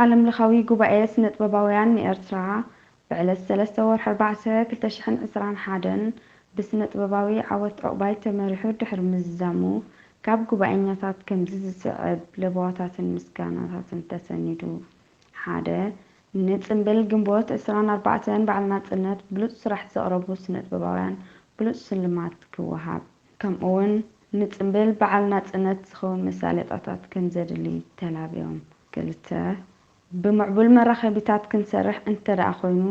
ዓለም ለኻዊ ጉባኤ ስነ ጥበባውያን ንኤርትራ ብዕለት ሰለስተ ወርሒ ኣርባዕተ ክልተ ሽሕን ዕስራን ሓደን ብስነ ጥበባዊ ዓወት ዑቕባይ ተመሪሑ ድሕሪ ምዝዛሙ፣ ካብ ጉባኤኛታት ከምዚ ዝስዕብ ለበዋታትን ምስጋናታትን ተሰኒዱ። ሓደ፣ ንጽምብል ግንቦት ዕስራን ኣርባዕተን በዓል ናጽነት ብሉጽ ስራሕ ዘቕረቡ ስነ ጥበባውያን ብሉጽ ስልማት ክወሃብ፣ ከምኡውን ንጽምብል በዓል ናጽነት ዝኸውን መሳለጥያታት ከም ዘድሊ ተላብዮም። ክልተ፣ ብምዕቡል መራኸቢታት ክንሰርሕ እንተ ደኣ ኮይኑ፣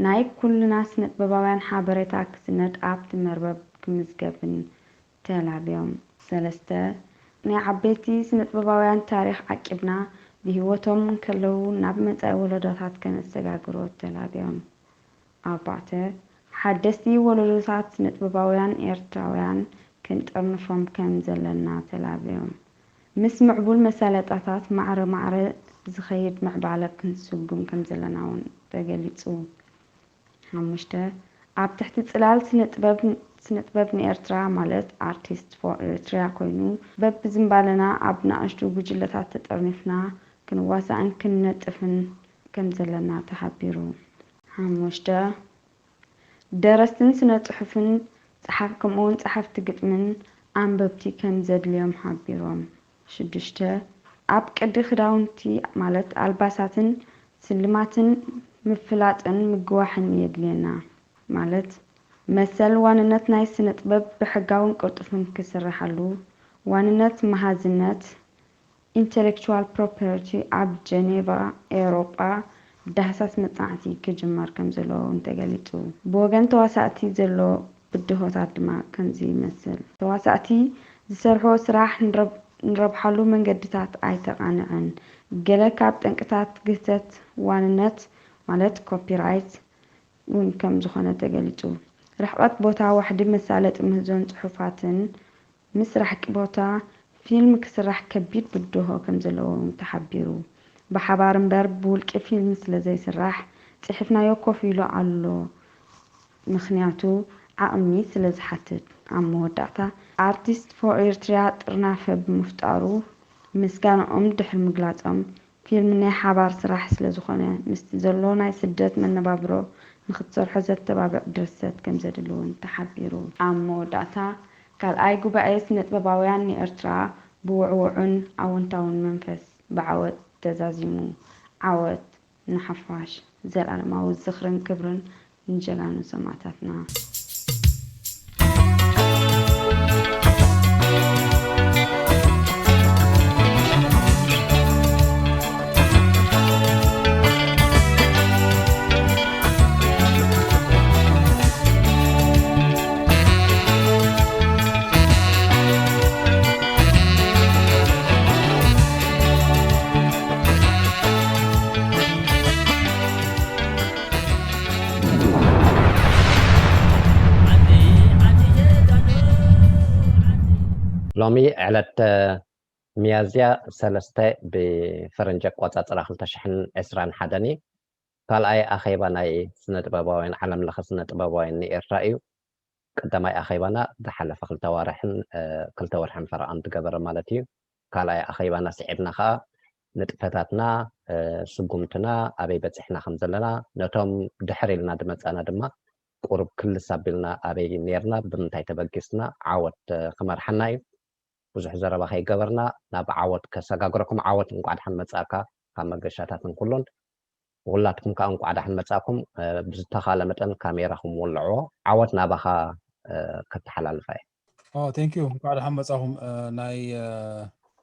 ናይ ኩልና ስነ ጥበባውያን ሓበሬታ ክስነድ ኣብቲ መርበብ ክምዝገብን ተላብዮም። ሰለስተ፣ ናይ ዓበይቲ ስነ ጥበባውያን ታሪኽ ዓቂብና ብህይወቶም እንከለዉ ናብ መጻኢ ወለዶታት ከነሰጋግሮ ተላብዮም። ኣርባዕተ፣ ሓደስቲ ወለዶታት ስነ ጥበባውያን ኤርትራውያን ክንጥርንፎም ከም ዘለና ተላብዮም። ምስ ምዕቡል መሳለጥያታት ማዕረ ማዕረ ዝኸይድ ምዕባለ ክንስጉም ከም ዘለና እውን ተገሊጹ። ሓሙሽተ፣ ኣብ ትሕቲ ጽላል ስነ ጥበብ ንኤርትራ ማለት ኣርቲስት ፎር ኤርትሪያ ኮይኑ በብዝምባለና ኣብ ንኣሽቱ ጉጅለታት ተጠርኒፍና ክንዋሳእን ክንነጥፍን ከም ዘለና ተሓቢሩ። ሓሙሽተ፣ ደረስትን ስነ ጽሑፍን ጸሓፍ ከምኡውን ጸሓፍቲ ግጥምን ኣንበብቲ ከም ዘድልዮም ሓቢሮም። ሽዱሽተ፣ ኣብ ቅዲ ክዳውንቲ ማለት ኣልባሳትን ስልማትን ምፍላጥን ምግዋሕን የድልየና። ማለት መሰል ዋንነት ናይ ስነ ጥበብ ብሕጋውን ቅልጡፍን ክስርሓሉ፣ ዋንነት መሃዝነት ኢንተሌክቹዋል ፕሮፐርቲ ኣብ ጀኔቫ ኤውሮጳ ብዳህሳስ መጽናዕቲ ክጅመር ከም ዘለዎ እውን ተገሊጹ። ብወገን ተዋሳእቲ ዘሎ ብድሆታት ድማ ከምዚ ይመስል። ተዋሳእቲ ዝሰርሕዎ ስራሕ ንረብሓሉ መንገድታት ኣይተቓንዐን። ገለ ካብ ጠንቅታት ግህሰት ዋንነት ማለት ኮፒራይት እውን ከም ዝኾነ ተገሊጹ። ርሕቐት ቦታ ዋሕዲ መሳለጢ ምህዞን ጽሑፋትን ምስ ራሕቂ ቦታ ፊልም ክስራሕ ከቢድ ብድሆ ከም ዘለዎ እውን ተሓቢሩ። ብሓባር እምበር ብውልቂ ፊልም ስለ ዘይስራሕ ጽሒፍናዮ ኮፍ ኢሉ ኣሎ። ምኽንያቱ ዓቕሚ ስለ ዝሓትት። ኣብ መወዳእታ ኣርቲስት ፎር ኤርትሪያ ጥርናፈ ብምፍጣሩ ምስጋናኦም ድሕሪ ምግላጾም ፊልም ናይ ሓባር ስራሕ ስለ ዝኾነ ምስቲ ዘሎ ናይ ስደት መነባብሮ ንኽትሰርሖ ዘተባብዕ ድርሰት ከም ዘድሊ እውን ተሓቢሩ። ኣብ መወዳእታ ካልኣይ ጉባኤ ስነ ጥበባውያን ንኤርትራ ብውዕውዑን ኣወንታውን መንፈስ ብዓወት ተዛዚሙ። ዓወት ንሓፋሽ! ዘልኣለማዊ ዝኽርን ክብርን ንጀጋኑ ሰማእታትና። ሎሚ ዕለት ሚያዝያ ሰለስተ ብፈረንጂ ኣቆጻጽራ ክልተ ሽሕን ዕስራን ሓደን እዩ። ካልኣይ ኣኼባ ናይ ስነ ጥበባውያን ዓለም ለኸ ስነ ጥበባውያን ንኤርትራ እዩ። ቀዳማይ ኣኼባና ዝሓለፈ ክልተ ዋርሕን ክልተ ወርሕን ፈረቓን ዝገበረ ማለት እዩ። ካልኣይ ኣኼባና ስዒብና ከዓ ንጥፈታትና፣ ስጉምትና፣ ኣበይ በፂሕና ከም ዘለና፣ ነቶም ድሕር ኢልና ዝመፃና ድማ ቁሩብ ክልስ ኣቢልና ኣበይ ነርና፣ ብምንታይ ተበጊስና ዓወት ክመርሓና እዩ። ብዙሕ ዘረባ ከይገበርና ናብ ዓወት ከሰጋግረኩም። ዓወት እንቋዕ ደሓን መጻእካ። ካብ መገሻታትን ኩሉን ብኩላትኩም ከዓ እንቋዕ ደሓን መጻእኩም። ብዝተኻለ መጠን ካሜራኹም ወልዕዎ። ዓወት ናባኻ ከተሓላልፋ እየ። ቴንክ ዩ። እንቋዕ ደሓን መጻኹም። ናይ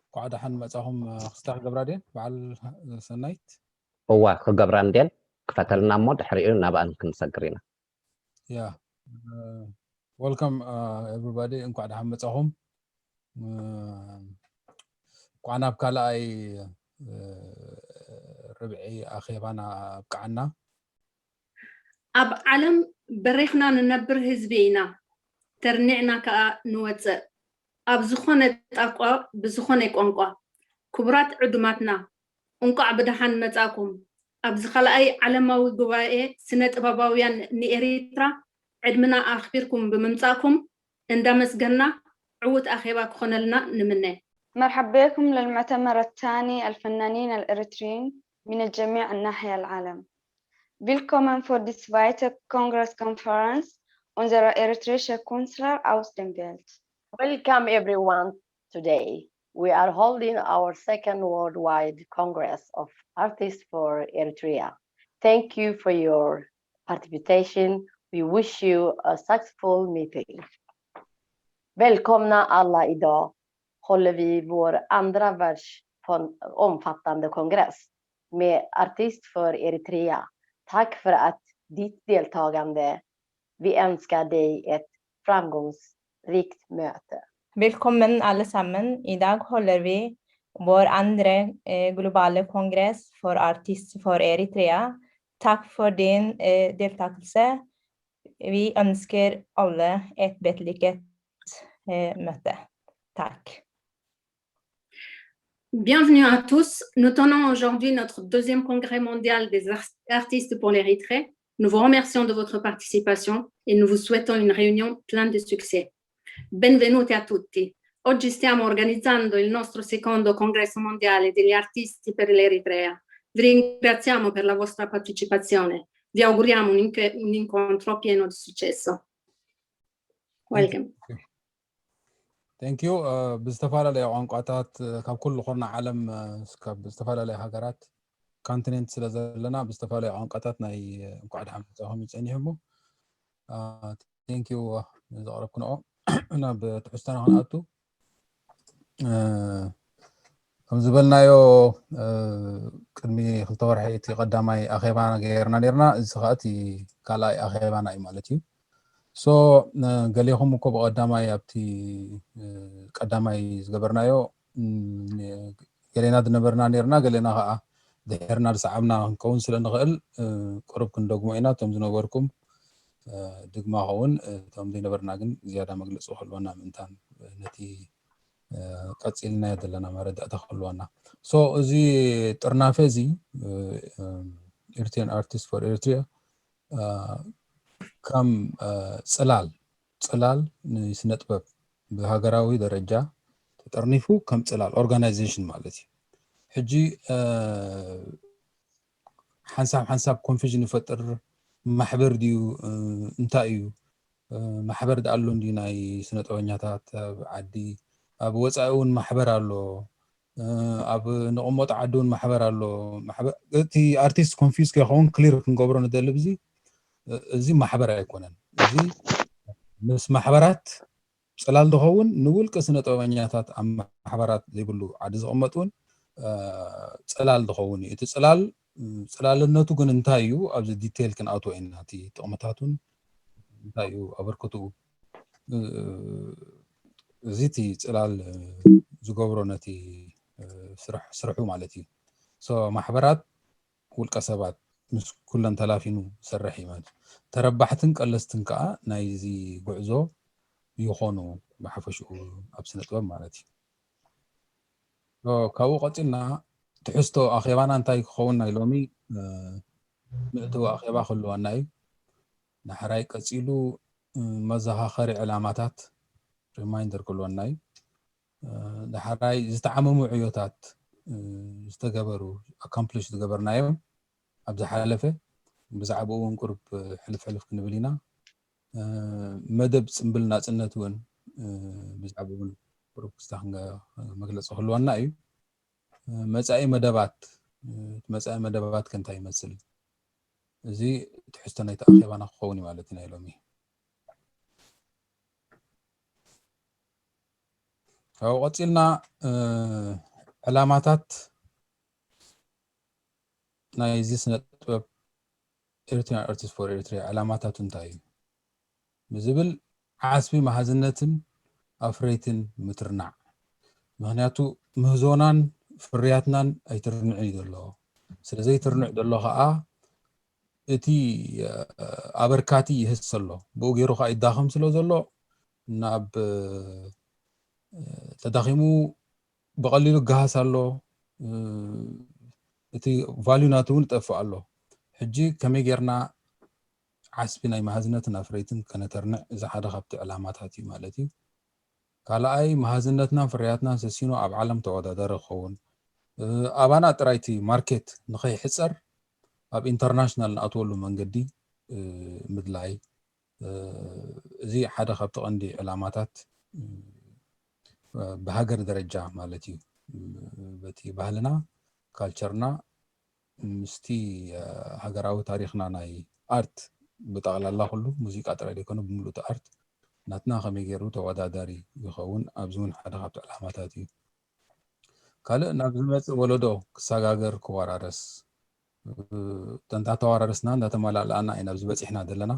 እንቋዕ ደሓን መጻኹም። ክስታ ክገብራ ድየን በዓል ሰናይት? እዋ ክገብራ እንድየን። ክፈተልና እሞ ድሕሪኡ ናብኣን ክንሰግር ኢና። ያ ወልካም ኤቭሪባዲ፣ እንኳዕ ደሓን መጻኹም። እንኳዕ ናብ ካልኣይ ርብዒ ኣኼባና ኣብቅዓና። ኣብ ዓለም በሪኽና ንነብር ህዝቢ ኢና፣ ተርኒዕና ከኣ ንወጽእ። ኣብ ዝኾነ ጣቋ ብዝኾነ ቋንቋ። ክቡራት ዕዱማትና፣ እንቋዕ ብደሓን መጻእኩም። ኣብዚ ካልኣይ ዓለማዊ ጉባኤ ስነ ጥበባውያን ንኤሪትራ ዕድምና ኣኽቢርኩም ብምምጻእኩም እንዳመስገንና ዕዉት ኣኼባ ክኾነልና ንምነ። مرحب بكم للمؤتمر الثاني الفنانين الإريتريين من جميع أنحاء العالم. Willkommen für die zweite Kongresskonferenz unserer Eritreische Künstler aus dem Welt. Welcome everyone. Today, we are holding our second Worldwide Congress of Artists for Eritrea. Thank you for your participation. We wish you a successful meeting. Välkomna alla idag håller vi vår andra världsomfattande kongress med Artist för Eritrea. Tack för att ditt deltagande. Vi önskar dig ett framgångsrikt möte. Välkommen allesammans. Idag håller vi vår andra eh, globala kongress för artister för Eritrea. Tack för din eh, deltagelse. Vi önskar alla ett väldigt lyckat eh, möte. Tack. Bienvenue à tous. Nous tenons aujourd'hui notre deuxième congrès mondial des ar- artistes pour l'Érythrée. Nous vous remercions de votre participation et nous vous souhaitons une réunion pleine de succès. Benvenuti a tutti. Oggi stiamo organizzando il nostro secondo congresso mondiale degli artisti per l'Eritrea. Vi ringraziamo per la vostra partecipazione. Vi auguriamo un, inc- un incontro pieno di successo. Welcome. Thank you። ብዝተፈላለየ ቋንቋታት ካብ ኩሉ ኩርናዕ ዓለም ካብ ዝተፈላለየ ሃገራት ካንቲኔንት ስለ ዘለና ብዝተፈላለየ ቋንቋታት ናይ እንኳዕ ደሓን መጻኹም ይጸኒሑ እሞ thank you ዘቕረብክንኦ ናብ ትሕዝቶና ክንኣቱ ከም ዝበልናዮ ቅድሚ ክልተ ወርሒ እቲ ቀዳማይ ኣኼባ ገይርና ነርና እዚ ከዓ እቲ ካልኣይ ኣኼባና እዩ ማለት እዩ so ገሌኹም እኮ ብቐዳማይ ኣብቲ ቀዳማይ ዝገበርናዮ ገሌና ዝነበርና ነርና ገሌና ከዓ ድሕርና ዝሰዓብና ክንከውን ስለ ንኽእል ቅሩብ ክንደግሞ ኢና እቶም ዝነበርኩም ድግማ ኸውን እቶም ዘይነበርና ግን ዝያዳ መግለፂ ክህልወና ምእንታን ነቲ ቀፂልናዮ ዘለና መረዳእታ ክህልወና so እዚ ጥርናፈ እዚ Eritrean Artist for Eritrea ከም ፅላል ፅላል ንስነ ጥበብ ብሃገራዊ ደረጃ ተጠርኒፉ ከም ፅላል organization ማለት እዩ ሕጂ ሓንሳብ ሓንሳብ confusion ይፈጥር ማሕበር ድዩ እንታይ እዩ ማሕበር ደኣ ኣሎ እንዲ ናይ ስነ ጥበበኛታት ኣብ ዓዲ ኣብ ወፃኢ እውን ማሕበር ኣሎ ኣብ ንቕመጦ ዓዲ እውን ማሕበር ኣሎ እቲ artist confuse ከይኸውን clear ክንገብሮ ንደሊ ብዚ እዚ ማሕበር ኣይኮነን እዚ ምስ ማሕበራት ፅላል ዝኸውን ንውልቂ ስነ ጥበበኛታት ኣብ ማሕበራት ዘይብሉ ዓዲ ዝቕመጥ እውን ፅላል ዝኸውን እዩ እቲ ፅላል ፅላልነቱ ግን እንታይ እዩ ኣብዚ detail ክንኣትዎ ኢና እቲ ጥቕምታቱን እንታይ እዩ ኣበርክትኡ እዚ እቲ ፅላል ዝገብሮ ነቲ ስርሑ ማለት እዩ ማሕበራት ውልቀ ሰባት ምስ ኩለን ተላፊኑ ዝሰርሕ እዩ ማለት ተረባሕትን ቀለስትን ከዓ ናይዚ ጉዕዞ ይኾኑ ብሓፈሽኡ ኣብ ስነ ጥበብ ማለት እዩ ካብኡ ቀፂልና ትሕዝቶ ኣኼባና እንታይ ክኸውን ናይ ሎሚ ምእተዊ ኣኼባ ክህልወና እዩ ዳሕራይ ቀፂሉ መዘኻኸሪ ዕላማታት reminder ክህልወና እዩ ዳሕራይ ዝተዓመሙ ዕዮታት ዝተገበሩ accomplish ዝገበርናዮም ኣብ ዝሓለፈ ብዛዕባኡ እውን ቁሩብ ሕልፍ ሕልፍ ክንብል ኢና መደብ ፅምብል ናፅነት እውን ብዛዕባ እውን ቁሩብ ክስታ መግለፂ ክህልወና እዩ መፃኢ መደባት መፃኢ መደባት ከ እንታይ ይመስል እዚ ትሕዝቶ ናይቲ ኣኼባና ክኸውን እዩ ማለት ናይ ሎሚ ካብኡ ቀፂልና ዕላማታት ናይዚ ስነ ጥበብ Eritrean Artist for Eritrea ዕላማታቱ እንታይ እዩ ብዝብል ዓስቢ መሃዝነትን ኣፍረይትን ምትርናዕ ምክንያቱ ምህዞናን ፍርያትናን ኣይትርንዕን እዩ ዘሎ ስለዘይትርንዕ ዘሎ ከዓ እቲ ኣበርካቲ ይህስ ዘሎ ብኡ ገይሩ ከዓ ይዳኸም ስለ ዘሎ ናብ ተዳኺሙ ብቐሊሉ ገሃስ ኣሎ እቲ value ናቱ እውን ይጠፍእ ኣሎ ሕጂ ከመይ ጌርና ዓስቢ ናይ መሃዝነትን ኣፍረይትን ከነተርንዕ እዚ ሓደ ካብቲ ዕላማታት እዩ ማለት እዩ ካልኣይ መሃዝነትናን ፍርያትናን ሰሲኑ ኣብ ዓለም ተወዳዳሪ ክኸውን ኣባና ጥራይ እቲ ማርኬት ንኸይሕፀር ኣብ ኢንተርናሽናል ንኣትወሉ መንገዲ ምድላይ፣ እዚ ሓደ ካብቲ ቀንዲ ዕላማታት ብሃገር ደረጃ ማለት እዩ። በቲ ባህልና፣ ካልቸርና ምስቲ ሃገራዊ ታሪኽና፣ ናይ ኣርት ብጠቕላላ ኩሉ፣ ሙዚቃ ጥራይ ዘይኮነ ብምሉእ ኣርት ናትና ከመይ ገይሩ ተወዳዳሪ ይኸውን፣ ኣብዚ እውን ሓደ ካብቲ ዕላማታት እዩ። ካልእ ናብ ዝመጽእ ወለዶ ክሰጋገር ክወራረስ፣ እንዳተወራረስና እንዳተመላልኣና ኢና ኣብዚ በጺሕና ዘለና።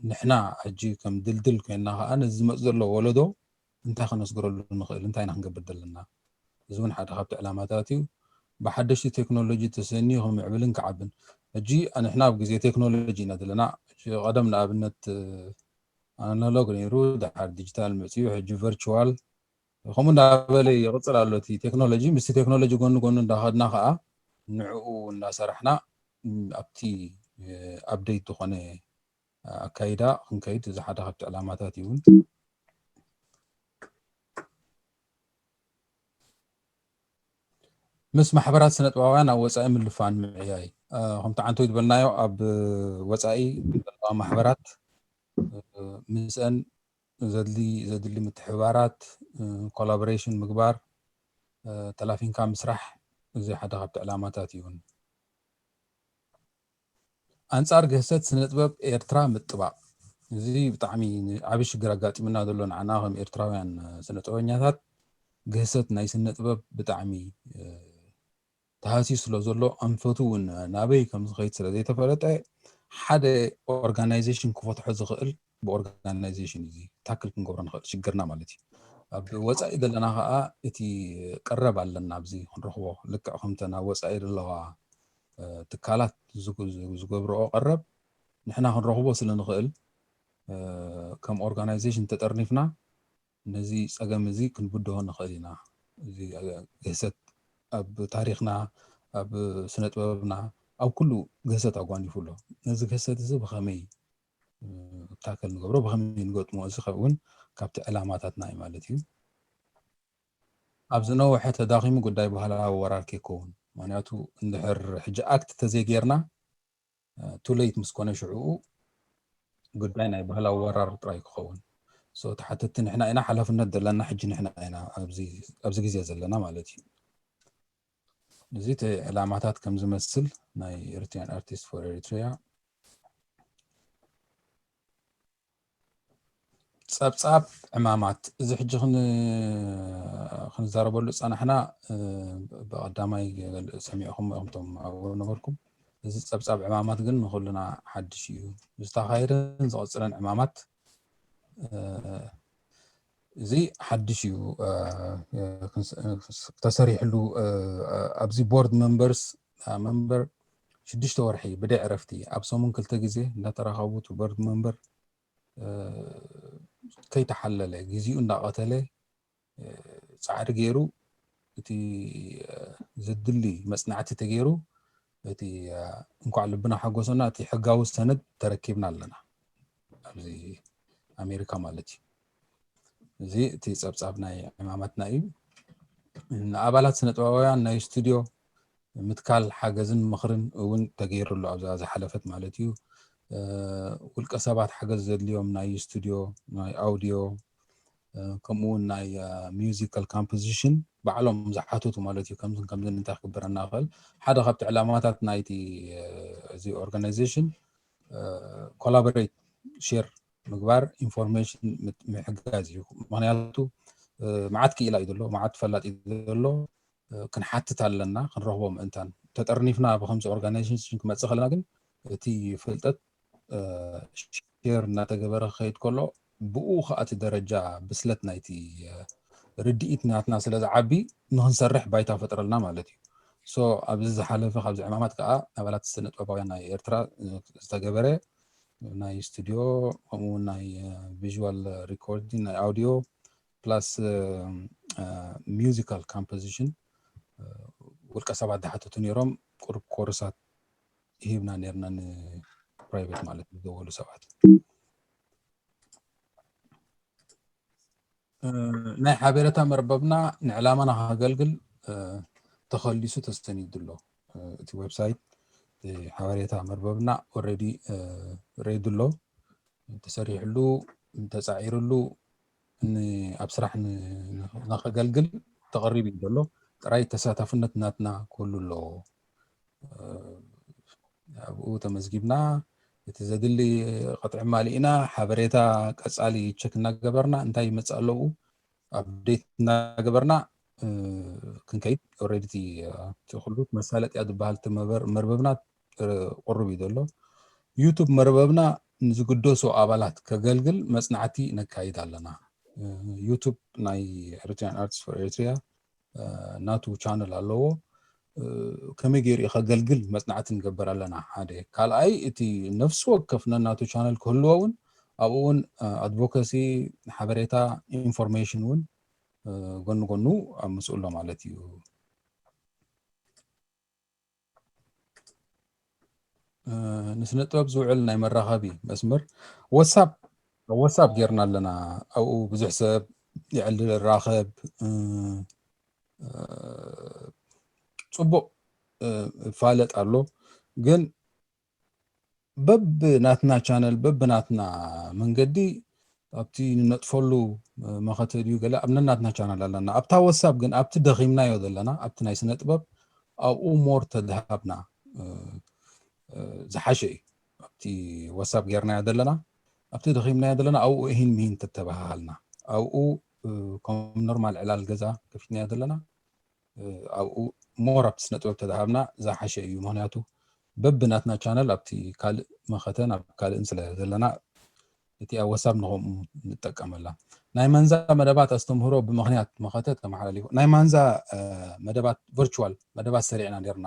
ንሕና ሕጂ ከም ድልድል ኮይንና ከኣ ነዚ ዝመጽእ ዘሎ ወለዶ እንታይ ከነስግረሉ ንኽእል፣ እንታይ ኢና ክንገብር ዘለና? እዚ እውን ሓደ ካብቲ ዕላማታት እዩ። ብሓደሽቲ ቴክኖሎጂ ተሰንዩ ክምዕብልን ክዓብን። ሕጂ ንሕና ኣብ ግዜ ቴክኖሎጂ ኢና ዘለና። ቀደም ንኣብነት ኣናሎግ ነይሩ፣ ድሓር ዲጂታል መጺኡ፣ ሕጂ ቨርቹዋል ከምኡ እንዳበለ ይቕጽል ኣሎ። እቲ ቴክኖሎጂ፣ ምስቲ ቴክኖሎጂ ጎኒ ጎኒ እንዳኸድና ከኣ ንዕኡ እንዳሰራሕና ኣብቲ ኣፕዴት ዝኾነ ኣካይዳ ክንከይድ፣ እዚ ሓደ ካብቲ ዕላማታት እዩ እውን። ምስ ማሕበራት ስነጥበባውያን ኣብ ወጻኢ ምልፋን ምዕያይ። ከምቲ ዓንተው ዝበልናዮ፣ ኣብ ወጻኢ ዘለዋ ማሕበራት ምስአን ዘድሊ ዘድሊ ምትሕብባራት፣ ኮላቦሬሽን ምግባር፣ ተላፊንካ ምስራሕ፣ እዚ ሓደ ካብቲ ዕላማታት እዩ እውን። ኣንጻር ግህሰት ስነጥበብ ኤርትራ ምጥባቕ፣ እዚ ብጣዕሚ ዓቢ ሽግር ኣጋጢምና ዘሎ ንዓና ከም ኤርትራውያን ስነጥበበኛታት። ግህሰት ናይ ስነጥበብ ብጣዕሚ ተሃስዩ ስለ ዘሎ፣ ኣንፈቱ እውን ናበይ ከም ዝኸይድ ስለ ዘይተፈለጠ፣ ሓደ ኦርጋናይዜሽን ክፈትሖ ዝኽእል ብኦርጋናይዜሽን እዚ ታክል ክንገብሮ ንኽእል ሽግርና ማለት እዩ። ኣብ ወጻኢ ዘለና ከኣ እቲ ቀረብ ኣለና ኣብዚ ክንረኽቦ፣ ልክዕ ከምተን ኣብ ወጻኢ ዘለዋ ትካላት ዝገብርኦ ቀረብ ንሕና ክንረኽቦ ስለ ንኽእል፣ ከም ኦርጋናይዜሽን ተጠርኒፍና ነዚ ጸገም እዚ ክንብድሆ ንኽእል ኢና። እዚ ግህሰት ኣብ ታሪኽና፣ ኣብ ስነ ጥበብና፣ ኣብ ኩሉ ግህሰት ኣጓኒፉ ኣሎ። ነዚ ግህሰት እዚ ብኸመይ ታክል ንገብሮ፣ ብኸመይ ንገጥሞ፣ እዚ እውን ካብቲ ዕላማታትና እዩ ማለት እዩ። ኣብ ዝነውሐ ተዳኺሙ ጉዳይ ባህላዊ ወራር ከይከውን። ምኽንያቱ እንድሕር ሕጂ ኣክት ተዘይጌርና፣ ቱ ሌት ምስ ኮነ ሽዕኡ ጉዳይ ናይ ባህላዊ ወራር ጥራይ ክኸውን። So ተሓተትቲ ንሕና ኢና፣ ሓላፍነት ዘለና ሕጂ ንሕና ኢና ኣብዚ ግዜ ዘለና ማለት እዩ። እዚ እቲ ዕላማታት ከም ዝመስል ናይ Eritrean Artists for Eritrea። ጸብጻብ ዕማማት፣ እዚ ሕጂ ክን-፣ ክንዛረበሉ ዝጸናሕና፣ እ፣ ብቐዳማይ ሰሚዕኹም ኢኹም እቶም ኣብኡ ነበርኩም። እዚ ጸብጻብ ዕማማት ግን ንኹልና ሓድሽ እዩ። ዝተኻየደን ዝቐጽለን ዕማማት፣ እ፣ እዚ ሓድሽ እዩ። እ፣ እ፣ ክንስ-፣ እ፣ ተሰሪሕሉ፣ እ፣ ኣብዚ ቦርድ መንበርስ፣ እ፣ መንበር ሽዱሽተ ወርሒ ብደይ ዕረፍቲ ኣብ ሰሙን ክልተ ግዜ እንዳተራኸቡ እቲ ቦርድ መንበር እ፣ ከይተሓለለ፣ ግዜኡ እንዳቐተለ፣ እ፣ ጻዕሪ ገይሩ፣ እቲ፣ እ፣ ዘድሊ መጽናዕቲ ተገይሩ፣ እቲ፣ እ፣ እንኳዕ ልብና ሓጎሰና፣ እቲ ሕጋዊ ሰነድ ተረኪብና ኣለና። ኣብዚ ኣሜሪካ ማለት እዩ። እዚ እቲ ጸብጻብ ናይ ዕማማትና እዩ። ንኣባላት ስነ ጥበባውያን ናይ ስቱድዮ ምትካል ሓገዝን ምኽርን እውን ተገይሩ ኣሎ። ኣብዛ ዝሓለፈት ማለት እዩ፣ እ፣ ውልቀ ሰባት ሓገዝ ዘድልዮም ናይ ስቱድዮ፣ ናይ ኣውዲዮ፣ እ፣ ከምኡ እውን ናይ፣ እ፣ ሚውዚካል ኮምፖዚሽን ባዕሎም ዝሓተቱ ማለት እዩ። ከምዝን ከምዝን እንታይ ክግበረና ይኽእል? ሓደ ካብቲ ዕላማታት ናይቲ፣ እ፣ እዚ ኦርጋናይዜሽን፣ እ፣ ኮላቦሬት፣ ሼር ምግባር፣ ኢንፎርሜሽን ምት-፣ ምሕጋዝ እዩ። ምኽንያቱ፣ እ፣ መዓት ክኢላ እዩ ዘሎ፣ መዓት ፈላጥ እዩ ዘሎ፣ እ፣ ክንሓትት ኣለና፣ ክንረኽቦ ምእንታን። ተጠርኒፍና ብከምዚ ኦርጋናይዜሽን ክመጽእ ከለና ግን እቲ ፍልጠት፣ እ፣ ሼር እናተገበረ ክኸይድ ከሎ፣ ብኡ ኸኣ እቲ ደረጃ ብስለት ናይቲ፣ እ፣ ርድኢት ናትና ስለ ዝዓቢ ንኽንሰርሕ ባይታ ፈጥረልና ማለት እዩ። So ኣብዚ ዝሓለፈ ካብዚ ዕማማት ከኣ ኣባላት ስነ ጥበባውያን ናይ ኤርትራ፣ እ፣ ዝተገበረ ናይ ስቱድዮ፣ ከምኡ እውን ናይ፣ እ፣ ቪዥዋል ሪኮርዲንግ፣ ናይ ኣውዲዮ ፕላስ፣ እ፣ እ፣ ሚውዚካል ኮምፖዚሽን፣ እ፣ ውልቀ ሰባት ዝሓተቱ ነይሮም። ቁሩብ ኮርሳት ሂብና ነይርና ንፕራይቬት ማለት ዝደወሉ ሰባት። እ፣ ናይ ሓቤረታ መርበብና ንዕላማና ከገልግል፣ ተኸሊሱ ተሰኒዱ ኣሎ። እቲ ዌብሳይት ሓበሬታ መርበብና ኦልሬዲ ሬዲ ኣሎ፣ ተሰሪሕሉ፣ ተፃዒርሉ፣ ኣብ ስራሕ ንኸገልግል ተቐሪቡ እዩ ዘሎ። ጥራይ ተሳታፍነት ናትና ክህሉ ኣለዎ። ኣብኡ ተመዝጊብና፣ እቲ ዘድሊ ቅጥዒ ማሊእና፣ ሓበሬታ ቀፃሊ ቸክ እናገበርና፣ እንታይ ይመፅእ ኣለዉ ኣፕዴት እናገበርና ክንከይድ። ኦልሬዲ እቲ ኩሉ መሳለጥያ ዝበሃል መርበብና ቅሩብ እዩ ዘሎ። ዩቱብ መርበብና ንዝግደሱ ኣባላት ከገልግል መፅናዕቲ ነካይድ ኣለና። ዩቱብ ናይ Eritrean Artists for Eritrea ናቱ ቻነል ኣለዎ። ከመይ ገይሩ ከገልግል መፅናዕቲ ንገብር ኣለና። ሓደ ካልኣይ፣ እቲ ነፍሲ ወከፍ ነናቱ ቻነል ክህልዎ እውን ኣብኡ እውን ኣድቮካሲ፣ ሓበሬታ፣ ኢንፎርሜሽን እውን ጎኒ ጎኑ ኣብ ምስኡ ኣሎ ማለት እዩ። ንስነ ጥበብ ዝውዕል ናይ መራኸቢ መስመር ወሳብ ወሳብ ጌርና ኣለና። ኣብኡ ብዙሕ ሰብ ይዕልል፣ ራኸብ፣ ፅቡቕ ይፋለጥ ኣሎ። ግን በብናትና ቻነል፣ በብናትና መንገዲ፣ ኣብቲ ንነጥፈሉ መኸተ ድዩ ገለ ኣብ ነናትና ቻነል ኣለና። ኣብታ ወሳብ ግን ኣብቲ ደኺምናዮ ዘለና፣ ኣብቲ ናይ ስነ ጥበብ፣ ኣብኡ ሞር ተድሃብና ዝሓሸ እዩ። ኣብቲ ወሳብ ጌርናዮ ዘለና፣ ኣብቲ ደኺምናዮ ዘለና ኣብኡ እሂን ሚሂን ተተባሃሃልና፣ ኣብኡ ከም ኖርማል ዕላል ገዛ ከፊትናዮ ዘለና፣ ኣብኡ ሞር ኣብቲ ስነ ጥበብ ተድሃብና ዝሓሸ እዩ። ምክንያቱ በብናትና ቻነል ኣብቲ ካልእ መኸተ ናብ ካልእን ስለ ዘለና፣ እቲ ኣብ ወሳብ ንኸምኡ ንጠቀመላ። ናይ ማንዛ መደባት ኣስተምህሮ ብምክንያት መኸተ ተመሓላሊፉ። ናይ ማንዛ መደባት ቨርቹዋል መደባት ሰሪዕና ኔርና፣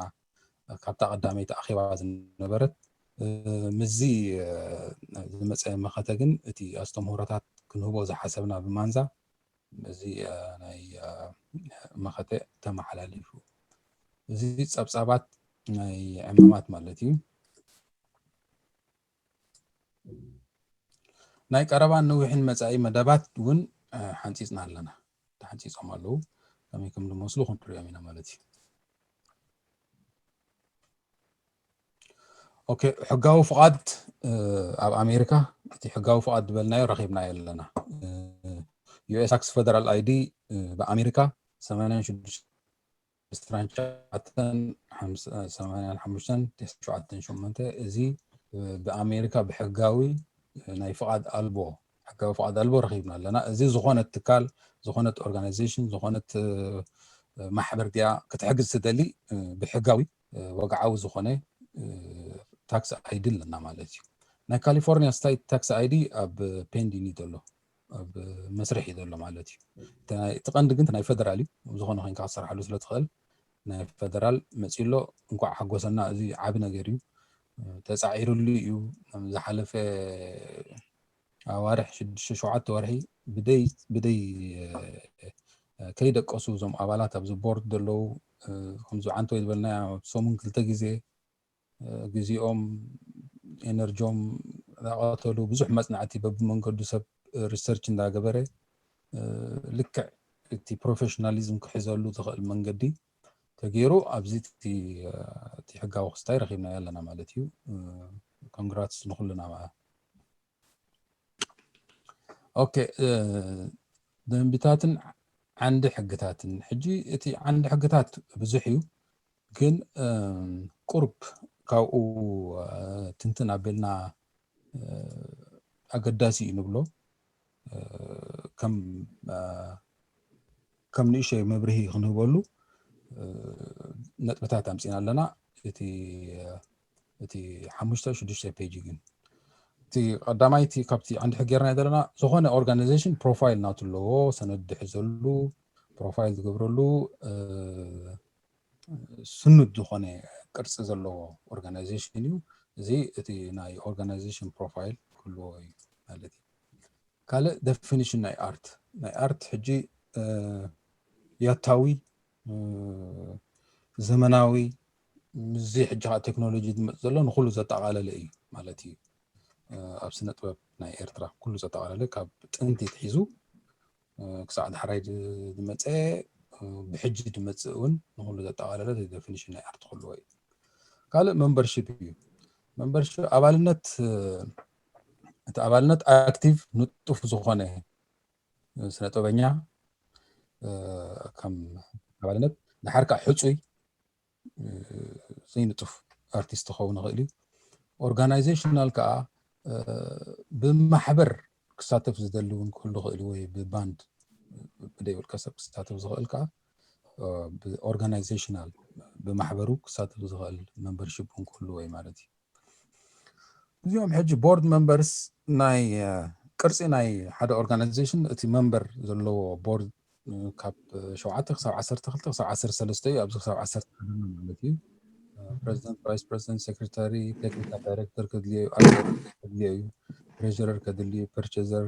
ካብታ ቀዳመይቲ ኣኼባ ዝነበረት። ምስዚ ዝመፀ መኸተ ግን እቲ ኣስተምህሮታት ክንህቦ ዝሓሰብና ብማንዛ ምስዚ ናይ መኸተ ተመሓላሊፉ። እዚ ፀብፃባት ናይ ዕማማት ማለት እዩ። ናይ ቀረባን ነዊሕን መጻኢ መደባት እውን ሓንጺጽና ኣለና። ተሓንጺጾም ኣለዉ። ከመይ ከም ዝመስሉ ክንሪኦም ኢና ማለት እዩ። ኦኬ፣ ሕጋዊ ፍቓድ ኣብ ኣሜሪካ፣ እቲ ሕጋዊ ፍቓድ ዝበልናዮ ረኺብናዮ ኣለና። ዩ ኤስ ታክስ ፌደራል ኣይ ዲ ብኣሜሪካ ሰማንያን ሽዱሽተ ዕስራን ትሽዓተን ሓምሳን ሰማንያን ሓሙሽተን ትሽዓተን ሸሞንተ፣ እዚ ብኣሜሪካ ብሕጋዊ ናይ ፍቓድ ኣልቦ ሕጋዊ ፍቓድ ኣልቦ ረኺብና ኣለና። እዚ ዝኾነት ትካል፣ ዝኾነት ኦርጋናይዜሽን፣ ዝኾነት ማሕበር ድያ ክትሕግዝ ትደሊ ብሕጋዊ ወግዓዊ ዝኾነ ታክስ ኣይዲ ኣለና ማለት እዩ። ናይ ካሊፎርኒያ ስቴት ታክስ ኣይዲ ኣብ ፔንዲንግ እዩ ዘሎ፣ ኣብ መስርሕ እዩ ዘሎ ማለት እዩ። እቲ ቀንዲ ግን ናይ ፌደራል እዩ። ዝኾነ ኮይንካ ክትሰርሓሉ ስለ ትኽእል ናይ ፌደራል መፂኡ ኣሎ። እንኳዕ ሓጎሰና፣ እዚ ዓቢ ነገር እዩ። ተፃዒሩሉ እዩ። ዝሓለፈ ኣዋርሕ ሽዱሽተ ሸውዓተ ወርሒ ብደይ ብደይ ከይደቀሱ እዞም ኣባላት ኣብዚ ቦርድ ዘለዉ ከምዚ ዓንቶ ዝበልና ሰሙን ክልተ ግዜ ግዜኦም ኤነርጂኦም እናቐተሉ ብዙሕ መፅናዕቲ በብመንገዱ ሰብ ሪሰርች እንዳገበረ ልክዕ እቲ ፕሮፌሽናሊዝም ክሕዘሉ ዝኽእል መንገዲ ተገይሩ ኣብዚ እቲ ሕጋዊ ክስታይ ረኺብናዮ ኣለና ማለት እዩ። ኮንግራትስ ንኩልና። ኦኬ፣ ደንብታትን ዓንዲ ሕግታትን። ሕጂ እቲ ዓንዲ ሕግታት ብዙሕ እዩ፣ ግን ቁሩብ ካብኡ ትንትን ኣቢልና ኣገዳሲ እዩ ንብሎ ከም ከም ንእሽተይ መብርሂ ክንህበሉ ነጥብታት ኣምፂና ኣለና። እቲ እቲ ሓሙሽተ ሽዱሽተ ፔጅ ግን እቲ ቀዳማይ እቲ ካብቲ ዓንዲ ሕጊ ጌርና ዘለና ዝኾነ ኦርጋናይዜሽን ፕሮፋይል ናቱ ኣለዎ፣ ሰነድ ዝሕዘሉ፣ ፕሮፋይል ዝገብረሉ ስኑድ ዝኾነ ቅርፂ ዘለዎ ኦርጋናይዜሽን እዩ። እዚ እቲ ናይ ኦርጋናይዜሽን ፕሮፋይል ክህልዎ እዩ ማለት እዩ። ካልእ ደፊኒሽን ናይ ኣርት፣ ናይ ኣርት ሕጂ ያታዊ፣ ዘመናዊ፣ ምስዚ ሕጂ ከዓ ቴክኖሎጂ ዝመፅ ዘሎ ንኩሉ ዘጠቓለለ እዩ ማለት እዩ። ኣብ ስነ ጥበብ ናይ ኤርትራ ኩሉ ዘጠቓለለ ካብ ጥንቲ ትሒዙ ክሳዕ ዳሕራይ ዝመፀ ብሕጂ ዝመፅእ እውን ንኩሉ ዘጠቓለለ definition ናይ ኣርት ክህልዎ እዩ። ካልእ membership እዩ። Membership ኣባልነት፣ እቲ ኣባልነት ኣክቲቭ ንጡፍ ዝኾነ ስነ ጥበበኛ ከም ኣባልነት፣ ድሓር ከዓ ሕፁይ ዘይንጡፍ ኣርቲስት ክኸውን ይኽእል እዩ። ኦርጋናይዜሽናል ከዓ ብማሕበር ክሳተፍ ዝደሊ እውን ክህሉ ይኽእል እዩ፣ ወይ ብባንድ ብደይ ውልቀ ሰብ ክሳተፍ ዝኽእል ከዓ ብኦርጋናይዜሽናል ብማሕበሩ ክሳተፍ ዝኽእል membership እውን ክህልዎ እዩ ማለት እዩ። እዚኦም ሕጂ ቦርድ members ናይ ቅርፂ ናይ ሓደ ኦርጋናይዜሽን እቲ መንበር ዘለዎ ቦርድ ካብ ሸውዓተ ክሳብ ዓሰርተ ክልተ ክሳብ ዓሰርተ ሰለስተ እዩ። ኣብዚ ክሳብ ዓሰርተ ሓደ ማለት እዩ። ፕሬዚደንት፣ ቫይስ ፕሬዚደንት፣ ሴክሬታሪ፣ ቴክኒካል ዳይሬክተር ከድልዮ እዩ፣ ከድልዮ እዩ፣ ትሬዥረር ከድልዩ፣ ፐርቸዘር፣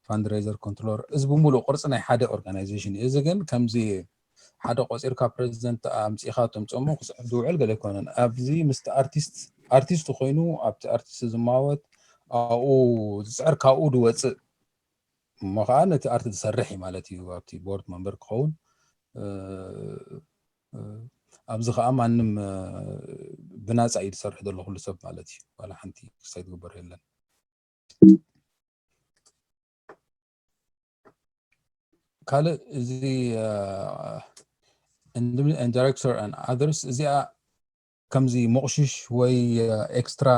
ፋንድሬዘር፣ ኮንትሮለር፣ እዚ ብምሉእ ቅርፂ ናይ ሓደ ኦርጋናይዜሽን እዩ። እዚ ግን ከምዚ ሓደ ቆፂርካ ፕሬዚደንት ኣምፂኻ ተምፅሞ ክፅሕፍ ዝውዕል ገለ ኣይኮነን። ኣብዚ ምስቲ ኣርቲስት ኣርቲስት ኮይኑ ኣብቲ ኣርቲስት ዝማወት ኣብኡ ዝፅዕር ካብኡ ዝወፅእ እሞ ከዓ ነቲ ኣርት ዝሰርሕ እዩ ማለት እዩ። ኣብቲ ቦርድ መንበር ክኸውን ኣብዚ ከዓ ማንም ብናፃ እዩ ዝሰርሕ ዘሎ ኩሉ ሰብ ማለት እዩ። ዋላ ሓንቲ ክሳይ ዝግበር የለን። ካልእ እዚ individual and director and others እዚኣ ከምዚ ሞቕሽሽ ወይ ኤክስትራ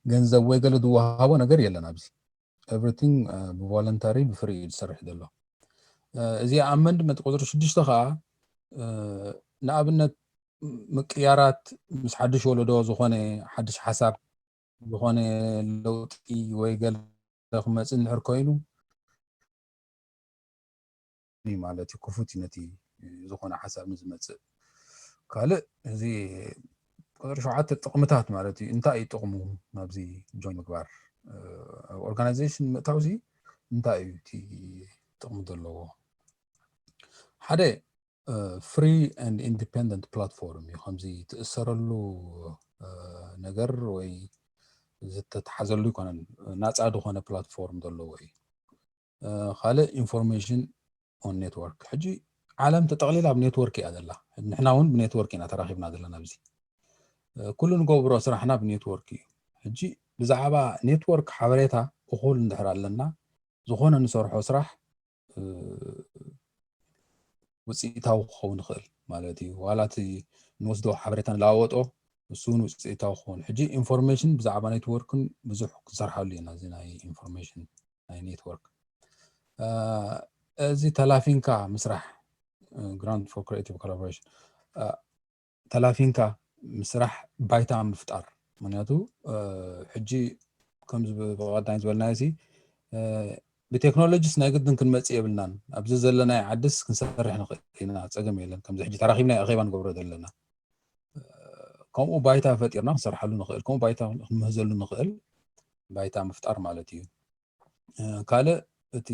ገንዘብ ወይ ገለ ዝወሃቦ ነገር የለን ኣብዚ። Everything ብቮለንታሪ ብፍሪ እዩ ዝሰርሕ ዘሎ። እዚኣ ኣመንድመንት ቁፅሪ ሽዱሽተ ከዓ ንኣብነት ምቅያራት ምስ ሓድሽ ወለዶ ዝኾነ ሓድሽ ሓሳብ ዝኾነ ለውጢ ወይ ገለ ክመፅእ እንድሕር ኮይኑ ማለት እዩ፣ ክፉት እዩ ነቲ ዝኾነ ሓሳብ ንዝመፅእ። ካልእ እዚ ቁፅሪ ሸውዓተ ጥቕምታት ማለት እዩ። እንታይ እዩ ጥቕሙ ናብዚ ጆይን ምግባር? ኣብ ኦርጋናይዜሽን ምእታውዚ እንታይ እዩ እቲ ጥቕሚ ዘለዎ? ሓደ free and independent platform እዩ። ከምዚ ትእሰረሉ ነገር ወይ ዝተተሓዘሉ ይኮነን፣ ናፃ ዝኾነ ፕላትፎርም ዘለዎ እዩ። ካልእ information on network። ሕጂ ዓለም ተጠቕሊላ ኣብ ኔትወርክ እያ ዘላ። ንሕና እውን ብኔትወርክ ኢና ተራኺብና ዘለና። ኣብዚ ኩሉ ንገብሮ ስራሕና ብኔትወርክ እዩ። ሕጂ ብዛዕባ ኔትወርክ ሓበሬታ እኹል እንድሕር ኣለና፣ ዝኾነ ንሰርሖ ስራሕ ውፅኢታዊ ክኸውን ይኽእል ማለት እዩ። ዋላ እቲ ንወስዶ ሓበሬታ ንለዋወጦ እሱ እውን ውፅኢታዊ ክኸውን። ሕጂ ኢንፎርሜሽን ብዛዕባ ኔትወርክን ብዙሕ ክንሰርሓሉ ኢና። እዚ ናይ ኢንፎርሜሽን ናይ ኔትወርክ እዚ ተላፊንካ ምስራሕ፣ grant for creative collaboration፣ ተላፊንካ ምስራሕ ባይታ ምፍጣር። ምክንያቱ ሕጂ ከምዚ ብቐዳይ ዝበልናዮ ሲ ብቴክኖሎጂስ ናይ ግድን ክንመፅእ የብልናን። ኣብዚ ዘለናይ ዓድስ ክንሰርሕ ንኽእል ኢና፣ ፀገም የለን። ከምዚ ሕጂ ተራኺብና ኣኼባ ንገብሮ ዘለና ከምኡ ባይታ ፈጢርና ክንሰርሓሉ ንኽእል፣ ከምኡ ባይታ ክንምህዘሉ ንኽእል ባይታ ምፍጣር ማለት እዩ። ካልእ እቲ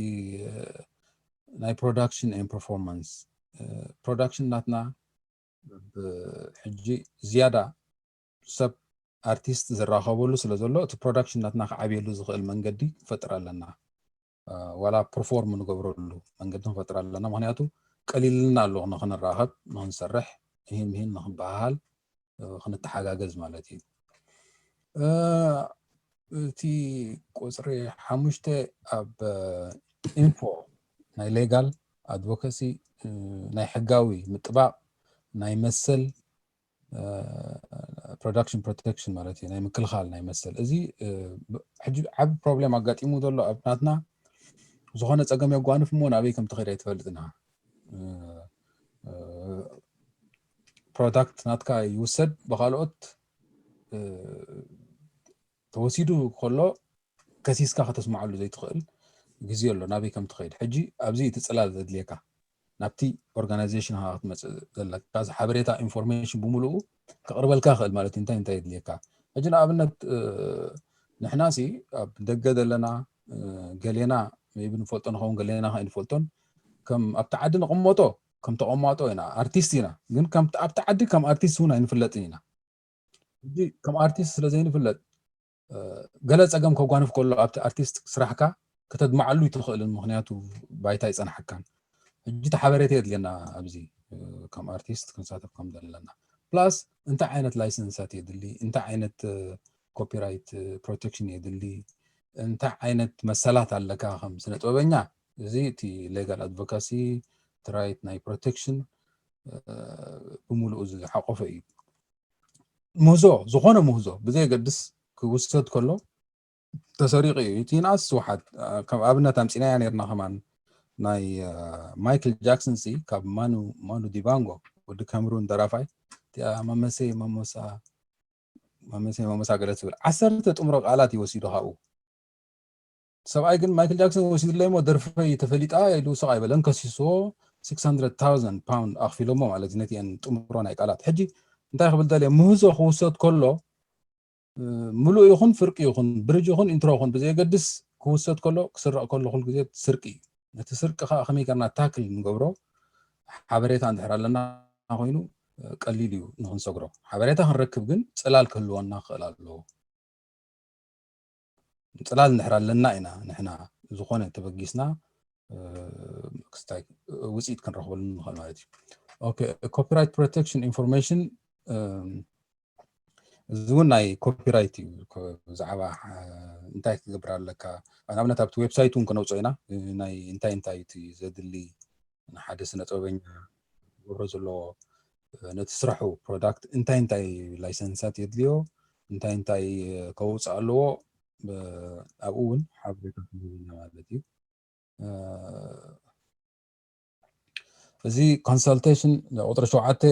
ናይ production and performance፣ ፕሮዳክሽን ናትና ሕጂ ዝያዳ ሰብ ኣርቲስት ዝራኸበሉ ስለ ዘሎ እቲ ፕሮዳክሽን ናትና ክዓብየሉ ዝኽእል መንገዲ ክፈጥር ኣለና። ዋላ ፐርፎርም ንገብረሉ መንገዲ ክንፈጥር ኣለና። ምክንያቱ ቀሊልና ኣሎ ንክንራኸብ፣ ንክንሰርሕ፣ እሂን ምሂን ንክንበሃሃል፣ ክንተሓጋገዝ ማለት እዩ። እቲ ቁፅሪ ሓሙሽተ ኣብ ኢንፎ ናይ ሌጋል ኣድቮካሲ፣ ናይ ሕጋዊ ምጥባቕ፣ ናይ መሰል ፕሮዳክሽን ፕሮቴክሽን ማለት እዩ፣ ናይ ምክልኻል ናይ መሰል። እዚ ሕጂ ዓቢ ፕሮብሌም ኣጋጢሙ ዘሎ ኣብ ናትና፣ ዝኾነ ፀገም የጓንፍ እሞ ናበይ ከም ትኸይድ ኣይትፈልጥና። ፕሮዳክት ናትካ ይውሰድ ብካልኦት ተወሲዱ ከሎ ከሲስካ ከተስምዓሉ ዘይትኽእል ግዜ ኣሎ፣ ናበይ ከም ትኸይድ። ሕጂ ኣብዚ እቲ ፅላል ዘድልየካ ናብቲ ኦርጋናይዜሽን ኢኻ ክትመፅእ ዘለካ። እዚ ሓበሬታ ኢንፎርሜሽን ብምሉኡ ከቕርበልካ ይኽእል ማለት እዩ። እንታይ እንታይ የድልየካ? ሕጂ ንኣብነት ንሕና ሲ ኣብ ደገ ዘለና ገሌና ቢ ንፈልጦ ንኸውን፣ ገሌና ከይንፈልጦን ከም ኣብቲ ዓዲ ንቕመጦ ከም ተቐማጦ ኢና፣ ኣርቲስት ኢና። ግን ኣብቲ ዓዲ ከም ኣርቲስት እውን ኣይንፍለጥን ኢና። ሕጂ ከም ኣርቲስት ስለ ዘይንፍለጥ ገለ ፀገም ከጓንፍ ከሎ ኣብቲ ኣርቲስት ስራሕካ ከተድምዓሉ ይትኽእልን፣ ምክንያቱ ባይታ ይፀናሓካን። ሕጂ እቲ ሓበሬታ የድልየና ኣብዚ ከም ኣርቲስት ክንሳተፍ ከም ዘለና። ፕላስ እንታይ ዓይነት ላይሰንሳት የድሊ፣ እንታይ ዓይነት ኮፒራይት ፕሮቴክሽን የድሊ፣ እንታይ ዓይነት መሰላት ኣለካ ከም ስነ ጥበበኛ። እዚ እቲ ሌጋል ኣድቮካሲ፣ እቲ ራይት ናይ ፕሮቴክሽን ብምሉኡ ዝሓቆፈ እዩ። ምህዞ፣ ዝኾነ ምህዞ ብዘየገድስ ክውሰድ ከሎ ተሰሪቑ እዩ። እቲ ይንኣስ ስውሓት ከም ኣብነት ኣምፂናያ ነርና ከማን ናይ ማይክል ጃክሰን ሲ ካብ ማኑ ማኑ ዲባንጎ ወዲ ካምሩን ደራፋይ እቲኣ መመሰ መመሳ መመሰ መመሳ ገለ ትብል ዓሰርተ ጥምሮ ቃላት ይወሲዱ ካብኡ። ሰብኣይ ግን ማይክል ጃክሰን ወሲድለይ ሞ ደርፈይ ተፈሊጣ ኢሉ ስቕ ኣይበለን፣ ከሲስዎ። ስክስ ሃንድረድ ታውዘንድ ፓውንድ ኣኽፊሎሞ ማለት እዩ ነቲአን ጥምሮ ናይ ቃላት። ሕጂ እንታይ ክብል ደልየ፣ ምህዞ ክውሰድ ከሎ ምሉእ ይኹን ፍርቂ ይኹን ብሪጅ ይኹን ኢንትሮ ይኹን ብዘየገድስ ክውሰድ ከሎ ክስረቕ ከሎ ኩሉ ግዜ ስርቂ እዩ። ነቲ ስርቂ ከዓ ከመይ ገርና ታክል ንገብሮ ሓበሬታ እንድሕር ኣለና ኮይኑ ቀሊል እዩ ንክንሰግሮ። ሓበሬታ ክንረክብ ግን ፅላል ክህልወና ክኽእል ኣለዎ። ፅላል እንድሕር ኣለና ኢና ንሕና ዝኾነ ተበጊስና ክስታይ ውፅኢት ክንረኽበሉ ንኽእል ማለት እዩ። ኦኬ፣ ኮፒራይት ፕሮቴክሽን ኢንፎርሜሽን እዚ እውን ናይ ኮፒራይት እዩ። ብዛዕባ እንታይ ክገብር ኣለካ ንኣብነት ኣብቲ ዌብሳይት እውን ክነውፅኦ ኢና። ናይ እንታይ እንታይ እቲ ዘድሊ ንሓደ ስነ ጥበበኛ ክገብሮ ዘለዎ ነቲ ስራሑ ፕሮዳክት እንታይ እንታይ ላይሰንሳት የድልዮ እንታይ እንታይ ከውፅእ ኣለዎ ኣብኡ እውን ሓበሬታ ክንህብ ኢና ማለት እዩ። እዚ ኮንሰልቴሽን ቁፅሪ ሸውዓተ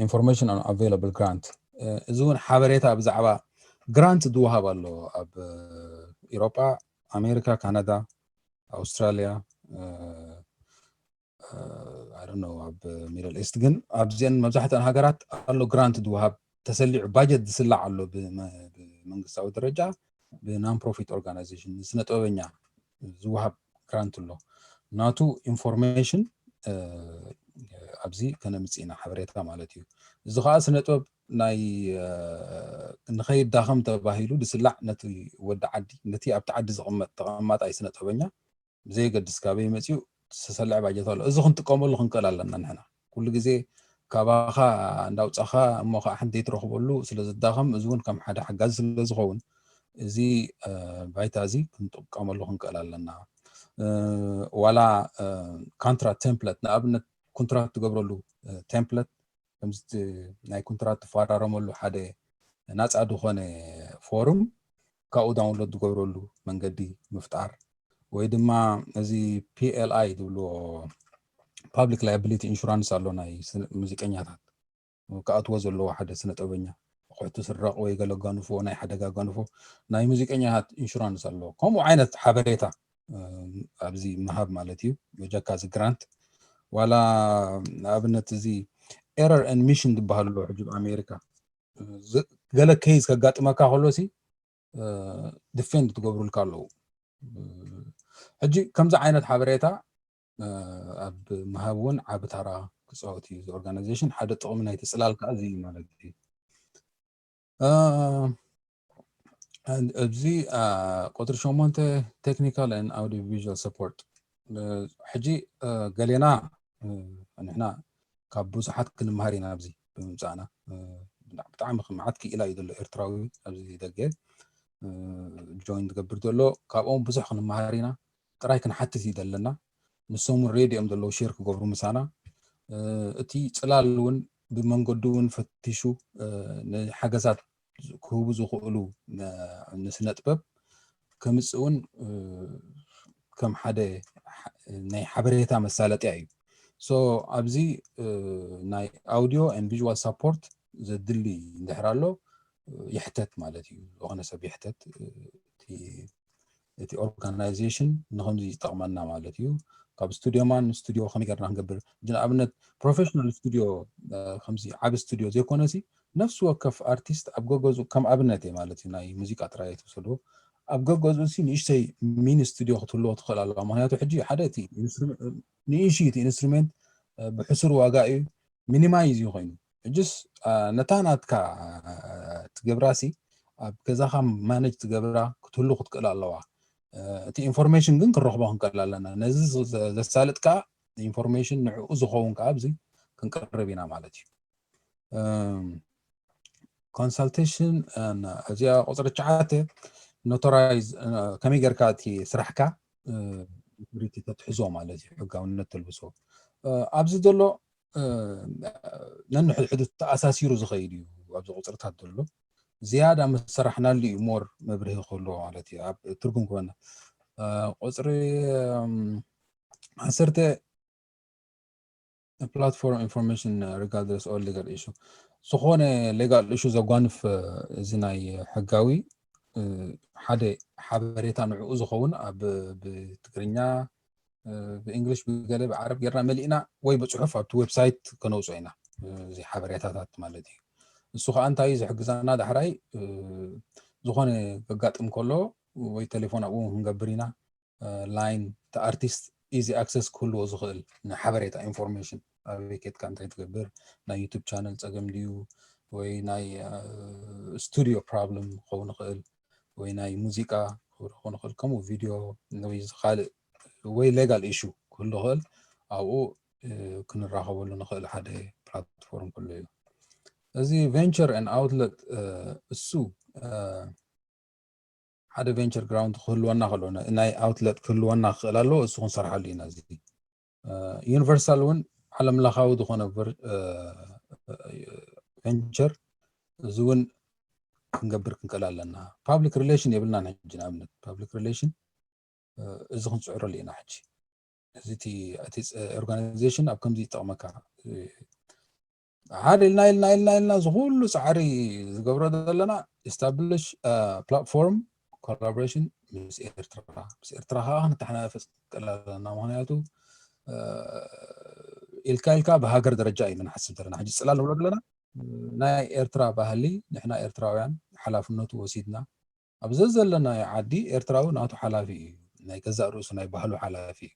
information on available grant እዚ እውን ሓበሬታ ብዛዕባ ግራንት ዝወሃብ ኣሎ ኣብ ኢሮጳ ኣሜሪካ ካናዳ ኣውስትራልያ I don't know ኣብ ሚድል ኢስት ግን ኣብዚአን መብዛሕትአን ሃገራት ኣሎ ግራንት ዝወሃብ ተሰሊዑ ባጀት ዝስላዕ ኣሎ ብመንግስታዊ ደረጃ ብናን ፕሮፊት ኦርጋናይዜሽን ንስነ ጥበበኛ ዝወሃብ ግራንት ኣሎ ናቱ ኢንፎርሜሽን ኣብዚ ከነምፅእ ኢና ሓበሬታ ማለት እዩ። እዚ ከዓ ስነ ጥበብ ናይ ንኸይዳኸም ተባሂሉ ዝስላዕ ነቲ ወዲ ዓዲ ነቲ ኣብቲ ዓዲ ዝቕመጥ ተቐማጣይ ስነ ጥበበኛ ብዘየገድስ ካበይ መፅኡ ዝተሰልዐ ባጀት ኣሎ። እዚ ክንጥቀመሉ ክንክእል ኣለና ንሕና ኩሉ ግዜ ካባኻ እንዳውፃኻ እሞ ከዓ ሓንቲ ትረኽበሉ ስለ ዝዳኸም እዚ እውን ከም ሓደ ሓጋዚ ስለ ዝኸውን እዚ ባይታ እዚ ክንጥቀመሉ ክንክእል ኣለና። ዋላ ኮንትራት ቴምፕለት ንኣብነት ኮንትራት ትገብረሉ ቴምፕለት ከምዚ ናይ ኮንትራት ትፈራረመሉ ሓደ ናፃ ዝኾነ ፎርም ካብኡ ዳውንሎድ ዝገብረሉ መንገዲ ምፍጣር ወይ ድማ እዚ PLI ዝብልዎ ፓብሊክ ላያቢሊቲ ኢንሹራንስ ኣሎ ናይ ሙዚቀኛታት ክኣትዎ ዘለዎ ሓደ ስነ ጥበበኛ ኣቑሑ ትስረቕ ወይ ገለ ኣጋንፎ ናይ ሓደጋ ኣጋንፎ ናይ ሙዚቀኛታት ኢንሹራንስ ኣሎ። ከምኡ ዓይነት ሓበሬታ ኣብዚ ምሃብ ማለት እዩ። በጃካ እዚ ግራንት ዋላ ንኣብነት እዚ ኤረር ን ሚሽን ዝበሃል ኣሎ ሕጂ ኣብ ኣሜሪካ ገለ ኬዝ ከጋጥመካ ከሎ ሲ ዲፌንድ ትገብሩልካ ኣለዉ። ሕጂ ከምዚ ዓይነት ሓበሬታ ኣብ ምሃብ እውን ዓቢ ታራ ክፃወት እዩ። እዚ ኦርጋናይዜሽን ሓደ ጥቕሚ ናይ ትፅላል ከዓ እዚ እዩ ማለት እዩ። ኣብዚ ቁፅሪ ሸሞንተ ቴክኒካል ን ኣውዲዮ ቪዥዋል ሰፖርት ሕጂ ገሌና ንሕና ካብ ብዙሓት ክንመሃር ኢና ኣብዚ ብምምፃእና ብጣዕሚ መዓት ክኢላ እዩ ዘሎ ኤርትራዊ ኣብዚ ደገ ጆይን ዝገብር ዘሎ ካብኦም ብዙሕ ክንመሃር ኢና ጥራይ ክንሓትት እዩ ዘለና ንሶም እውን ሬዲ እዮም ዘለዉ ሼር ክገብሩ ምሳና እቲ ፅላል እውን ብመንገዱ እውን ፈቲሹ ንሓገዛት ክህቡ ዝኽእሉ ንስነ ጥበብ ከምፅእ እውን ከም ሓደ ናይ ሓበሬታ መሳለጥያ እዩ። ሶ ኣብዚ ናይ ኣውዲዮ ን ቪዥዋል ሳፖርት ዘድሊ እንድሕር ኣሎ ይሕተት ማለት እዩ። ዝኾነ ሰብ ይሕተት እቲ ኦርጋናይዜሽን ንከምዚ ይጠቕመና ማለት እዩ። ካብ ስቱዲዮ ማን ስቱዲዮ ከመይ ገርና ክንገብር ንኣብነት ፕሮፌሽናል ስቱዲዮ ከምዚ ዓብ ስቱዲዮ ዘይኮነሲ ነፍሲ ወከፍ ኣርቲስት ኣብ ገገዝኡ ከም ኣብነት እየ ማለት እዩ ናይ ሙዚቃ ጥራይ ኣይትውሰድዎ ኣብ ገገዝኡ ሲ ንእሽተይ ሚኒ ስቱዲዮ ክትህልዎ ትኽእል ኣለዋ ምክንያቱ ሕጂ ሓደ እቲ ንእሽዩ እቲ ኢንስትሩሜንት ብሕሱር ዋጋ እዩ ሚኒማይዝ እዩ ኮይኑ ሕጅስ ነታ ናትካ ትገብራ ሲ ኣብ ገዛኻ ማነጅ ትገብራ ክትህሉ ክትክእል ኣለዋ እቲ ኢንፎርሜሽን ግን ክንረኽቦ ክንክእል ኣለና ነዚ ዘሳልጥ ከዓ information ንዕኡ ዝኸውን ከዓ ኣብዚ ክንቀርብ ኢና ማለት እዩ። Consultation፣ እዚኣ ቁፅሪ ትሽዓተ፣ notorize፣ ከመይ ጌርካ እቲ ስራሕካ security ተትሕዞ ማለት እዩ፣ ሕጋውነት ተልብሶ። ኣብዚ ዘሎ ነንሕድሕዱ ተኣሳሲሩ ዝኸይድ እዩ። ኣብዚ ቁፅርታት ዘሎ ዝያዳ መሰራሕናሉ እዩ፣ more መብርሂ ክህልዎ ማለት እዩ፣ ኣብ ትርጉም ክበና። ቁፅሪ ዓሰርተ፣ platform information regardless all legal issue፣ ዝኾነ legal issue ዘጓንፍ፣ እዚ ናይ ሕጋዊ ሓደ ሓበሬታ ንዕኡ ዝኸውን ኣብ ብትግርኛ፣ ብእንግሊሽ፣ ብገለ ብዓረብ ጌርና መሊእና ወይ ብፅሑፍ ኣብቲ ዌብሳይት ከነውፅኦ ኢና። እዚ ሓበሬታታት ማለት እዩ። እሱ ከዓ እንታይ እዩ ዝሕግዘና? ዳሕራይ ዝኾነ ከጋጥም ከሎ ወይ ቴሌፎን ኣብኡ ክንገብር ኢና። ላይን እቲ ኣርቲስት easy access ክህልዎ ዝኽእል ንሓበሬታ፣ information፣ ኣበይ ኬድካ እንታይ ትገብር፣ ናይ ዩቱብ ቻነል ፀገም ድዩ ወይ ናይ studio problem ክኸውን ይኽእል ወይ ናይ ሙዚቃ ክኸውን ይኽእል፣ ከምኡ ቪድዮ ወይ ካልእ ወይ legal issue ክህሉ ይኽእል፣ ኣብኡ ክንራኸበሉ ንኽእል ሓደ platform ክህሉ እዩ። እዚ venture and outlet እሱ ሓደ venture ground ክህልወና ከሎ ናይ outlet ክህልወና ክኽእል ኣለዎ። እሱ ክንሰርሓሉ ኢና። እዚ ዩኒቨርሳል እውን ዓለም ለኻዊ ዝኾነ venture እዚ እውን ክንገብር ክንክእል ኣለና። Public relation የብልናን ሕጂ። ንኣብነት public relation እዚ ክንፅዕረሉ ኢና ሕጂ። እዚ እቲ organization ኣብ ከምዚ ይጠቕመካ። ሓደ ኢልና ኢልና ኢልና ኢልና እዚ ኩሉ ፃዕሪ ዝገብሮ ዘለና establish platform collaboration ምስ ኤርትራ፣ ምስ ኤርትራ ከዓ ክንተሓናፈፅ ክንክእል ኣለና። ምክንያቱ ኢልካ ኢልካ ብሃገር ደረጃ ኢና ንሓስብ ዘለና። ሕጂ ፅላል ንብሎ ዘለና ናይ ኤርትራ ባህሊ፣ ንሕና ኤርትራውያን ሓላፍነቱ ወሲድና ኣብ ዘዘለናዮ ዓዲ ኤርትራዊ ናቱ ሓላፊ እዩ፣ ናይ ገዛእ ርእሱ ናይ ባህሉ ሓላፊ እዩ።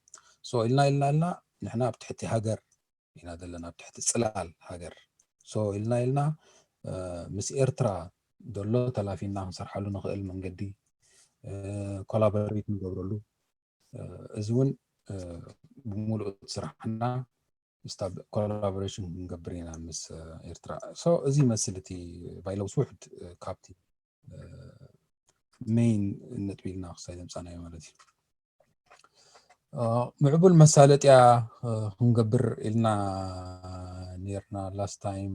So ኢልና ኢልና ኢልና ንሕና ኣብ ትሕቲ ሃገር ኢና ዘለና፣ ኣብ ትሕቲ ፅላል ሃገር። So ኢልና ኢልና ምስ ኤርትራ ዘሎ ተላፊና ክንሰርሓሉ ንኽእል መንገዲ collaborate ንገብረሉ፣ እዚ እውን ብምሉእ ስራሕና collaboration ክንገብር ኢና ምስ ኤርትራ። So እዚ ይመስል እቲ ባይለውስ ውሕድ ካብቲ main ነጥቢ ኢልና ክሳይ ዘምፃናዮ ማለት እዩ። ምዕቡል መሳለጥያ ክንገብር ኢልና ነርና last time፣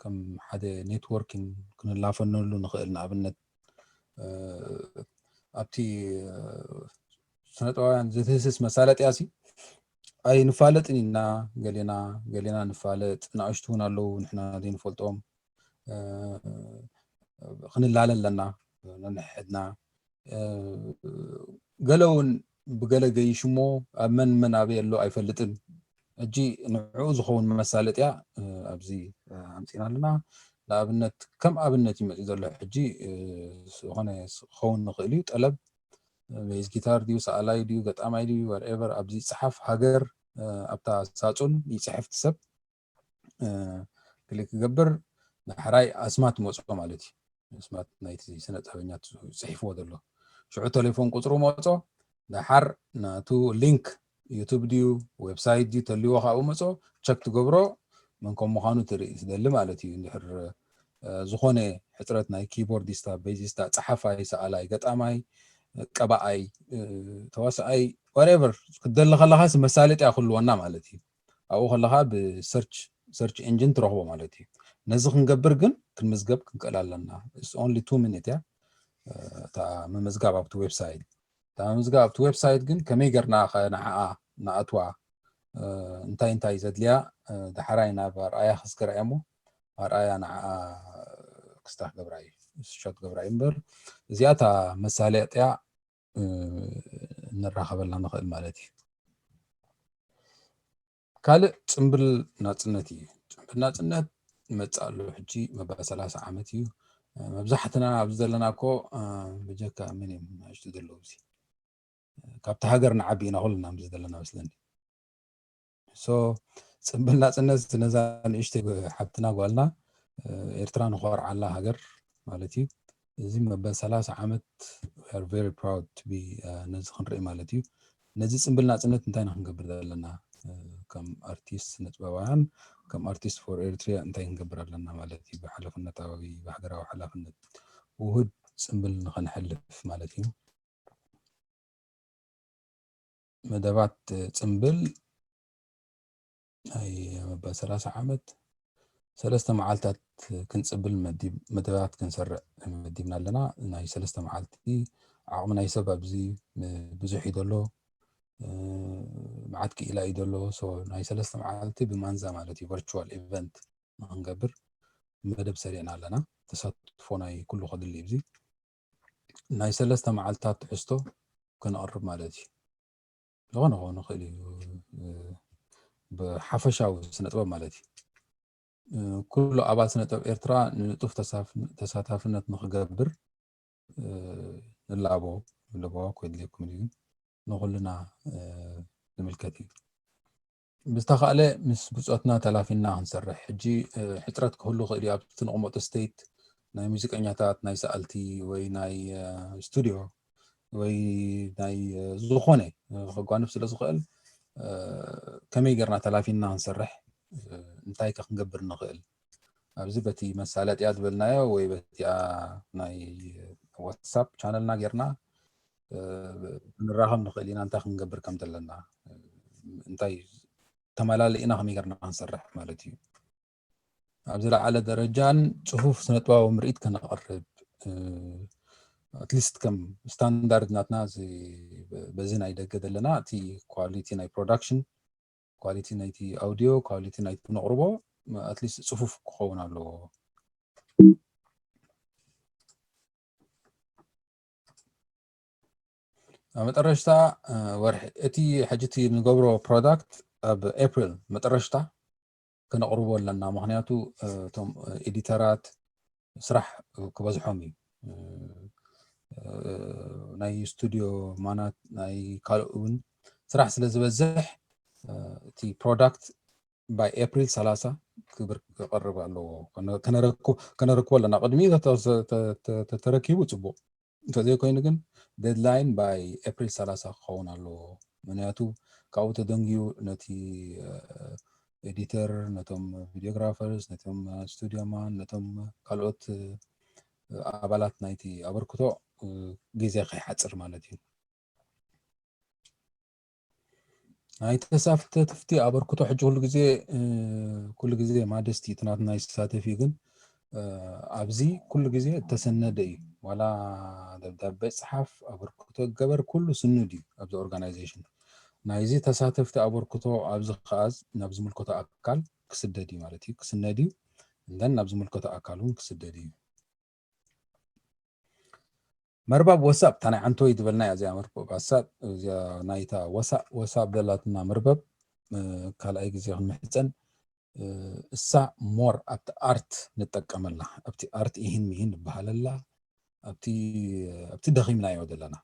ከም ሓደ networking ክንላፈነሉ ንኽእል። ንኣብነት ኣብቲ ስነጥበባውያን ዝትህስስ መሳለጥያ ሲ ኣይንፋለጥን ኢና። ገሌና ገሌና ንፋለጥ፣ ንኣሽቱ እውን ኣለዉ ንሕና ዘይንፈልጦም። ክንላለ ኣለና ነንሕድና። ገለ እውን ብገለ ገይሽሞ ኣብ መን መን ኣበይ ኣሎ ኣይፈልጥን። ሕጂ ንዕኡ ዝኸውን መሳለጥያ ኣብዚ ኣምፂና ኣለና። ንኣብነት ከም ኣብነት እዩ መፂኡ ዘሎ። ሕጂ ዝኾነ ክኸውን ንኽእል እዩ። ጠለብ ቤዝ ጊታር ድዩ፣ ሰኣላይ ድዩ፣ ገጣማይ ድዩ፣ whatever፣ ኣብዚ ፀሓፍ ሃገር ኣብታ ሳፁን ይፅሕፍ ሰብ። ክሊክ ክገብር ዳሕራይ ኣስማት መፅኦ ማለት እዩ። ኣስማት ናይቲ ስነ ጥበበኛ ፅሒፍዎ ዘሎ። ሽዑ ቴሌፎን ቁፅሩ መፅኦ። ዳሓር ናቱ ሊንክ ዩቱብ ድዩ ዌብሳይት ድዩ ተልዎ ካብኡ መፅኦ፣ ቸክ ትገብሮ፣ መን ከም ምዃኑ ትርኢ ትደሊ ማለት እዩ። እንድሕር ዝኾነ ሕፅረት ናይ ኪቦርዲስታ፣ ቤዚስታ፣ ፀሓፋይ፣ ሰኣላይ፣ ገጣማይ፣ ቀባኣይ፣ ተዋሳኣይ፣ whatever ክትደሊ ከለኻስ መሳለጥያ ክህልወና ማለት እዩ። ኣብኡ ከለኻ ብሰርች፣ ሰርች ኢንጂን ትረኽቦ ማለት እዩ። ነዚ ክንገብር ግን ክንምዝገብ ክንክእል ኣለና። It's only two minute እያ እታ ምምዝጋብ ኣብቲ ዌብሳይት። እታ ምምዝጋብ ኣብቲ ዌብሳይት ግን ከመይ ጌርና ከ ንዓኣ ንኣትዋ፣ እንታይ እንታይ ዘድልያ፣ ዳሕራይ ናብ ኣርኣያ ክስገራ እያ እሞ ኣርኣያ ንዓኣ ክስታ ክገብራ እዩ፣ ስክሪንሾት ክገብራ እዩ። እምበር እዚኣ እታ መሳለጥያ ንራኸበላ ንኽእል ማለት እዩ። ካልእ ጽምብል ናጽነት እዩ። ጽምብል ናጽነት ይመጽእ ኣሎ፣ ሕጂ መበል ሰላሳ ዓመት እዩ። መብዛሕትና ኣብዚ ዘለና እኮ ብጀካ መን እዮም ንኣሽቱ ዘለዉ? እዚ ካብቲ ሃገር ንዓቢ ኢና ኩልና ኣብዚ ዘለና መስለኒ። So ጽምብል ናጽነት ነዛ ንእሽተይ ሓብትና ጓልና ኤርትራ ንኾርዓላ ሃገር ማለት እዩ። እዚ መበል ሰላሳ ዓመት we are very proud to be ነዚ ክንርኢ ማለት እዩ። ነዚ ጽምብል ናጽነት እንታይ ኢና ክንገብር ዘለና? ከም ኣርቲስት ስነጥበባውያን፣ ከም ኣርቲስት ፎር ኤርትሪያ እንታይ ክንገብር ኣለና ማለት እዩ? ብሓላፍነታዊ፣ ብሃገራዊ ሓላፍነት ውሁድ ጽምብል ንኸነሕልፍ ማለት እዩ። መደባት ጽምብል ናይ መበል ሰላሳ ዓመት ሰለስተ መዓልታት ክንጽብል መዲብ-፣ መደባት ክንሰርዕ መዲብና ኣለና። ናይ ሰለስተ መዓልቲ ዓቕሚ ናይ ሰብ ኣብዚ ብዙሕ እዩ ዘሎ። መዓት ክኢላ እዩ ዘሎ። So ናይ ሰለስተ መዓልቲ ብማንዛ ማለት እዩ ቨርቹዋል ኢቨንት ንክንገብር መደብ ሰሪዕና ኣለና። ተሳትፎ ናይ ኩሉ ከድሊ እዩ። ናይ ሰለስተ መዓልታት ትሕዝቶ ከነቕርብ ማለት እዩ። ዝኾነ ክኸውን ይኽእል እዩ። ብሓፈሻዊ ስነ ጥበብ ማለት እዩ። ኩሉ ኣባል ስነ ጥበብ ኤርትራ ንንጡፍ ተሳታፍነት ንክገብር ንላቦ፣ ንለቦ ክድልየኩም እዩ። ንኹልና ዝምልከት እዩ። ብዝተኻእለ ምስ ብጾትና ተላፊና ክንሰርሕ። ሕጂ ሕጽረት ክህሉ ይኽእል እዩ ኣብቲ ንቕመጦ ስቴት ናይ ሙዚቀኛታት፣ ናይ ሰኣልቲ ወይ ናይ ስቱድዮ ወይ ናይ ዝኾነ ከጓንፍ ስለ ዝኽእል ከመይ ጌርና ተላፊና ክንሰርሕ፣ እንታይ ከ ክንገብር ንኽእል? ኣብዚ በቲ መሳለጥያ ዝበልናዮ ወይ በቲኣ ናይ ዋትሳፕ ቻነልና ጌርና ክንራኸብ ንኽእል ኢና። እንታይ ክንገብር ከም ዘለና፣ እንታይ ተመላሊእና ከመይ ጌርና ክንሰርሕ ማለት እዩ። ኣብ ዝለዓለ ደረጃን ጽፉፍ ስነጥበባዊ ምርኢት ከነቕርብ፣ ኣትሊስት ከም ስታንዳርድ ናትና በዚ ናይ ደገ ዘለና እቲ ኳሊቲ ናይ ፕሮዳክሽን፣ ኳሊቲ ናይቲ ኣውዲዮ፣ ኳሊቲ ናይቲ ነቕርቦ ኣትሊስት ጽፉፍ ክኸውን ኣለዎ። ኣብ መጠረሽታ ወርሒ እቲ ሕጂ እቲ ንገብሮ ፕሮዳክት ኣብ ኤፕሪል መጠረሽታ ከነቕርቦ ኣለና። ምኽንያቱ እቶም ኤዲተራት ስራሕ ክበዝሖም እዩ። ናይ ስቱድዮ ማናት ናይ ካልእ እውን ስራሕ ስለ ዝበዝሕ እቲ ፕሮዳክት ባይ ኤፕሪል ሰላሳ ክብር ክቐርብ ኣለዎ። ከነረክቦ ኣለና። ቅድሚ ተተረኪቡ ጽቡቕ። እንተዘይኮይኑ ግን ዴድላይን ባይ ኤፕሪል ሰላሳ ክኸውን ኣለዎ። ምክንያቱ ካብኡ ተደንጊዩ ነቲ ኤዲተር፣ ነቶም ቪዲዮግራፈርስ፣ ነቶም ስቱዲዮ ማን፣ ነቶም ካልኦት ኣባላት ናይቲ ኣበርክቶ ግዜ ከይሓፅር ማለት እዩ። ናይ ተሳተፍቲ ኣበርክቶ ሕጂ ኩሉ ግዜ ኩሉ ግዜ ማደስቲ እቲ ናትና ይሳተፍ እዩ፣ ግን ኣብዚ ኩሉ ግዜ እተሰነደ እዩ። ዋላ ደብዳቤ ጽሓፍ፣ ኣበርክቶ ገበር፣ ኩሉ ስኑድ እዩ ኣብዚ ኦርጋናይዜሽን። ናይዚ ተሳተፍቲ ኣበርክቶ ኣብዚ ከኣ ናብ ዝምልከቶ ኣካል ክስደድ እዩ ማለት እዩ፣ ክስነድ እዩ። እንደን ናብ ዝምልከቶ ኣካል እውን ክስደድ እዩ። መርባብ ወሳብ እታ ናይ ዓንቶይ ዝበልናያ እዚኣ መርባብ ወሳብ እዚኣ ናይታ ወሳብ ወሳብ ደላትና መርበብ ካልኣይ ግዜ ክንምሕፀን እሳ ሞር ኣብቲ ኣርት ንጠቀመላ ኣብቲ ኣርት ይህን ምሂን ንበሃለላ ኣብቲ ኣብቲ ደኺምናዮ ዘለና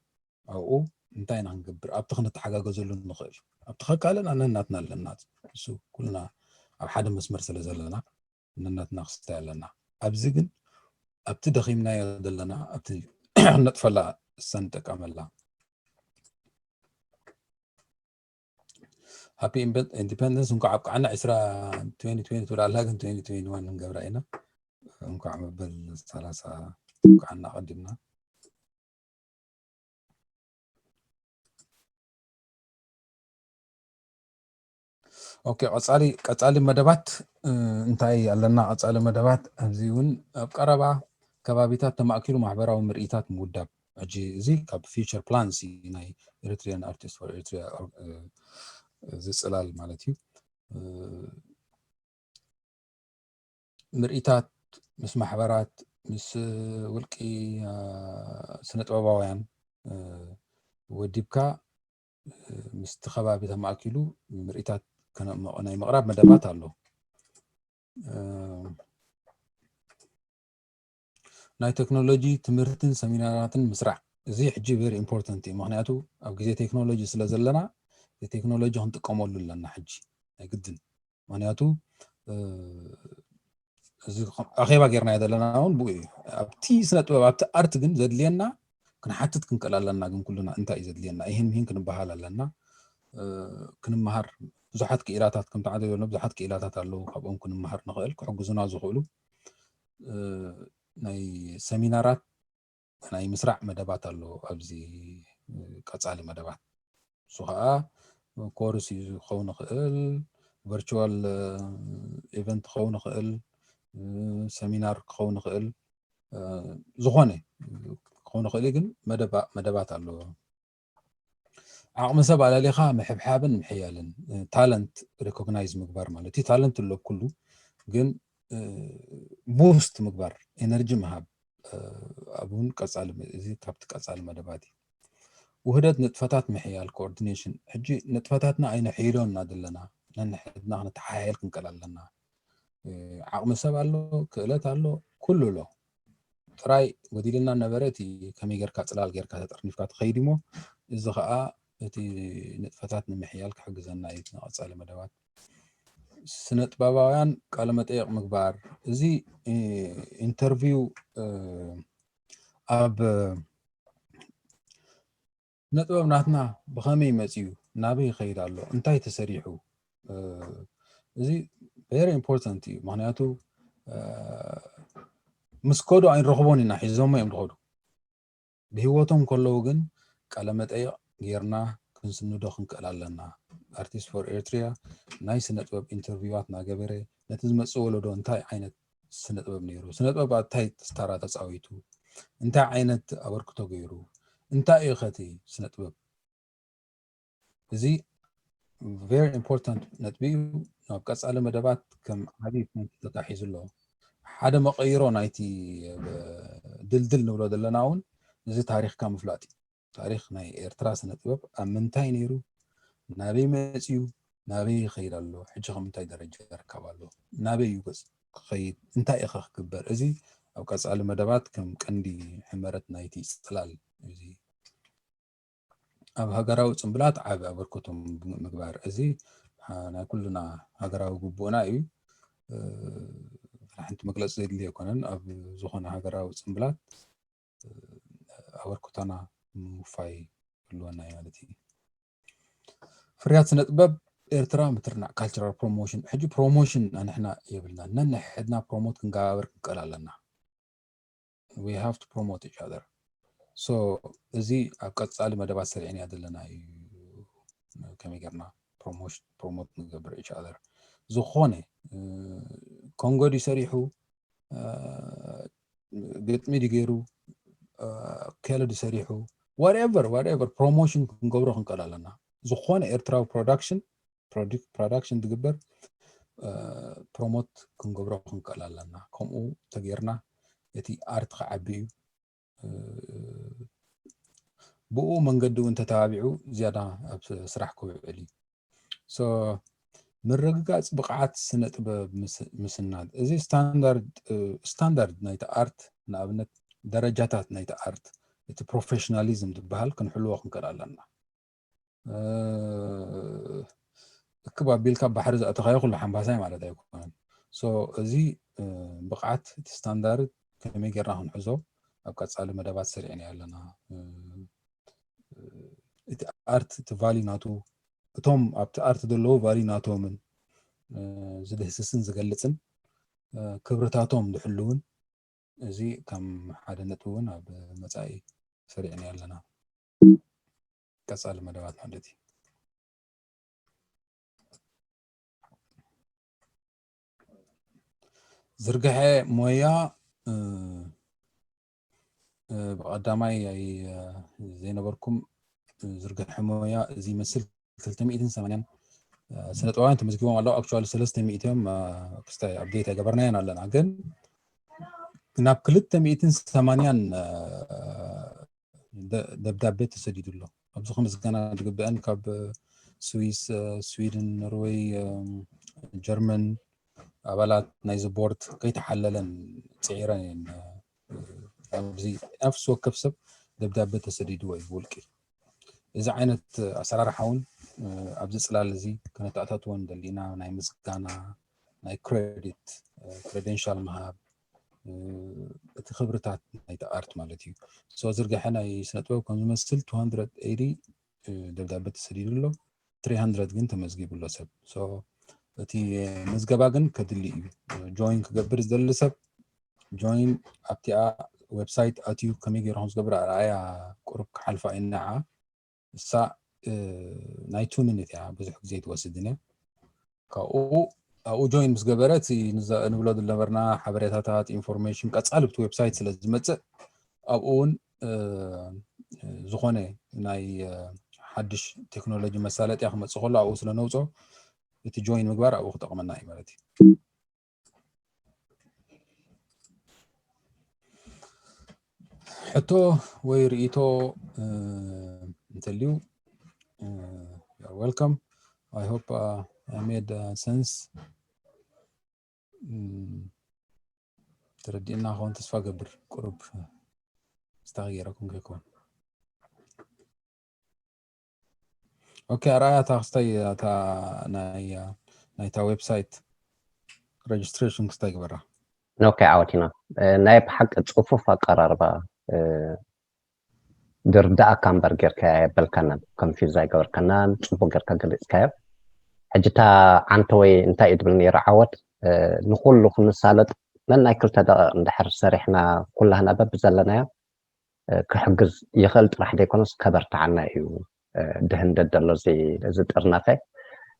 ኣብኡ እንታይ ኢና ክንገብር ኣብቲ ክንተሓጋገዘሉ ንኽእል ኣብቲ ከካለን ኣነናትና ኣለና እሱ ኩልና ኣብ ሓደ መስመር ስለ ዘለና ነናትና ክስታይ ኣለና። ኣብዚ ግን ኣብቲ ደኺምናዮ ዘለና ኣብቲ ክነጥፈላ እሳ ንጠቀመላ። ሃፒ ኢንዲፐንደንስ እንኳዕ ኣብቅዓና። ዕስራ ትወንቲ ትወንቲ ትብል ኣላ ግን ትወንቲ ትወንቲ ዋን ንገብራ ኢና። እንኳዕ መበል ሰላሳ ኣብቅዓና ኣቐዲምና። ኦኬ ቀጻሊ ቀጻሊ መደባት እንታይ ኣለና? ቀጻሊ መደባት ኣብዚ እውን ኣብ ቀረባ ከባቢታት ተማእኪሉ ማሕበራዊ ምርኢታት ምውዳብ። ሕጂ እዚ ካብ ፊውቸር ፕላንስ ናይ ኤሪትሪያን ኣርቲስት ፎር ኤሪትሪያ ዝጽላል ማለት እዩ። ምርኢታት ምስ ማሕበራት ምስ ውልቂ ስነ ጥበባውያን ወዲብካ ምስቲ ከባቢ ተማእኪሉ ምርኢታት ናይ ምቕራብ መደባት ኣሎ። ናይ ቴክኖሎጂ ትምህርትን ሰሚናራትን ምስራዕ እዚ ሕጂ very important እዩ። ምክንያቱ ኣብ ግዜ ቴክኖሎጂ ስለ ዘለና ቴክኖሎጂ ክንጥቀመሉ ኣለና ሕጂ ናይ ግድን። ምክንያቱ እዚ ኣኼባ ጌርናዮ ዘለና እውን ብኡ እዩ። ኣብቲ ስነ ጥበብ ኣብቲ ኣርት ግን ዘድልየና ክንሓትት ክንክእል ኣለና። ግን ኩልና እንታይ እዩ ዘድልየና? ይህን ይህን ክንበሃል ኣለና። ክንመሃር ብዙሓት ክኢላታት፣ ከምቲ ዓደ ዝበልና ብዙሓት ክኢላታት ኣለዉ፣ ካብኦም ክንመሃር ንኽእል፣ ክሕግዙና ዝኽእሉ ናይ ሰሚናራት ናይ ምስራዕ መደባት ኣሎ ኣብዚ ቀጻሊ መደባት። እሱ ኸዓ ኮርስ እዩ ክኸውን ይኽእል፣ ቨርቹዋል ኢቨንት ክኸውን ይኽእል፣ ሰሚናር ክኸውን ይኽእል፣ ዝኾነ ክኸውን ይኽእል እዩ። ግን መደባት ኣለዎ። ዓቕሚ ሰብ ኣላሊኻ ምሕብሓብን ምሕያልን፣ ታለንት ሪኮግናይዝ ምግባር ማለት እዩ። ታለንት ኣሎ ኩሉ፣ ግን ቡስት ምግባር፣ ኤነርጂ ምሃብ፣ ኣብውን ቀጻሊ እዚ ካብቲ ቀጻሊ መደባት እዩ። ውህደት ንጥፈታት ምሕያል፣ ኮኦርዲኔሽን። ሕጂ ንጥፈታትና ኣይነሕይሎን ኢና ዘለና፣ ነንሕድና ክንተሓያየል ክንክእል ኣለና። ዓቕሚ ሰብ ኣሎ፣ ክእለት ኣሎ፣ ኩሉ ኣሎ። ጥራይ ጎዲልና ነበረ እቲ ከመይ ጌርካ ጽላል ጌርካ ተጠርኒፍካ ትኸይድ እሞ፣ እዚ ኸኣ እቲ ንጥፈታት ንምሕያል ክሕግዘና እዩ። እቲ ንቐጻሊ መደባት ስነ ጥበባውያን ቃለ መጠየቕ ምግባር፣ እዚ ኢንተርቪው ኣብ ስነ ጥበብ ናትና ብኸመይ መጽዩ፣ ናበይ ይኸይድ ኣሎ፣ እንታይ ተሰሪሑ፣ እዚ ቨሪ ኢምፖርታንት እዩ። ምክንያቱ ምስ ከዱ ኣይንረኽቦን ኢና፣ ሒዞሞ እዮም ዝኸዱ። ብህይወቶም ከለዉ ግን ቃለ መጠይቕ ጌርና ክንስንዶ ክንክእል ኣለና። ኣርቲስት ፎር ኤርትሪያ ናይ ስነ ጥበብ ኢንተርቪዋት እናገበረ ነቲ ዝመጽእ ወለዶ እንታይ ዓይነት ስነ ጥበብ ነይሩ፣ ስነ ጥበብ ኣብ እንታይ ስታራ ተጻዊቱ፣ እንታይ ዓይነት ኣበርክቶ ገይሩ፣ እንታይ እዩ ኸቲ ስነ ጥበብ? እዚ ቨሪ ኢምፖርታንት ነጥቢ እዩ። ናብ ቀጻሊ መደባት ከም ዓብዪ ፖይንት ተታሒዙ ኣሎ። ሓደ መቐይሮ ናይቲ ድልድል ንብሎ ዘለና እውን እዚ ታሪኽካ ምፍላጥ እዩ። ታሪኽ ናይ ኤርትራ ስነ ጥበብ ኣብ ምንታይ ነይሩ፣ ናበይ መጽዩ፣ ናበይ ይኸይድ ኣሎ፣ ሕጂ ከም እንታይ ደረጃ ይርከብ ኣሎ፣ ናበይ እዩ ገጽ ክኸይድ፣ እንታይ ኢኸ ክግበር? እዚ ኣብ ቀጻሊ መደባት ከም ቀንዲ ሕመረት ናይቲ ጽላል እዚ ኣብ ሃገራዊ ጽምብላት ዓቢ ኣበርክቶ ምግባር፣ እዚ ናይ ኩልና ሃገራዊ ግቡእና እዩ። ሓንቲ መግለጺ ዘድልዮ ኣይኮነን። ኣብ ዝኾነ ሃገራዊ ጽምብላት ኣበርክቶና ምውፋይ ክህልወና እዩ ማለት እዩ። ፍርያት ስነ ጥበብ ኤርትራ ምትርናዕ፣ ካልቸራል ፕሮሞሽን። ሕጂ ፕሮሞሽን ኣንሕና የብልና፣ ነንሕድና ፕሮሞት ክንገባበር ክንክእል ኣለና። We have to promote each other። So እዚ ኣብ ቀጻሊ መደባት ሰሪዕና ዘለና እዩ፣ ከመይ ጌርና ፕሮሞት ንገብር each other። ዝኾነ ኮንጎ ድዩ ሰሪሑ፣ ግጥሚ ድዩ ገይሩ፣ ኬለ ድዩ ሰሪሑ፣ ዋትኤቨር ዋትኤቨር ፕሮሞሽን ክንገብሮ ክንክእል ኣለና። ዝኾነ ኤርትራዊ ፕሮዳክሽን ፕሮዳክሽን ዝግበር ፕሮሞት ክንገብሮ ክንክእል ኣለና። ከምኡ ተጌርና እቲ ኣርት ክዓቢ እዩ። ብኡ መንገዲ እውን ተተባቢዑ ዝያዳ ኣብ ስራሕ ክውዕል እዩ። So ምርግጋጽ ብቕዓት ስነ ጥበብ ምስናድ፣ እዚ ስታንዳርድ ናይቲ ኣርት፣ ንኣብነት ደረጃታት ናይቲ ኣርት፣ እቲ ፕሮፌሽናሊዝም ዝበሃል ክንሕልዎ ክንክእል ኣለና። እክብ ኣቢልካ ባሕሪ ዘእተኻዮ ኩሉ ሓምባሳይ ማለት ኣይኮነን። So እዚ ብቕዓት እቲ ስታንዳርድ ከመይ ጌርና ክንሕዞ ኣብ ቀጻሊ መደባት ሰሪዕና ኣለና። እቲ ኣርት እቲ ቫሊ ናቱ፣ እቶም ኣብቲ ኣርት ዘለዉ ቫሊ ናቶምን ዝድህስስን ዝገልጽን ክብርታቶም ዝሕልውን፣ እዚ ከም ሓደ ነጥቢ እውን ኣብ መጻኢ ሰሪዕና ኣለና። ቀጻሊ መደባት ማለት እዩ። ዝርግሐ ሞያ ብቐዳማይ ዘይነበርኩም ዝርግሐ ሞያ እዚ ይመስል። ክልተ ሚእትን ሰማንያን ስነ ጥበባውያን ተመዝጊቦም ኣለዉ። ኣክቹዋሊ ሰለስተ ሚእቲ እዮም። ክስታይ ኣፕዴት ኣይገበርናዮን ኣለና፣ ግን ናብ ክልተ ሚእትን ሰማንያን ደብዳቤ ተሰዲዱ ኣሎ። ኣብዚ ክምስገና ዝግበአን ካብ ስዊስ፣ ስዊድን፣ ኖርወይ፣ ጀርመን ኣባላት ናይዚ ቦርድ ከይተሓለለን ጽዒረን እየን። ኣብዚ ነፍሲ ወከፍ ሰብ ደብዳቤ ተሰዲድዎ እዩ ብውልቂ። እዚ ዓይነት ኣሰራርሓ እውን ኣብዚ ጽላል እዚ ከነተኣታትዎ ንደሊ ኢና። ናይ ምስጋና፣ ናይ ክሬዲት፣ ክሬደንሻል ምሃብ፣ እቲ ክብርታት ናይቲ ኣርት ማለት እዩ። So ዝርግሐ ናይ ስነ ጥበብ ከም ዝመስል two hundred eighty ደብዳቤ ተሰዲዱ ኣሎ፣ three hundred ግን ተመዝጊቡ ኣሎ ሰብ። So እቲ ምዝገባ ግን ከድሊ እዩ። Join ክገብር ዝደሊ ሰብ join ኣብቲኣ ዌብሳይት ኣትዩ ከመይ ገይሩ ከም ዝገብር ኣርኣያ። ቁሩብ ክሓልፋ ኢና። እሳ ናይ two minute እያ፣ ብዙሕ ግዜ ትወስድን እያ። ካብኡ ኣብኡ join ምስ ገበረ እቲ ንብሎ ዝነበርና ሓበሬታታት፣ ኢንፎርሜሽን ቀጻሊ ብቲ ዌብሳይት ስለ ዝመጽእ፣ ኣብኡ እውን ዝኾነ ናይ ሓድሽ ቴክኖሎጂ መሳለጥያ ክመጽእ ከሎ ኣብኡ ስለ ነውጾ እቲ join ምግባር ኣብኡ ክጠቕመና እዩ ማለት እዩ። ሕቶ ወይ ርእይቶ እንተልዩ፣ welcome. I hope I made sense. ተረዲእና ከውን ተስፋ ገብር። ቁሩብ ስታክ ገይረኩም ከይከውን። ኦኬ፣ ኣርኣያ እታ ክስታይ እታ ናይ ናይታ ዌብሳይት ሬጅስትሬሽን ክስታይ ግበራ። ኦኬ፣ ዓወቲና። ናይ ብሓቂ ጽፉፍ ኣቀራርባ፣ ድርዳእካ እምበር ጌርካያ የበልካናን፣ ኮንፊዝ ኣይገበርካናን፣ ጽቡቅ ጌርካ ገሊጽካዮ። ሕጂ እታ ዓንተ ወይ እንታይ እዩ ትብል ነይሩ ዓወት፣ ንኩሉ ክንሳለጥ ነናይ ክልተ ደቂቕ እንድሕር ሰሪሕና ኩላህና በብዘለናዮ ክሕግዝ ይኽእል ጥራሕ ዘይኮነስ ከበርትዓና እዩ ድህንደት ዘሎ እዚ ጥርናፈ።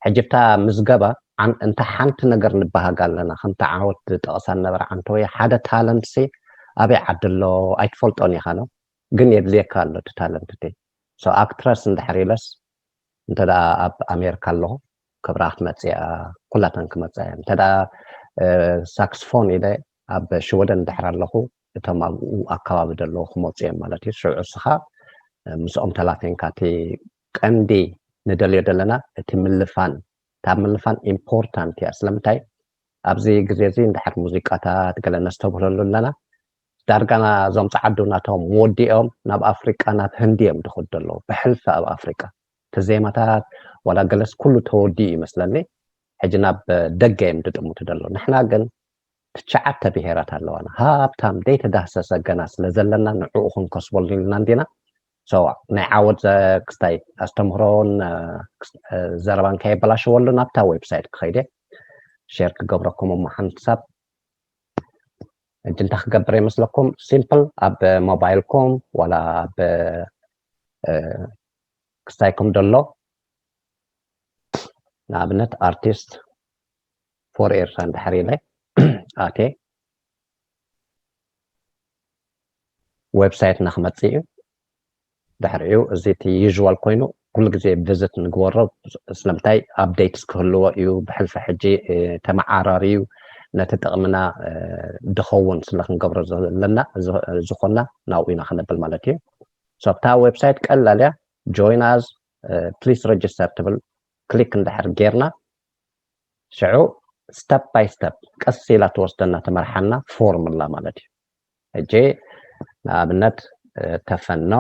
ሕጂ እታ ምዝገባ እንተ ሓንቲ ነገር ንበሃግ ኣለና፣ ከምቲ ዓወት ዝጠቕሳ ነበረ ዓንተ ወይ ሓደ ታለንት ሲ ኣበይ ዓዲ ኣሎ ኣይትፈልጦን ኢኻ ነው፣ ግን የድልየካ ኣሎ እቲ ታለንት እቲ። So ኣክትረስ እንድሕር ኢለስ እንተ ደኣ ኣብ ኣሜሪካ ኣለኹ ክብራ ክትመጽእ እያ፣ ኩላተን ክመጻ እየን። እንተ ደኣ ሳክስፎን ኢለ ኣብ ሽወደን እንድሕር ኣለኹ እቶም ኣብኡ ኣከባቢ ዘለዉ ክመጹ እዮም ማለት እዩ። ሽዑ እስኻ ምስኦም ተላፊንካ እቲ ቀንዲ ንደልዮ ዘለና እቲ ምልፋን፣ እታ ምልፋን ኢምፖርታንት እያ። ስለምንታይ ኣብዚ ግዜ እዚ እንድሕር ሙዚቃታት ገለ ነስተብህለሉ ኣለና ዳርጋ እዞም ጸዓዱ ናቶም ወዲኦም ናብ ኣፍሪቃ ናብ ህንዲ እዮም ድኹድ ዘለዉ ብሕልፊ ኣብ ኣፍሪቃ እቲ ዜማታት ዋላ ገለስ ኩሉ ተወዲኡ ይመስለኒ ሕጂ ናብ ደገ እዮም ድጥምቱ ዘለዉ ንሕና ግን ትሽዓተ ብሄራት ኣለዋና ሃብታም ዘይተዳህሰሰ ገና ስለ ዘለና ንዕኡ ክንከስበሉ ኢልና እንዲና ናይ ዓወት ክስታይ ኣስተምህሮን ዘረባን ከየበላሸወሉ ናብታ ዌብሳይት ክኸይደ ሼር ክገብረኩም እሞ ሓንቲ ሳብ ሕጂ እንታይ ክገብር ይመስለኩም ሲምፕል ኣብ ሞባይልኩም ዋላ ኣብ ክስታይኩም ደሎ ንኣብነት ኣርቲስት ፎር ኤርትራ እንድሕር ኢለ ኣቴ ዌብሳይትና ክመፅእ እዩ ድሕሪኡ እዚ እቲ ዩዥዋል ኮይኑ ኩሉ ግዜ ቪዝት ንግበሮ ስለምንታይ ኣፕዴትስ ክህልዎ እዩ ብሕልፊ ሕጂ ተመዓራርዩ ነቲ ጥቕምና ድኸውን ስለ ክንገብሮ ዘለና ዝኾንና ናብኡ ኢና ክነብል ማለት እዩ ኣብታ ዌብሳይት ቀላል እያ join us please register ትብል ክሊክ እንድሕር ጌርና ሽዑ step by step ቀስ ኢላ ትወስደና ትመርሓና ፎርሙላ ማለት እዩ ሕጂ ንኣብነት ተፈኖ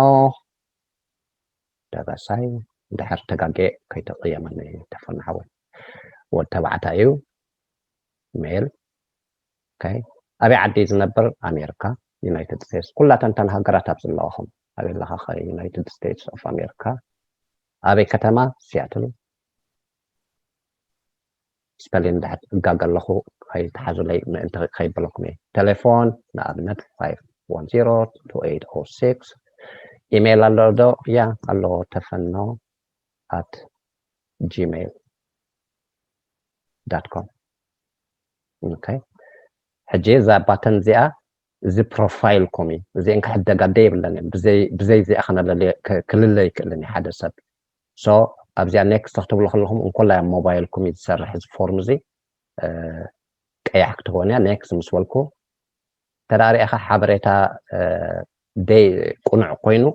ደበሳይ እንድሕር ተጋጌ ከይተቕየመኒ ተፈኖ ሓወይ ወድ ተባዕታይ እዩ ሜል ኣበይ ዓዲ ዝነብር ኣሜሪካ ዩናይትድ ስቴትስ ኩላተን ተን ሃገራት ኣብ ዘለዋኹም ኣበይ ኣለኻ ዩናይትድ ስቴትስ ኦፍ ኣሜሪካ ኣበይ ከተማ ሲያትል ስፐሊን ድሕር እጋገ ኣለኹ ከይትሓዙለይ ምእንቲ ከይበለኩም እየ ቴሌፎን ንኣብነት five one zero two eight oh six ኢሜይል ኣሎ ዶ ያ ኣሎ ተፈኖ at gmail com okay ሕጂ እዛ ባተን እዚኣ እዚ ፕሮፋይልኩም እዩ እዚአን ክሕደጋ ደይ ይብለን ብዘይ እዚኣ ክልለ ይክእልን እዩ ሓደ ሰብ so ኣብዚኣ ኔክስት ክትብሉ ከለኹም እንኮላይ ኣብ ሞባይልኩም እዩ ዝሰርሕ እዚ ፎርም እዚ ቀያሕ ክትኾን እያ ኔክስት ምስ በልኩ ተዳሪእኻ ሓበሬታ ደይ ቁኑዕ ኮይኑ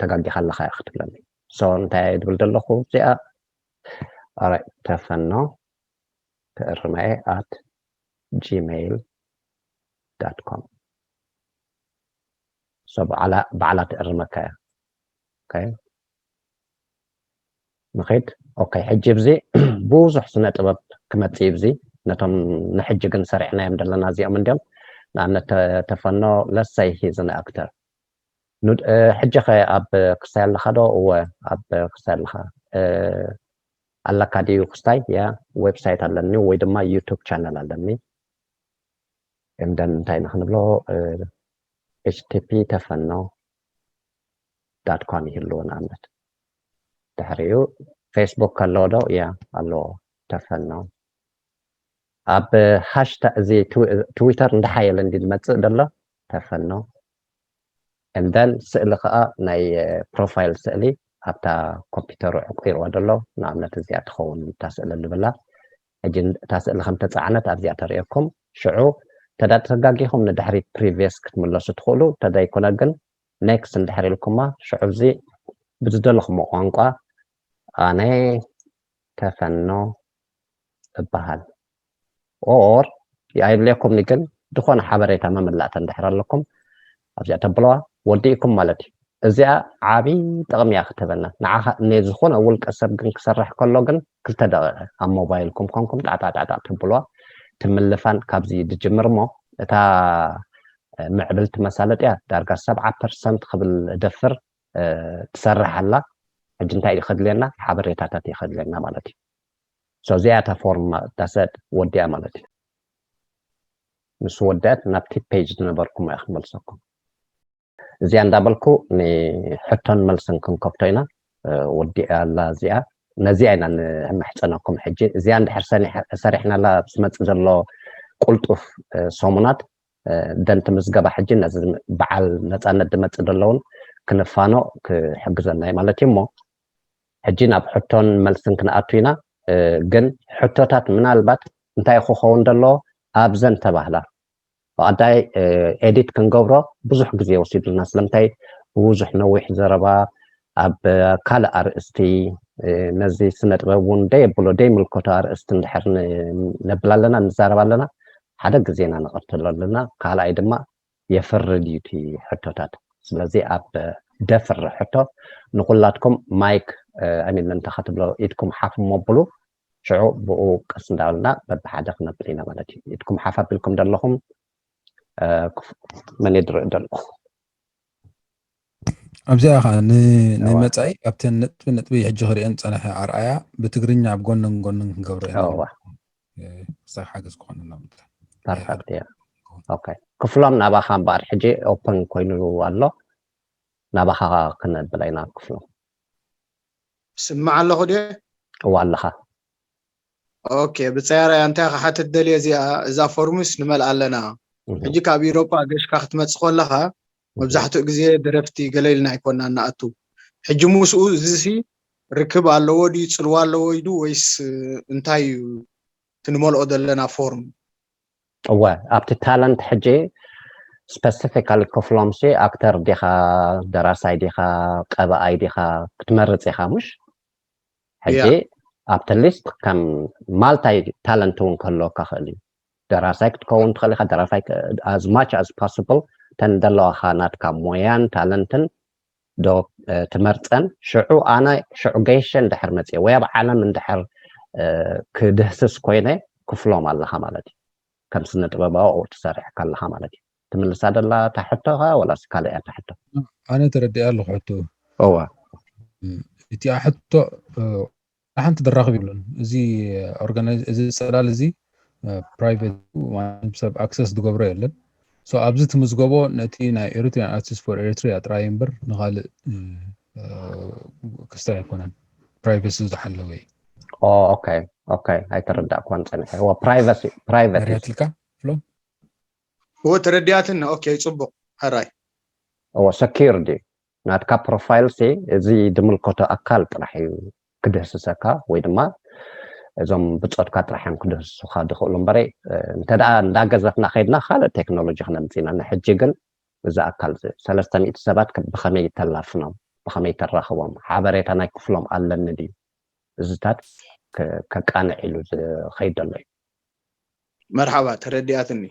ተጋጊኻ ኣለኻ ክትብለኒ so እንታይ ድብል ዘለኹ እዚኣ ተፈኖ ክእርመ እየ at gmail com so ባዕላ ትእርመካ እያ ንኸይድ okay ሕጂ ብዚ ብዙሕ ስነ ጥበብ ክመፅእ ብዚ ነቶም ንሕጂ ግን ሰሪዕናዮም ዘለና እዚኦም እንዲኦም ንኣብነት ተ- ተፈኖ ለሰይ ሂዝን ኣክተር። ሕጂ ኸ ኣብ ክስታይ ኣለኻ ዶ? እወ፣ ኣብ ክስታይ ኣለኻ። ኣለካ ድዩ ክስታይ? ያ፣ ዌብሳይት ኣለኒ ወይ ድማ ዩቱብ ቻነል ኣለኒ። እምደን እንታይ ንክንብሎ? ኤች ቲ ፒ ተፈኖ ዳት ኮም ይህልዎ ንኣብነት። ድሕሪኡ ፌስቡክ ከለዎ ዶ? ያ፣ ኣለዎ። ተፈኖ ኣብ ሃሽታ እዚ ትዊ- ትዊተር እንዳሓየለ እንዲ ዝመፅእ ዘሎ ተፈኖ። እንደን ስእሊ ከዓ ናይ ፕሮፋይል ስእሊ ኣብታ ኮምፒውተሩ ዕቂርዋ ዘሎ። ንኣብነት እዚኣ ትኸውን እታ ስእሊ ንብላ። ሕጂ እታ ስእሊ ከም ተፃዕነት ኣብዚኣ ተርእየኩም። ሽዑ ተዳ ተጋጊኹም ንድሕሪት ፕሪቪየስ ክትምለሱ ትኽእሉ። ተደይኮነ ግን ኔክስት እንድሕር ኢልኩማ ሽዑ እዚ ብዝደለኹሞ ቋንቋ ኣነ ተፈኖ እበሃል። ኦር ኣይብለኩምኒ ግን ዝኾነ ሓበሬታ መመላእታ እንድሕር ኣለኩም ኣብዚኣ ተብለዋ ወዲእኩም ማለት እዩ። እዚኣ ዓብዪ ጥቕሚ እያ ክትህበና። ንዓኻ ንዝኾነ ውልቀ ሰብ ግን ክሰርሕ ከሎ ግን ክልተ ደቂቕ ኣብ ሞባይልኩም ኮንኩም ጣዕጣዕጣዕጣዕ ትብልዋ ትምልፋን ካብዚ ዝጅምር እሞ እታ ምዕብልቲ መሳለጥያ ዳርጋ ሰብዓ ፐርሰንት ክብል እደፍር ትሰርሕ ኣላ። ሕጂ እንታይ እዩ ከድልየና? ሓበሬታታት እዩ ከድልየና ማለት እዩ። So እዚኣ እታ ፎርም ዳሰድ ወዲኣ ማለት እዩ። ምስ ወደአት ናብቲ ፔጅ ዝነበርኩም እያ ክመልሰኩም። እዚኣ እንዳበልኩ ንሕቶን መልስን ክንከፍቶ ኢና። ወዲኣ ኣላ እዚኣ። ነዚኣ ኢና ንሕምሕፀነኩም ሕጂ። እዚኣ እንድሕር ሰሪሕናላ ዝመፅእ ዘሎ ቁልጡፍ ሰሙናት ደንቲ ምዝገባ ሕጂ ነዚ በዓል ነፃነት ዝመፅእ ዘለውን ክንፋኖ ክሕግዘና እዩ ማለት እዩ። እሞ ሕጂ ናብ ሕቶን መልስን ክንኣቱ ኢና። ግን ሕቶታት ምናልባት እንታይ ክኸውን ዘለዎ ኣብዘን ተባህላ ብቐዳይ ኤዲት ክንገብሮ ብዙሕ ግዜ ወሲዱልና። ስለምንታይ? ብብዙሕ ነዊሕ ዘረባ ኣብ ካልእ ኣርእስቲ ነዚ ስነ ጥበብ እውን ደየብሎ ደይምልከቶ ኣርእስቲ እንድሕር ነብል ኣለና ንዛረብ ኣለና ሓደ ግዜና ንቐትሎ ኣለና። ካልኣይ ድማ የፍርድ እዩ እቲ ሕቶታት። ስለዚ ኣብ ደፍር ሕቶ ንኩላትኩም ማይክ ኣሚን ምንታ ክትብሎ ኢድኩም ሓፍ ሞብሉ ሽዑ ብኡ ቀስ እንዳበልና በብሓደ ክነብል ኢና ማለት እዩ። ኢድኩም ሓፍ ኣቢልኩም ዘለኹም መን ድርኢ ደሎ ኣብዚኣ ኸ ንመፃኢ ኣብተን ነጥቢ ነጥቢ ሕጂ ክሪአን ፀነሐ ኣርኣያ ብትግርኛ ኣብ ጎንን ጎንን ክንገብሮ ኢና ክሳብ ሓገዝ ክኾንና ፐርፌክት እያ። ክፍሎም ናባኻ እምበኣር ሕጂ ኦፕን ኮይኑ ኣሎ። ናባኻ ክነብላ ኢና ክፍሎም። ስማዕ ኣለኹ ድየ? እዋ ኣለኻ። ኦኬ ብፀያራ እንታይ ክሓትት ደልየ እዚኣ እዛ ፎርምስ ንመልኣ ኣለና። ሕጂ ካብ ኢሮጳ ገሽካ ክትመፅእ ከለኻ መብዛሕትኡ ግዜ ደረፍቲ ገለ ኢልና ኣይኮና ንኣቱ። ሕጂ ምስኡ እዚሲ ርክብ ኣለዎ ድዩ ፅልዋ ኣለዎ ኢዱ ወይስ እንታይ እዩ? ትንመልኦ ዘለና ፎርም እወ ኣብቲ ታለንት ሕጂ ስፐሲፊካሊ ክፍሎም ሲ ኣክተር ዲኻ ደራሳይ ዲኻ ቀባኣይ ዲኻ ክትመርፅ ኢኻ ሙሽ ሕጂ ኣብቲ ሊስት ከም ማልታይ ታለንት እውን ክህልወካ ክእል እዩ ደራሳይ ክትከውን ትኽእል ኢኻ ደራሳይ as much as possible ተን ዘለዋኻ ናትካ ሞያን ታለንትን ዶ ትመርፀን ሽዑ ኣነ ሽዑ ገይሸ እንድሕር መፅየ ወይ ኣብ ዓለም እንድሕር ክድህስስ ኮይነ ክፍሎም ኣለኻ ማለት እዩ ከም ስነ ጥበባዊ ኣብኡ ትሰርሕ ከለኻ ማለት እዩ ትምልሳ ደላ እታ ሕቶ ኸ ወላስ ካልእ እያ እታ ሕቶ ኣነ ተረዲኣ ኣለኹ ሕቶ እዋ እቲኣ ሕቶ ሓንቲ ደራኽብ ይብሉን እዚ ኦርጋናይዝ እዚ ፅላል እዚ ፕራይቬት ሰብ ኣክሰስ ዝገብሮ የለን ሶ ኣብዚ ትምዝገቦ ነቲ ናይ ኤሪትሪያን ኣርቲስት ፎር ኤሪትሪያ ጥራይ እምበር ንካልእ ክስታይ ኣይኮነን ፕራይቬሲ ዝሓለወ እዩ ኦኬ ኦኬ ኣይተረዳእኳን ፀኒሐ ፕራይቬሲ ፕራይቬት ሪያትልካ ፍሎ እዎ ተረዲኣትን ኦኬ ፅቡቅ ሕራይ እዎ ሰኪር ድዩ ናትካ ፕሮፋይል ሲ እዚ ዝምልከቶ ኣካል ጥራሕ እዩ ክድህስሰካ ወይ ድማ እዞም ብፆትካ ጥራሕ እዮም ክድህስሱካ ዝኽእሉ እምበረ እንተ እንዳገዘፍና ከይድና ካልእ ቴክኖሎጂ ክነምፅና ንሕጂ ግን እዚ ኣካል ሰለስተ ሚእቲ ሰባት ብኸመይ ተላፍኖም ብኸመይ ተራኽቦም ሓበሬታ ናይ ክፍሎም ኣለኒ ድዩ እዚታት ከቃንዕ ኢሉ ዝኸይድ ዘሎ እዩ መርሓባ ተረዲኣትኒ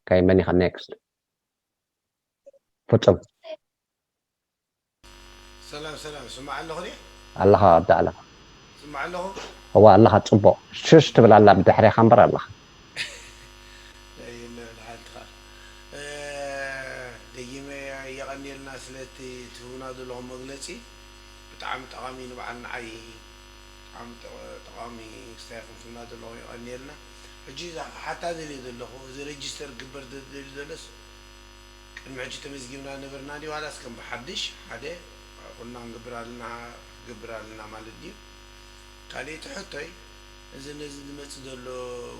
ካይ መን ኢኻ ኔክስት ፍጹም ሰላም ሰላም ስማዕ ኣለኹ ድየ ኣለኻ ኣዳ ኣለኻ ስማዕ ኣለኹ እዋ ኣለኻ ፅቡቕ ሽሽ ትብል ኣላ ብድሕሬኻ እምበር ኣለኻ ስለቲ ትህቡና ዘለኹም መግለጺ ብጣዕሚ ጠቓሚ፣ ንበዓል ንዓይ ብጣዕሚ ጠ- ጠቓሚ ክስታይ ከምትና ዘለኹም የቐንየልና። ሕጂ እዛ ሓታ ደልየ ዘለኹ፣ እዚ ሬጅስተር ክግበር ደልዩ ዘሎስ ቅድሚ ሕጂ ተመዝጊብና ነበርና ድዩ ዋላስ ከም ብሓድሽ ሓደ ኩልና ንግብር ኣለና፣ ክግብር ኣለና ማለት ድዩ? ካልኣይቲ ሕቶይ፣ እዚ ነዚ ዝመጽእ ዘሎ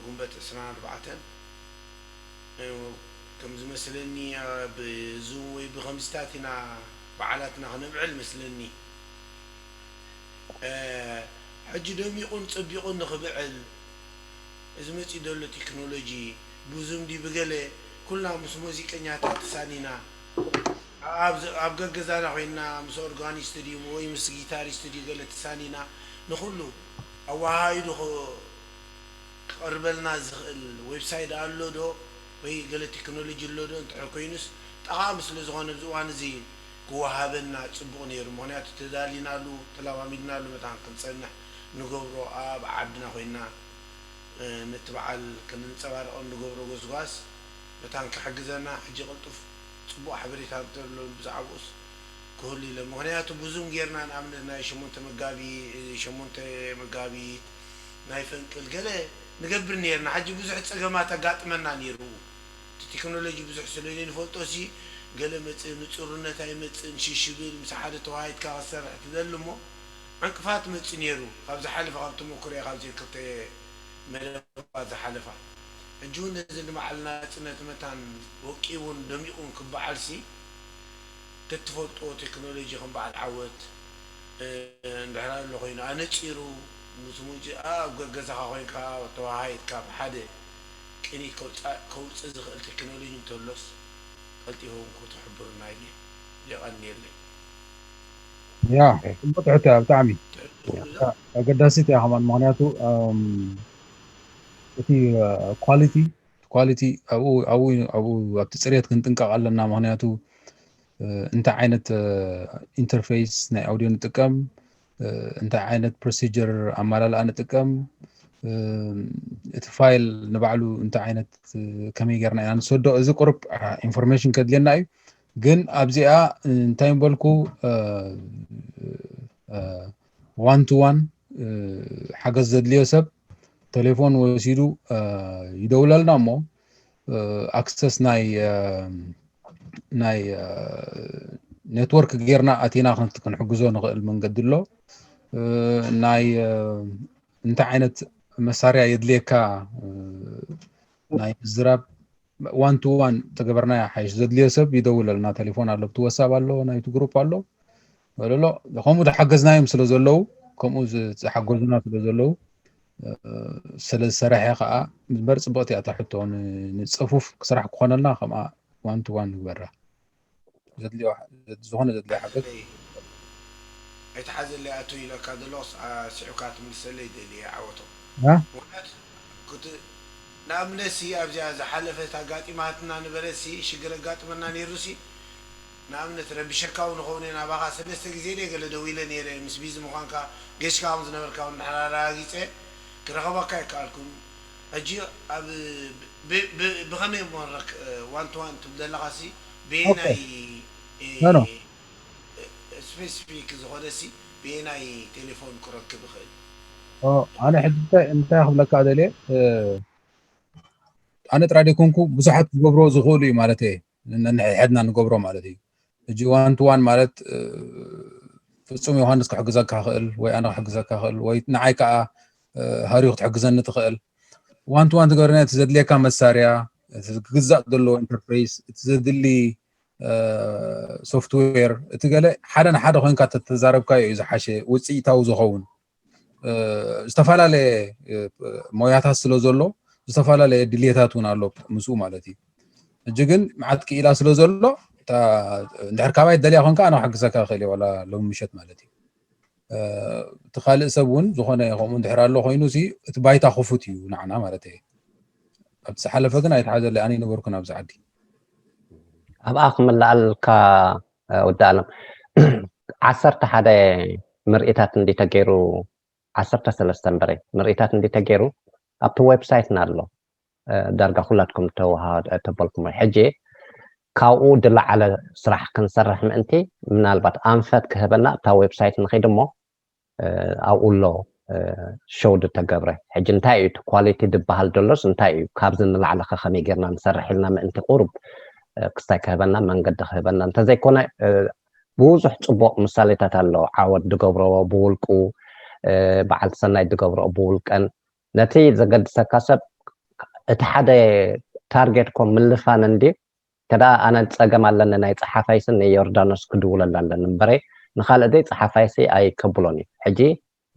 ጉንበት ዕስራን ኣርባዕተን ከም ዝመስለኒ ብዙም ወይ ብኸምስታት ኢና በዓላትና ክነብዕል መስለኒ። ሕጂ ደሚቑን ጸቢቑን ንኽብዕል እዚ መጺኡ ዘሎ ቴክኖሎጂ ብዙም ድዩ ብገለ ኩልና ምስ ሙዚቀኛታት ተሳኒና ኣብ ገገዛና ኮይና ምስ ኦርጋኒስት ድዩ ወይ ምስ ጊታሪስት ድዩ ገለ ተሳኒና ንኹሉ ኣወሃሂዱ ክቐርበልና ዝኽእል ዌብሳይት ኣሎ ዶ ወይ ገለ ቴክኖሎጂ ኣሎ ዶ እንድሕር ኮይኑስ ጠቓሚ ስለ ዝኾነ ኣብዚ እዋን እዚ ክወሃበና ጽቡቕ ነይሩ። ምኽንያቱ ተዳሊናሉ ተለማሚድናሉ መታን ክንጸንሕ ንገብሮ ኣብ ዓድና ኮይና ነቲ በዓል ክንንጸባረቐሉ ንገብሮ ጎስጓስ መታን ክሕግዘና ሕጂ ቅልጡፍ ጽቡቕ ሓበሬታ እንተሎ ብዛዕባኡስ ክህሉ ኢለ። ምኽንያቱ ብዙም ጌርና ንኣብነት ናይ ሸሞንተ መጋቢ ሸሞንተ መጋቢት ናይ ፈንቅል ገለ ንገብር ነርና። ሕጂ ብዙሕ ጸገማት ኣጋጥመና ነይሩ። እቲ ቴክኖሎጂ ብዙሕ ስለ ዘይንፈልጦ ሲ ገለ መጽእ ንጹርነት ኣይመጽእን ሽሽብል ምስ ሓደ ተዋሂድካ ክትሰርሕ ትደሊ እሞ ዕንቅፋት መጽእ ነይሩ። ካብ ዝሓለፈ ካብ ተመክሮየ ካብዚ ክልተ መደባት ዝሓለፋ ሕጂ እውን ነዚ ንበዓል ናጽነት መታን ወቂቡን ደሚቑን ክበዓል ሲ ተትፈልጥዎ ቴክኖሎጂ ከም በዓል ዓወት እንድሕር ኣሎ ኮይኑ ኣነጺሩ ምስ ሙዚቃ ኣብ ገገዛኻ ኮይንካ ተወሃሂድካ ብሓደ ቅኒት ከውጽእ ዝኽእል ቴክኖሎጂ እንተሎስ ቀልጢፎም ክትሕብሩና ኢለ የቐንየለይ። ያ ጽቡቅ ትሕቶ እያ ብጣዕሚ ኣገዳሲት እያ ከማን ምክንያቱ እቲ ኳሊቲ ኳሊቲ ኣብኡ ኣብኡ ኣብኡ ኣብቲ ፅሬት ክንጥንቀቕ ኣለና ምክንያቱ እንታይ ዓይነት ኢንተርፌስ ናይ ኣውዲዮ ንጥቀም እንታይ ዓይነት ፕሮሲጀር ኣመላልኣ ንጥቀም እቲ ፋይል ንባዕሉ እንታይ ዓይነት ከመይ ጌርና ኢና ንሰዶ እዚ ቁሩብ ኢንፎርሜሽን ከድልየና እዩ ግን ኣብዚኣ እንታይ ምበልኩ ዋን ቱ ዋን ሓገዝ ዘድልዮ ሰብ ቴሌፎን ወሲዱ ይደውለልና እሞ ኣክሰስ ናይ ናይ ኔትወርክ ጌርና ኣቲና ክንሕግዞ ንኽእል መንገዲ ኣሎ ናይ እንታይ ዓይነት መሳርያ የድልየካ ናይ ምዝራብ ዋን ቱ ዋን ተገበርናያ ሓይሽ ዘድልዮ ሰብ ይደውለልና ቴሌፎን ኣሎ ብቲ ወሳብ ኣሎ ናይቲ ግሩፕ ኣሎ በለሎ ከምኡ ዝሓገዝናዮም ስለ ዘለዉ ከምኡ ዝሓገዙና ስለ ዘለዉ ስለ ዝሰረሐ ከዓ ምበር ፅብቕቲ እያ እታ ሕቶ ንፀፉፍ ክስራሕ ክኾነልና ከምኣ ዋን ቱ ዋን ንግበራ ዝኾነ ዘድልዮ ሓገዝ ኣይትሓዘለይ ኣቶ ኢለካ ዘለኹስ ስዑካ ትምልሰለይ ደልየ ዓወቶም ምክንያቱ ንኣብነት ሲ ኣብዚኣ ዝሓለፈት ኣጋጢማትና ነበረት ሲ ሽግር ኣጋጥመና ነይሩ ሲ ንኣብነት ረቢሸካ እውን ኸውን እየ ናባኻ ሰለስተ ግዜ ድየ ገለ ደዊለ ነይረ ምስ ቢዚ ምዃንካ ገሽካ እውን ዝነበርካ እውን እንድሕር ኣረጋጊፀ ክረኸበካ ኣይከኣልኩን ሕጂ ኣብ ብኸመይ እሞ ዋን ቱ ዋን ትብል ዘለኻ ሲ በየናይ ስፔሲፊክ ዝኾነ ሲ በየናይ ቴሌፎን ክረክብ ይኽእል ኣነ ሕጂ እንታይ ክብለካ ደልየ ኣነ ጥራይ ዘይኮንኩ ብዙሓት ክገብርዎ ዝኽእሉ እዩ ማለት እየ ነንሕድሕድና ንገብሮ ማለት እዩ ሕጂ ዋን ቱ ዋን ማለት ፍጹም ዮሃንስ ክሕግዘካ ክእል ወይ ኣነ ክሕግዘካ ክእል ወይ ንዓይ ከዓ ሃሪዩ ክትሕግዘኒ ትኽእል ዋን ቱ ዋን ትገብርና እቲ ዘድልየካ መሳርያ እቲ ክግዛእ ዘለዎ ኢንተርፌስ እቲ ዘድሊ ሶፍትዌር እቲ ገለ ሓደ ንሓደ ኮይንካ ተተዛረብካዮ እዩ ዝሓሸ ውፅኢታዊ ዝኸውን ዝተፈላለየ ሞያታት ስለ ዘሎ ዝተፈላለየ ድልየታት እውን ኣሎ ምስኡ ማለት እዩ ሕጂ ግን መዓት ክኢላ ስለ ዘሎ እንድሕር ካባይ ደልያ ኮንካ ኣነ ክሕግዘካ ክእል እየ ዋላ ሎሚ ምሸት ማለት እዩ እቲ ካልእ ሰብ እውን ዝኾነ ከምኡ እንድሕር ኣሎ ኮይኑ እቲ ባይታ ክፉት እዩ ንዓና ማለት እየ ኣብቲ ዝሓለፈ ግን ኣይተሓዘለይ ኣነ ይነበርኩን ኣብዚ ዓዲ ኣብኣ ክምልኣልካ ወዲ ኣለም ዓሰርተ ሓደ ምርኢታት እንዲ ተገይሩ ዓሰርተ ሰለስተ እምበረ ምርኢታት እንዲ ተገይሩ ኣብቲ ዌብሳይትና ኣሎ ዳርጋ ኩላትኩም ተበልኩም ወይ ሕጂ ካብኡ ዝለዓለ ስራሕ ክንሰርሕ ምእንቲ ምናልባት ኣንፈት ክህበና እታ ዌብሳይት ንኸይድ እሞ ኣብኡ ኣሎ ሸው ዝተገብረ። ሕጂ እንታይ እዩ እቲ ኳሊቲ ዝበሃል ዘሎስ እንታይ እዩ? ካብዚ ንላዕሊ ከ ከመይ ጌርና ንሰርሕ ኢልና ምእንቲ ቁሩብ ክስታይ ክህበና መንገዲ ክህበና እንተዘይኮነ ብዙሕ ፅቡቕ ምሳሌታት ኣሎ። ዓወት ዝገብረኦ ብውልቁ፣ በዓልቲ ሰናይ ዝገብረኦ ብውልቀን። ነቲ ዘገድሰካ ሰብ እቲ ሓደ ታርጌት ኮም ምልፋን እንዲ ከዳ ኣነ ፀገም ኣለኒ ናይ ፀሓፋይስን ንዮርዳኖስ ክድውለላ ኣለኒ እምበረ ንካልእ ዘይ ፀሓፋይሲ ኣይከብሎን እዩ። ሕጂ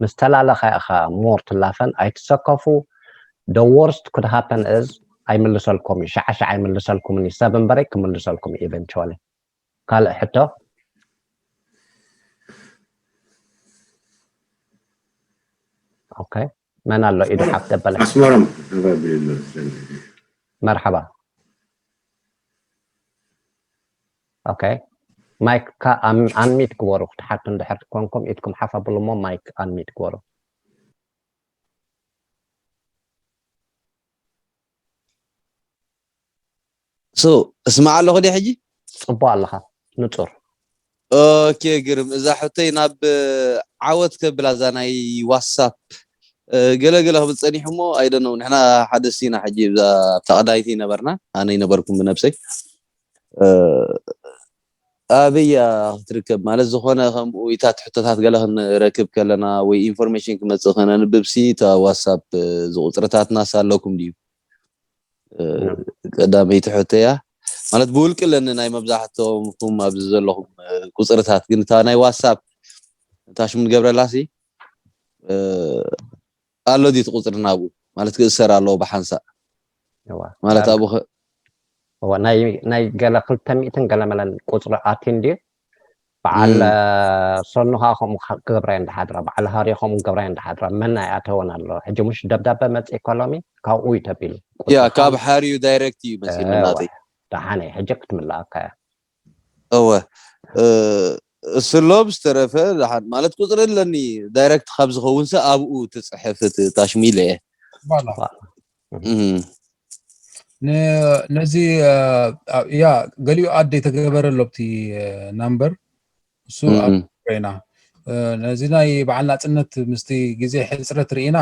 ምስ ተላለኻ ኢኻ ሞር ትላፈን ኣይትሰከፉ። The worst could happen is ኣይምልሰልኩም እዩ። ሸዓ ሸዓ ኣይምልሰልኩምን እዩ ሰብ እምበረ ክምልሰልኩም እዩ eventually። ካልእ ሕቶ? ኦኬ፣ መን ኣሎ ኢዱ ሓፍ ዘበለ? ኣስመሮም መርሓባ። ኦኬ፣ ማይክ ካ ኣንሚት ግበሩ ክትሓቱ እንድሕር ኮንኩም ኢድኩም ሓፍ ኣብሉ እሞ ማይክ ኣንሚት ግበሩ። ሶ እስማዕ ኣለኹ ዲ ሕጂ? ጽቡቕ ኣለኻ፣ ንጹር። ኦኬ፣ ግርም። እዛ ሕቶይ ናብ ዓወት ከብላ እዛ ናይ ዋትሳፕ ገለገለ ክብል ጸኒሑ እሞ ኣይደነው። ንሕና ሓደ ሲና ሕጂ እዛ ተቐዳይቲ ነበርና፣ ኣነ ይነበርኩም ብነብሰይ። ኣበያ ክትርከብ ማለት ዝኾነ ከምኡ ኢታት ሕቶታት ገለ ክንረክብ ከለና ወይ ኢንፎርሜሽን ክመጽእ ከነንብብ ሲ እታ ዋትሳፕ ዝቁጽርታትና ሳለኩም ድዩ? ቀዳመይቲ ሕቶ እያ። ማለት ብውልቂ ኣለኒ ናይ መብዛሕትኦምኩም ኣብዚ ዘለኹም ቁፅርታት፣ ግን እታ ናይ ዋትሳፕ እታ ሽሙ ንገብረላ ሲ ኣሎ ድዩ እቲ ቁፅሪ ናብኡ? ማለት ክእሰር ኣለዎ ብሓንሳእ ማለት ኣብኡ ናይ ገለ ክልተ ሚእትን ገለ መለን ቁፅሪ ኣትዩ እንድዩ። በዓል ሰኑ ከዓ ከምኡ ክገብራ እየ እንዳሓድራ፣ በዓል ሃርዮ ከምኡ ክገብራ እየ እንዳሓድራ። መን ኣይኣተወን ኣሎ ሕጂ? ሙሽ ደብዳበ መፅእ ኢኮኖሚ ካብኡ እዩ ተቢሉ። ያ ካብ ሓርዩ ዳይሬክት እዩ መሲሉ ናተይ። ደሓነ ሕጂ ክትምልኣካ እያ። እወ እሱ ኣሎ ብዝተረፈ ደሓን ማለት ቁፅሪ ኣለኒ ዳይሬክት ካብ ዝኸውን ሰ ኣብኡ ትፅሕፍ ታሽሙ ኢለ እየ። ነዚ ያ ገሊኡ ኣድ የተገበረ ኣሎ ብቲ ናምበር እሱ ኢና ነዚ ናይ በዓል ናፅነት ምስቲ ግዜ ሕፅረት ርኢና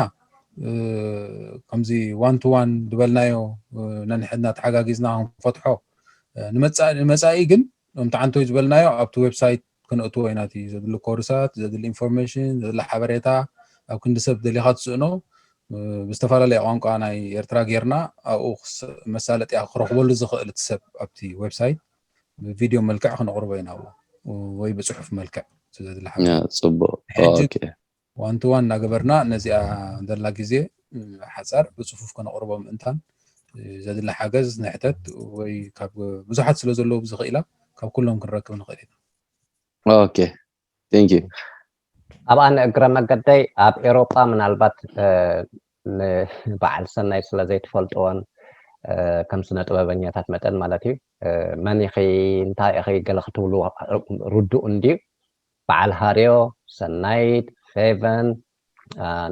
ከምዚ ዋን ቱ ዋን ዝበልናዮ ነንሕድና ተሓጋጊዝና ክንፈትሖ ንመፃኢ ግን እምቲ ዓንቶይ ዝበልናዮ ኣብቲ ዌብሳይት ክነእትዎ ኢና እቲ ዘድሊ ኮርሳት ዘድሊ ኢንፎርሜሽን ዘድሊ ሓበሬታ ኣብ ክንዲ ሰብ ደሊኻ ትስእኖ ብዝተፈላለየ ቋንቋ ናይ ኤርትራ ጌርና ኣብኡ መሳለጥያ ክረኽበሉ ዝኽእል እቲ ሰብ ኣብቲ ዌብሳይት ብቪድዮ መልክዕ ክነቕርቦ ኢና ኣብኡ ወይ ብፅሑፍ መልክዕ ዘድሊ ሓበሬታ ፅቡቅ ዋን ቱ ዋን እናገበርና ነዚኣ ዘላ ግዜ ሓፃር ብፅፉፍ ከነቕርቦ ምእንታን ዘድሊ ሓገዝ ንሕተት ወይ ካብ ብዙሓት ስለ ዘለዉ ብዝኽኢላ ካብ ኩሎም ክንረክብ ንኽእል ኢና። ኦኬ ቴንክ ዩ። ኣብኣ ንእግረ መገደይ ኣብ ኤሮጳ ምናልባት ንበዓል ሰናይ ስለ ዘይትፈልጥዎን ከም ስነ ጥበበኛታት መጠን ማለት እዩ መን ኢኺ እንታይ ኢኺ ገለ ክትብሉ ርዱእ እንድዩ። በዓል ሃርዮ፣ ሰናይት፣ ፌቨን፣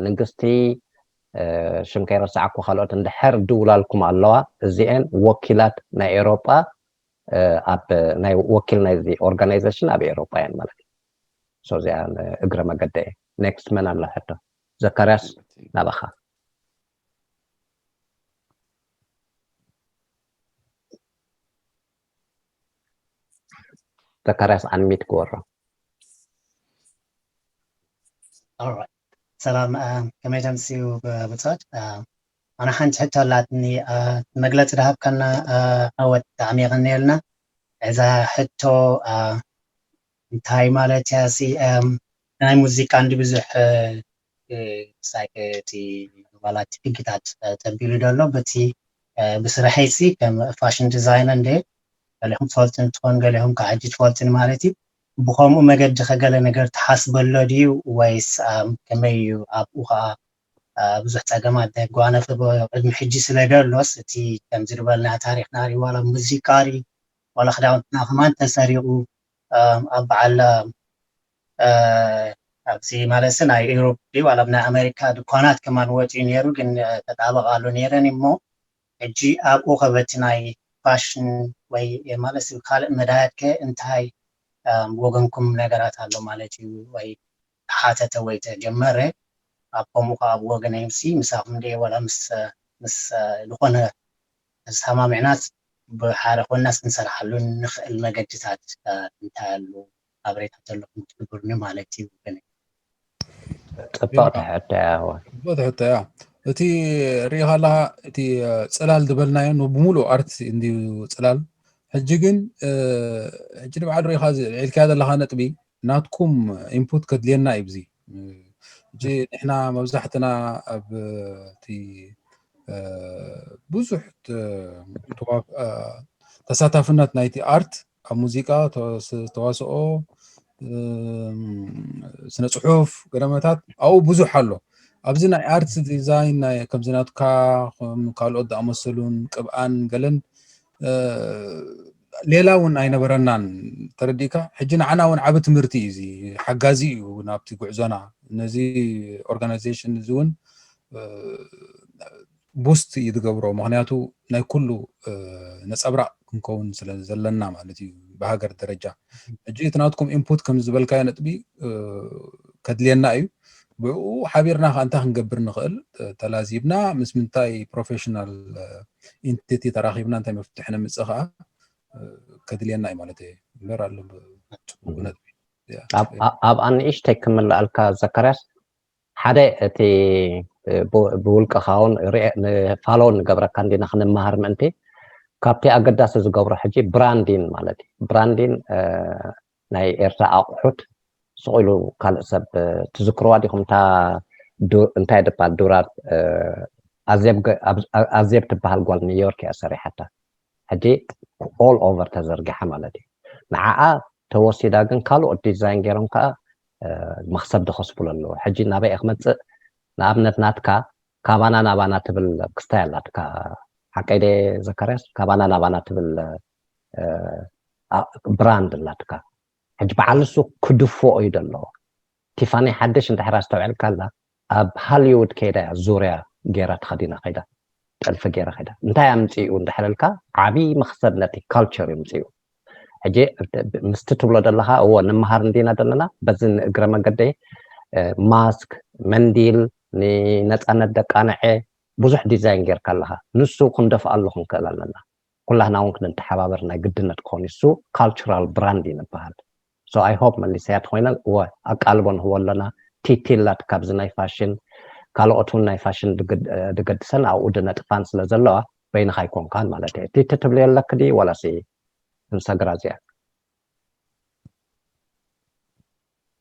ንግስቲ ሽም ከይረሳዕኩ ካልኦት እንድሕር ድውላልኩም ኣለዋ እዚኤን ወኪላት ናይ ኤሮጳ ኣብ ናይ ወኪል ናይዚ ኦርጋናይዜሽን ኣብ ኤሮጳ እየን ማለት እዩ። እዚኣ እግረ መገደ እየ። ኔክስት መን ኣሎ ሕቶ? ዘካርያስ ናባኻ። ዘካርያስ ኣንሚት ግበሮ። ሰላም ከመይ ተምስዩ ብጾት ኣነ ሓንቲ ሕቶ ኣላትኒ መግለፂ ዝሃብካና ኣወት ብጣዕሚ የቐንየልና እዛ ሕቶ እንታይ ማለት እያ ሲ ናይ ሙዚቃ እንዲ ብዙሕ ሳይክ እቲ ዋላ እቲ ሕግታት ተቢሉ ዘሎ በቲ ብስራሐይ ሲ ከም ፋሽን ዲዛይነር እንደ ገሊኹም ትፈልጡ እንትኾን ገሊኹም ከዓ ሕጂ ትፈልጡን ማለት እዩ ብኸምኡ መገዲ ከገለ ነገር ትሓስበሎ ድዩ ወይስ ከመይ እዩ ኣብኡ ከዓ ብዙሕ ፀገማት ዘጓነፈ ቅድሚ ሕጂ ስለ ደሎስ እቲ ከምዚ ዝበልና ታሪክና ሪ ዋላ ሙዚቃ ሪ ዋላ ክዳውንትና ከማን ተሰሪቁ ኣብ በዓል ኣብዚ ማለት ናይ ኤሮፕ ሪ ዋላ ናይ ኣሜሪካ ድኳናት ከማን ወፂኡ ነይሩ ግን ተጣበቃሉ ነይረን እሞ ሕጂ ኣብኡ ከበቲ ናይ ፋሽን ወይ ማለት ካልእ መዳያት ከ እንታይ ብወገንኩም ነገራት ኣሎ ማለት እዩ ወይ ተሓተተ ወይ ተጀመረ? ኣብ ከምኡ ከዓ ብወገነይሲ ምሳኹም ድየ ዋላ ምስ ምስ ዝኾነ ዝተማሚዕናስ ብሓደ ኮይናስ ክንሰርሓሉ ንኽእል መገድታት እንታይ ኣሎ? ሓበሬታ ዘለኩም ትግብርኒ ማለት እዩ ወገነይ። ፅብቕቲ ሕቶ እያ። እቲ ሪኢኻ ኣለኻ እቲ ፅላል ዝበልናዮ ብሙሉእ ኣርት እንድዩ ፅላል። ሕጂ ግን ሕጂ ንባዕሉ ሪኢኻ ልዒልካያ ዘለኻ ነጥቢ ናትኩም ኢንፑት ከድልየና እዩ። እዚ ሕጂ ንሕና መብዛሕትና ኣብ እቲ ብዙሕ ተሳታፍነት ናይቲ ኣርት ኣብ ሙዚቃ፣ ተዋስኦ፣ ስነ ፅሑፍ፣ ገለመታት ኣብኡ ብዙሕ ኣሎ። ኣብዚ ናይ ኣርት ዲዛይን ከምዚ ናትካ ካልኦት ዝኣመሰሉን ቅብኣን ገለን ሌላ እውን ኣይነበረናን። ተረዲእካ? ሕጂ ንዓና እውን ዓቢ ትምህርቲ እዩ፣ እዚ ሓጋዚ እዩ ናብቲ ጉዕዞና። ነዚ ኦርጋናይዜሽን እዚ እውን ቡስት እዩ ዝገብሮ፣ ምክንያቱ ናይ ኩሉ ነፀብራቅ ክንከውን ስለ ዘለና ማለት እዩ ብሃገር ደረጃ። ሕጂ እቲ ናትኩም ኢንፑት ከም ዝበልካዮ ነጥቢ ከድልየና እዩ። ብኡ ሓቢርና ከዓ እንታይ ክንገብር ንኽእል ተላዚብና ምስ ምንታይ ፕሮፌሽናል ኢንቲቲ ተራኺብና እንታይ መፍትሒ ነምፅእ ከዓ ከድልየና እዩ ማለት እዩ። እምበር ኣሎ ኣብ ኣንእሽተይ ክምልኣልካ ዘካርያስ፣ ሓደ እቲ ብውልቅኻ እውን ንፋሎ ንገብረካ እንዲና ክንመሃር ምእንቲ ካብቲ ኣገዳሲ ዝገብሮ ሕጂ ብራንዲን ማለት እዩ። ብራንዲን ናይ ኤርትራ ኣቑሑት ስቕ ኢሉ ካልእ ሰብ ትዝክርዋ ዲኹም? እንታይ ድባል ዱራር ኣዜብ ትበሃል ጓል ኒውዮርክ እያ ሰሪሓታ። ሕጂ ኦል ኦቨር ተዘርጊሓ ማለት እዩ። ንዓኣ ተወሲዳ ግን ካልኦት ዲዛይን ገይሮም ከዓ መክሰብ ዝኸስቡሉ ኣለዉ። ሕጂ ናበይ እየ ክመፅእ? ንኣብነት ናትካ ካባና ናባና ትብል ክስታይ ኣላትካ። ሓቀይ ደ ዘካርያስ? ካባና ናባና ትብል ብራንድ ኣላትካ። ሕጂ በዓል ንሱ ክድፍኦ እዩ ዘለዎ። ቲፋኒ ሓድሽ እንድሕር ኣስተውዒልካ ኣላ ኣብ ሃሊውድ ከይዳ እያ ዙርያ ገይራ ተኸዲና ከይዳ፣ ጥልፊ ገይራ ከይዳ። እንታይ ኣምፅኡ እንድሕር ኢልካ ዓብዪ መኽሰብ ነቲ ካልቸር እዩ ምፅኡ። ሕጂ ምስቲ ትብሎ ዘለኻ እዎ ንምሃር እንዲና ዘለና። በዚ ንእግረ መገደይ ማስክ፣ መንዲል፣ ንነፃነት ደቃንዐ ብዙሕ ዲዛይን ጌርካ ኣለኻ። ንሱ ክንደፍኣሉ ክንክእል ኣለና። ኩላህና እውን ክንተሓባበር ናይ ግድነት ክኾን እሱ ካልቸራል ብራንድ እዩ ንበሃል። So I hope መሊሰያ ተኮይነ እወ ኣቃልቦ ንህቦ ኣለና። ቲቲ ኣላት ካብዚ ናይ ፋሽን ካልኦት እውን ናይ ፋሽን ድገድሰን ኣብኡ ድነጥፋን ስለ ዘለዋ በይንኻ ኣይኮንካን ማለት እየ። ቲቲ ትብልዮ ኣለክ ድዩ ዋላሲ ክንሰግራ እዚኣ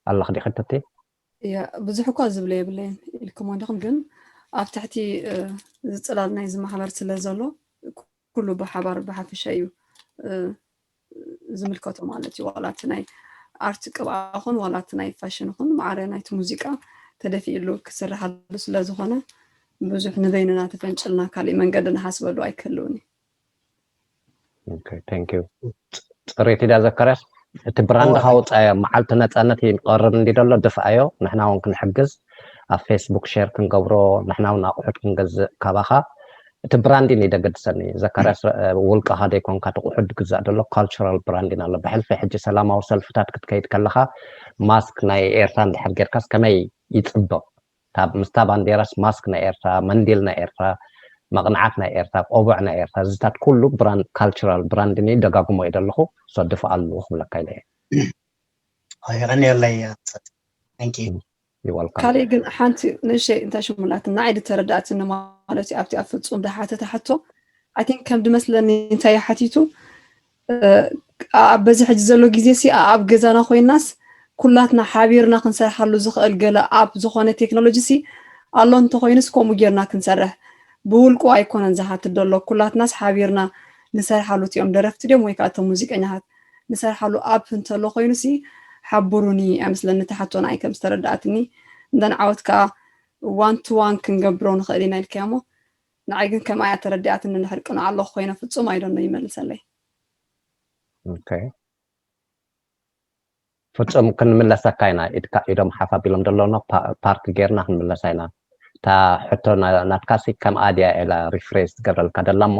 ኣለኽ ዲኺ ቲቲ? እያ ብዙሕ እኳ ዝብለ የብለይን ኢልክሞ እንዲኹም ግን ኣብ ትሕቲ ዝፅላል ናይ ዝማሕበር ስለ ዘሎ ኩሉ ብሓባር ብሓፈሻ እዩ ዝምልከቶ ማለት እዩ። ዋላ እቲ ናይ ኣርት ቅብኣ ኹን ዋላ እቲ ናይ ፋሽን ኹን ማዕረ ናይቲ ሙዚቃ ተደፊእሉ ክስርሓሉ ስለ ዝኾነ ብዙሕ ንበይንና ተፈንጭልና ካሊእ መንገዲ ንሓስበሉ ኣይክህልውን እዩ። ፅሬት ኢዳ ዘካርያስ እቲ ብራንድ ካውፃዮ መዓልቲ ነፃነት ይቀርብ እንዲ ደሎ ድፍኣዮ ንሕና እውን ክንሕግዝ ኣብ ፌስቡክ ሼር ክንገብሮ ንሕና እውን ኣቁሑት ክንገዝእ ካባኻ እቲ ብራንዲን እዩ ደገድሰኒ። ዘካርያስ ውልቅኻ ደይኮንካ እቲ ቁሑት ዝግዛእ ዘሎ ካልቸራል ብራንዲን ኣሎ። ብሕልፊ ሕጂ ሰላማዊ ሰልፍታት ክትከይድ ከለኻ ማስክ ናይ ኤርትራ እንድሕር ጌርካስ ከመይ ይፅብቕ? ምስታ ባንዴራስ ማስክ ናይ ኤርትራ፣ መንዲል ናይ ኤርትራ፣ መቕንዓት ናይ ኤርትራ፣ ቆቡዕ ናይ ኤርትራ፣ እዚታት ኩሉ ብራንድ ካልቸራል ብራንዲን እዩ። ደጋግሞ እዩ ዘለኹ። ሶ ድፍኣሉ ክብለካ ኢለ እየ። የቐንየለይ። Thank you። You're welcome። ካልእ ግን ሓንቲ ንእሸይ እንታይ ሽሙላት ንዓይ ድተረዳእትኒ ማለት እዩ ኣብቲ ኣብ ፍጹም ድሓተተ ሕቶ I think ከም ድመስለኒ እንታይ ሓቲቱ ኣብ በዚ ሕጂ ዘሎ ግዜ ሲ ኣብ ገዛና ኮይናስ ኩላትና ሓቢርና ክንሰርሓሉ ዝኽእል ገለ ኣብ ዝኾነ ቴክኖሎጂ ሲ ኣሎ እንተኮይኑስ ከምኡ ጌርና ክንሰርሕ ብውልቁ ኣይኮነን ዝሓትት ዘሎ ኩላትናስ ሓቢርና ንሰርሓሉ እቲኦም ደረፍቲ ድዮም ወይ ከዓ እቶም ሙዚቀኛታት ንሰርሓሉ ኣብ እንተሎ ኮይኑ ሲ ሓብሩኒ ኣይመስለኒ እቲ ሓቶ ንዓይ ከም ዝተረዳእትኒ እንተን ዓወት ከዓ one to one ክንገብሮ ንኽእል ኢና ኢልካዮ እሞ ንዓይ ግን ከምኣ እያ ተረዲኣትኒ እንድሕር ቅኑዕ ኣለኹ ኮይነ ፍጹም I don't know ይመልሰለይ። ፍጹም ክንምለሰካ ኢና ኢድካ ኢዶም ሓፍ ኣቢሎም ደለውና ፓርክ ጌርና ክንምለሳ ኢና። እታ ሕቶ ናትካሲ ከምኣ ድያ ኢላ ሪፍሬዝ ትገብረልካ ደላ እሞ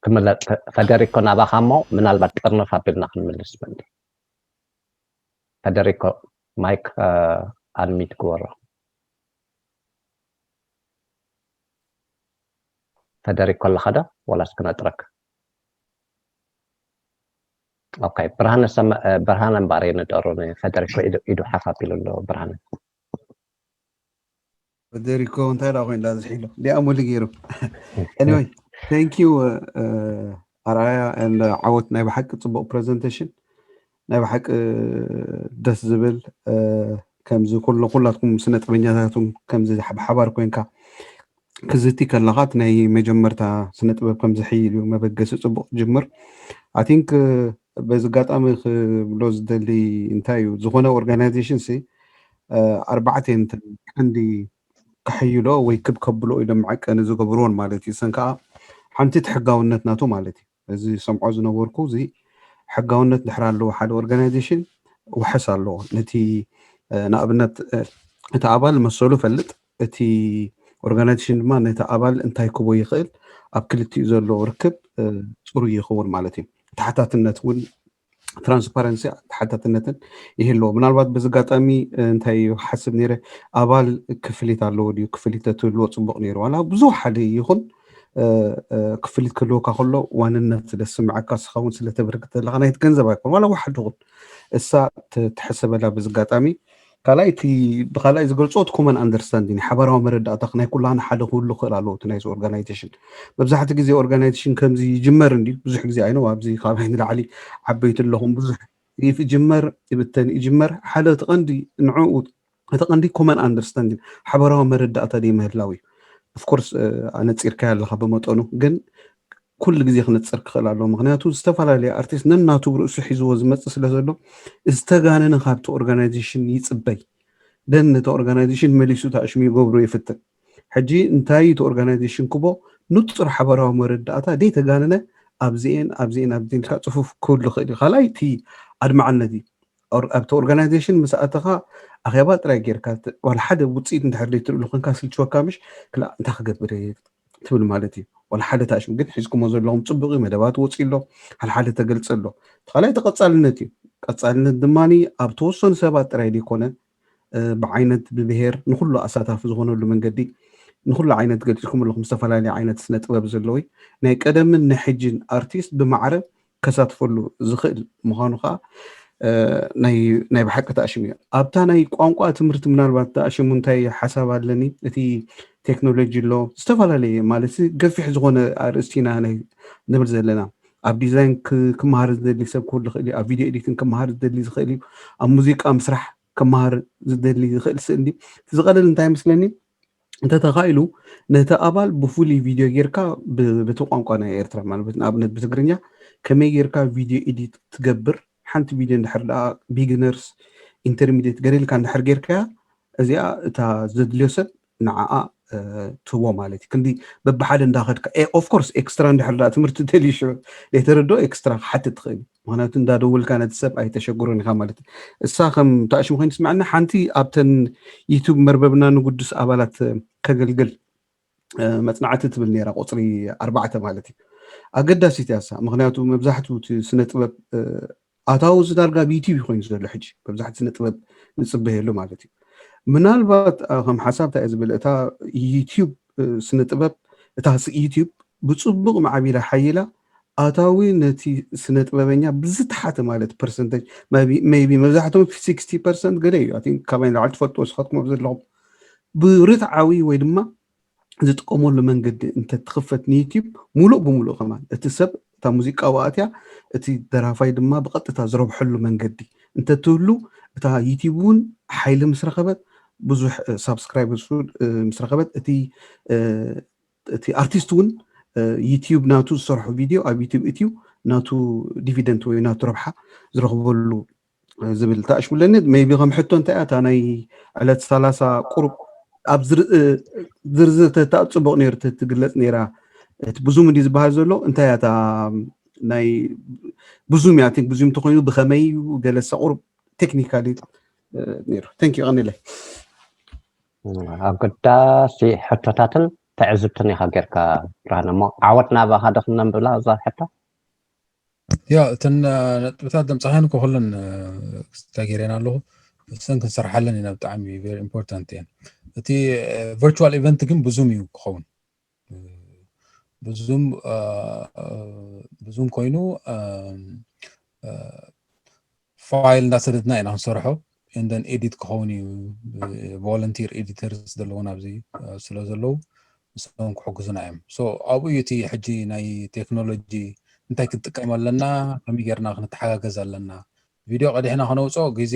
ክምለ- ፈደሪኮ ናባኻ እሞ ምናልባት ጥርንፍ ኣቢልና ክንምልስ በሊ። ፈደሪኮ ማይክ ኣንሚት ግበሮ። ፈደሪኮ ኣለኻ ዶ ወላስ ክነጥረክ? ኦኬ፣ ብርሃነ ሰመ- እ፣ ብርሃነ እምበኣር የንደሩ። ፈደሪኮ ኢዱ ኢዱ ሓፍ ኣቢሉ ኣሎ። ብርሃነ ፈደሪኮ እንታይ ደኣ ኮይኑ ዝሒሎ ዲኣ ሙሉ ገይሩ። Anyway, thank you ኣርኣያ and ዓወት። ናይ ብሓቂ ጽቡቕ ፕሬዘንቴሽን፣ ናይ ብሓቂ ደስ ዝብል። ከምዚ ኩሉ ኩላትኩም ስነ ጥበኛታትኩም ከምዚ ብሓባር ኮንካ ክዝቲ ከለኻ እቲ ናይ መጀመርታ ስነ ጥበብ ከምዚ ሕይል እዩ መበገሲ ጽቡቕ ጅምር። I think በዚ ኣጋጣሚ ክብሎ ዝደሊ እንታይ እዩ፣ ዝኾነ ኦርጋናይዜሽን ሲ ኣርባዕተ እየን ቀንዲ ክሕይሎ ወይ ክብ ከብሎ ኢሎም መዐቀኒ ዝገብርዎን ማለት እዩ። ሰን ከዓ ሓንቲ እቲ ሕጋውነት ናቱ ማለት እዩ። እዚ ሰምዖ ዝነበርኩ እዚ ሕጋውነት ድሕር ኣለዎ ሓደ ኦርጋናይዜሽን ውሕስ ኣለዎ። ነቲ ንኣብነት እቲ ኣባል መሰሉ ፈልጥ፣ እቲ ኦርጋናይዜሽን ድማ ነቲ ኣባል እንታይ ክቦ ይኽእል፣ ኣብ ክልቲኡ ዘለዎ ርክብ ፅሩይ ይኸውን ማለት እዩ። ተሓታትነት እውን ትራንስፓረንሲ ተሓታትነትን ይህልዎ። ምናልባት በዚ ኣጋጣሚ እንታይ ይሓስብ ነይረ፣ ኣባል ክፍሊት ኣለዎ ድዩ? ክፍሊት ተትህልዎ ፅቡቕ ነይሩ። ዋላ ብዙሕ ሓደ ይኹን ክፍሊት ክህልወካ ከሎ ዋንነት ስለ ዝስምዐካ፣ ስኻ እውን ስለ ተበርክት ዘለካ ናይቲ ገንዘብ ኣይኮን ዋላ ዋሕድ ይኹን እሳ ትሕሰበላ። በዚ ኣጋጣሚ ካልኣይ እቲ ብካልኣይ ዝገልፆ እቲ ኮመን ኣንደርስታንዲንግ ሓበራዊ መረዳእታ ናይ ኩላና ሓደ ክህሉ ክእል ኣለዎ። እቲ ናይዚ ኦርጋናይዜሽን መብዛሕቲ ግዜ ኦርጋናይዜሽን ከምዚ ይጅመር እንዲ ብዙሕ ግዜ ኣይነው ኣብዚ ካባይ ንላዕሊ ዓበይቲ ኣለኹም ብዙሕ ይፍጅመር ይብተን ይጅመር ሓደ እቲ ቀንዲ ንዕኡ እቲ ቀንዲ ኮመን ኣንደርስታንዲንግ ሓበራዊ መረዳእታ ደይ ምህላው እዩ። ኦፍኮርስ ኣነፂርካዮ ኣለካ ብመጠኑ ግን ኩሉ ግዜ ክነፅር ክኽእል ኣለዎ። ምክንያቱ ዝተፈላለየ ኣርቲስት ነናቱ ብርእሱ ሒዝዎ ዝመፅእ ስለ ዘሎ ዝተጋነነ ካብቲ ኦርጋናይዜሽን ይፅበይ ደን ነቲ ኦርጋናይዜሽን መሊሱ ተኣሽሙ ይገብሮ ይፍትን። ሕጂ እንታይ እቲ ኦርጋናይዜሽን ክቦ ንፁር ሓበራዊ መረዳእታ ደይ ተጋነነ ኣብዚኤን ኣብዚኤን ኣብዚኤን ኢልካ ፅፉፍ ክህሉ ይኽእል እዩ። ካልኣይ እቲ ኣድማዕነት እዩ። ኣብቲ ኦርጋናይዜሽን ምስ ኣተኻ ኣኼባ ጥራይ ጌርካ ዋላ ሓደ ውፅኢት እንድሕር ዘይትርእሉ ኮንካ ስልችወካ ምሽ ክላ እንታይ ክገብር እየ ትብል ማለት እዩ። ዋላ ሓደ ታሽም ግን ሒዝኩሞ ዘለኹም ፅቡቅ እዩ። መደባት ወፂ ኣሎ፣ ሓደ ሓደ ተገልፂ ኣሎ። እቲ ካልኣይ ተቐፃልነት እዩ። ቀፃልነት ድማ ኣብ ተወሰኑ ሰባት ጥራይ ዘይኮነ ብዓይነት ብብሄር ንኩሉ ኣሳታፊ ዝኾነሉ መንገዲ ንኩሉ ዓይነት ገልፂኩም ኣለኹም። ዝተፈላለዩ ዓይነት ስነ ጥበብ ዘለዎ ናይ ቀደምን ናይ ሕጅን ኣርቲስት ብማዕረ ከሳትፈሉ ዝኽእል ምዃኑ ከዓ ናይ ብሓቂ ተኣሽሙ እዩ። ኣብታ ናይ ቋንቋ ትምህርቲ ምናልባት ተኣሽሙ እንታይ ሓሳብ ኣለኒ፣ እቲ ቴክኖሎጂ ኣሎ ዝተፈላለየ ማለት ገፊሕ ዝኾነ ኣርእስቲና ንብል ዘለና ኣብ ዲዛይን ክመሃር ዝደሊ ሰብ ክህሉ ይኽእል እዩ። ኣብ ቪድዮ ኤዲቲንግ ክመሃር ዝደሊ ዝኽእል እዩ። ኣብ ሙዚቃ ምስራሕ ክመሃር ዝደሊ ዝኽእል ስእል ዝቐለል እንታይ ይመስለኒ እንተተኻኢሉ ነቲ ኣባል ብፍሉይ ቪድዮ ጌርካ በቲ ቋንቋ ናይ ኤርትራ ማለት ንኣብነት ብትግርኛ ከመይ ጌርካ ቪድዮ ኤዲት ትገብር ሓንቲ ቪድዮ እንድሕር ደኣ ቢግነርስ ኢንተርሚዲየት ገለ ኢልካ እንድሕር ጌርካያ እዚኣ እታ ዘድልዮ ሰብ ንዓኣ ትህቦ ማለት እዩ። ክንዲ በብሓደ እንዳኸድካ ኦፍኮርስ ኤክስትራ እንድሕር ደኣ ትምህርቲ ደልዩ ሽዑ ዘይተረድኦ ኤክስትራ ክሓትት ትኽእል እዩ። ምክንያቱ እንዳደወልካ ነቲ ሰብ ኣይተሸግሮን ኢኻ ማለት እዩ። እሳ ከም ተኣሽሙ ኮይኑ ስምዐና ሓንቲ ኣብተን ዩቱብ መርበብና ንጉዱስ ኣባላት ከገልግል መፅናዕቲ ትብል ነይራ ቁፅሪ ኣርባዕተ ማለት እዩ። ኣገዳሲት እያ እሳ ምክንያቱ መብዛሕትኡ እቲ ስነ ጥበብ ኣታዊ እዚ ዳርጋ ኣብ ዩቲብ እዩ ኮይኑ ዘሎ ሕጂ መብዛሕቲ ስነ ጥበብ ንፅበየሉ ማለት እዩ። ምናልባት ከም ሓሳብ እንታይ ዝብል እታ ዩቲብ ስነ ጥበብ እታ ዩቲብ ብፅቡቅ ማዕቢላ ሓይላ ኣታዊ ነቲ ስነ ጥበበኛ ብዝተሓተ ማለት ፐርሰንተጅ ቢ መብዛሕትኦም ስክስቲ ፐርሰንት ገለ እዩ። ካባይ ንላዕሊ ትፈልጥዎ ስኻትኩም ኣብ ዘለኹም ብርትዓዊ ወይ ድማ ዝጥቀመሉ መንገዲ እንተትኽፈት ንዩቲብ ሙሉእ ብሙሉእ ከማን እቲ ሰብ እታ ሙዚቃ ኣትያ እቲ ደራፋይ ድማ ብቐጥታ ዝረብሐሉ መንገዲ እንተትህሉ እታ ዩቲብ እውን ሓይሊ ምስ ረኸበት ብዙሕ ሳብስክራይበርስ ምስ ረኸበት እቲ እቲ ኣርቲስት እውን ዩቲብ ናቱ ዝሰርሖ ቪድዮ ኣብ ዩቲብ እትዩ ናቱ ዲቪደንት ወይ ናቱ ረብሓ ዝረኽበሉ ዝብል ተኣሽሙለኒ ሜቢ ከም ሕቶ እንታይ እያ እታ ናይ ዕለት ሰላሳ ቁሩብ ኣብ ዝርዝር ተታፅቡቕ ነይሩ ትግለፅ ነይራ እቲ ብዙም እንዲ ዝበሃል ዘሎ እንታይ እያ እታ ናይ ብዙም እያ ቲንክ ብዙም እንተኮይኑ ብከመይ እዩ ገለሳ ቁሩብ ቴክኒካሊ ነይሩ ቴንክ ዩ ቀኒለይ ኣገዳሲ ሕቶታትን ትዕዝብትን ኢኻ ጌርካ ብርሃነ። እሞ ዓወት ናባኻ ዶ ክነንብላ እዛ ሕቶ? ያ እተን ነጥብታት ደምፃኻን እኮ ኩለን ክስታ ገይረን ኣለኹ። እሰን ክንሰርሓለን ኢና፣ ብጣዕሚ very important እየን። እቲ ቨርቹዋል ኢቨንት ግን ብዙም እዩ ክኸውን። ብዙም ብዙም ኮይኑ ፋይል እንዳሰደድና ኢና ክንሰርሖ። እንደን ኤዲት ክኸውን እዩ። ቮለንቲር ኤዲተርስ ዘለውን ኣብዚ ስለ ዘለዉ ንሶም ክሕግዙና እዮም። ሶ ኣብኡ እዩ እቲ ሕጂ ናይ ቴክኖሎጂ እንታይ ክንጥቀም ኣለና፣ ከመይ ጌርና ክንተሓጋገዝ ኣለና። ቪድዮ ቀዲሕና ከነውፅኦ ግዜ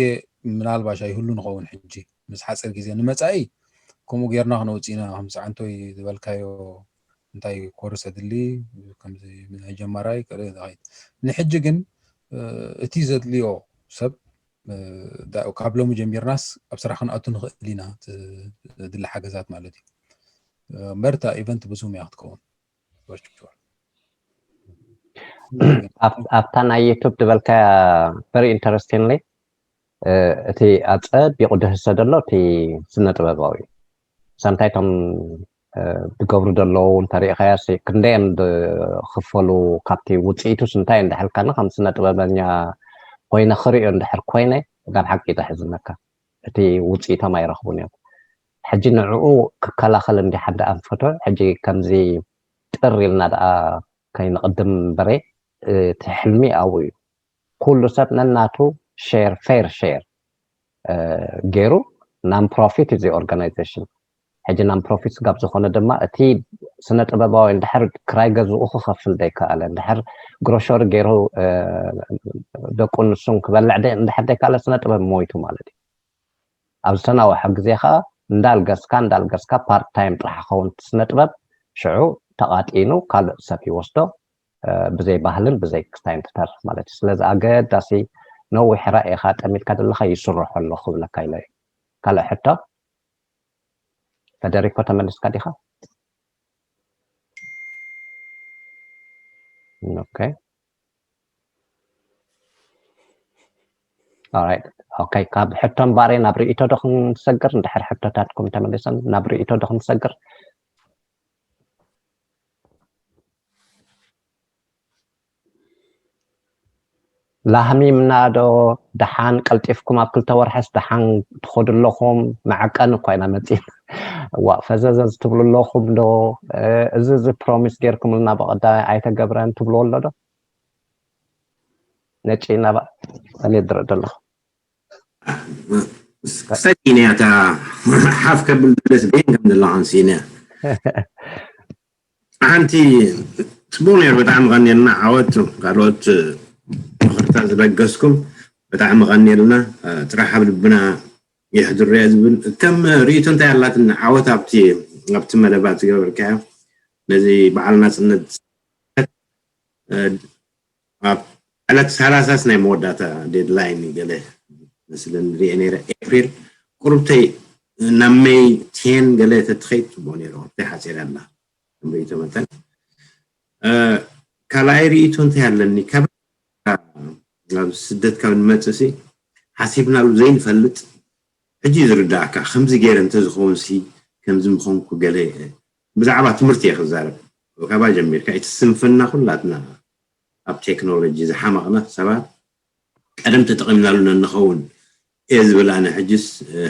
ምናልባሽ ኣይህሉ ንኸውን። ሕጂ ምስ ሓፂር ግዜ ንመፃኢ ከምኡ ጌርና ክነውፅእ ኢና። ከም ሰዓንቶይ ዝበልካዮ እንታይ ኮርስ ኣድሊ ከምዚ ናይ ጀማራይ ንሕጂ ግን እቲ ዘድልዮ ሰብ ካብ ሎሚ ጀሚርናስ ኣብ ስራሕ ክንኣቱ ንኽእል ኢና። ድሊ ሓገዛት ማለት እዩ። እምበር እታ ኢቨንት ብዙም እያ ክትከውን። ኣብታ ናይ ዩቱብ ዝበልካ very interestingly እቲ ኣፀቢቑ ድህሰ ዘሎ እቲ ስነ ጥበባዊ እዩ። ሳምታይ እቶም ዝገብሩ ዘለዉ እንተሪኢኻዮ ክንደይ እዮም ዝኽፈሉ፣ ካብቲ ውፅኢቱስ እንታይ እንድሕልካኒ ከም ስነ ጥበበኛ ኮይነ ክሪኦ እንድሕር ኮይነ ናብ ሓቂ ዘሕዝነካ እቲ ውፅኢቶም ኣይረኽቡን እዮም። ሕጂ ንዕኡ ክከላኸል እንዲ ሓደ ኣንፈቶ ሕጂ ከምዚ ጥር ኢልና ደኣ ከይንቕድም እምበረ እቲ ሕልሚ ኣብኡ እዩ። ኩሉ ሰብ ነናቱ ሼር ፌር ሼር ገይሩ non profit እዚ organization ሕጂ non profit ስጋብ ዝኾነ ድማ እቲ ስነ ጥበባዊ እንድሕር ክራይ ገዝኡ ክኸፍል ዘይከኣለ እንድሕር ግሮሸሪ ገይሩ ደቁ ንሱን ክበልዕ እንድሕር ዘይከኣለ ስነ ጥበብ ሞይቱ ማለት እዩ። ኣብ ዝተናውሐ ግዜ ከዓ እንዳልገስካ እንዳልገስካ ፓርት ታይም ጥራሕ ክኸውን ስነ ጥበብ ሽዑ ተቓጢኑ ካልእ ሰብ ይወስዶ ብዘይ ባህልን ብዘይ ክስታይን ትተርፍ ማለት እዩ። ስለዚ ኣገዳሲ ነዊሕ ራእይኻ ጠሚትካ ዘለኻ ይስርሖ ኣሎ ክብለካ ኢለ እዩ። ካልእ ሕቶ ፈደሪኮ ተመሊስካ ዲኻ? ኦኬ ኦራይት ኦኬ። ካብ ሕቶ እምበኣር ናብ ርእይቶ ዶ ክንሰግር? እንድሕር ሕቶታትኩም ተመሊሰን ናብ ርእይቶ ዶ ክንሰግር? ላህሚምና ዶ ደሓን ቀልጢፍኩም ኣብ ክልተ ወርሕስ ደሓን ትኸዱ ኣለኹም? መዐቀኒ እኳ ኢና መፂና። ዋእ ፈዘዘዝ ትብሉ ኣለኹም ዶ? እዚ እዚ ፕሮሚስ ጌርኩምልና ብቐዳማይ ኣይተገብረን ትብልዎ ኣሎ ዶ? ነጭ ናባ እኔ ድረደለኹ ክሳይ ሲንያ እታ ሓፍ ከብል ደስ ቤን ከም ዘለኻን ሲንያ ሓንቲ ጽቡቅ ነይሩ። ብጣዕሚ ቀኒልና ዓወት ካልኦት ምኽርታት ዝለገስኩም ብጣዕሚ ቀኒልና። ጥራሕ ኣብ ልብና የሕድሮ እያ ዝብል ከም ርእይቶ እንታይ ኣላትኒ ዓወት ኣብቲ ኣብቲ መደባት ዝገበርካዮ ነዚ በዓል ናጽነት ኣብ ዕለት ሰላሳስ ናይ መወዳእታ ዴድላይን ገለ መስለኒ ሪኤ ነይረ ኤፕሪል ቁርብተይ ናብ ሜይ ቴን ገለ ተትኸይድ ጽቡቅ ነይሩ። ቁርብተይ ሓፂር ኣላ ከም ርእይቶ መጠን። ካልኣይ ርእይቶ እንታይ ኣለኒ ካብ ናብ ስደት ካብ ንመፅእ ሲ ሓሲብናሉ ዘይንፈልጥ ሕጂ ዝርዳእካ ከምዚ ገይረ እንተዝኸውን ሲ ከምዚ ምኾንኩ ገለ ብዛዕባ ትምህርቲ እየ ክዛረብ። ካባ ጀሚርካ እቲ ስንፍና ኩላትና ኣብ ቴክኖሎጂ ዝሓመቕና ሰባት ቀደም ተጠቒምናሉ ነንኸውን እየ ዝብል ኣነ። ሕጅስ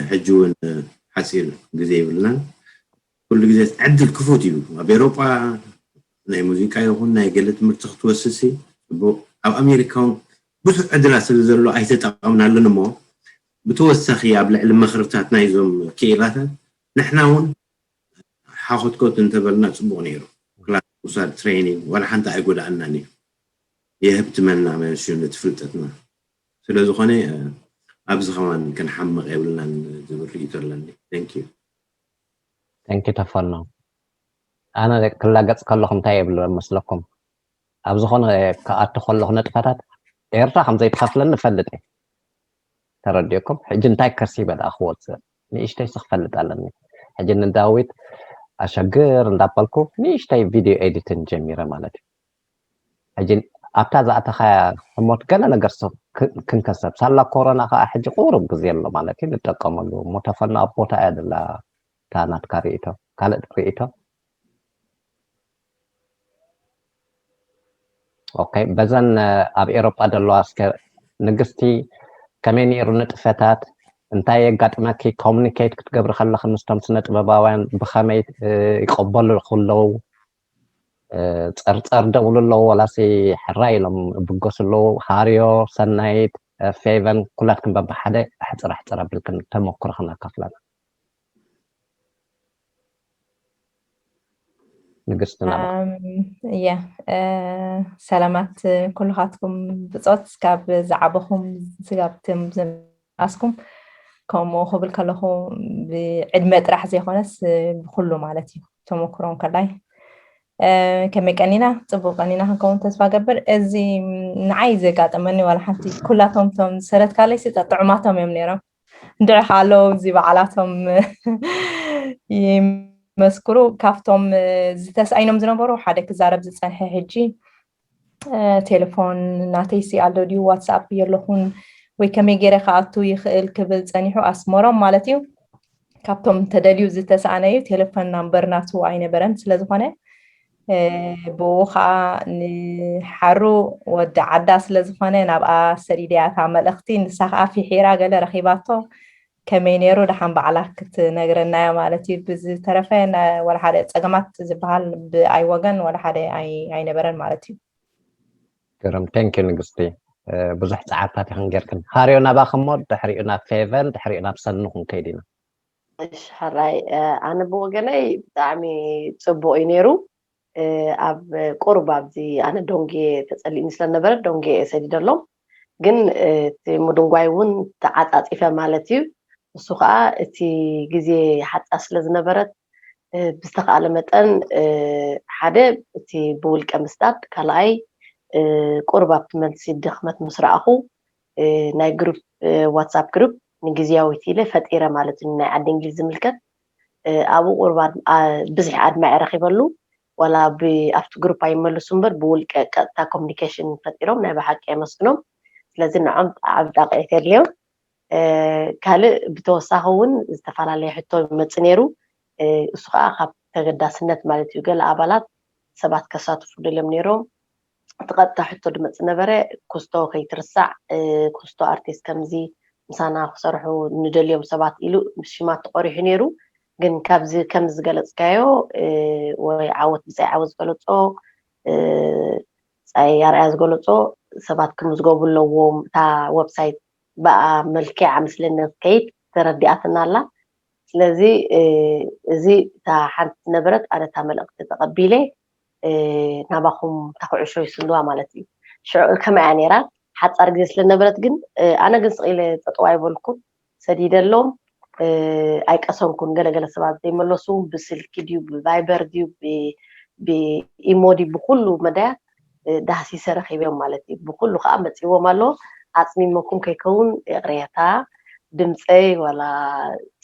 ሕጂ እውን ሓፂር ግዜ ይብልናን ኩሉ ግዜ ዕድል ክፉት እዩ። ኣብ ኤሮጳ ናይ ሙዚቃ ይኹን ናይ ገለ ትምህርቲ ክትወስሲ ጽቡቕ። ኣብ ኣሜሪካ እውን ብዙሕ ዕድላት ስለ ዘሎ ኣይተጠቐምናሉን እሞ ብተወሳኺ ኣብ ልዕሊ ምኽርታት ናይዞም ክኢላታት ንሕና እውን ሓኾትኮት እንተበልና ጽቡቕ ነይሩ። ክላስ ምውሳድ ትሬኒንግ ዋላ ሓንቲ ኣይጎዳኣናን እዩ። የህብትመና መንስዩ ነቲ ፍልጠትና። ስለ ዝኾነ ኣብዚ ከማን ክንሓምቕ የብልናን ዝብል ርእይቶ ኣለኒ። Thank you። Thank you ተፈኖ። ኣነ ክላገጽ ከለኹ እንታይ የብል መስለኩም? ኣብ ዝኾነ ክኣቱ ከለኹ ንጥፈታት ኤርትራ ከም ዘይትኸፍለኒ እፈልጥ እየ። ተረዲእኩም? ሕጂ እንታይ ከሲበ ደኣ ክወፅእ? ንእሽተይ ሲ ክፈልጥ ኣለኒ። ሕጂ ንዳዊት ኣሸግር እንዳበልኩ ንእሽተይ ቪድዮ ኤዲቲንግ ጀሚረ ማለት እዩ። ሕጂ ኣብታ ዝኣተኻያ ህሞት ገለ ነገር ስ- ክ- ክንከሰብ ሳላ ኮሮና ከዓ ሕጂ ቁሩብ ግዜ ኣሎ ማለት እዩ ንጠቀመሉ እሞ ተፈና ኣብ ቦታ እያ ዘላ እታ ናትካ ርእይቶ ካልእ ርእይቶ ኦኬ፣ በዘን ኣብ ኤሮጳ ዘለዋ እስከ ንግስቲ፣ ከመይ ነይሩ ንጥፈታት? እንታይ የጋጥመኪ? ኮሚኒኬት ክትገብሪ ከለኺ ምስቶም ስነ ጥበባውያን ብኸመይ ይቀበሉ ኣለዉ? ጸርጸር ደብሉ ኣለዉ ወላሲ ሕራይ ኢሎም ይብገሱ ኣለዉ? ሃርዮ፣ ሰናይት፣ ፌቨን፣ ኩላትኩም በብሓደ ሕጽር ሕጽር ኣቢልክን ተመክሮኽን ኣካፍላና። ንግስቲ ናባ። እያ። ሰላማት ኩልኻትኩም ብጾት፣ ካብ ዝዓበኹም ስጋብ ትም ዝንኣስኩም። ከምኡ ክብል ከለኹ፣ ብዕድመ ጥራሕ ዘይኮነስ ብኩሉ ማለት እዩ። ተመክሮ እንከላይ ከመይ ቀኒና? ጽቡቅ ቀኒና ክንከውን ተስፋ ገብር። እዚ ንዓይ ዘጋጠመኒ ዋላ ሓንቲ፣ ኩላቶም ቶም ዝሰረትካለይ ጥዑማቶም እዮም ነይሮም። እንድዒ ከ ኣለዉ እዚ በዓላቶም ይመስክሩ። ካብቶም ዝተስኣይኖም ዝነበሩ ሓደ ክዛረብ ዝጸንሐ ሕጂ ቴሌፎን ናተይሲ ኣሎ ድዩ ዋትስኣፕ የለኹን ወይ ከመይ ገይረ ክኣቱ ይኽእል ክብል ጸኒሑ፣ ኣስመሮም ማለት እዩ። ካብቶም ተደልዩ ዝተሰኣነ እዩ። ቴሌፎን ናምበር ናቱ ኣይነበረን ስለ ዝኾነ፣ ብኡ ከዓ ንሓሩ ወዲ ዓዳ ስለ ዝኾነ ናብኣ ሰዲደያ እታ መልእኽቲ። ንሳ ከዓ ፊሒራ ገለ ረኺባቶ። ከመይ ነይሩ ደሓን ባዕላ ክትነግረና እያ ማለት እዩ። ብዝተረፈ ወላ ሓደ ጸገማት ዝበሃል ብኣይ ወገን ወላ ሓደ ኣይነበረን ማለት እዩ። ግርም፣ ቴንኪ ንግስቲ። ብዙሕ ጻዕርታት ኢኽን ጌርክን። ሃርዮ ናባኽሞ፣ ድሕሪኡ ናብ ፌቨን፣ ድሕሪኡ ናብ ሰኑ ክንከይድ ኢና። እሺ፣ ሕራይ። ኣነ ብወገነይ ብጣዕሚ ጽቡቕ እዩ ነይሩ። ኣብ ቁሩብ ኣብዚ ኣነ ዶንጌ ተጸሊእኒ ስለነበረ ዶንጌ እየ ሰዲደሎም። ግን እቲ ምድንጓይ እውን ተዓጻጺፈ ማለት እዩ። እሱ ከዓ እቲ ግዜ ሓጻር ስለ ዝነበረት ብዝተኻእለ መጠን ሓደ እቲ ብውልቀ ምስዳድ፣ ካልኣይ ቁሩብ ኣብቲ መልሲ ድኽመት ምስ ረኣኹ ናይ ግሩፕ ዋትሳፕ ግሩፕ ንግዝያዊት ኢለ ፈጢረ ማለት እዩ። ናይ ዓዲ እንግሊዝ ዝምልከት ኣብኡ ቁሩብ ብዝሒ ኣድማዒ ረኺበሉ። ዋላ ኣብቲ ግሩፕ ኣይመልሱ እምበር ብውልቀ ቀጥታ ኮሚኒኬሽን ፈጢሮም ናይ ብሓቂ የመስግኖም። ስለዚ ንዖም ዓብ ጣቕዒት የድልዮም። ካልእ ብተወሳኺ እውን ዝተፈላለየ ሕቶ ይመፅእ ነይሩ። እሱ ከዓ ካብ ተገዳስነት ማለት እዩ። ገለ ኣባላት ሰባት ከሳትፉ ደልዮም ነይሮም። እቲ ቀጥታ ሕቶ ድመፅእ ነበረ፣ ኩስቶ ከይትርሳዕ፣ ኩስቶ ኣርቲስት ከምዚ ምሳና ክሰርሑ ንደልዮም ሰባት ኢሉ ሽማት ተቆሪሑ ነይሩ። ግን ካብዚ ከምዚ ዝገለፅካዮ ወይ ዓወት ብፀይ ዓወት ዝገለፆ ፀይ ኣርኣያ ዝገለፆ ሰባት ክምዝገቡ ኣለዎም። እታ ወብሳይት ብኣ መልክዕ ኣመስለኒ ክትከይድ ተረዲኣትና ኣላ። ስለዚ እዚ እታ ሓንቲ ዝነበረት ኣነ እታ መልእኽቲ ተቐቢለ ናባኹም እታ ኩዕሾ ይስንድዋ ማለት እዩ። ሽዑ ከመይ እያ ነይራ? ሓፃር ግዜ ስለነበረት ግን ኣነ ግን ስቕ ኢለ ጠጠው ኣይበልኩን። ሰዲደሎም ኣይቀሰንኩን። ገለገለ ሰባት ዘይመለሱ ብስልኪ ድዩ ብቫይበር ድዩ ብኢሞ ድዩ ብኩሉ መዳያት ዳህሲሰ ረኺቦም ማለት እዩ። ብኩሉ ከዓ መፂዎም ኣሎ። ኣፅሚመኩም ከይከውን ይቕሬታ፣ ድምፀይ ዋላ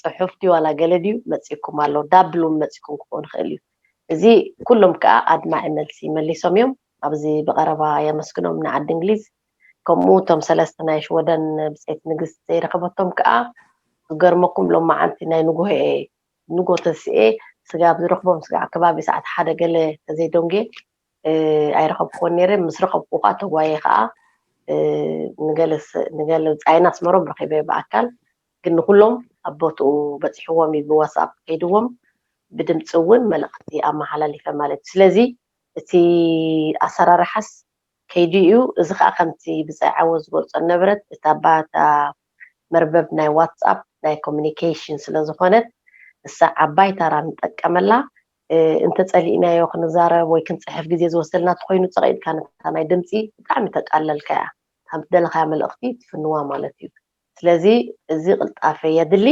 ፅሑፍ ድዩ ዋላ ገለ ድዩ መፂኩም ኣሎ። ዳብል እውን መፂኩም ክኸውን ይኽእል እዩ። እዚ ኩሎም ከዓ ኣድማዒ መልሲ መሊሶም እዮም። ኣብዚ ብቐረባ የመስግኖም ንዓዲ እንግሊዝ። ከምኡ እቶም ሰለስተ ናይ ሽወደን ብፀይቲ ንግስቲ ዘይረኸበቶም ከዓ ክገርመኩም ሎማዓንቲ ናይ ንጉሆ እየ ንጎ ተስኤ ስጋብ ዝረኽቦም ስጋዕ ከባቢ ሰዓት ሓደ ገለ ተዘይደንጉየ ኣይረኸብኩዎን ነይረ። ምስ ረኸብኩ ከዓ ተጓየ ከዓ ንገለ ንገለ ብፃይን ኣስመሮም ረኺበ ብኣካል። ግን ንኩሎም ኣብ ቦትኡ በፂሕዎም እዩ። ብዋትስኣፕ ከይድዎም ብድምፂ እውን መልእኽቲ ኣመሓላሊፈ ማለት እዩ። ስለዚ እቲ ኣሰራርሓስ ከይዱ እዩ። እዚ ከዓ ከምቲ ብፃይ ዓወት ዝገልፆ ነበረት እታ ባታ መርበብ ናይ ዋትስኣፕ ናይ ኮሚኒኬሽን ስለዝኾነት እሳ ዓባይ ታራ ንጠቀመላ። እንተፀሊእናዮ ክንዛረብ ወይ ክንፅሕፍ ግዜ ዝወስደልና ተኮይኑ ፀቂጥካ ነታ ናይ ድምፂ ብጣዕሚ ተቃለልካያ። ካብ ደለካያ መልእኽቲ ትፍንዋ ማለት እዩ። ስለዚ እዚ ቅልጣፈ የድሊ።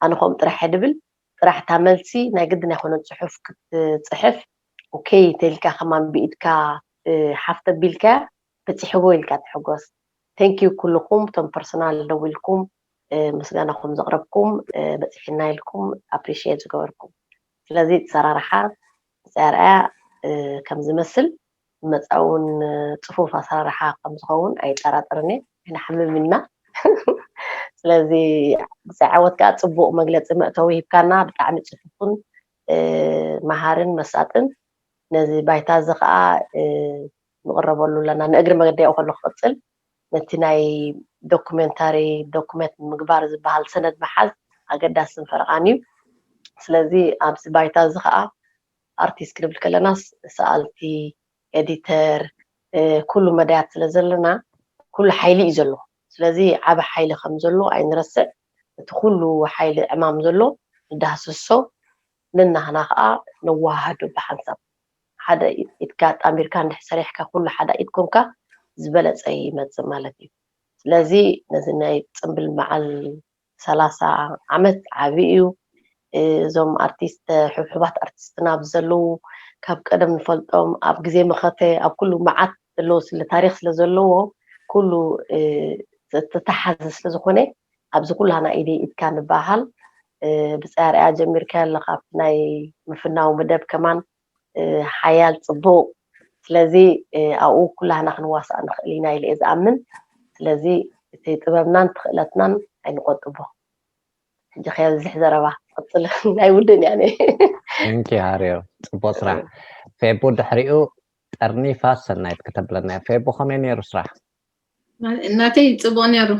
ኣነ ከምኡ ጥራሕ እየ ድብል። ጥራሕ እታ መልሲ ናይ ግድን ኣይኮነን ፅሑፍ ክትፅሕፍ። ኦኬ ተልካ ከማን ብኢድካ ሓፍ ተቢልካ በፂሕዎ ኢልካ ትሕጎስ። ቴንኪዩ ኩልኩም እቶም ፐርሶናል ደዊልኩም ምስጋናኹም ዘቕረብኩም በፂሕና ኢልኩም ኣፕሪሽት ዝገበርኩም። ስለዚ እቲ ሰራርሓ ብፀርኣያ ከም ዝመስል መፃ እውን ፅፉፍ ኣሰራርሓ ከም ዝኸውን ኣይጠራጠርን እየ። ኣይንሓምም ኢና። ስለዚ ብፀዓወት ከዓ ፅቡቅ መግለፂ መእተዊ ሂብካና። ብጣዕሚ ፅፉፍን መሃርን መሳጥን። ነዚ ባይታ እዚ ከዓ ንቕረበሉ ኣለና። ንእግሪ መገዲ ያው ከሎ ክቕጽል ነቲ ናይ ዶኩሜንታሪ ዶኩሜንት ምግባር ዝበሃል ሰነድ ምሓዝ ኣገዳስን ፈረቓን እዩ። ስለዚ ኣብዚ ባይታ እዚ ከዓ ኣርቲስት ክንብል ከለናስ ሰኣልቲ፣ ኤዲተር፣ ኩሉ መዳያት ስለ ዘለና ኩሉ ሓይሊ እዩ ዘለዎ። ስለዚ ዓበ ሓይሊ ከም ዘሎ ኣይንረስዕ። እቲ ኩሉ ሓይሊ ዕማም ዘሎ ንዳህስሶ፣ ንናህና ከዓ ነዋሃዶ ብሓንሳብ ሓደ ኢድካ ኣጣሚርካ እንድሕር ሰሪሕካ ኩሉ ሓደ ኢድ ኮንካ ዝበለፀ ይመፅእ ማለት እዩ። ስለዚ ነዚ ናይ ፅምብል መዓል ሰላሳ ዓመት ዓቢ እዩ። እዞም ኣርቲስት ሕቡባት ኣርቲስትና ኣብዚ ዘለዉ ካብ ቀደም ንፈልጦም ኣብ ግዜ መኸተ ኣብ ኩሉ መዓት ዘለዎ ስለ ታሪክ ስለ ዘለዎ ኩሉ ዝተተሓዘ ስለ ዝኾነ ኣብዚ ኩላና ኢደይ ኢድካ ንበሃል። ብፀያርያ ጀሚርካ ኣለካ ኣብቲ ናይ ምፍናው መደብ ከማን ሓያል ፅቡቕ። ስለዚ ኣብኡ ኩላህና ክንዋሳእ ንኽእል ኢና ኢለ እየ ዝኣምን። ስለዚ እቲ ጥበብናን ትኽእለትናን ኣይንቆጥቦ። ሕጂ ከየብዝሕ ዘረባ ክቕፅል ናይ ውድን ያኔ። ንኪ ሃርዮ ጽቡቅ ስራሕ። ፌቡ ድሕሪኡ ጠርኒፋ ሰናይት ክተብለና እያ። ፌቡ ከመይ ነይሩ ስራሕ? እናተይ ጽቡቅ ነይሩ።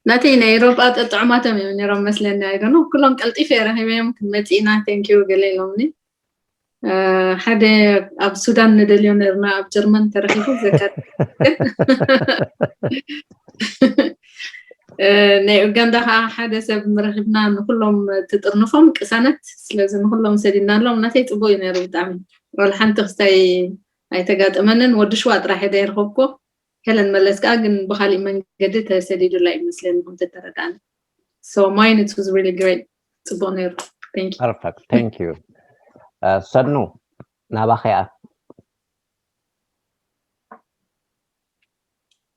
ናተይ ናይ ኤሮጳ ጠጥዑማቶም እዮም ነይሮም መስለኒ። ኣይደኖ ኩሎም ቀልጢፈ ረኺበዮም ክንመጽእ ኢና ቴንኪዩ ገለ ኢሎምኒ። ሓደ ኣብ ሱዳን ንደልዮ ነርና ኣብ ጀርመን ተረኺቡ ዘጋጥ ናይ ኡጋንዳ ከዓ ሓደ ሰብ ምረኺብና ንኩሎም ትጥርንፎም ቅሳነት። ስለዚ ንኩሎም ሰዲድናሎም ናተይ ፅቡቅ እዩ ነይሩ ብጣዕሚ። ወላ ሓንቲ ክስታይ ኣይተጋጠመንን። ወዲ ሽዋ ጥራሕ እየ ደይረኸብኩ። ሄለን መለስ ከዓ ግን ብካሊእ መንገዲ ተሰዲዱላ እዩ መስለኒ ከምቲ ተረዳእኒ። So mine it was really great. ፅቡቅ ነይሩ። Thank you. Perfect. Thank you. ሰኑ ናባኸ እያ።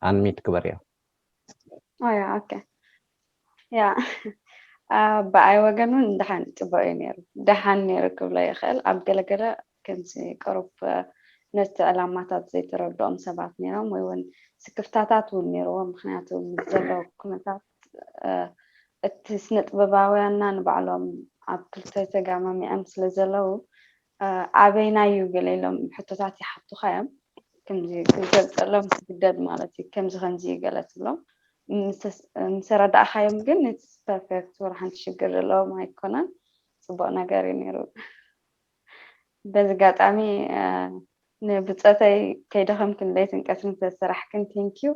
ኣንሚት ግበርዮ። ኦያ ኦኬ ያ ብኣይ ወገን እውን ደሓን ጽቡቅ እዩ ነይሩ። ደሓን ነይሩ ክብሎ ይኽእል። ኣብ ገለገለ ከምዚ ቅሩብ ነቲ ዕላማታት ዘይተረድኦም ሰባት ነይሮም ወይ እውን ስክፍታታት እውን ነይርዎም። ምክንያቱ ምስ ዘሎ ኩነታት እቲ ስነ ጥበባውያንና ንባዕሎም ኣብ ክልተ ተጋማሚዖም ስለ ዘለዉ ኣበይናይ እዩ ገለ ኢሎም ሕቶታት ይሓቱኻ እዮም። ከምዚ ክትገልፀሎም ትግደድ ማለት እዩ። ከምዚ ከምዚ እዩ ገለ ትብሎም ምስ ተረዳእኻዮም ግን it's perfect ወላ ሓንቲ ሽግር ዘለዎም ኣይኮነን። ፅቡቅ ነገር እዩ ነይሩ። በዚ ኣጋጣሚ ንብፀተይ ከይደኸምክን ለይትን ቀትርን ተሰራሕክን thank you።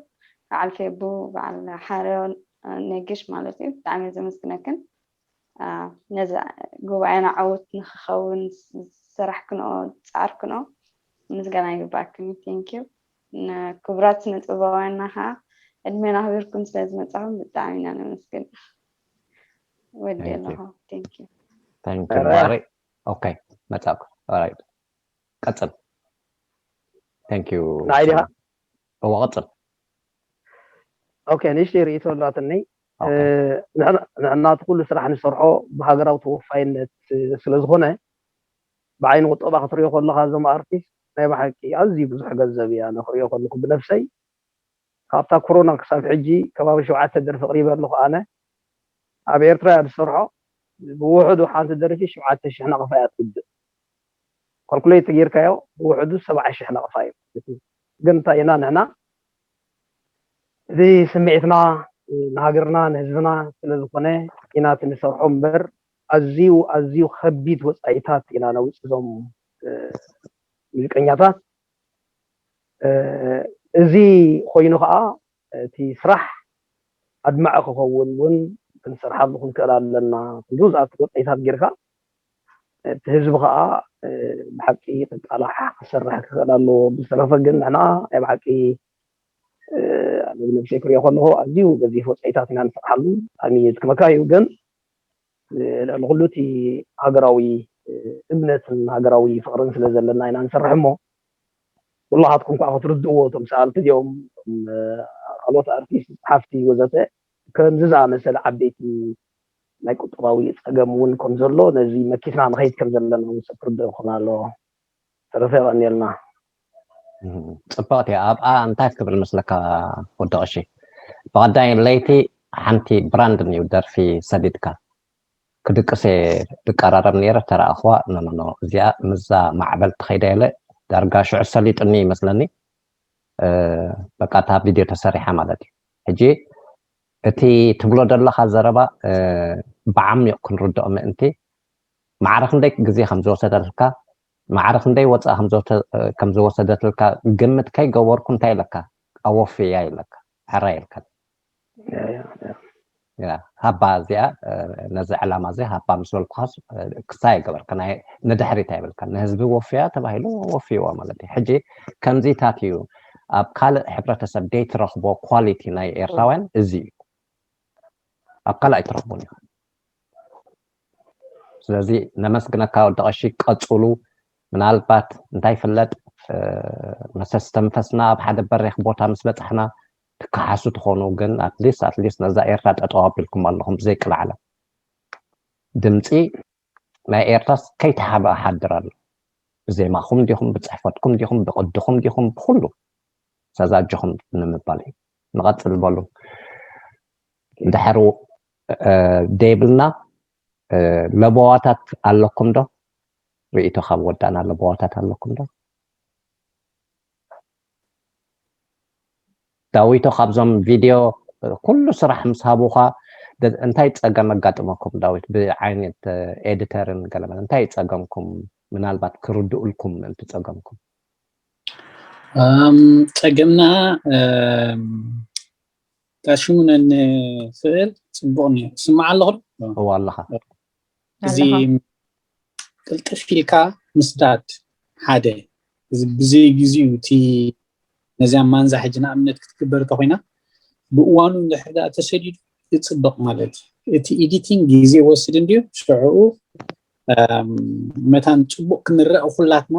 በዓል ፌቡ በዓል ሓርዮ ነጊሽ ማለት እዩ ብጣዕሚ እየ ዘመስግነክን። ነዚ ጉባኤና ዕውት ንክኸውን ዝሰራሕክንኦ ዝፀዓርክንኦ ምስጋና ይግባእክን እዩ። Thank you። ንክቡራት ስነ ጥበባውያንና ከዓ ዕድሜና ኣኽቢርኩም ስለ ዝመፃኹም ብጣዕሚ ኢና ነመስግን። ወዲ ኣለኹ። Thank you። Thank you ማሪ። ኦኬ መፃእኩ። Alright ቀፅል። Thank you። ንዓይ ዲኻ? እወ ቀፅል። ኦኬ ንእሽተይ ርእይቶ ኣላትኒ። ንሕና እቲ ኩሉ ስራሕ ንሰርሖ ብሃገራዊ ተወፋይነት ስለ ዝኾነ ብዓይኒ ቁጠባ ክትሪኦ ከለኻ እዞም ኣርቲስት ናይ ብሓቂ ኣዝዩ ብዙሕ ገንዘብ እያ ንክሪኦ ከለኹ ብነብሰይ ካብታ ኮሮና ክሳብ ሕጂ ከባቢ ሸውዓተ ደርፊ ኣቕሪበ ኣለኹ ኣነ ኣብ ኤርትራ እያ ዝሰርሖ ብውሕዱ ሓንቲ ደርፊ ሸውዓተ ሽሕ ናቕፋ እያ ትውድእ ካልኩሌት ጌርካዮ ብውሕዱ ሰብዓ ሽሕ ናቕፋ እዩ ማለት እዩ ግን እንታይ ኢና ንሕና እዚ ስምዒትና ንሃገርና ንህዝብና ስለ ዝኾነ ኢና እቲ ንሰርሖ እምበር ኣዝዩ ኣዝዩ ከቢድ ወፃኢታት ኢና ነውፅእ እዞም ሙዚቀኛታት እዚ ኮይኑ ከዓ እቲ ስራሕ ኣድማዒ ክኸውን እውን ክንሰርሓሉ ክንክእል ኣለና ክንዱ ዝኣት ወፃኢታት ጌርካ እቲ ህዝቢ ከዓ ብሓቂ ክቃላሕ ክሰርሕ ክኽእል ኣለዎ ብዝተረፈ ግን ንሕና ናይ ብሓቂ ነብሰይ ክሪኦ ከለኹ ኣዝዩ ገዚፍ ወፃኢታት ኢና ንሰርሓሉ ብጣዕሚ ዝክመካ እዩ ግን ልዕሊ ኩሉ እቲ ሃገራዊ እምነትን ሃገራዊ ፍቅርን ስለ ዘለና ኢና ንሰርሕ እሞ ኩላኻትኩም ከዓ ክትርድእዎ እቶም ሰኣልቲ እዚኦም ካልኦት ኣርቲስት ፀሓፍቲ ወዘተ ከምዚ ዝኣመሰለ ዓበይቲ ናይ ቁጠባዊ ፀገም እውን ከም ዘሎ ነዚ መኪትና ንኸይድ ከም ዘለና እውን ሰብ ክርድእ ክኾን ኣለዎ ተረፈ የቐንየልና ፅብቕቲ ኣብኣ እንታይ ክብል መስለካ ወዲ ቀሺ ብቐዳይ ለይቲ ሓንቲ ብራንድ እዩ ደርፊ ሰዲድካ ክድቅስ እየ ዝቀራረብ ነይረ፣ ተረኣኽዋ። ኖ ኖ ኖ፣ እዚኣ ምዛ ማዕበል ትኸይዳ የለ፣ ዳርጋ ሽዑ ሰሊጥኒ ይመስለኒ። እ፣ በቃ እታ ቪድዮ ተሰሪሓ ማለት እዩ። ሕጂ እቲ ትብሎ ዘለኻ ዘረባ፣ እ፣ ብዓሚቕ ክንርድኦ ምእንቲ፣ ማዕረ ክንደይ ግዜ ከም ዝወሰደልካ፣ ማዕረ ክንደይ ወፃእ ከም ዝወተ-፣ ከም ዝወሰደትልካ ግምት ከይገበርኩ እንታይ ኢለካ? ኣወፍያ ኢለካ፣ ሕራይ ኢልካ። ያ፣ ያ፣ ያ። ያ፣ ሃባ እዚኣ፣ እ፣ ነዚ ዕላማ እዚ ሃባ ምስ በልኩኻስ፣ እ፣ ክሳይ ኣይገበርካ፣ ናይ ንድሕሪት ኣይበልካ። ንህዝቢ ወፍያ ተባሂሉ ወፍይዋ ማለት እዩ። ሕጂ ከምዚታት እዩ ኣብ ካልእ ሕብረተሰብ ደይትረኽቦ ኳሊቲ ናይ ኤርትራውያን እዚ እዩ። ኣብ ካልእ ኣይትረኽቦን ኢኻ። ስለዚ ነመስግነካ ወዲ ቀሺ፣ ቀጽሉ። ምናልባት እንታይ ይፍለጥ፣ እ፣ መሰስተንፈስና ኣብ ሓደ በሪኽ ቦታ ምስ በጻሕና ትከሓሱ ትኾኑ፣ ግን ኣትሊስት ኣትሊስት ነዛ ኤርትራ ጠጠው ኣቢልኩም ኣለኹም ብዘይ ቅልዓለም። ድምፂ ናይ ኤርትራስ ከይተሓበ ሓድር ኣሎ። ብዜማኹም ዲኹም፣ ብፅሕፈትኩም ዲኹም፣ ብቕድኹም ዲኹም፣ ብኩሉ ሰዛጅኹም ንምባል እዩ። ንቐጽል በሉ። ድሕሩ፣ እ፣ ደይብልና፣ እ፣ ለበዋታት ኣለኩም ዶ? ርእይቶ ካብ ወዳእና ለበዋታት ኣለኩም ዶ? ዳዊቶ፣ ካብዞም ቪድዮ፣ እ፣ ኩሉ ስራሕ ምስ ሃቡኻ፣ ደ-፣ እንታይ ጸገም ኣጋጥመኩም ዳዊት? ብዓይነት፣ እ፣ ኤዲተርን ገለመን እንታይ ጸገምኩም? ምናልባት ክርድኡልኩም ምእንቲ ጸገምኩም። እም፣ ጸገምና፣ እም፣ ታሽሙነ ንኽእል ጽቡቕ ነይሩ። ስማዕ ኣለኹ ዶ? እዎ ኣለኻ። እዚ ኣለኻ። ቅልጥፍ ኢልካ ምስዳድ ሓደ፣ እዚ ብዘይ ግዜኡ እቲ ነዚኣ ማንዛ ሕጂ ንኣብነት ክትግበር እንተኾይና፣ ብእዋኑ እንድሕር ደኣ ተሰዲዱ ይጽብቕ ማለት እዩ። እቲ ኤዲቲንግ ግዜ ይወስድ እንድዩ፣ ሽዑኡ፣ እም፣ መታን ጽቡቕ ክንረአ ኩላትና፣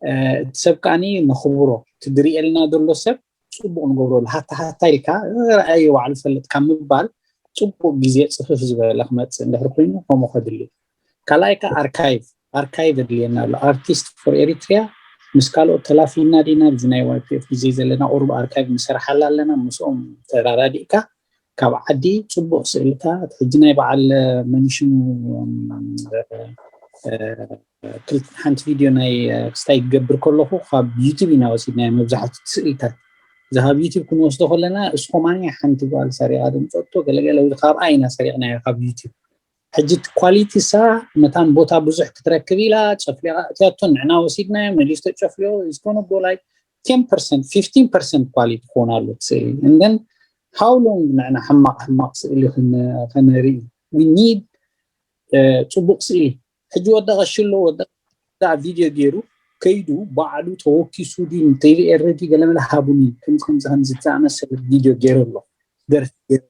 እ፣ እቲ ሰብ ከኣኒ ነኽብሮ፣ እቲ ዝርእየልና ዘሎ ሰብ ጽቡቕ ንገብረሉ። ሃታ ሃታ ኢልካ፣ "እ፣ ረኣዮ ባዕሉ ፈልጥ" ካብ ምባል ጽቡቕ ግዜ ጽፍፍ ዝበለ ክመጽእ እንድሕር ኮይኑ ከምኡ ከድሊ እዩ። ካልኣይ ከኣ ኣርካይቭ፣ ኣርካይቭ የድልየና ኣሎ። ኣርቲስት ፎር ኤሪትሪያ ምስ ካልኦት ተላፊና ዲና፣ ኣብዚ ናይ ዋይ ፒ ኤፍ ግዜ ዘለና ቁሩብ ኣርካይቭ ንሰርሓላ ኣለና። ምስኦም ተራዳዲእካ ካብ ዓዲ ጽቡቕ ስእልታት፣ ሕጂ ናይ በዓል መን ሽሙ፣ እ፣ ክልተ፣ ሓንቲ ቪድዮ ናይ፣ እ፣ ክስታይ ክገብር ከለኹ ካብ ዩቱብ ኢና ወሲድናዮ መብዛሕትኡ ስእልታት። እዚ ካብ ዩቱብ ክንወስዶ ከለና፣ እስኮማኒ ሓንቲ ጓል ሰሪቓ ድምጸቶ፣ ገለገለ ካብኣ ኢና ሰሪቕናዮ ካብ ዩቱብ። ሕጂ እቲ ኳሊቲ ሳ መታን ቦታ ብዙሕ ክትረክብ ኢላ ጨፍሊቓ እትያቶ፣ ንዕና ወሲድናዮ፣ መሊሱ ተጨፍሊቑ፣ is gonna go like ten percent, fifteen percent ኳሊቲ ክኾን ኣሎ እቲ ስእሊ። And then how long ንዕና ሕማቕ ሕማቕ ስእሊ ክን-፣ ከነርኢ? We need፣ እ፣ ጽቡቕ ስእሊ። ሕጂ ወዲ ቀሺ ኣሎ፣ ወዲ ቀሺ ቪድዮ ገይሩ ከይዱ ባዕሉ ተወኪሱ ድዩ ንቲቪ ኤረዲ ገለመለ ሃቡኒ፣ ከምዚ ከምዚ ከምዚ ዝኣመሰለ ቪድዮ ገይሩ ኣሎ። ደርፊ ገይሩ፣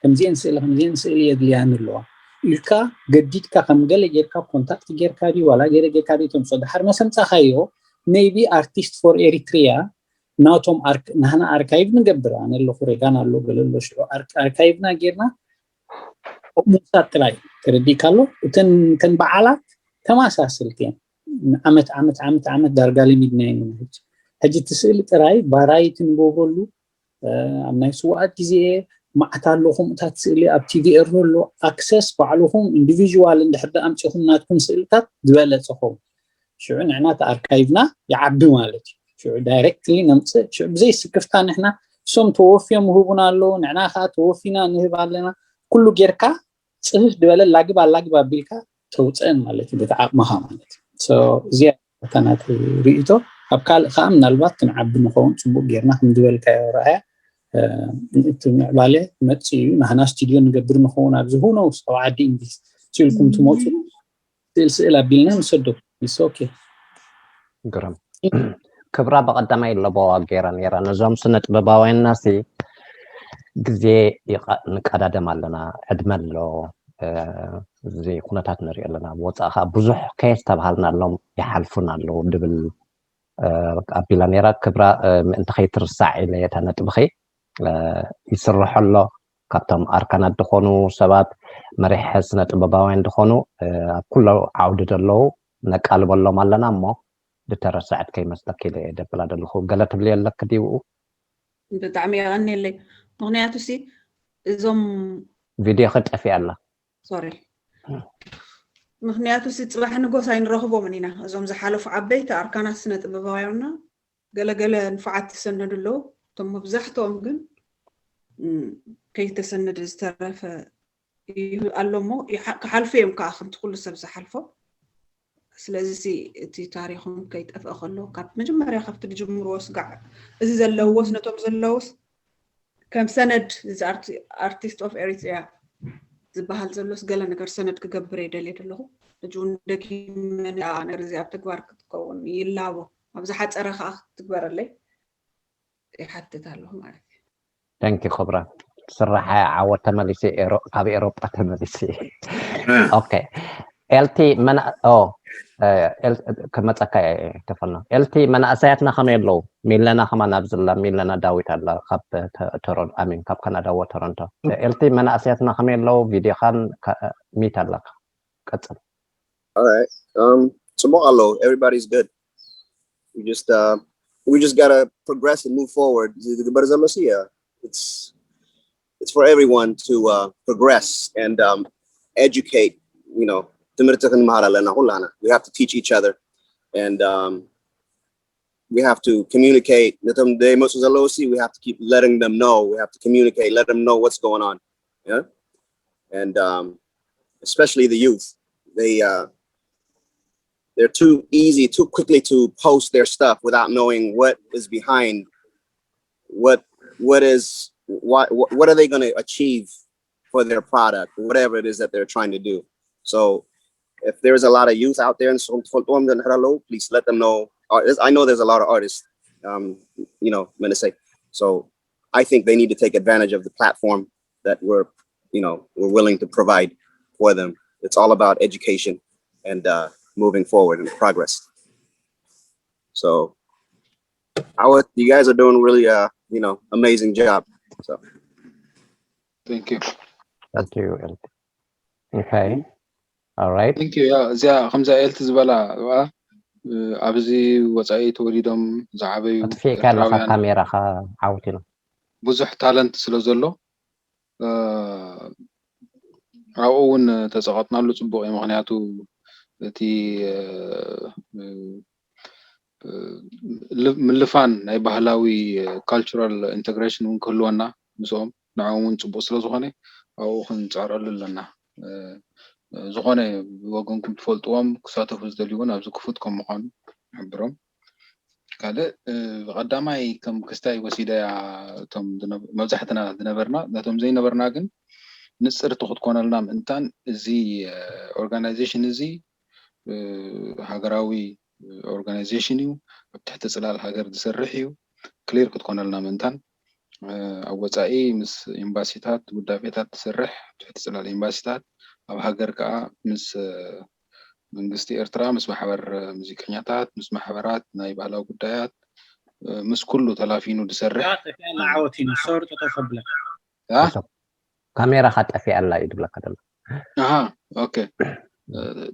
ከምዚአን ስእሊ፣ ከምዚአን ስእሊ የድልያኒ ኣለዋ ኢልካ ገዲድካ ከም ገለ ጌርካ ኮንታክት ጌርካ ድዩ ዋላ ገለ ጌርካ ድዩ ተምጽኦ? ድሓር መስ ኣምጻኻዮ፣ ሜይቢ ኣርቲስት ፎር ኤሪትሪያ ናቶም ኣርክ-፣ ናህና ኣርካይቭ ንገብር። ኣነ ኣለኹ፣ ሬጋን ኣሎ፣ ገለ ኣሎ፣ ሽዑ ኣርክ-፣ ኣርካይቭና ጌርና ምውሳድ ጥራይ። ተረዲእካ ኣሎ? እተን፣ እተን በዓላት ተመሳሰልቲ እየን። ዓመት፣ ዓመት፣ ዓመት፣ ዓመት ዳርጋ ለሚድናየን ኢና። ሕጂ፣ ሕጂ እቲ ስእሊ ጥራይ ቫራይቲ ንገብረሉ፣ እ፣ ኣብ ናይ ስውኣት ግዜ መዓት ኣሎ ከምኡታት ስእሊ ኣብ ቲቪ ኤሪ ኣሎ። ኣክሰስ ባዕልኹም ኢንዲቪዥዋል እንድሕር ደኣ ኣምጺኹም ናትኩም ስእልታት ዝበለጸ ኸውን። ሽዑ ንሕና እቲ ኣርካይቭና ይዓቢ ማለት እዩ። ሽዑ ዳይሬክትሊ ነምጽእ። ሽዑ ብዘይ ስክፍታ ንሕና፣ እሶም ተወፍዮም ይህቡና ኣለዉ፣ ንሕና ከኣ ተወፊና ንህብ ኣለና። ኩሉ ጌርካ ጽፍፍ ዝበለ ላግብ ኣላግብ ኣቢልካ ተውጽአን ማለት እዩ፣ በቲ ዓቕምኻ ማለት እዩ። ሶ እዚኣ እታ ናተይ ርእይቶ። ኣብ ካልእ ከኣ ምናልባት ክንዓቢ ንኸውን ጽቡቕ ጌርና ከም ዝበልካዮ ረኣያ፣ እ፣ እቲ ምዕባለ መጽእ እዩ። ናህና ስቱድዮ ንገብር ንኸውን ኣብዚ፣ who knows፣ ኣብ ዓዲ እንግሊዝ ስኢልኩም ትመጹ፣ ስእል ስእል ኣቢልና ንሰደኩም። It's okay። ግርም። ክብራ ብቐዳማይ ለበዋ ገይራ ነይራ። ነዞም ስነ ጥበባውያንና ሲ ግዜ ይቐ-፣ ንቀዳደም ኣለና፣ ዕድመ ኣሎ። እ፣ እዚ ኩነታት ንሪኦ ኣለና። ኣብ ወፃኢ ከዓ ብዙሕ ከየስተብሃልናሎም ይሓልፉና ኣለዉ ድብል፣ እ፣ ኣቢላ ነይራ። ክብራ፣ እ፣ ምእንቲ ከይትርሳዕ ኢለ እታ ነጥብኺ፣ እ፣ ይስርሖ ኣሎ። ካብቶም ኣርካናት ዝኾኑ ሰባት፣ መሪሕ ስነ ጥበባውያን ዝኾኑ፣ እ፣ ኣብ ኩሎ ዓውዲ ዘለዉ ነቃልበሎም ኣለና እሞ፣ ዝተረስዐት ከይመስለኪ ኢለ እየ ደብላ ዘለኹ። ገለ ትብልዮ ኣለኪ ድዩ? ብጣዕሚ የቐንየለይ። ምኽንያቱ ሲ እዞም ቪድዮ ክጠፊእ ኣላ። ሶሪ። ምኽንያቱ ሲ ጽባሕ ንጎስ ኣይንረኽቦምን ኢና። እዞም ዝሓለፉ ዓበይቲ ኣርካናት ስነ ጥበባውያንና ገለገለ ንፉዓት ይሰነዱ ኣለዉ። እቶም መብዛሕትኦም ግን ም፣ ከይተሰነደ ዝተረፈ ይህ- ኣሎ እሞ ይሓ- ክሓልፉ እዮም ከዓ ከምቲ ኩሉ ሰብ ዝሓልፎ። ስለዚ ሲ እቲ ታሪኹም ከይጠፍአ ከሎ ካብ መጀመርያ ካብቲ ዝጅምርዎ ስጋዕ እዚ ዘለውዎስ ነቶም ዘለውስ ከም ሰነድ እዚ ኣርቲ- ኣርቲስት ኦፍ ኤሪትሪያ ዝበሃል ዘሎስ ገለ ነገር ሰነድ ክገብር እየ ደልየ ዘለኹ። ሕጂ እውን ደጊመ ነዚኣ ነገር እዚኣ ኣብ ተግባር ክትከውን ይላቦ ኣብ ዝሓፀረ ከዓ ክትግበረለይ ይሓትት ኣለኹ ማለት እዩ። Thank you ክብራ ስራሓ ዓወት ተመሊሲ ኤሮ- ካብ ኤሮጳ ተመሊሲ ኦኬ ኤልቲ መና ኦ እ፣ ኤል- ክመፀካ እየ ተፈኖ ኤልቲ መናእሰያትና ከመይ ኣለዉ ሚለና ከማን ኣብዚ ኣላ ሚለና ዳዊት ኣላ ካብ ተ- ቶሮን ኣሚን ካብ ካናዳ ወ ቶሮንቶ ኤልቲ መናእሰያትና ከመይ ኣለዉ ቪድዮኻን ካ- ሚት ኣለካ ቀፅል All right. Um, ጽቡቕ ኣሎ. Everybody's good. We just uh, we just gotta progress and move forward. ዝግበር ዘሎ ሲ yeah, it's it's for everyone to uh, progress and um, educate. You know, ትምህርቲ ክንመሃር ኣለና ኩላና. We have to teach each other, and um, we have to communicate. ነቶም ዘይመፁ ዘለዉ ሲ we have to keep letting them know. We have to communicate, let them know what's going on. Yeah, and um, especially the youth, they uh, they're too easy, too quickly to post their stuff without knowing what is behind, what what is why what, what are they going to achieve for their product, whatever it is that they're trying to do. So if there's a lot of youth out there and so, please let them know. Artists- I know there's a lot of artists, um, you know, Menasai. So I think they need to take advantage of the platform that we're, you know, we're willing to provide for them. It's all about education and uh, moving forward and progress. So, Awet, you guys are doing really, uh, you know, amazing job. So, Thank you. Thank you. Okay. All right. Thank you. ያ እዚኣ ከምዛ ኤልቲ ዝበላ ዋ፣ እ፣ ኣብዚ ወፃኢ ተወሊዶም ዝዓበዩ ኣጥፊእካ ኣለኻ ኤርትራውያን ካሜራኻ ዓውቲና ብዙሕ ታለንት ስለ ዘሎ እ፣ ኣብኡ እውን ተፀቐጥናሉ ፅቡቅ እዩ። ምክንያቱ እቲ እ፣ እ፣ እ፣ ል- ምልፋን ናይ ባህላዊ ካልቸራል ኢንተግሬሽን እውን ክህልወና ምስኦም ንዕኦም እውን ፅቡቅ ስለዝኾነ ኣብኡ ክንፅዕረሉ ኣለና። እ፣ ዝኾነ ብወገንኩም ትፈልጥዎም ክሳተፉ ዝደልዩ እውን ኣብዚ ክፉት ከም ምዃኑ ንሕብሮም። ካልእ እ፣ ብቐዳማይ ከም ክስታይ ወሲደያ እቶም ዝነ- መብዛሕትና ዝነበርና ነቶም ዘይነበርና ግን ንፅርቲ ክትኮነልና ምእንታን እዚ ኦርጋናይዜሽን እዚ እ፣ ሃገራዊ ኦርጋናይዜሽን እዩ። ኣብ ትሕቲ ፅላል ሃገር ዝሰርሕ እዩ። ክሊር ክትኮነልና ምእንታን እ፣ ኣብ ወፃኢ ምስ ኤምባሲታት ጉዳቤታት ትሰርሕ ኣብ ትሕቲ ፅላል ኤምባሲታት ኣብ ሃገር ከዓ ምስ እ፣ መንግስቲ ኤርትራ ምስ ማሕበር ሙዚቀኛታት ምስ ማሕበራት ናይ ባህላዊ ጉዳያት እ፣ ምስ ኩሉ ተላፊኑ ዝሰርሕ ያ ጠፊኣላ ዓወት እዩ ሶሪ ጠጠው ከብለካ ያ ካሜራኻ ጠፊኣ ኣላ እዩ ዝብለካ ዘሎ ኣሃ ኦኬ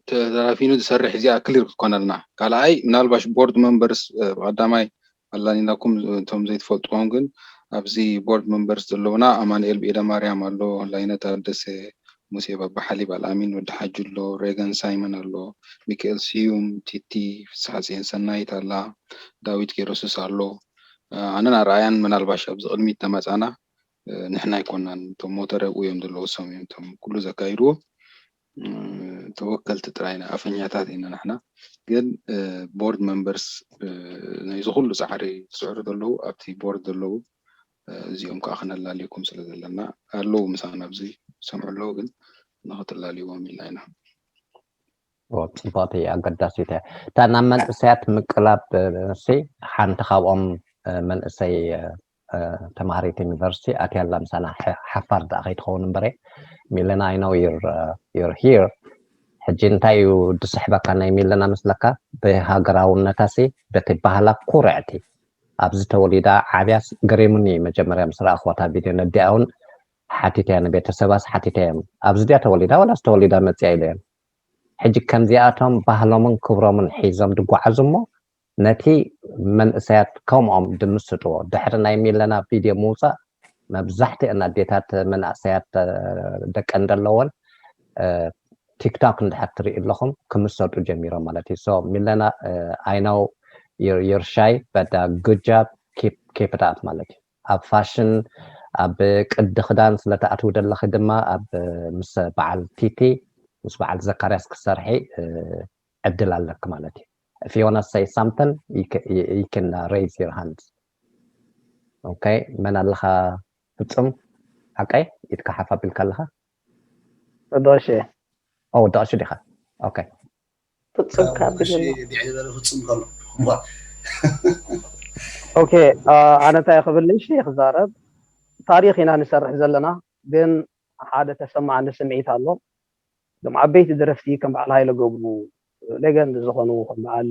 ተላፊኑ ዝሰርሕ እዚኣ ክሊር ክትኮነልና ካልኣይ ምናልባሽ ቦርድ መንበርስ ብቀዳማይ ኣላኒናኩም እቶም ዘይትፈልጥዎም ግን ኣብዚ ቦርድ መንበርስ ዘለውና ኣማኑኤል ብኤደ ማርያም ኣሎ ላይነ ታደሰ ሙሴ ባባ ሓሊብ ኣልኣሚን ወዲ ሓጂ ኣሎ ሬገን ሳይመን ኣሎ ሚካኤል ስዩም ቲቲ ፍስሓፅዮን ሰናይት ኣላ ዳዊት ጌሮስስ ኣሎ ኣነን ኣርኣያን ምናልባሽ ኣብዚ ቅድሚት ተመፃና ንሕና ኣይኮናን እቶም ሞተር ኣብኡ እዮም ዘለዉ እሶም እዮም እቶም ኩሉ ዘካይድዎ ተወከልቲ ጥራይ ኢና ኣፈኛታት ኢና ንሕና ግን ቦርድ መንበርስ ናይዚ ኩሉ ፃዕሪ ዝፅዕሩ ዘለዉ ኣብቲ ቦርድ ዘለዉ እዚኦም ከዓ ክነላልየኩም ስለ ዘለና ኣለዉ ምሳና ኣብዚ ሰምዑ ኣለዉ ግን ንክትላልይዎም ኢልና ኢና ጽቡቕቲ ኣገዳሲት እያ እታ ናብ መንእሰያት ምቅላብ ሲ ሓንቲ ካብኦም መንእሰይ ተማሃሪት ዩኒቨርሲቲ ኣትያላ ምሳና ሓፋር ደኣ ከይትኸውን እምበረ ሚለና I know you're here ሕጂ እንታይ እዩ ዝስሕበካ ናይ ሚለና መስለካ ብሃገራውነታ ሲ በቲ ባህላ ኩርዕቲ ኣብዚ ተወሊዳ ዓብያስ ገሪሙኒ መጀመርያ ምስ ረኣኽዋ እታ ቪድዮ ነዲኣ እውን ሓቲተያ ንቤተሰባስ ሓቲተዮም ኣብዚ ድያ ተወሊዳ ዋላስ ተወሊዳ መፅያ ኢለዮም ሕጂ ከምዚኣቶም ባህሎምን ክብሮምን ሒዞም ዝጓዓዙ እሞ ነቲ መንእሰያት ከምኦም ድምስጥዎ ድሕሪ ናይ ሚለና ቪድዮ ምውፃእ መብዛሕትአን ኣዴታት መናእሰያት ደቀን ዘለወን ቲክቶክ እንድሕር ትርኢ ኣለኹም ክምሰጡ ጀሚሮም ማለት እዩ። So ሚለና፣ I know you're shy, but good job, keep it up ማለት እዩ። ኣብ ፋሽን፣ ኣብ ቅዲ ክዳን ስለተኣትዊ ዘለኺ ድማ ኣብ ምስ በዓል ቲቲ፣ ምስ በዓል ዘካርያስ ክትሰርሒ ዕድል ኣለኪ ማለት እዩ። If you wanna say something, you can raise your hand. Okay, መን ኣለኻ? ፍጹም ሓቀይ? ኢድካ ሓፍ ኣቢልካ ኣለኻ? ዶሽ ኦ ዶሽ ዲኻ? Okay. ፍጹም ካብ ዲዕበለ ፍጹም ከሎ ኦኬ፣ ኣነ እንታይ ክብል ንእሽተይ ክዛረብ። ታሪኽ ኢና ንሰርሕ ዘለና፣ ግን ሓደ ተሰማዓኒ ስምዒት ኣሎ። እዞም ዓበይቲ ደረፍቲ ከም በዓል ሃይለ ገብሩ፣ ሌገንድ ዝኾኑ ከም በዓል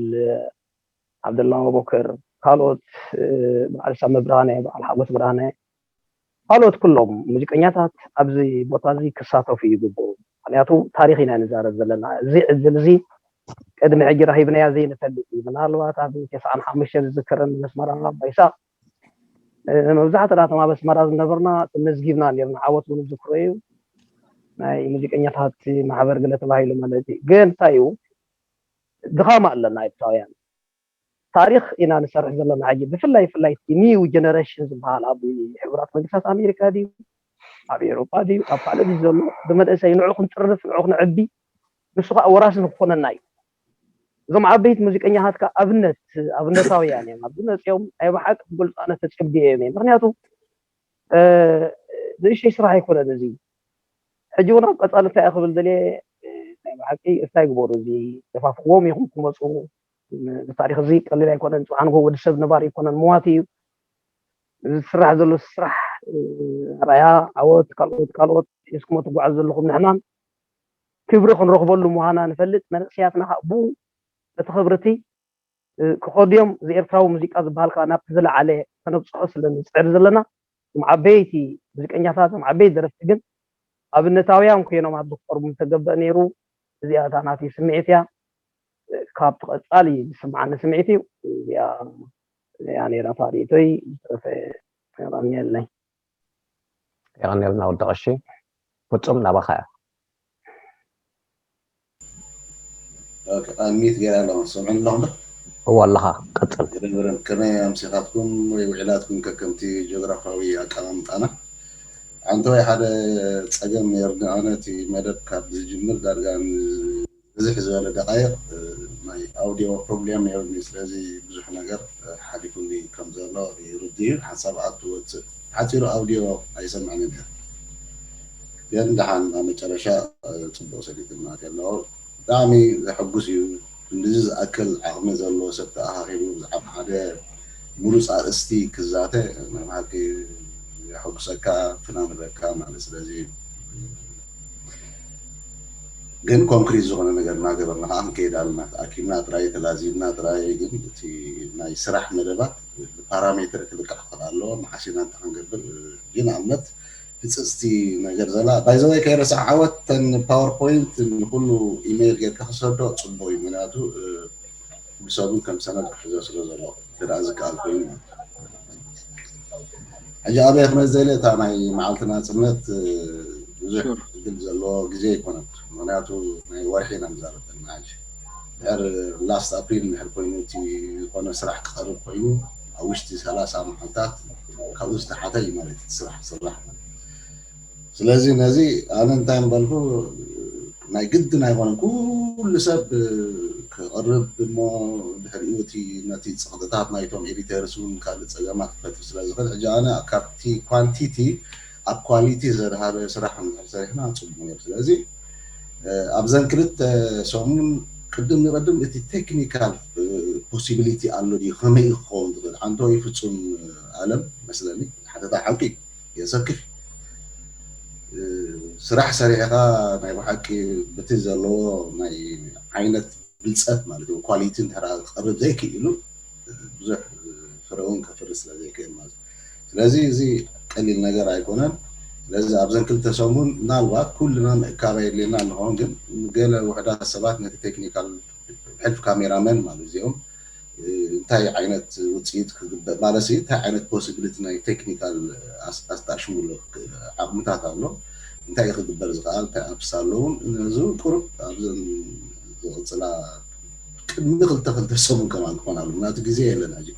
ዓብደላ ኣቡበከር፣ ካልኦት በዓል ሳመ ብርሃነ፣ በዓል ሓጎስ ብርሃነ፣ ካልኦት ኩሎም ሙዚቀኛታት ኣብዚ ቦታ እዚ ክሳተፉ ይግብኡ። ምክንያቱ ታሪኽ ኢና ንዛረብ ዘለና። እዚ ዕድል እዚ ቅድሚ ሕጂ ረኺብናዮ ዘይንፈልጥ እዩ። ምናልባት ኣብ ተስዓን ሓሙሽተን ዝዝከረኒ መስመራ ባይሳ መብዛሕትኡ ናቶም ኣብ ኣስመራ ዝነበርና ተመዝጊብና ነርና። ዓወት እውን ዝክሮ እዩ። ናይ ሙዚቀኛታት ማሕበር ገለ ተባሂሉ ማለት እዩ። ግን እንታይ እዩ ድኻም ኣለና ኤርትራውያን። ታሪኽ ኢና ንሰርሕ ዘለና ሕጂ። ብፍላይ ብፍላይ እቲ new generation ዝበሃል ኣብ ሕቡራት መንግስታት ኣሜሪካ ድዩ ኣብ ኤውሮጳ ድዩ ኣብ ካልእ ድዩ ዘሎ ብመንእሰይ ንዑ ክንጥርፍ ንዑ ክንዕቢ ንሱ ከዓ ወራሲ ንክኾነና እዩ። እዞም ዓበይቲ ሙዚቀኛታት ከዓ ኣብነት ኣብነታውያን እዮም። ኣብዚ መፅኦም ናይ ብሓቂ ክገልፁ ኣነ ተፀቢየ እዮም። ምክንያቱ ንእሽተይ ስራሕ ኣይኮነን እዚ። ሕጂ እውን ኣብ ቀፃሊ እንታይ ክብል ደልየ ናይ ብሓቂ እንታይ ግበሩ እዚ ገፋፍዎም ኢኹም ክመፁ። ታሪኽ እዚ ቀሊል ኣይኮነን። ፅባሕ ንጎ ወዲ ሰብ ነባሪ ኣይኮነን፣ መዋቲ እዩ። እዚ ዝስራሕ ዘሎ ስራሕ ራያ ዓወት ካልኦት ካልኦት ሒዝኩሞ ትጓዓዙ ዘለኹም ንሕናን ክብሪ ክንረኽበሉ ምዃና ንፈልጥ። መንእሰያትና ከዓ ብኡ እቲ ክብሪ እቲ ክኸዱ እዮም። እዚ ኤርትራዊ ሙዚቃ ዝበሃል ከዓ ናብቲ ዝለዓለ ከነብፅሖ ስለ ንፅዕር ዘለና እዞም ዓበይቲ ሙዚቀኛታት እዞም ዓበይቲ ደረፍቲ ግን ኣብነታውያን ኮይኖም ኣብዚ ክቀርቡ ምተገብአ ነይሩ። እዚኣ እታ ናተይ ስምዒት እያ። ካብቲ ቀፃሊ ዝስምዓኒ ስምዒት እዩ። እዚኣ እያ ነይራ እታ ርእይቶይ። ዝተረፈ የቐንየለይ። የቐንየልና ወዲ ቀሺ። ፍጹም ናባኻ እያ። ኣሚት ገይራ ኣለኹ። ሰምዑ ኣለኹም ዶ? እወ ኣለኻ፣ ቀጽል። ከመይ ኣምሲኻትኩም ወይ ውዕላትኩም ከከምቲ ጂኦግራፋዊ ኣቀማምጣና? ኣንተወይ ሓደ ጸገም ነይሩኒ። ኣነ እቲ መደብ ካብ ዝጅምር ዳርጋ ብዙሕ ዝበለ ደቃይቕ ናይ ኣውዲዮ ፕሮብሌም ነይሩኒ። ስለዚ ብዙሕ ነገር ሓሊፉኒ ከም ዘሎ ይርድእ እዩ። ሓንሳብ ኣቱ ወፅእ ሓፂሩ ኣውዲዮ ኣይሰምዕን ነይሩ። ግን ደሓን ኣብ መጨረሻ ፅቡቅ ሰሊጥና ኣሎ። ብጣዕሚ ዘሐጉስ እዩ። ክንድዚ ዝኣክል ዓቕሚ ዘለዎ ሰብ ተኣኻኺቡ ብዛዕባ ሓደ ምሩፅ ኣርእስቲ ክዛተ ናይ ብሓቂ የሐጉሰካ፣ ፍናን በካ ማለት። ስለዚ ግን ኮንክሪት ዝኾነ ነገር እናገበርና ከዓ ክንከይድ ኣለና። ተኣኪብና ጥራይ ተላዚብና ጥራይ ግን እቲ ናይ ስራሕ መደባት ብፓራሜትር ክልቃሕ ክኽእል ኣለዎ። መሓሲና እንታይ ክንገብር ግን ኣብነት ህፅፅቲ ነገር ዘላ ባይዘወይ ከይረሳዕ ዓወት ተን ፓወርፖይንት ንኩሉ ኢሜይል ጌርካ ክሰዶ ፅቡቅ እዩ። ምክንያቱ ብሰቡን ከም ሰነድ ክሕዞ ስለ ዘሎ ተደኣ ዝከኣል ኮይኑ ማለት እዩ። ሕጂ ኣበይ ክመፅእ ዘይለ እታ ናይ መዓልቲ ናፅነት ብዙሕ እድል ዘለዎ ግዜ ኣይኮነን። ምክንያቱ ናይ ወርሒ ኢና ንዛረብ ዘለና ሕጂ። ድሕር ላስት ኣፕሪል እንድሕር ኮይኑ እቲ ዝኾነ ስራሕ ክቐርብ ኮይኑ ኣብ ውሽጢ ሰላሳ መዓልታት ካብኡ ዝተሓተ እዩ ማለት እቲ ስራሕ ዝስራሕ ማለት እዩ። ስለዚ ነዚ ኣነ እንታይ ምበልኩ ናይ ግድን ኣይኮነን ኩሉ ሰብ ክቐርብ እሞ ድሕሪኡ እቲ ነቲ ፀቕጥታት ናይቶም ኤዲተርስ እውን ካልእ ፀገማት ክፈጥር ስለ ዝኽእል ሕጂ ኣነ ካብቲ ኳንቲቲ ኣብ ኳሊቲ ዘድሃበ ስራሕ እንድሕር ሰሪሕና ፅቡቅ ነይሩ። ስለዚ ኣብዘን ክልተ ሰሙን ቅድም ንቀድም እቲ ቴክኒካል ፖሲቢሊቲ ኣሎ ድዩ ከመይ እዩ ክኸውን ዝኽእል ሓንቶ ይፍፁም ኣለም መስለኒ ሓተታ ሓቂ የሰክፍ ስራሕ ሰሪሕኻ ናይ ብሓቂ ብቲ ዘለዎ ናይ ዓይነት ብልፀት ማለት እዩ ኳሊቲ እንድሕር ክቐርብ ዘይክእሉ ብዙሕ ፍረ እውን ከፍሪ ስለ ዘይክእል ማለት እዩ። ስለዚ እዚ ቀሊል ነገር ኣይኮነን። ስለዚ ኣብዘን ክልተ ሰሙን ምናልባት ኩልና ምእካብ ኣየድልየና እንኸውን ግን ገለ ውሕዳት ሰባት ነቲ ቴክኒካል ሕልፍ ካሜራመን ማለት እዚኦም እንታይ ዓይነት ውፅኢት ክግበእ ማለት እንታይ ዓይነት ፖሲቢሊቲ ናይ ቴክኒካል ኣስታሽሙሎ ዓቕምታት ኣሎ እንታይ ክግበር ዝኽኣል፣ እንታይ ኣፕስ ኣለዎም፣ እዚ ቁሩብ ኣብዘን ዝቕፅላ ቅድሚ ክልተ ክልተ ሰሙን ከማን ክኾን ኣሎ፣ ምክንያቱ ግዜ የለን ሕጂ።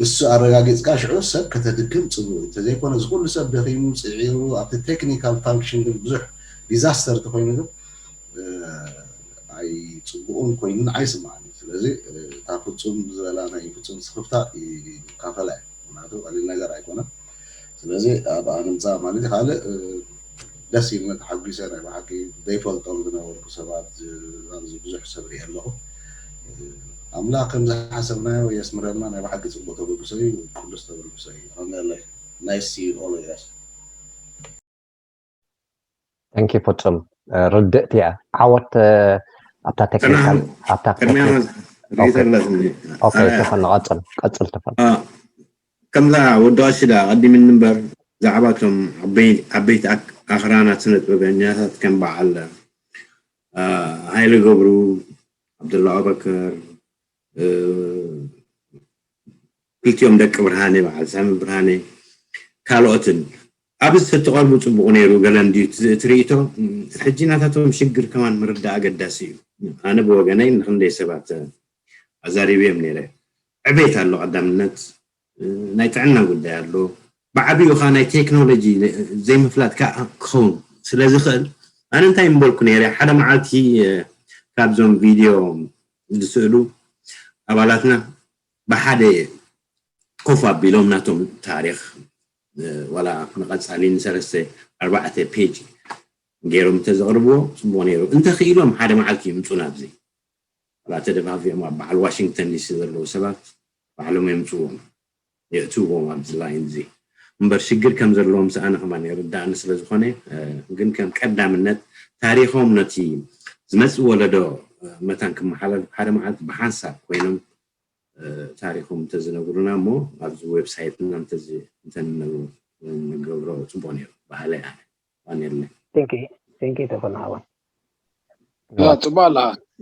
እሱ ኣረጋጊፅካ ሽዑ ሰብ ከተድክም ፅቡቅ እዩ። እንተዘይኮነ እዚ ኩሉ ሰብ ደኺሙ ፅዒሩ ኣብቲ ቴክኒካል ፋንክሽን ግን ብዙሕ ዲዛስተር ተኮይኑ ግን ኣይፅቡቅን ኮይኑን ኣይስማዕን። ስለዚ እታ ፍፁም ዝበላ ናይ ፍፁም ስክፍታ ይካፈላ እየ፣ ምክንያቱ ቀሊል ነገር ኣይኮነን። ስለዚ ኣብ ኣንምፃ ማለት ካልእ ደስ ኢልና ተሓጒሰ ናይ ብሓቂ ዘይፈልጦም ዝነበርኩ ሰባት ኣብዚ ብዙሕ ሰብ ሪአ ኣለኹ። ኣምላኽ ከም ዝሓሰብናዮ የስምረልና። ናይ ብሓቂ ፅቡቅ ተበግሶ እዩ፣ ቅዱስ ተበግሶ እዩ። ኣሜን። ናይ ሲ ኦሎ የስ Thank you ፍጹም። ርድእቲ እያ። ዓወት ኣብታ ቴክኒካል ኣብታ ቅድሚያ ርኢቶ ኣለትኒ ኦኬ ተፈን ቀጽል ቀጽል ተፈን ከምዛ ወዲ ቀሺ ዳ ቀዲምኒ እምበር ብዛዕባ እቶም ዓበይቲ ኣኽራናት ስነ ጥበበኛታት ከም በዓል ሃይለ ገብሩ፣ ዓብደላ ኣበከር፣ ክልቲኦም ደቂ ብርሃነ በዓል ሳሚ ብርሃነ ካልኦትን ኣብዚ ተትቐርቡ ፅቡቕ ነይሩ። ገለ እንድዩ እቲ ርእይቶ። ሕጂ ናታቶም ሽግር ከማን ምርዳእ ኣገዳሲ እዩ። ኣነ ብወገነይ ንክንደይ ሰባት ኣዛሪበዮም ነይረ። ዕቤት ኣሎ፣ ቀዳምነት ናይ ጥዕና ጉዳይ ኣሎ። ብዓብኡ ከዓ ናይ ቴክኖሎጂ ዘይምፍላጥ ከዓ ክኸውን ስለ ዝኽእል ኣነ እንታይ ምበልኩ ነይረ፣ ሓደ መዓልቲ ካብዞም ቪድዮ ዝስእሉ ኣባላትና ብሓደ ኮፍ ኣቢሎም ናቶም ታሪኽ ዋላ ንቐፃሊ ንሰለስተ ኣርባዕተ ፔጅ ገይሮም እንተዘቕርብዎ ፅቡቕ ነይሩ። እንተኽኢሎም ሓደ መዓልቲ ይምፁ ናብዚ ዋላ ተደፋፊኦም ኣብ በዓል ዋሽንግተን ዲሲ ዘለዉ ሰባት ባዕሎም የምፅዎም የእትዎም ኣብዚ ላይን እዚ እምበር ሽግር ከም ዘለዎም ሰኣነ ከማን ይርዳእኒ ስለ ዝኾነ ግን ከም ቀዳምነት ታሪኾም ነቲ ዝመፅእ ወለዶ መታን ክመሓላለፍ ሓደ መዓልቲ ብሓንሳብ ኮይኖም ታሪኮም እንተዝነግሩና እሞ ኣብዚ ዌብሳይትና እንተንገብሮ ፅቡቅ ነይሩ። ባህለይ ኣነ ዋኔለ ቴንኪ ተፈናሃዋ ያ ፅቡቅ ኣላ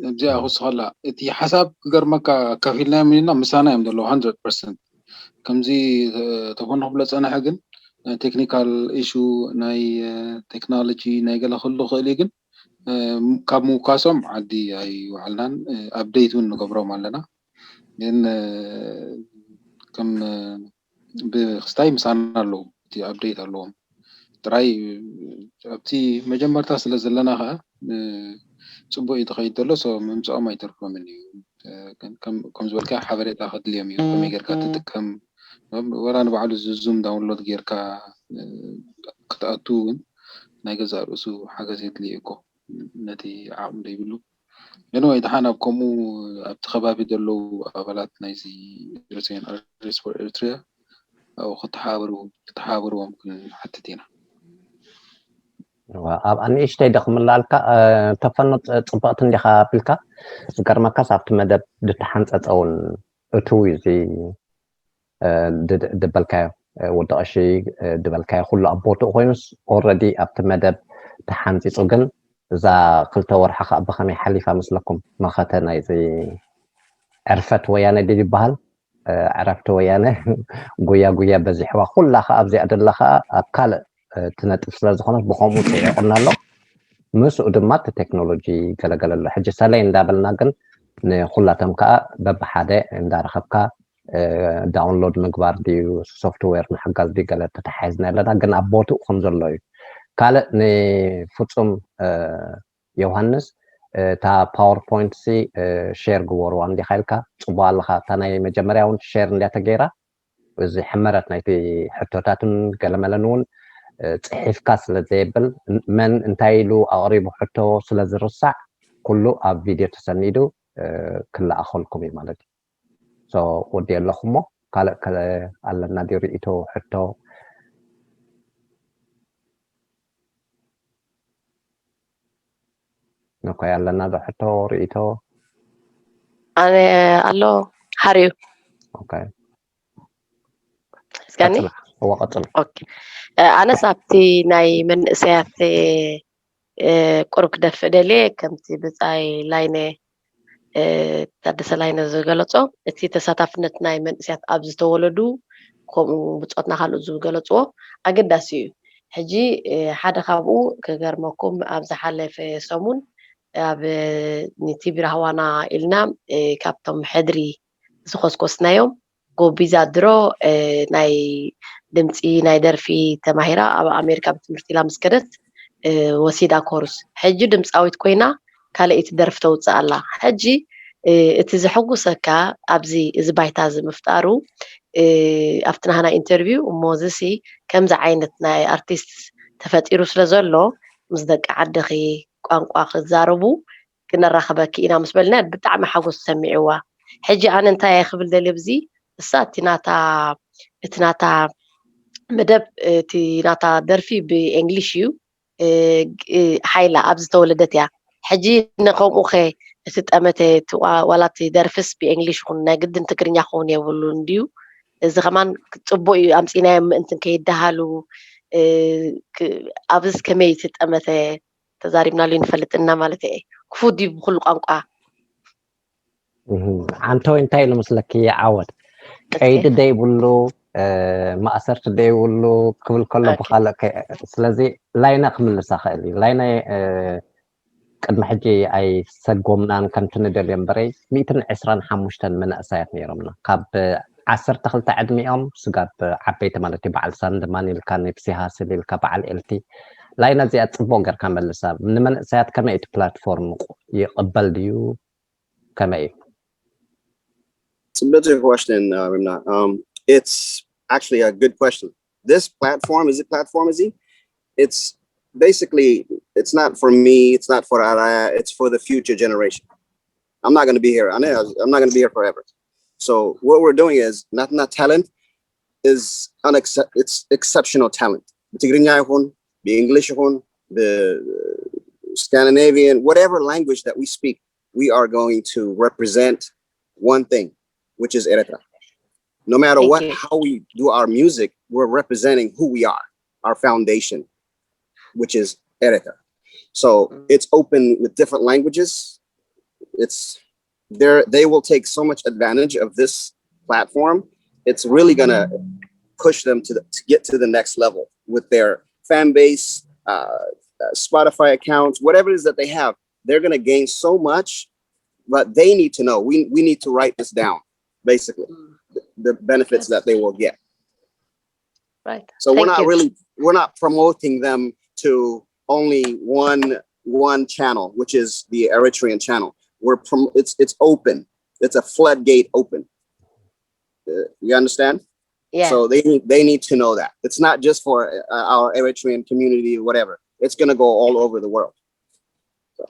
እዚኣ ክውስኸላ እቲ ሓሳብ ክገርመካ ከፊልናዮም ኢልና ምሳና እዮም ዘለዉ hundred percent ከምዚ ተፈኖ ክብሎ ፀነሐ ግን ናይ ቴክኒካል ኢሹ ናይ ቴክኖሎጂ ናይ ገለ ክህሉ ክእል እዩ ግን ካብ ምውካሶም ዓዲ ኣይወዓልናን ኣፕዴት እውን ንገብሮም ኣለና ግን ከም ብክስታይ ምሳና ኣለዉ እቲ ኣፕዴት ኣለዎም ጥራይ ኣብቲ መጀመርታ ስለ ዘለና ከዓ ፅቡቅ እዩ ተኸይድ ዘሎ ምምፅኦም ኣይተርፎምን እዩ ከም ዝበልካ ሓበሬታ ከድልዮም እዩ ከመይ ጌርካ ትጥቀም ወላ ንባዕሉ ዝዙም ዳውንሎድ ጌርካ ክትኣቱ እውን ናይ ገዛእ ርእሱ ሓገዝ የድልዮ እኮ ነቲ ዓቕሚ ዘይብሉ ግን ወይ ደሓን ኣብ ከምኡ ኣብቲ ከባቢ ዘለዉ ኣባላት ናይዚ Eritrean Artists for Eritrea ኣብኡ ክተሓባበሩ ክተሓባበርዎም ክንሓትት ኢና ኣብ ኣንእሽተይ ደኽምላልካ ተፈኖ ፅብቕቲ እንዲኻ ኣቢልካ ዝገርመካስ ኣብቲ መደብ ዝተሓንፀፀ እውን እትው እዩ እዚ ድበልካዮ ወዲ ቀሺ ድበልካዮ ኩሉ ኣብ ቦትኡ ኮይኑስ already ኣብቲ መደብ ተሓንፂፁ ግን እዛ ክልተ ወርሒ ከዓ ብኸመይ ሓሊፋ መስለኩም መኸተ ናይዚ ዕርፈት ወያነ ድዩ ይበሃል ዕረፍቲ ወያነ ጉያ ጉያ በዚሕዋ ኩላ ከዓ ኣብዚኣ ደላ ከዓ ኣብ ካልእ ትነጥፍ ስለ ዝኾነት ብከምኡ ፅዒቑና ኣሎ ምስኡ ድማ እቲ ቴክኖሎጂ ገለገለ ኣሎ ሕጂ ሰለይ እንዳበልና ግን ንኩላቶም ከዓ በብሓደ እንዳረኸብካ ዳውንሎድ ምግባር ድዩ ሶፍትዌር ምሕጋዝ ድዩ ገለ ተተሓሒዝና ኣለና ግን ኣብ ቦትኡ ከም ዘሎ እዩ ካልእ ንፍፁም ዮሃንስ እታ ፓወርፖይንት ሲ ሼር ግበርዋ እንዲኻ ኢልካ ፅቡቅ ኣለካ እታ ናይ መጀመርያ እውን ሼር እንዲያ ተገይራ እዚ ሕመረት ናይቲ ሕቶታትን ገለመለን እውን ፅሒፍካ ስለ ዘየብል መን እንታይ ኢሉ ኣቕሪቡ ሕቶ ስለ ዝርሳዕ ኩሉ ኣብ ቪድዮ ተሰኒዱ ክለኣኸልኩም እዩ ማለት እዩ ወዲ ኣለኹ እሞ ካልእ ኣለና ድዩ ርእቶ ሕቶ ኦኬ ኣለና ዶ ሕቶ ርእቶ ኣነ ኣሎ ሓርዩ እስካኒ እዋ ቀፅል ኣነስ ኣብቲ ናይ መንእሰያት ቁሩብ ክደፍእ ደልየ ከምቲ ብፃይ ላይነ ታደሰ ላይነ ዝገለፆ እቲ ተሳታፍነት ናይ መንእሰያት ኣብ ዝተወለዱ ከምኡ ብፆትና ካልኦት ዝገለፅዎ ኣገዳሲ እዩ ሕጂ ሓደ ካብኡ ክገርመኩም፣ ኣብ ዝሓለፈ ሰሙን ኣብ ኒቲቢ ራህዋና ኢልና ካብቶም ሕድሪ ዝኮስኮስናዮም ጎቢዛ ድሮ ናይ ድምፂ ናይ ደርፊ ተማሂራ ኣብ ኣሜሪካ ብትምህርቲ ኢላ ምስ ከደት ወሲዳ ኮርስ። ሕጂ ድምፃዊት ኮይና ካልኣይቲ ደርፊ ተውፅእ ኣላ። ሕጂ እቲ ዘሐጉሰካ ኣብዚ እዚ ባይታ እዚ ምፍጣሩ ኣብቲ ናህና ኢንተርቪው እሞ እዚሲ ከምዚ ዓይነት ናይ ኣርቲስት ተፈጢሩ ስለ ዘሎ ምስ ደቂ ዓድኺ ቋንቋ ክዛረቡ ክነራኽበኪ ኢና ምስ በልና ብጣዕሚ ሓጎስ ተሰሚዕዋ። ሕጂ ኣነ እንታይ እየ ክብል ደልየ ብዚ እሳ እቲ ናታ እቲ ናታ መደብ እቲ ናታ ደርፊ ብእንግሊሽ እዩ። ሓይላ ኣብ ዝተወለደት እያ። ሕጂ ንከምኡ ኸ እቲ ጠመተ ዋላ እቲ ደርፍስ ብእንግሊሽ ይኹን ናይ ግድን ትግርኛ ክኸውን የብሉን ድዩ? እዚ ከማን ፅቡቅ እዩ ኣምፂናዮ ምእንትን ከይደሃሉ ኣብዚ ከመይ እቲ ጠመተ ተዛሪብናሉ ይንፈልጥና ማለት እየ። ክፉት ድዩ ብኩሉ ቋንቋ? ዓንተወይ እንታይ ኢሉ መስለኪ ይዓወት ቀይዲ ደይብሉ ማእሰርቲ ደይብሉ ክብል ከሎ ብካልእ ስለዚ ላይነ ክምልሳ ክእል እዩ ላይነ ቅድሚ ሕጂ ኣይሰጎምናን ከምቲ ንደልዮ እምበረይ ሚእትን ዕስራን ሓሙሽተን መናእሰያት ነይሮምና ካብ ዓሰርተ ክልተ ዕድሚኦም ስጋብ ዓበይቲ ማለት እዩ በዓል ሳንድማን ኢልካ ኒፕሲ ሃስል ኢልካ በዓል ኤልቲ ላይነ እዚኣ ፅቡቅ ገርካ መልሳ ንመንእሰያት ከመይ እቲ ፕላትፎርም ይቅበል ድዩ ከመይ እዩ? It's a better question, uh, Rimna. Um, it's actually a good question. This platform, is it platform, is it? It's basically, it's not for me, it's not for Araya, it's for the future generation. I'm not going to be here. I know I'm not going to be here forever. So what we're doing is not not talent is unaccept. It's exceptional talent. ብትግርኛ ይኹን ብእንግሊሽ ይኹን ብ Scandinavian, whatever language that we speak, we are going to represent one thing, which is Eritrea. No matter what, how we do our music, we're representing who we are, our foundation, which is Eritrea. So it's open with different languages. It's there. They will take so much advantage of this platform. It's really gonna push them to, the, to get to the next level with their fan base, uh, uh, Spotify accounts, whatever it is that they have. They're gonna gain so much, but they need to know. We we need to write this down, basically, the, the benefits that they will get. Right. So Thank we're not you. really we're not promoting them to only one one channel, which is the Eritrean channel. We're prom- it's it's open. It's a floodgate open. Uh, you understand? Yeah. So they need they need to know that it's not just for uh, our Eritrean community or whatever. It's gonna go all over the world.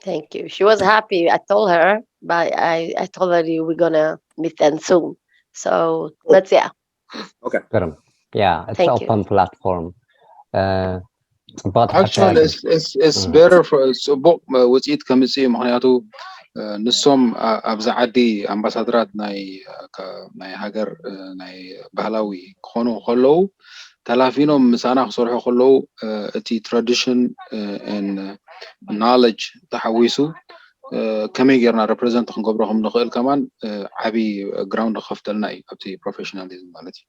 Thank you. She was happy. I told her, but I, I told her you were gonna meet them soon. So let's yeah. Okay. Good. Yeah, it's Thank open you. platform. Uh, Actually, it's, it's, it's better for ጽቡቕ ውፅኢት ከምፅእ እዩ ምክንያቱ ንሶም ኣብዚ ዓዲ ኣምባሳደራት ናይ ናይ ሃገር ናይ ባህላዊ ክኾኑ ከለዉ ተላፊኖም ምሳና ክሰርሑ ከለዉ እቲ tradition knowledge ተሓዊሱ ከመይ ጌርና represent ክንገብሮ ከም ንኽእል ከማን ዓብዪ ground ክኸፍተልና እዩ ኣብቲ professionalism ማለት እዩ።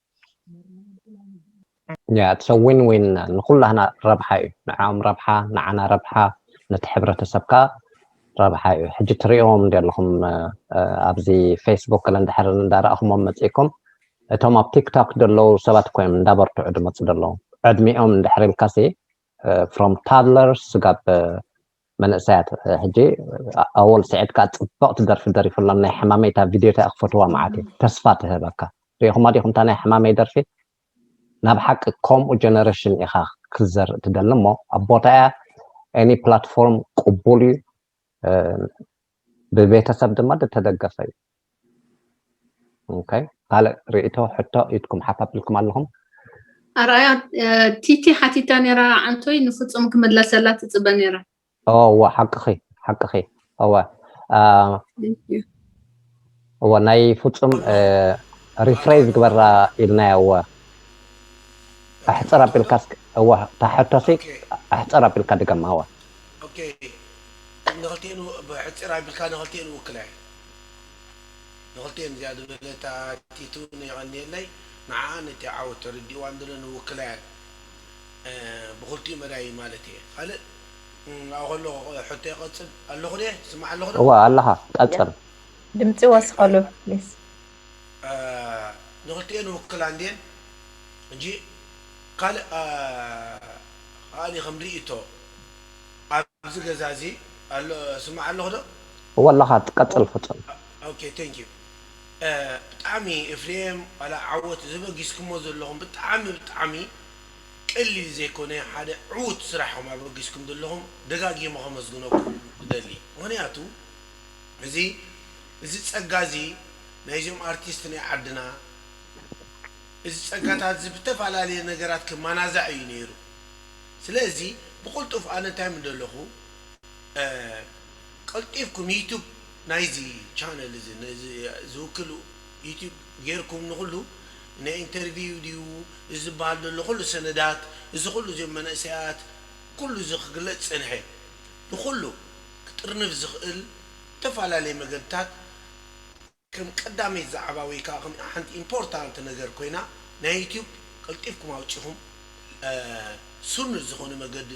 Yeah, it's a win win ንኩላህና ረብሓ እዩ ንዓኦም ረብሓ ንዓና ረብሓ ነቲ ሕብረተሰብ ከዓ ረብሓ እዩ ሕጂ ትሪእዎም እንዲ ኣለኹም ኣብዚ Facebook ለ እንድሕር እንዳረእኹሞም መፂእኩም እቶም ኣብ ቲክቶክ ዘለዉ ሰባት ኮይኖም እንዳበርትዑ ዝመፁ ዘለዉ ዕድሚኦም እንድሕር ኢልካሲ from toddlers ስጋብ መንእሰያት ሕጂ ኣወል ስዒድ ከዓ ፅብቕቲ ደርፊ ደሪፉሎም ናይ ሕማመይ እታ ቪድዮ እታ ክፈትዋ መዓት እዩ ተስፋ ትህበካ ሪኢኹማ ዲኹም እታ ናይ ሕማመይ ደርፊ ናብ ሓቂ ከምኡ generation ኢኻ ክትዘርእ ትደሊ እሞ ኣብ ቦታ እያ any platform ቅቡል እዩ ብቤተሰብ ድማ ዝተደገፈ እዩ ካልእ ርእቶ ሕቶ ኢድኩም ሓፍ ኣቢልኩም ኣለኹም ኣርኣያ ቲቲ ሓቲታ ነራ ዓንቶይ ንፍፁም ክምለሰላ ትፅበ ነራ እወ ሓቅኺ ሓቅኺ እወ እወ ናይ ፍፁም rephrase ግበራ ኢልናያ እወ ኣሕፅር ኣቢልካ እወ ታሕቶሲ ኣሕፅር ኣቢልካ ድገማ እወ ንክልቲኤን ብሕፅር ኣቢልካ ንክልቲኤን ውክላ ንክልቲኤን እዚኣ ዝበለታ ቲቱ የቐንየለይ ንዓኣ ነቲ ዓወት ተረዲእዋ እንደሎ ንውክላያ ብክልቲኡ መዳይ ማለት እየ። ካልእ ኣብኡ ከሎ ሕቶ ይቐጽል ኣለኹ ደ ትስማዕ ኣለኹ ዶ? እዋ ኣለኻ ቀጽል። ድምፂ ወስኸሉ ፕሊስ። ንክልቲኤን ውክላ እንድየን እንጂ ካልእ ኣሊ ከም ርእይቶ ኣብዚ ገዛ እዚ ኣሎ ስማዕ ኣለኹ ዶ? እዋ ኣለኻ ትቀጽል ፍጹም። ኦኬ ቴንክ ዩ። ብጣዕሚ ኤፍሬም ዋላ ዓወት ዘበጊስኩሞ ዘለኹም ብጣዕሚ ብጣዕሚ ቀሊል ዘይኮነ ሓደ ዕዉት ስራሕ ኹም ኣበጊስኩም ዘለኹም ደጋጊመ ከመስግነኩም እደሊ። ምኽንያቱ እዚ እዚ ጸጋ እዚ ናይዞም ኣርቲስት ናይ ዓድና እዚ ጸጋታት እዚ ብተፈላለየ ነገራት ክመናዛዕ እዩ ነይሩ። ስለዚ ብቕልጡፍ ኣነ እንታይ ምደለኹ ቀልጢፍኩም ዩቱብ ናይዚ ቻነል እዚ ነዚ ዝውክል ዩቱብ ጌርኩም ንኹሉ ናይ ኢንተርቪው ድዩ እዚ ዝበሃል ዘሎ ኩሉ ሰነዳት እዚ ኩሉ እዚኦም መናእሰያት ኩሉ እዚ ክግለጽ ጸንሐ ንኹሉ ክጥርንፍ ዝኽእል ዝተፈላለየ መገድታት ከም ቀዳመይቲ ዛዕባ ወይ ከዓ ከም ሓንቲ ኢምፖርታንት ነገር ኮይና ናይ ዩቲዩብ ቀልጢፍኩም ኣውፂኹም ሱኑድ ዝኾነ መገዲ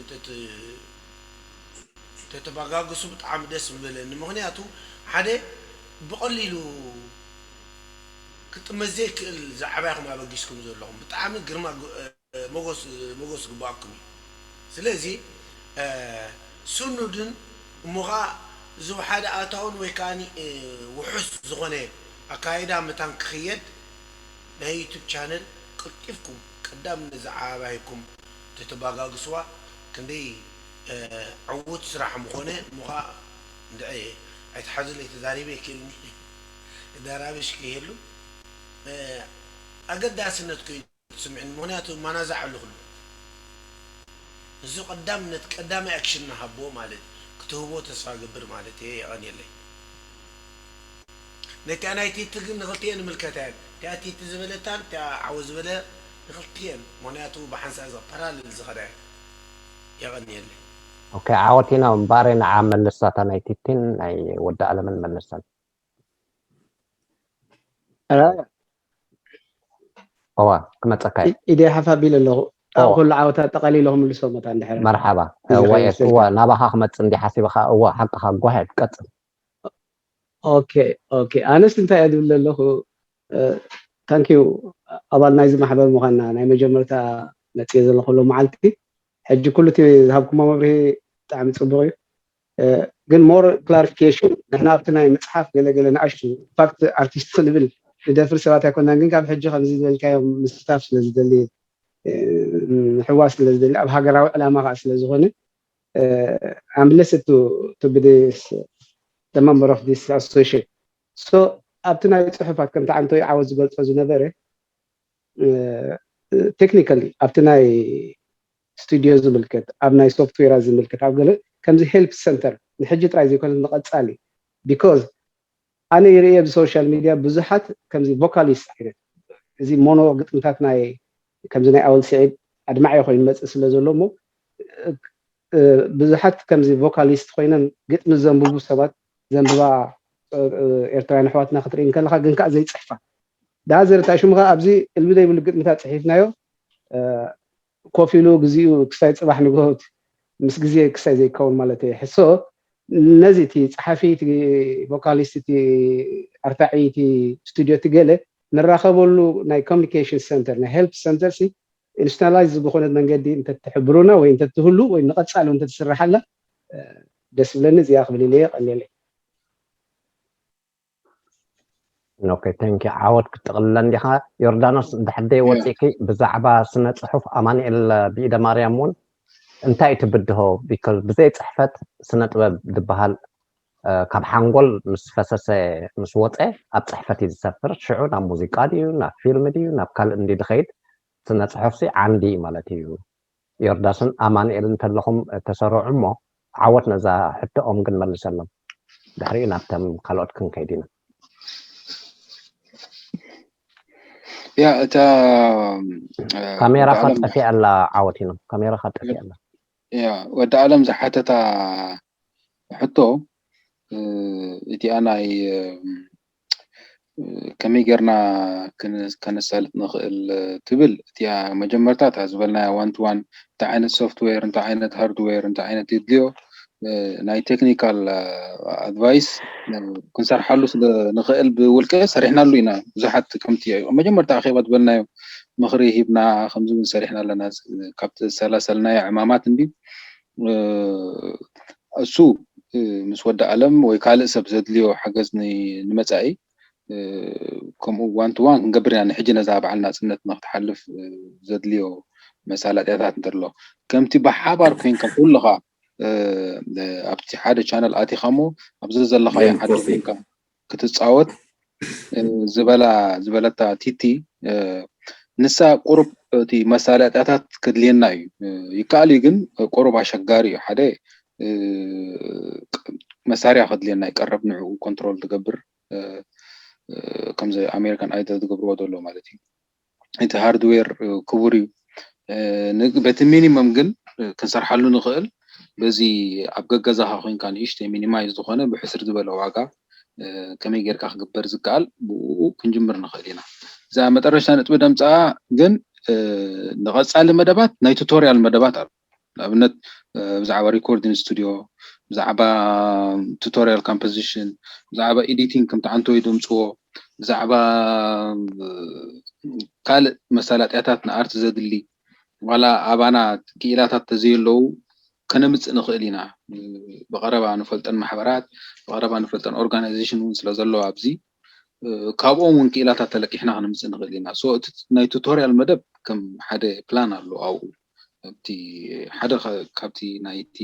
ተተባጋግሱ ብጣዕሚ ደስ ምበለኒ። ምክንያቱ ሓደ ብቐሊሉ ክጥመት ዘይክእል ዛዕባ ኢኹም ኣበጊስኩም ዘለኹም። ብጣዕሚ ግርማ ሞጎስ ክግበኣኩም እዩ። ስለዚ ስኑድን እሞ ኸዓ ዝወሓደ ኣታውን ወይ ከዓ ውሑስ ዝኾነ ኣካይዳ መታን ክኽየድ ናይ ዩቱብ ቻነል ቀልጢፍኩም ቀዳምነት ዝዓባይኩም ተተባጋግስዋ ክንደይ ዕዉት ስራሕ ምኾነ እሞ ኸዓ እንድዐ ኣይትሓዙለይ ተዛሪበ ይክእልኒ ዳራብሽ ከይህሉ ኣገዳስነት ኮይኑ ስምዕኒ ምክንያቱ ማናዛ ዓሉ ኩሉ እዚ ቀዳምነት ቀዳማይ ኣክሽን ንሃቦ ማለት ክትህቦ ተስፋ ገብር ማለት እየ የቐንየለይ ነቲኣ ናይ ቲቲ ግን ንክልቲኤን ንምልከታ እየን እቲኣ ቲቲ ዝበለታን እቲኣ ዓወ ዝበለ ንክልቲኤን ምክንያቱ ብሓንሳ እዚ ፓራልል ዝኸዳ እየን የቐንየለይ ኦኬ ዓወት ኢና እምበኣር ንዓ መልሳታ ናይ ቲቲን ናይ ወዲ ኣለምን መልሰን ራያ እዋ ክመፀካ እዩ ኢደ ሓፍ ኣቢለ ኣለኹ ኣብ ኩሉ ዓወታት ጠቓሊለ ክምልሶ መታ እንድሕር መርሓባ እዋ ናባኻ ክመፅእ እንዲ ሓሲበ ከዓ እዋ ሓቅኻ go ahead ቀፅል ኦኬ ኦኬ ኣነስ እንታይ እየ ዝብል ዘለኹ thank you ኣባል ናይዚ ማሕበር ምዃንና ናይ መጀመርታ መፅየ ዘለኹ ሎ መዓልቲ ሕጂ ኩሉ እቲ ዝሃብኩሞ መብርሂ ብጣዕሚ ፅቡቅ እዩ ግን more clarification ንሕና ኣብቲ ናይ መፅሓፍ ገለገለ ንኣሽቱ fact artist ክንብል ንደፍር ሰባት ኣይኮናን ግን ካብ ሕጂ ከምዚ ዝበልካዮ ምስታፍ ስለዝደሊ ምሕዋስ ስለዝደሊ ኣብ ሃገራዊ ዕላማ ከዓ ስለዝኾነ I'm blessed to to be this the member of this association so ኣብቲ ናይ ፅሑፋት ከምቲ ዓንቶ ዓወት ዝገልፆ ዝነበረ technically ኣብቲ ናይ ስቱድዮ ዝምልከት ኣብ ናይ ሶፍትዌራት ዝምልከት ኣብ ገለ ከምዚ help center ንሕጂ ጥራይ ዘይኮነት ንቐፃሊ because ኣነ ይርእየ ብሶሻል ሚድያ ብዙሓት ከምዚ vocalist ዓይነት እዚ ሞኖ ግጥምታት ናይ ከምዚ ናይ ኣወል ስዒድ ኣድማዒ ኮይኑ ይመፅእ ስለ ዘሎ እሞ ብዙሓት ከምዚ vocalist ኮይነን ግጥሚ ዘንብቡ ሰባት ዘንብባ ኤርትራውያን ኣሕዋትና ክትርኢ እንከለካ ግን ከዓ ዘይፅሕፋ ዳዘር እታ ሽሙ ከዓ ኣብዚ እልቢ ዘይብሉ ግጥምታት ፅሒፍናዮ ኮፍ ኢሉ ግዚኡ ክሳይ ፅባሕ ንግሆት ምስ ግዜ ክሳይ ዘይከውን ማለት እየ ሕሶ ነዚ እቲ ፀሓፊ እቲ ቮካሊስት እቲ ኣርታዒ እቲ ስቱድዮ እቲ ገለ ንራኸበሉ ናይ communication center ናይ help center ሲ institutionalize ብኮነት መንገዲ እንተትሕብሩና ወይ እንተትህሉ ወይ ንቐፃሊ እንተትስርሓላ ደስ ዝብለኒ እዚኣ ክብል ኢለ የቐንየለይ okay thank you ዓወት ክትጥቕልለን ዲኻ ዮርዳኖስ ድሕር ደይ ወፂእኪ ብዛዕባ ስነ ፅሑፍ ኣማኑኤል ብኢደ ማርያም እውን እንታይ ትብድሆ because ብዘይ ፅሕፈት ስነ ጥበብ ዝበሃል ካብ ሓንጎል ምስ ፈሰሰ ምስ ወፀ ኣብ ፅሕፈት እዩ ዝሰፍር ሽዑ ናብ ሙዚቃ ድዩ ናብ ፊልም ድዩ ናብ ካልእ እንዲ ዝኸይድ ስነ ፅሑፍሲ ዓንዲ ማለት እዩ ዮርዳስን ኣማንኤልን እንተለኹም ተሰረዑ እሞ ዓወት ነዛ ሕቶኦም ግን መልሰሎም ድሕሪኡ ናብተም ካልኦት ክንከይድ ኢና ያ እታ ካሜራኻ ጠፊኣ ኣላ ዓወት ኢኖም ካሜራኻ ጠፊኣ ኣላ ያ ወዲ ኣለም ዝሓተታ ሕቶ እቲኣ ናይ ከመይ ጌርና ከነሳልጥ ንኽእል ትብል እቲኣ መጀመርታ እታ ዝበልናያ ዋን ቱ ዋን እንታይ ዓይነት ሶፍትዌር እንታይ ዓይነት ሃርድዌር እንታይ ዓይነት የድልዮ ናይ ቴክኒካል ኣድቫይስ ክንሰርሓሉ ስለ ንኽእል ብውልቀ ሰሪሕናሉ ኢና። ብዙሓት ከምቲ መጀመርታ ኣኼባ ዝበልናዮ ምኽሪ ሂብና ከምዚ እውን ሰሪሕና ኣለና። ካብ ተሰላሰልናዮ ዕማማት እንዲ እሱ ምስ ወዲ ኣለም ወይ ካልእ ሰብ ዘድልዮ ሓገዝ ንመፃኢ ከምኡ ዋን ቱ ዋን ክንገብር ኢና። ንሕጂ ነዛ በዓል ናፅነት ንክትሓልፍ ዘድልዮ መሳለጥያታት እንተሎ ከምቲ ብሓባር ኮይንካ ኩልኻ ኣብቲ ሓደ ቻነል ኣቲኻ እሞ ኣብዚ ዘለኻዮ ሓደ ኮይንካ ክትፃወት ዝበላ ዝበለታ ቲቲ ንሳ ቁሩብ እቲ መሳለጥያታት ከድልየና እዩ። ይከኣል እዩ ግን ቁሩብ ኣሸጋሪ እዩ። ሓደ መሳርያ ከድልየና ይቀረብ ንዕኡ ኮንትሮል ትገብር ከምዚ ኣሜሪካን ኣይደል ዝገብርዎ ዘሎ ማለት እዩ። እቲ ሃርድዌር ክቡር እዩ። በቲ ሚኒመም ግን ክንሰርሓሉ ንኽእል በዚ ኣብ ገገዛኻ ኮይንካ ንእሽተይ ሚኒማይዝ ዝኾነ ብሕስር ዝበለ ዋጋ ከመይ ጌርካ ክግበር ዝከኣል ብኡ ክንጅምር ንኽእል ኢና። እዛ መጠረሽታ ነጥቢ ደምፃኣ ግን ንቐፃሊ መደባት ናይ ቱቶርያል መደባት ኣሎ። ንኣብነት ብዛዕባ ሪኮርዲንግ ስቱዲዮ፣ ብዛዕባ ቱቶርያል ኮምፖዚሽን፣ ብዛዕባ ኤዲቲንግ ከምቲ ዓንተወይ ደምፅዎ፣ ብዛዕባ ካልእ መሳለጥያታት ንኣርት ዘድሊ ዋላ ኣባና ክኢላታት ተዘየለዉ ከነምፅእ ንኽእል ኢና። ብቐረባ ንፈልጠን ማሕበራት ብቐረባ ንፈልጠን ኦርጋናይዜሽን እውን ስለ ዘለዋ ኣብዚ ካብኦም እውን ክኢላታት ተለቂሕና ከነምፅእ ንኽእል ኢና። ሶ እቲ ናይ ቱቶርያል መደብ ከም ሓደ ፕላን ኣሎ ኣብኡ። እቲ ሓደ ካብቲ ናይቲ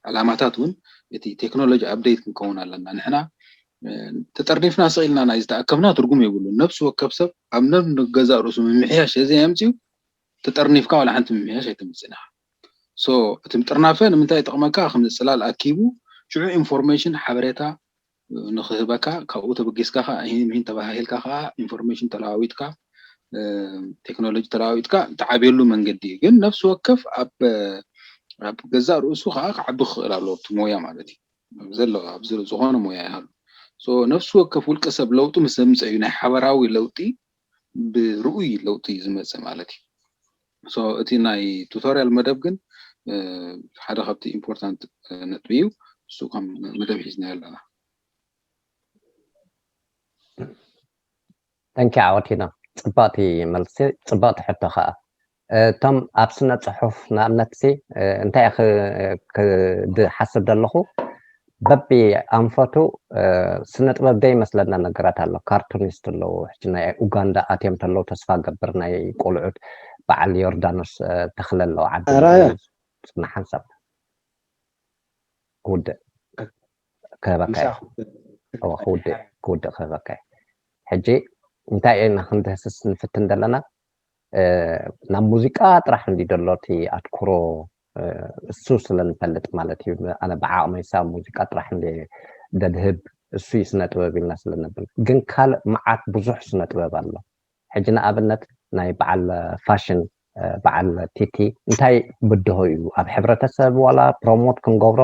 ዕላማታት እውን እቲ ቴክኖሎጂ ኣፕዴት ክንከውን ኣለና። ንሕና ተጠርኒፍና ስቕ ኢልና ናይ ዝተኣከብና ትርጉም የብሉን። ነፍሲ ወከፍ ሰብ ኣብ ነብ ገዛእ ርእሱ ምምሕያሽ እዚ ኣምፅኡ ተጠርኒፍካ ዋላ ሓንቲ ምምሕያሽ ኣይተምፅእን ኢኻ። ሶ እቲ ምጥርናፈ ንምንታይ ይጠቕመካ? ከም ፅላል ኣኪቡ ሽዑ ኢንፎርሜሽን ሓበሬታ ንክህበካ ካብኡ ተበጊስካ ከዓ ይህን ምሂን ተባሃሂልካ ከዓ ኢንፎርሜሽን ተለዋዊጥካ ቴክኖሎጂ ተለዋዊጥካ ትዓብየሉ መንገዲ እዩ። ግን ነፍሲ ወከፍ ኣብ ኣብ ገዛእ ርእሱ ከዓ ክዓቢ ክኽእል ኣለዎ ኣብቲ ሞያ ማለት እዩ። ዘሎ ኣብ ዝኾነ ሞያ ይሃሉ ነፍሲ ወከፍ ውልቀ ሰብ ለውጢ ምስ ዘምፀ እዩ ናይ ሓበራዊ ለውጢ ብርኡይ ለውጢ ዝመፅእ ማለት እዩ። እቲ ናይ ቱቶርያል መደብ ግን ሓደ ካብቲ ኢምፖርታንት ነጥቢ እዩ። እሱ ከም መደብ ሒዝናዮ ኣለና። Thank you ዓወቲና። ፅባቕቲ መልሲ፣ ፅባቕቲ ሕቶ ከዓ። እቶም ኣብ ስነ ፅሑፍ ንኣብነት ሲ እንታይ ክሓስብ ዘለኹ በቢ ኣንፈቱ ስነ ጥበብ ደይ መስለና ነገራት ኣሎ። ካርቱኒስት ኣለዉ። ሕጂ ናይ ኡጋንዳ ኣትዮም ተለዉ ተስፋ ገብር ናይ ቆልዑት በዓል ዮርዳኖስ ተኽለ ኣለዉ ዓዲ ጽና ሓንሳብ ክውድእ ክህበካ ክውድእ ክህበካ። ሕጂ እንታይ ኢና ክንድህስስ ንፍትን ዘለና? ናብ ሙዚቃ ጥራሕ እንዲ ደሎ እቲ ኣትኩሮ እሱ ስለንፈልጥ ማለት እዩ። ኣነ ብዓቕመይሳ ሙዚቃ ጥራሕ እንዲ ደድህብ እሱ እዩ ስነ ጥበብ ኢልና ስለነብል፣ ግን ካልእ መዓት ብዙሕ ስነ ጥበብ ኣሎ። ሕጂ ንኣብነት ናይ በዓል ፋሽን በዓል ቲቲ እንታይ ብድሆ እዩ ኣብ ሕብረተሰብ ዋላ ፕሮሞት ክንገብሮ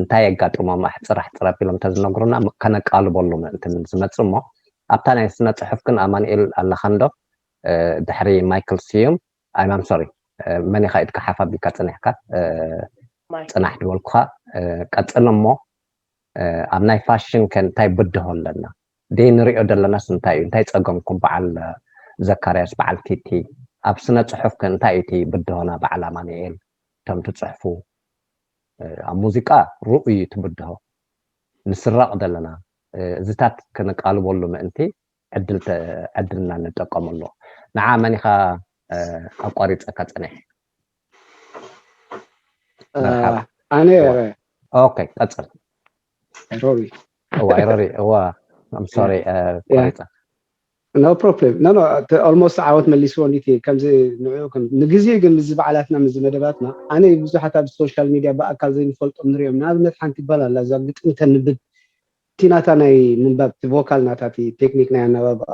እንታይ የጋጥሞም ኣሕፅር ኣሕፅር ኣቢሎም እንተዝነግሩና ከነቃልበሉ ምእንቲ ዝመፅእ እሞ ኣብታ ናይ ስነ ፅሑፍ ግን ኣማንኤል ኣለኻንዶ ድሕሪ ማይክል ስዩም ኣይማም ሶሪ መን ኢኻ ኢድካ ሓፍ ኣቢልካ ፀኒሕካ ፅናሕ ድበልኩኻ ቀፅል እሞ ኣብ ናይ ፋሽን ከ እንታይ ብድሆ ኣለና ደይ ንሪኦ ዘለናስ እንታይ እዩ እንታይ ፀገምኩም በዓል ዘካርያስ በዓል ቲቲ ኣብ ስነ ፅሑፍ ከ እንታይ እዩ እቲ ብድሆና በዓል ኣማንኤል እቶም ትፅሕፉ ኣብ ሙዚቃ ርኡ እዩ ትብድሆ ንስረቕ ዘለና እዚታት ክንቃልበሉ ምእንቲ ዕድልና ንጠቀመሉ ንዓ መን ኢኻ ኣቋሪፀካ ፀኒሕ ኣነ ኦኬ ቀፅል ሮቢ እዋ ሮቢ እዋ ሶሪ ቆሪፀ no problem no no almost ዓወት መሊስዎ እንዲቲ ከምዚ ንኡ ንግዜ ግን ምዚ በዓላትና ምዚ መደባትና ኣነ ብዙሓት ኣብ ሶሻል ሚድያ ብኣካል ዘይንፈልጦም ንሪኦም ንኣብነት ሓንቲ ይባል ኣላ እዛ ግጥሚ ተንብብ እቲ ናታ ናይ ምንባብ እቲ ቮካል ናታ እቲ ቴክኒክ ናይ ኣናባብኣ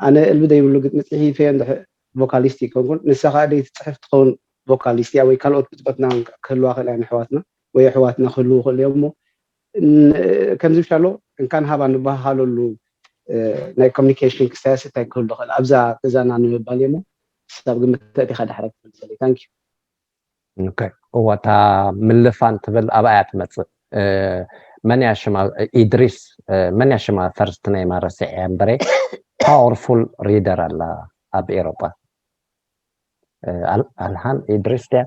ኣነ እልቢ ዘይብሉ ግጥሚ ፅሒፈ እንድሕር ቮካሊስት ይኮንኩን ንሳ ከዓ ደይ ትፅሕፍ ትኸውን ቮካሊስት እያ ወይ ካልኦት ብፅኦትና ክህልዋ ክእል እያ ንሕዋትና ወይ ኣሕዋትና ክህልዉ ክእል እዮም እሞ ከምዚ ብሻሎ እንካን ሃባ ንበሃሃለሉ ናይ ኮሚኒኬሽን ክስታያስ እንታይ ክህሉ ኽእል ኣብዛ ገዛና ንምባል እሞ ክሳብ ግምት ተእቲኻ ዳሕረ ክብል ዘለ ታንኪ እወ እታ ምልፋን ትብል ኣብኣ እያ ትመፅእ። መን እያ ሽማ? ኢድሪስ። መን እያ ሽማ ፈርስት ናይ ማረስዕ እያ እምበረ ፓወርፉል ሪደር ኣላ ኣብ ኤሮጳ። ኣልሃን ኢድሪስ ድያ?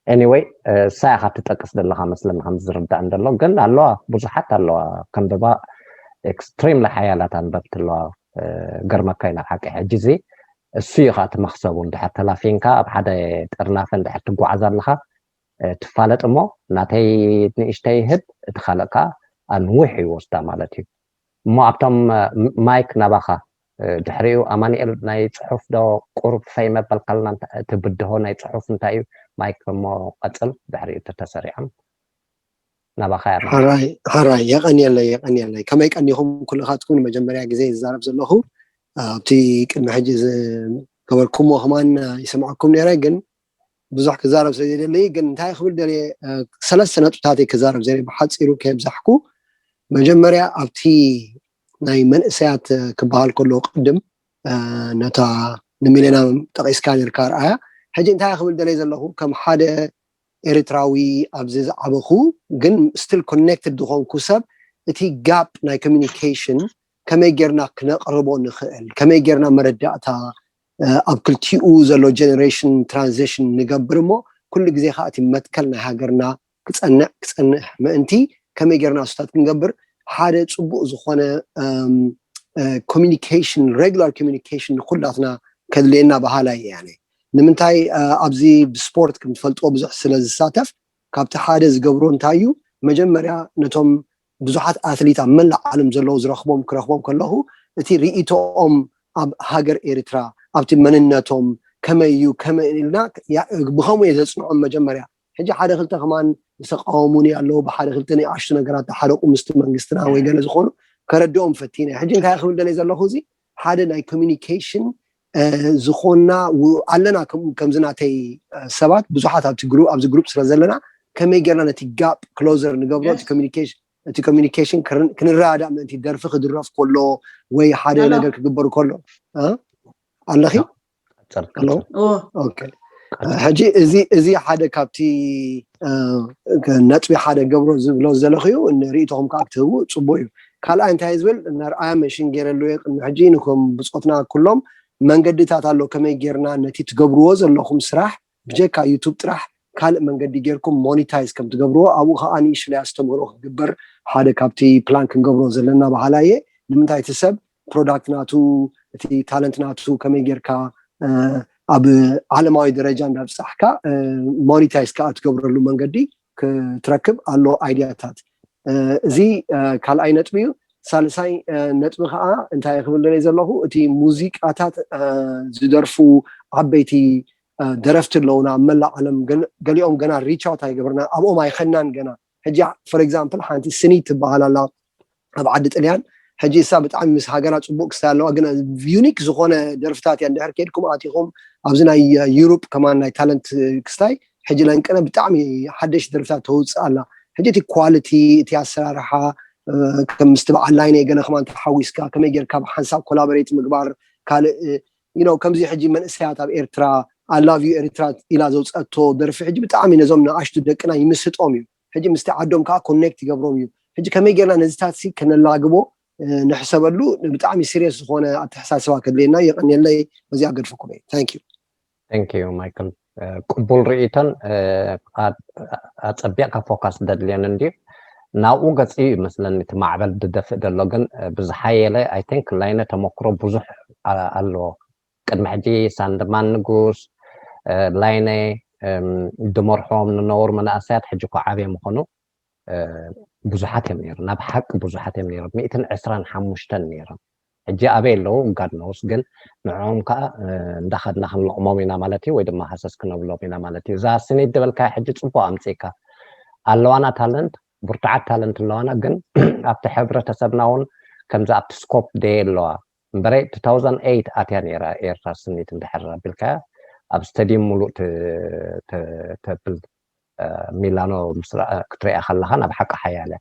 Anyway፣ እሳ ኢኻ ትጠቅስ ዘለኻ መስለኒ ከም ዝርዳእ እንደሎ፣ ግን ኣለዋ፣ ብዙሓት ኣለዋ። ከንብባ፣ ኤክስትሪምሊ ሓያላት ኣንበብቲ ኣለዋ። ገርመካ እዩ ናብ ሓቂ። ሕጂ እዚ እሱ እዩ ከዓ እቲ መክሰቡ። እንድሕር ተላፊንካ ኣብ ሓደ ጥርናፈ እንድሕር ትጓዓዝ ኣለኻ፣ ትፋለጥ እሞ ናተይ ንእሽተይ ይህብ፣ እቲ ካልእ ከዓ ኣንዊሕ ይወስዳ ማለት እዩ። እሞ ኣብቶም ማይክ ናባኻ። ድሕሪኡ ኣማኒኤል ናይ ፅሑፍ ዶ ቁሩብ ፈይ መበልካልና? እቲ ብድሆ ናይ ፅሑፍ እንታይ እዩ? ማይክ እሞ ቀፅል። ድሕሪኡ ተተሰሪዖም ናባኻ እያ። ሓራይ የቐንየለይ፣ የቐንየለይ። ከመይ ቀኒኹም ኩልኻትኩም? ንመጀመርያ ግዜ ዝዛረብ ዘለኹ ኣብቲ ቅድሚ ሕጂ ዝገበርኩምዎ ከማን ይሰምዐኩም ነይረ፣ ግን ብዙሕ ክዛረብ ስለ ዘይደለይ ግን እንታይ ክብል ደልየ፣ ሰለስተ ነጥብታት ክዛረብ ዘለ ብሓፂሩ ከየብዛሕኩ። መጀመርያ ኣብቲ ናይ መንእሰያት ክበሃል ከሎ ቅድም ነታ ንሚሌና ጠቂስካ ነርካ ርኣያ። ሕጂ እንታይ ክብል ደለይ ዘለኹ ከም ሓደ ኤርትራዊ ኣብዚ ዝዓበኹ ግን ስቲል ኮኔክትድ ዝኾንኩ ሰብ እቲ ጋፕ ናይ ኮሚኒኬሽን ከመይ ጌርና ክነቕርቦ ንኽእል፣ ከመይ ጌርና መረዳእታ ኣብ ክልቲኡ ዘሎ ጀነሬሽን ትራንዚሽን ንገብር እሞ ኩሉ ግዜ ከዓ እቲ መትከል ናይ ሃገርና ክፀንዕ ክፀንሕ ምእንቲ ከመይ ጌርና እሱታት ክንገብር ሓደ ፅቡቅ ዝኾነ ኮሚኒኬሽን ሬጉላር ኮሚኒኬሽን ንኩላትና ከድልየና በሃላይ እየ። ንምንታይ ኣብዚ ብስፖርት ከም ትፈልጥዎ ብዙሕ ስለ ዝሳተፍ ካብቲ ሓደ ዝገብሮ እንታይ እዩ መጀመርያ ነቶም ብዙሓት ኣትሊት ኣብ መላእ ዓለም ዘለዉ ዝረኽቦም ክረኽቦም ከለኹ እቲ ርእቶኦም ኣብ ሃገር ኤርትራ ኣብቲ መንነቶም ከመይ እዩ ከመይ ኢልና ብኸምኡ እየ ዘፅንዖም መጀመርያ። ሕጂ ሓደ ክልተ ከማን ዝተቃወሙኒ ኣለዉ ብሓደ ክልተ ንኣሽቱ ነገራት ተሓረቁ ምስቲ መንግስትና ወይ ገለ ዝኾኑ ከረድኦም ፈቲነ። ሕጂ እንታይ ክብል ደለ ዘለኹ እዚ ሓደ ናይ ኮሚኒኬሽን ዝኾንና ኣለና ከምዚ ናተይ ሰባት ብዙሓት ኣብቲ ግሩፕ ኣብዚ ግሩፕ ስለ ዘለና ከመይ ጌርና ነቲ ጋፕ ክሎዘር ንገብሮ እቲ ኮሚኒኬሽን እቲ ኮሚኒኬሽን ክንረዳዳእ ምእንቲ ደርፊ ክድረፍ ከሎ ወይ ሓደ ነገር ክግበር ከሎ ኣለኺ። ሕጂ እዚ እዚ ሓደ ካብቲ ነጥቢ ሓደ ገብሮ ዝብሎ ዘለኽዩ ንርእቶኹም ከዓ ክትህቡ ፅቡቅ እዩ። ካልኣይ እንታይ ዝብል ንርኣያ መንሽን ገይረሉ ቅድሚ ሕጂ ንኩም ብፆትና ኩሎም መንገድታት ኣሎ ከመይ ጌርና ነቲ ትገብርዎ ዘለኹም ስራሕ ብጀካ ዩቱብ ጥራሕ ካልእ መንገዲ ጌርኩም ሞኒታይዝ ከም ትገብርዎ ኣብኡ ከዓ ንእሽለይ ኣስተምህሮ ክግበር ሓደ ካብቲ ፕላን ክንገብሮ ዘለና በሃላ እየ። ንምንታይ እቲ ሰብ ፕሮዳክት ናቱ እቲ ታለንት ናቱ ከመይ ጌርካ ኣብ ዓለማዊ ደረጃ እንዳብፃሕካ ሞኒታይዝ ከዓ ትገብረሉ መንገዲ ክትረክብ ኣሎ ኣይዲያታት። እዚ ካልኣይ ነጥቢ እዩ። ሳልሳይ ነጥቢ ከዓ እንታይ ክብል ደለ ዘለኹ እቲ ሙዚቃታት ዝደርፉ ዓበይቲ ደረፍቲ ኣለውና ኣብ መላእ ዓለም ገሊኦም ገና ሪቻውት ኣይገበርና ኣብኦም ኣይኸናን ገና። ሕጂ ፎር ኤግዛምፕል ሓንቲ ስኒ ትበሃል ኣላ ኣብ ዓዲ ጥልያን ሕጂ እሳ ብጣዕሚ ምስ ሃገራ ፅቡቅ ክስታይ ኣለዋ ግን ዩኒክ ዝኾነ ደርፍታት እያ። እንድሕር ከድኩም ኣቲኹም ኣብዚ ናይ ዩሩፕ ከማን ናይ ታለንት ክስታይ ሕጂ ለንቅነ ብጣዕሚ ሓደሽ ደርፍታት ተውፅእ ኣላ። ሕጂ እቲ ኳሊቲ እቲ ኣሰራርሓ ከምስቲ በዓል ላይነ ገለ ከማን ተሓዊስካ ከመይ ጌርካ ብሓንሳብ ኮላቦሬት ምግባር ካልእ you know ከምዚ ሕጂ መንእሰያት ኣብ ኤርትራ I love you ኤርትራ ኢላ ዘውፀአቶ ደርፊ ሕጂ ብጣዕሚ ነዞም ንኣሽቱ ደቅና ይምስጦም እዩ። ሕጂ ምስቲ ዓዶም ከዓ ኮኔክት ይገብሮም እዩ። ሕጂ ከመይ ጌርና ነዚታት ሲ ከነላግቦ ንሕሰበሉ ብጣዕሚ ሲሪየስ ዝኾነ ኣተሓሳስባ ከድልየና። የቐንየለይ በዚኣ ገድፈኩም እየ። Thank you። Thank you Michael። ቅቡል ርእይቶን ኣፀቢቕካ ፎካስ ደድልዮን እንድዩ ናብኡ ገፂኡ ይመስለኒ እቲ ማዕበል ዝደፍእ ዘሎ ግን ብዝሓየለ I think ላይነ ተመክሮ ብዙሕ ኣለዎ። ቅድሚ ሕጂ ሳንድማን ንጉስ ላይነ ድመርሖም ንነበሩ መናእሰያት ሕጂ እኮ ዓብየ ምኾኑ ብዙሓት እዮም ነይሮም። ናብ ሓቂ ብዙሓት እዮም ነይሮም። ሚእትን ዕስራን ሓሙሽተን ነይሮም። ሕጂ ኣበይ ኣለዉ? God knows። ግን ንዕኦም ከዓ እንዳኸድና ክንልቕሞም ኢና ማለት እዩ፣ ወይ ድማ ሃሰስ ክነብሎም ኢና ማለት እዩ። እዛ ስኒት ዝበልካያ ሕጂ ፅቡቅ ኣምፂእካ። ኣለዋና ታለንት፣ ብርቱዓት ታለንት ኣለዋና፣ ግን ኣብቲ ሕብረተሰብና እውን ከምዚ ኣብቲ ስኮፕ ደየ ኣለዋ። እምበረ two thousand eight ኣትያ ነይራ ኤርትራ ስኒት እንድሕር ኣቢልካያ ኣብ ስተዲየም ሙሉእ ተብል ሚላኖ ክትሪኣ ከለኻ ናብ ሓቂ ሓያለ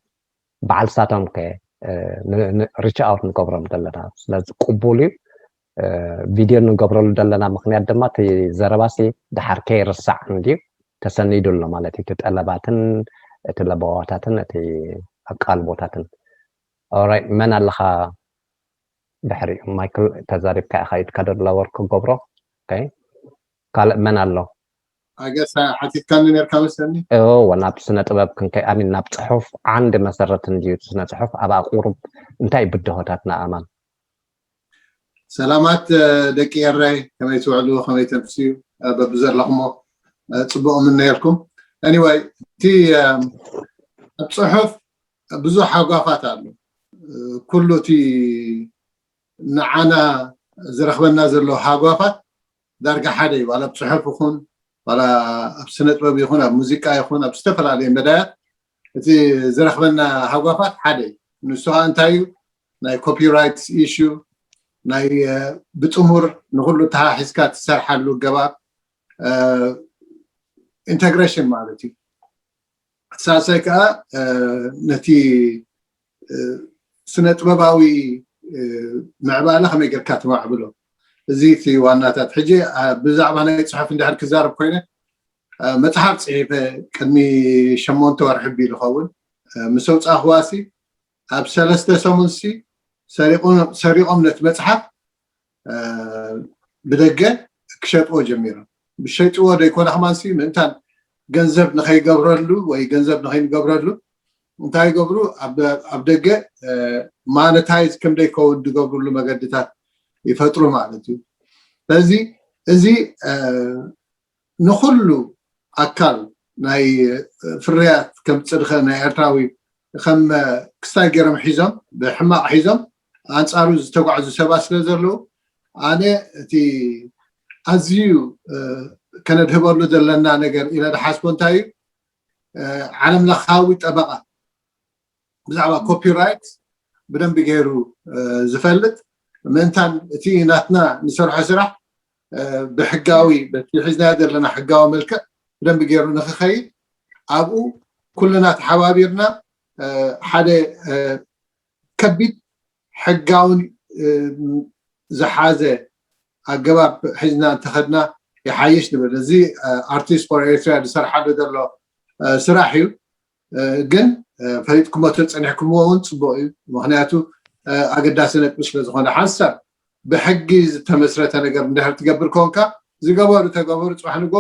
በዓል ሳቶም ከ ሪች ኣውት ንገብሮም ዘለና። ስለዚ ቅቡል እዩ። ቪድዮ ንገብረሉ ዘለና ምክንያት ድማ እቲ ዘረባሲ ድሓር ከይርሳዕ እንድዩ ተሰኒዱ ኣሎ ማለት እዩ። እቲ ጠለባትን እቲ ለበዋታትን እቲ ኣቃልቦታትን። ኦራይት፣ መን ኣለኻ ድሕሪኡ? ማይክል ተዛሪብካ ኢኻ ኢድካ ዶ ለወር ክገብሮ። ካልእ መን ኣሎ? ኣገሳ ሓቲትካኒ ነርካ መሰኒ። ናብ ስነ ጥበብ ክንከይ ኣሚን ናብ ጽሑፍ ዓንዲ መሰረት እንድዩ ስነ ጽሑፍ ኣብ ኣቁሩብ እንታይ ብድሆታትና ኣማን? ሰላማት ደቂ ኤረይ፣ ከመይ ትውዕሉ፣ ከመይ ተምስዩ? በብዘለኹሞ ጽቡቕ ምነየልኩም። Anyway፣ እቲ ኣብ ጽሑፍ ብዙሕ ሃጓፋት ኣሎ። ኩሉ እቲ ንዓና ዝረኽበና ዘሎ ሃጓፋት ዳርጋ ሓደ እዩ። ዋላ ኣብ ጽሑፍ ይኹን፣ ዋላ ኣብ ስነ ጥበብ ይኹን፣ ኣብ ሙዚቃ ይኹን፣ ኣብ ዝተፈላለዩ መዳያት እቲ ዝረኽበና ሃጓፋት ሓደ እዩ። ንሱ ከዓ እንታይ እዩ? ናይ ኮፒራይት ኢሹ፣ ናይ ብጥሙር ንኩሉ ተሓሒዝካ ትሰርሓሉ ገባብ፣ ኢንተግሬሽን ማለት እዩ። ሳልሳይ ከዓ ነቲ ስነ ጥበባዊ ምዕባለ ከመይ ጌርካ ትማዕብሎ? እዚ እቲ ዋናታት። ሕጂ ብዛዕባ ናይ ፅሑፍ እንድሕር ክዛረብ ኮይነ፣ መፅሓፍ ፅሒፈ ቅድሚ ሸሞንተ ወርሒ ቢሉ ኸውን ምስ ኣውፃእኽዋሲ ኣብ ሰለስተ ሰሙንሲ ሰሪቖም ነቲ መፅሓፍ ብደገ ክሸጥዎ ጀሚሮም። ብሸጥዎ ዘይኮነ ከማንሲ ምእንታን ገንዘብ ንኸይገብረሉ ወይ ገንዘብ ንኸይንገብረሉ እንታይ ይገብሩ? ኣብ ደገ ማነታይዝ ከም ደይከውን ዝገብርሉ መገድታት ይፈጥሩ ማለት እዩ። ስለዚ እዚ ንኹሉ ኣካል ናይ ፍርያት ከም ፅድኸ ናይ ኤርትራዊ ከም ክስታይ ገይሮም ሒዞም ብሕማቕ ሒዞም ኣንፃሩ ዝተጓዕዙ ሰባት ስለ ዘለዉ ኣነ እቲ ኣዝዩ ከነድህበሉ ዘለና ነገር ኢለ ዝሓስቦ እንታይ እዩ? ዓለም ለኻዊ ጠበቓ ብዛዕባ ኮፒራይት ብደንቢ ገይሩ ዝፈልጥ ምእንታን እቲ ናትና ንሰርሖ ስራሕ ብሕጋዊ በቲ ሒዝናዮ ዘለና ሕጋዊ መልክዕ ብደንቢ ገይሩ ንክኸይድ ኣብኡ ኩልና ተሓባቢርና ሓደ ከቢድ ሕጋውን ዝሓዘ ኣገባብ ሒዝና እንተኸድና ይሓይሽ ንብል። እዚ ኣርቲስት ፎር ኤርትራ ዝሰርሓሉ ዘሎ ስራሕ እዩ። ግን ፈሊጥኩሞ ተፀኒሕኩምዎ እውን ፅቡቅ እዩ። ምክንያቱ ኣገዳሲ ነጥቢ ስለዝኾነ ሓንሳብ ብሕጊ ዝተመስረተ ነገር እንድሕር ትገብር ኮንካ ዝገበሩ ተገበሩ ፅባሕ ንጎ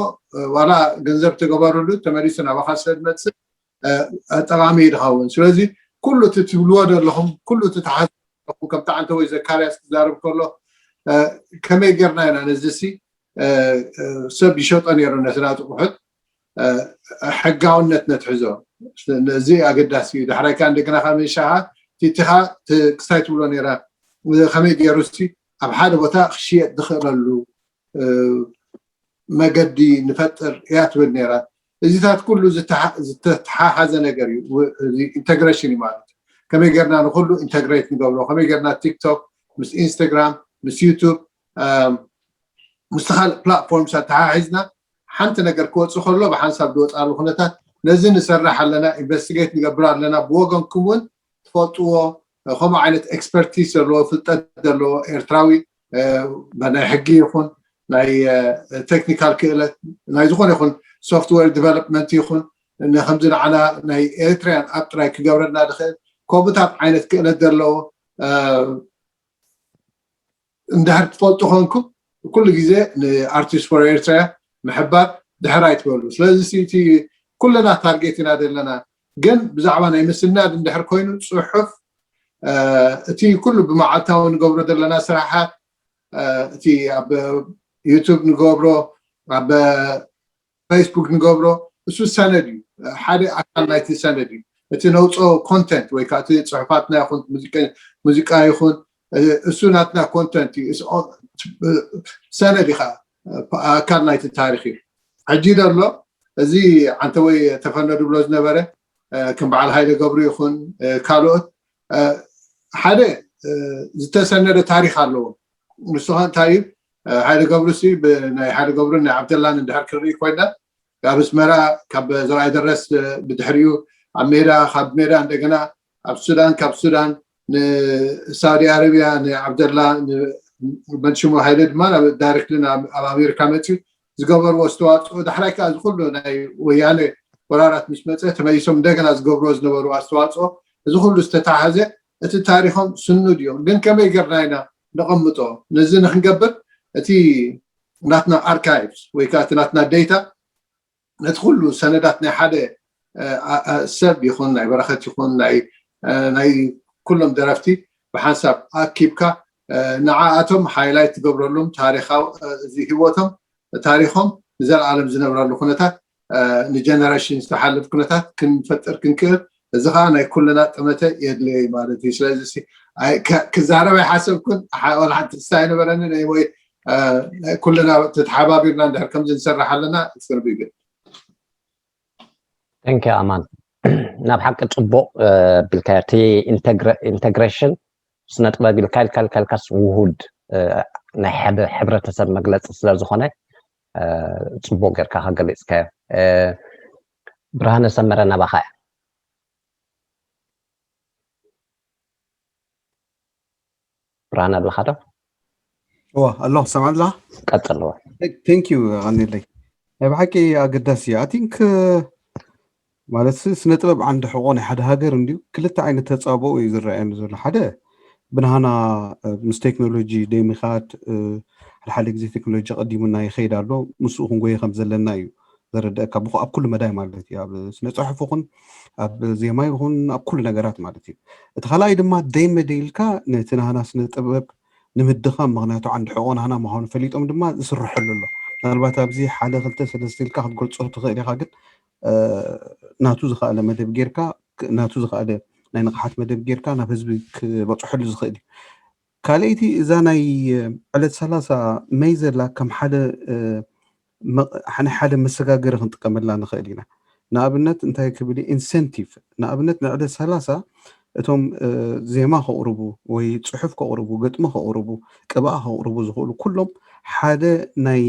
ዋላ ገንዘብ ተገበሩሉ ተመሊሱ ናባኻ ስለ ዝመፅእ ጠቃሚ እዩ ዝኸውን። ስለዚ ኩሉ እቲ ትብልዎ ዘለኹም ኩሉ እቲ ተሓዝ ከምቲ ዓንተ ወይ ዘካርያስ ክዛረብ ከሎ ከመይ ጌርና ኢና ነዚ ሲ ሰብ ይሸጦ ነይሩ ነቲ ናቱ ኣቑሑት ሕጋውነት ነትሕዞ። እዚ ኣገዳሲ እዩ። ዳሕራይ ከዓ እንደገና ካብ ምንሻኻ ቲቲኻ ክስታይ ትብሎ ነይራ ከመይ ገይሩ ሲ ኣብ ሓደ ቦታ ክሽየጥ ዝኽእለሉ መገዲ ንፈጥር እያ ትብል ነይራ። እዚታት ኩሉ ዝተተሓሓዘ ነገር እዩ። ኢንተግሬሽን እዩ ማለት እዩ። ከመይ ጌርና ንኩሉ ኢንተግሬት ንገብሮ፣ ከመይ ጌርና ቲክቶክ ምስ ኢንስታግራም ምስ ዩቱብ ምስ ካልእ ፕላትፎርምስ ኣተሓሒዝና ሓንቲ ነገር ክወፅእ ከሎ ብሓንሳብ ዝወፅኣሉ ኩነታት ነዚ ንሰርሕ ኣለና፣ ኢንቨስቲጌት ንገብር ኣለና። ብወገንኩም እውን ትፈልጥዎ ከምኡ ዓይነት ኤክስፐርቲስ ዘለዎ ፍልጠት ዘለዎ ኤርትራዊ ናይ ሕጊ ይኹን ናይ ቴክኒካል ክእለት ናይ ዝኾነ ይኹን ሶፍትዌር ዲቨሎፕመንት ይኹን ከምዚ ንዓና ናይ ኤሪትሪያን ኣፕ ጥራይ ክገብረልና ዝኽእል ከምኡታት ዓይነት ክእለት ዘለዎ እንድሕር ትፈልጡ ኮንኩም ኩሉ ግዜ ንኣርቲስት ፎር ኤርትራ ምሕባር ድሕር ኣይትበሉ። ስለዚ እቲ ኩልና ታርጌት ኢና ዘለና፣ ግን ብዛዕባ ናይ ምስናድ እንድሕር ኮይኑ ፅሑፍ እቲ ኩሉ ብመዓልታዊ ንገብሮ ዘለና ስራሓት እቲ ኣብ ዩቱብ ንገብሮ ኣብ ፌስቡክ ንገብሮ እሱ ሰነድ እዩ፣ ሓደ ኣካል ናይቲ ሰነድ እዩ። እቲ ነውፅኦ ኮንተንት ወይ ከዓ እቲ ፅሑፋትና ይኹን ሙዚቃ ይኹን እሱ ናትና ኮንተንት እዩ፣ ሰነድ እዩ ከዓ ኣካል ናይቲ ታሪክ እዩ። ሕጂ ዘሎ እዚ ዓንተወይ ተፈነ ድብሎ ዝነበረ ከም በዓል ሃይለ ገብሩ ይኹን ካልኦት ሓደ ዝተሰነደ ታሪክ ኣለዎ። ንሱ ከዓ እንታይ እዩ? ሃይለ ገብሩ ሲ ብናይ ሃይለ ገብሩን ናይ ዓብደላን እንድሕር ክርኢ ኮይና ካብ ኣስመራ ካብ ዘርኣይ ደረስ ብድሕሪኡ ኣብ ሜዳ ካብ ሜዳ እንደገና ኣብ ሱዳን ካብ ሱዳን ንሳውዲ ኣረብያ ንዓብደላ መንሽሞ ሃይለ ድማ ዳይሬክትሊ ኣብ ኣሜሪካ መፅዩ ዝገበርዎ ኣስተዋፅኦ፣ ዳሕራይ ከዓ እዚ ኩሉ ናይ ወያነ ወራራት ምስ መፀ ተመሊሶም እንደገና ዝገብርዎ ዝነበሩ ኣስተዋፅኦ፣ እዚ ኩሉ ዝተተሓዘ እቲ ታሪኾም ስኑድ እዮም። ግን ከመይ ገርና ኢና ነቐምጦ? ነዚ ንክንገብር እቲ ናትና ኣርካይቭስ ወይ ከዓ እቲ ናትና ዴታ ነቲ ኩሉ ሰነዳት ናይ ሓደ ሰብ ይኹን ናይ በረኸት ይኹን ናይ ኩሎም ደረፍቲ ብሓንሳብ ኣኪብካ ንዓኣቶም ሃይላይት ትገብረሎም ታሪኻዊ እዚ ህይወቶም ታሪኾም ንዘለኣለም ዝነብረሉ ኩነታት ንጀነሬሽን ዝተሓልፍ ኩነታት ክንፈጥር ክንክእል እዚ ከዓ ናይ ኩልና ጠመተ የድልየ ማለት እዩ። ስለዚ ክዛረብ ኣይሓሰብኩን፣ ወላ ሓንቲ ክስታ ኣይነበረንን ወይ ኩልና ተተሓባቢርና እንድሕር ከምዚ ንሰርሕ ኣለና ፅርቢ ግን Thank you ኣማን። ናብ ሓቂ ፅቡቕ ቢልካ እቲ ኢንተግሬሽን ስነ ጥበብ ኢልካ ኢልካ ኢልካ ኢልካስ ውሁድ ናይ ሓደ ሕብረተሰብ መግለፂ ስለ ዝኾነ ፅቡቕ ጌርካ ከገሊፅካዮ። ብርሃነ ሰመረ ናባኻ እያ። ብርሃን ኣለኻ ዶ? እዋ ኣለኹ፣ ሰምዓ ኣለኻ? ቀጽልዎ። Thank you ቀኒለይ። ናይ ብሓቂ ኣገዳሲ እዩ። I think ማለት ስነ ጥበብ ዓንዲ ሕቆ ናይ ሓደ ሃገር እንድዩ። ክልተ ዓይነት ተጻብኦ እዩ ዝረኣየኒ ዘሎ። ሓደ ብናህና ምስ ቴክኖሎጂ ደይ ምኻድ፣ ሓደ ሓደ ግዜ ቴክኖሎጂ ቀዲሙና ይኸይድ ኣሎ። ምስኡ ክንጎየ ከም ዘለና እዩ ዘረድአካ፣ ብኹ ኣብ ኩሉ መዳይ ማለት እዩ፣ ኣብ ስነ ጽሑፍ ይኹን ኣብ ዜማ ይኹን ኣብ ኩሉ ነገራት ማለት እዩ። እቲ ካልኣይ ድማ ደይ መደይ ኢልካ ነቲ ናህና ስነ ጥበብ ንምድኻም፣ ምኽንያቱ ዓንዲ ሕቆ ናህና ምዃኑ ፈሊጦም ድማ ዝስርሐሉ ኣሎ። ምናልባት ኣብዚ ሓደ ክልተ ሰለስተ ኢልካ ክትገልጾ ትኽእል ኢኻ፣ ግን ናቱ ዝኸኣለ መደብ ጌርካ ናቱ ዝኸኣለ ናይ ንቕሓት መደብ ጌርካ ናብ ህዝቢ ክበፅሐሉ ዝኽእል እዩ። ካልኣይቲ እዛ ናይ ዕለት ሰላሳ መይ ዘላ ከም ሓደ ናይ ሓደ መሰጋገሪ ክንጥቀመላ ንኽእል ኢና። ንኣብነት እንታይ ክብል ኢንሰንቲቭ፣ ንኣብነት ንዕለት ሰላሳ እቶም ዜማ ከቕርቡ ወይ ፅሑፍ ከቕርቡ፣ ገጥሚ ከቕርቡ፣ ቅብኣ ከቕርቡ ዝኽእሉ ኩሎም ሓደ ናይ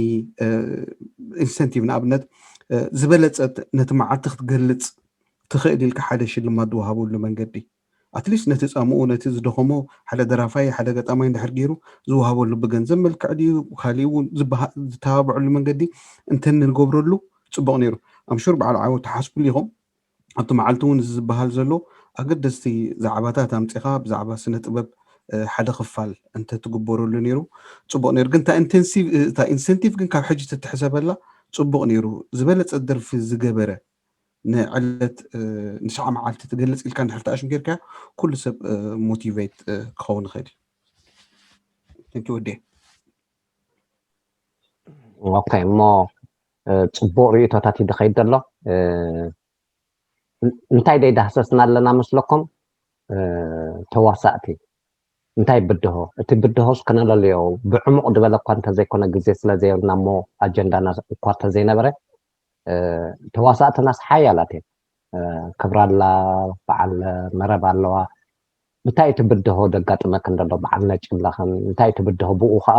ኢንሰንቲቭ፣ ንኣብነት ዝበለፀት ነቲ መዓልቲ ክትገልፅ ትኽእል ኢልካ ሓደ ሽልማት ዝወሃበሉ መንገዲ፣ ኣትሊስት ነቲ ፃምኡ ነቲ ዝደኸሞ ሓደ ደራፋይ ሓደ ገጣማይ እንድሕር ገይሩ ዝወሃበሉ ብገንዘብ መልክዕ ድዩ ካልእ እውን ዝተባብዐሉ መንገዲ እንተንገብረሉ ፅቡቕ ነይሩ። ኣምሹር በዓል ዓወት ትሓስብሉ ኢኹም። ኣብቲ መዓልቲ እውን እዚ ዝበሃል ዘሎ ኣገደስቲ ዛዕባታት ኣምፂኻ ብዛዕባ ስነ ጥበብ ሓደ ክፋል እንተትግበረሉ ነይሩ ፅቡቕ ነይሩ። ግን እታ ኢንሰንቲቭ ግን ካብ ሕጂ ትትሕሰበላ ፅቡቕ ነይሩ። ዝበለፀ ደርፊ ዝገበረ ንዕለት ንሻዕ መዓልቲ ትገልፅ ኢልካ እንድሕር ተኣሽም ጌርካ ኩሉ ሰብ ሞቲቬት ክኸውን ይኽእል እዩ። ወዲ ኦኬ እሞ ፅቡቕ ርእቶታት እዩ ዝኸይድ ዘሎ። እንታይ ደይ ዳህሰስና ኣለና መስለኩም? ተዋሳእቲ እንታይ ብድሆ፣ እቲ ብድሆስ ክነለልዮ ብዕሙቕ ዝበለ እኳ እንተዘይኮነ ግዜ ስለ ዘየብልና እሞ ኣጀንዳና እኳ እንተዘይነበረ ተዋሳእትናስ ሓያላት እዮም። ክብራ ኣላ፣ በዓል መረብ ኣለዋ። እንታይ እቲ ብድሆ ደጋጥመክን ዘሎ በዓል ነጭላኽን እንታይ እቲ ብድሆ ብኡ ከዓ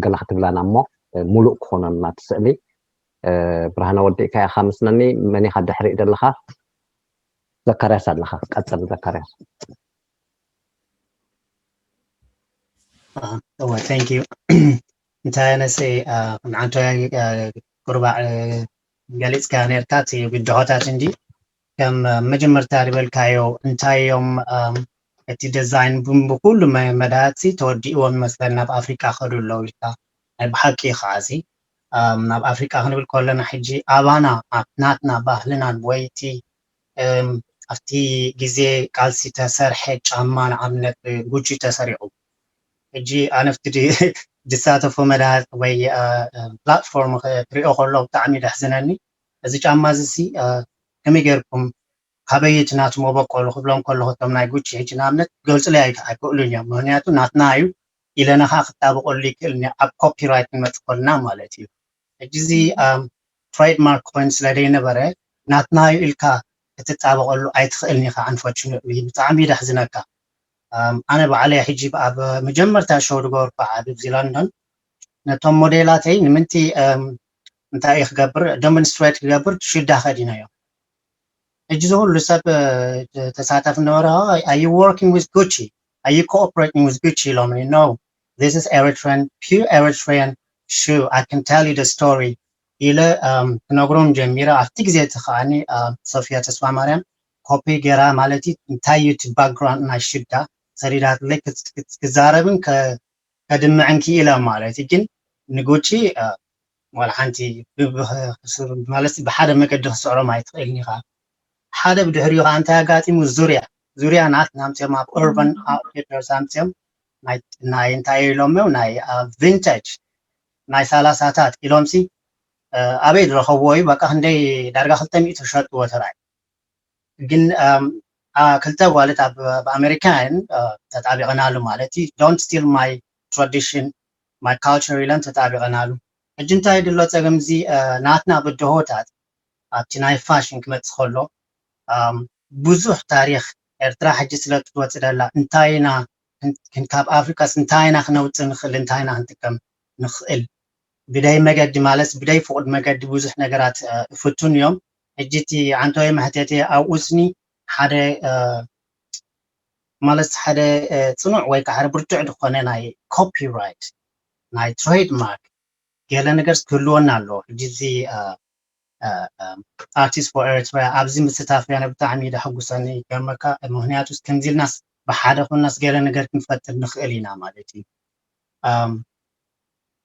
ገለ ክትብላና እሞ ሙሉእ ክኾነልና እቲ ስእሊ። ብርሃነ ወዲእካ ኢኻ መስለኒ። መን ኢኻ ድሕሪእ ዘለኻ? ዘካርያስ ኣለኻ፣ ቀጽል ዘካርያስ። እወ፣ thank you። እንታይ ኣነሰ ንዓንቶ ቁርባዕ ገሊፅካ ነርካ እቲ ብድሆታት እንዲ ከም መጀመርታ ዝበልካዮ እንታይ እዮም እቲ ዲዛይን ብኩሉ መዳያት ተወዲእዎም ይመስለኒ ናብ ኣፍሪቃ ከዱ ኣለዉ ኢልካ ናይ ብሓቂ ከዓ እዚ ናብ ኣፍሪቃ ክንብል ከለና ሕጂ ኣባና ኣብ ናትና ባህልናን ወይ እቲ ኣብቲ ግዜ ቃልሲ ተሰርሐ ጫማ ንኣብነት ጉጂ ተሰሪቑ ሕጂ ኣነፍቲ ድሳተፎ መዳያት ወይ ፕላትፎርም ክሪኦ ከሎ ብጣዕሚ ደሕዝነኒ። እዚ ጫማ እዚ ከመይ ገይርኩም ካበይ እቲ ናቱ መበቆሉ ክብሎም ከለኹ እቶም ናይ ጉቺ ሕጂ ንኣብነት ክገልፁለይ ኣይክእሉን እዮም። ምክንያቱ ናትና እዩ ኢለና ከዓ ክጣበቀሉ ይክእል ኣብ ኮፒራይት ንመፅእ ከልና ማለት እዩ። ሕጂ እዚ ትሬድማርክ ኮይኑ ስለ ዘይነበረ ናትና እዩ ኢልካ ክትጣበቀሉ ኣይትክእልን ኢካ። ኣንፎርቹኔትሊ ብጣዕሚ ደሕዝነካ። ኣነ ባዕለይ ሕጂ ኣብ መጀመርታ ሾው ዝገበርኩ ዓዲ ኣብዚ ሎንዶን ነቶም ሞዴላተይ ንምንቲ እንታይ ክገብር ዶሚኒስትሬት ክገብር ሽዳ ከዲነዮ። ሕጂ ዝኩሉ ሰብ ተሳታፊ ነበረ ኣዩ ወርኪንግ ዊዝ ጉቺ are you cooperating with Gucci ኢሎምኒ። No, this is Eritrean, pure Eritrean shoe, I can tell you the story ኢለ ክነግሮም ጀሚረ። ኣብቲ ግዜ እቲ ከዓኒ ሶፊያ ተስፋ ማርያም ኮፒ ገይራ ማለት እዩ እንታይ እዩ እቲ ባክግራውንድ ናይ ሽዳ ሰሪዳትለይ ክዛረብን ከድምዕን ክኢለ ማለት እዩ። ግን ንጉቺ ዋላ ሓንቲ ማለት ብሓደ መገዲ ክስዕሮም ኣይትኽእልን ኢኻ። ሓደ ብድሕሪኡ ከዓ እንታይ ኣጋጢሙ? ዙርያ ዙርያ ናትና ኣምፅኦም ኣብ ኡርባን ኣውትፊተርስ ኣምፅኦም ናይ እንታይ ኢሎም ናይ ቪንቴጅ ናይ ሰላሳታት ኢሎም ሲ ኣበይ ዝረኸብዎ እዩ? በቃ ክንደይ ዳርጋ ክልተ ሚእቲ ሸጥዎ ተራይ ግን ክልተ ጓልት ኣብ ኣሜሪካን ተጣቢቐናሉ ማለት እዩ። Don't steal my tradition, my culture ኢለን ተጣቢቐናሉ። ሕጂ እንታይ ድሎ ፀገም እዚ ናትና ብድሆታት ኣብቲ ናይ ፋሽን ክመፅእ ከሎ ብዙሕ ታሪኽ ኤርትራ ሕጂ ስለ ክትወፅእ ደላ እንታይ ኢና ካብ ኣፍሪካስ እንታይ ኢና ክነውፅእ ንኽእል እንታይ ኢና ክንጥቀም ንኽእል ብደይ መገዲ ማለት ብደይ ፍቁድ መገዲ ብዙሕ ነገራት ይፍቱን እዮም። ሕጂ እቲ ዓንተወይ መሕተቴ ኣብኡ ስኒ ሓደ ማለት ሓደ ፅኑዕ ወይ ከዓ ሓደ ብርቱዕ ዝኾነ ናይ ኮፒራይት ናይ ትሬድማርክ ገለ ነገር ክህልወና ኣለዎ። ሕጂ እዚ ኣርቲስት ፎር ኤርትራ ኣብዚ ምስታፍ ያነ ብጣዕሚ ደሐጉሰኒ ይገርመካ። ምክንያቱ ከምዚ ኢልናስ ብሓደ ኮናስ ገለ ነገር ክንፈጥር ንኽእል ኢና ማለት እዩ።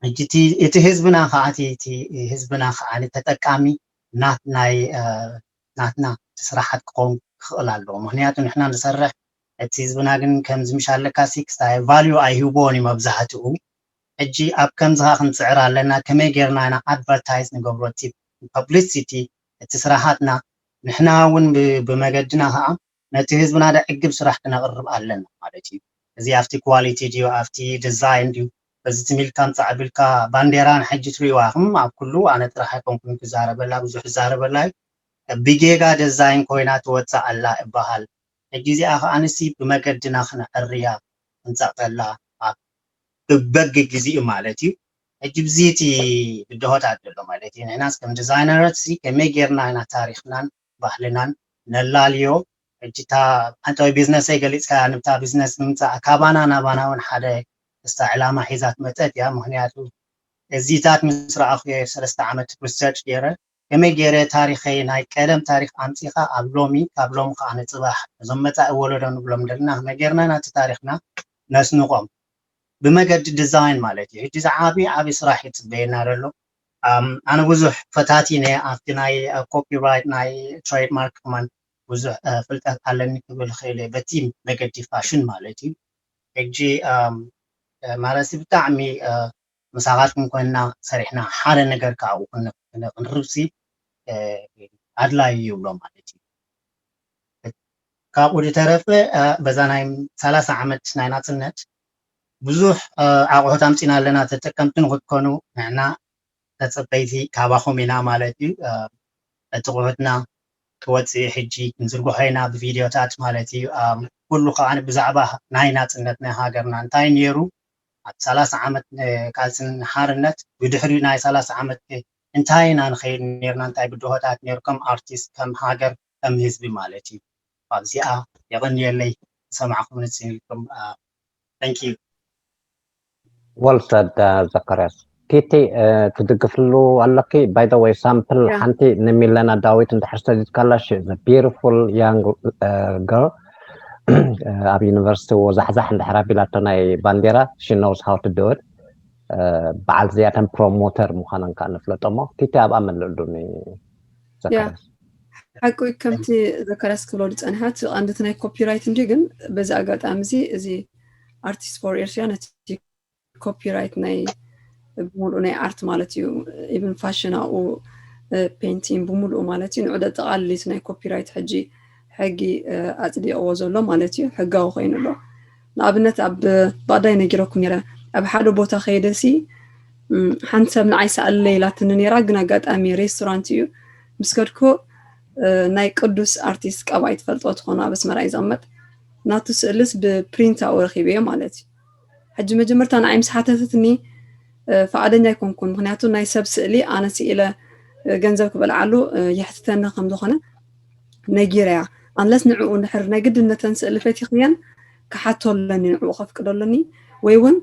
ሕጂ እቲ ህዝብና ከዓ እቲ ህዝብና ከዓ ተጠቃሚ ናትና ስራሓት ክኸውን ክኽእል ኣለዎ። ምክንያቱ ንሕና ንሰርሕ እቲ ህዝብና ግን ከምዚ ምሽ ኣለካ ሲ ክስታይ ቫልዩ ኣይህብዎን እዩ መብዛሕትኡ። ሕጂ ኣብ ከምዚ ከዓ ክንፅዕር ኣለና። ከመይ ጌርና ኢና ኣድቨርታይዝ ንገብሮ እቲ ፐብሊሲቲ እቲ ስራሓትና ንሕና እውን ብመገድና ከዓ ነቲ ህዝብና ደዕግብ ስራሕ ክነቕርብ ኣለና ማለት እዩ። እዚ ኣብቲ ኳሊቲ ድዩ ኣብቲ ዲዛይን ድዩ በዚ ትሚልካ ምፃዕ ቢልካ ባንዴራ ንሕጂ ትሪእዋ ኢኹም ኣብ ኩሉ ኣነ ጥራሕ ኣይኮንኩን ክዛረበላ ብዙሕ ዝዛረበላ እዩ። ብጌጋ ዲዛይን ኮይና ትወፅእ ኣላ እበሃል። ሕጂ እዚኣ ከዓ ንሲ ብመገድና ክነዕርያ ክንፀቕጠላ ኣብ በቢ ግዜኡ ማለት እዩ። ሕጂ ብዚ እቲ ብድሆታት ዘሎ ማለት እዩ። ንሕናስ ከም ዲዛይነራት ሲ ከመይ ጌርና ኢና ታሪክናን ባህልናን ነላልዮ። ሕጂ እታ ሓንታዊ ቢዝነሰይ ገሊፅካ ንብታ ቢዝነስ ንምምፃእ ካባና ናባና እውን ሓደ እስታ ዕላማ ሒዛት መፀት እያ። ምክንያቱ እዚታት ምስ ረኣኹ ሰለስተ ዓመት ሪሰርች ገይረ ከመይ ገይረ ታሪኸይ ናይ ቀደም ታሪኽ ኣምፂኻ ኣብ ሎሚ ካብ ሎሚ ከዓ ንፅባሕ እዞም መፃኢ ወለዶ ንብሎም ዘለና ከመይ ጌርና ናቲ ታሪኽና ነስንቖም ብመገዲ ዲዛይን ማለት እዩ። ሕጂ ዝዓቢ ዓቢ ስራሕ ይፅበየና ዘሎ። ኣነ ብዙሕ ፈታቲነ ኣብቲ ናይ ኮፒራይት ናይ ትሬድማርክ ከማን ብዙሕ ፍልጠት ኣለኒ ክብል ክእል እየ በቲ መገዲ ፋሽን ማለት እዩ። ሕጂ ማለት ብጣዕሚ ምሳኻትኩም ኮይንና ሰሪሕና ሓደ ነገር ካብኡ ክንርብሲ ኣድላዩ ይብሎ ማለት እዩ። ካብኡ ዝተረፈ በዛ ናይ ሰላሳ ዓመት ናይ ናፅነት ብዙሕ ኣቑሑት ኣምፂና ኣለና። ተጠቀምቲ ንክትኮኑ ንሕና ተፀበይቲ ካባኹም ኢና ማለት እዩ። እቲ ቑሑትና ክወፅእ ሕጂ ክንዝርግሖ ኢና ብቪድዮታት ማለት እዩ። ኩሉ ከዓ ብዛዕባ ናይ ናፅነት ናይ ሃገርና እንታይ ነይሩ ኣብ ሰላሳ ዓመት ቃልስን ሓርነት ብድሕሪ ናይ ሰላሳ ዓመት እንታይ ኢና ንኸይድ ነርና እንታይ ብድሆታት ነይሩ ከም ኣርቲስት ከም ሃገር ከም ህዝቢ ማለት እዩ። ኣብዚኣ የቐንየለይ ዝሰማዕኩም ንፅን ኢልኩም thank you። Well said ዘካርያስ። ኪቲ ትድግፍሉ ኣለኪ? By the way ሳምፕል ሓንቲ ንሚለና ዳዊት እንድሕር ሰዲድካላ she is a beautiful young girl ኣብ ዩኒቨርሲቲ ወዛሕዛሕ እንድሕር ኣቢላቶ ናይ ባንዴራ she knows how to do it በዓል እዚኣተን ፕሮሞተር ምዃነን ከዓ ንፍለጦ እሞ ኪቲ ኣብኣ መልእሉኒ። ዘካርያስ ሓቂ ከምቲ ዘካርያስ ክብሎ ዝፀንሐ እቲ ቀንዲ እቲ ናይ ኮፒራይት እንዲ ግን በዚ ኣጋጣሚ እዚ እዚ ኣርቲስት ፎር ኤርትራ ነቲ ኮፒራይት ናይ ብምሉእ ናይ ኣርት ማለት እዩ ኢቨን ፋሽን ኣብኡ ፔንቲንግ ብምሉኡ ማለት እዩ ንዑ ደጠቓልል እቲ ናይ ኮፒራይት ሕጂ ሕጊ ኣፅዲቕዎ ዘሎ ማለት እዩ ሕጋዊ ኮይኑ ኣሎ። ንኣብነት ኣብ ባዕዳይ ነጊረኩም ነይረ ኣብ ሓደ ቦታ ከይደሲ ሓንቲ ሰብ ንዓይ ሰኣለይ ኢላትኒ ነይራ ግን ኣጋጣሚ ሬስቶራንት እዩ ምስ ከድኩ ናይ ቅዱስ ኣርቲስት ቀባይ ትፈልጦ ትኾኑ ኣብ ኣስመራ እዩ ዝቕመጥ ናቱ ስእልስ ብፕሪንት ኣብኡ ረኺበዮ ማለት እዩ። ሕጂ መጀመርታ ንዓይ ምስ ሓተተትኒ ፍቓደኛ ኣይኮንኩን ምክንያቱ ናይ ሰብ ስእሊ ኣነ ስኢለ ገንዘብ ክበልዓሉ የሕትተኒ ከም ዝኾነ ነጊረያ። ኣንለስ ንዕኡ እንድሕር ናይ ግድን ነተን ስእሊ ፈቲኽየን ክሓቶ ኣለኒ፣ ንዕኡ ከፍቅዶ ኣለኒ፣ ወይ እውን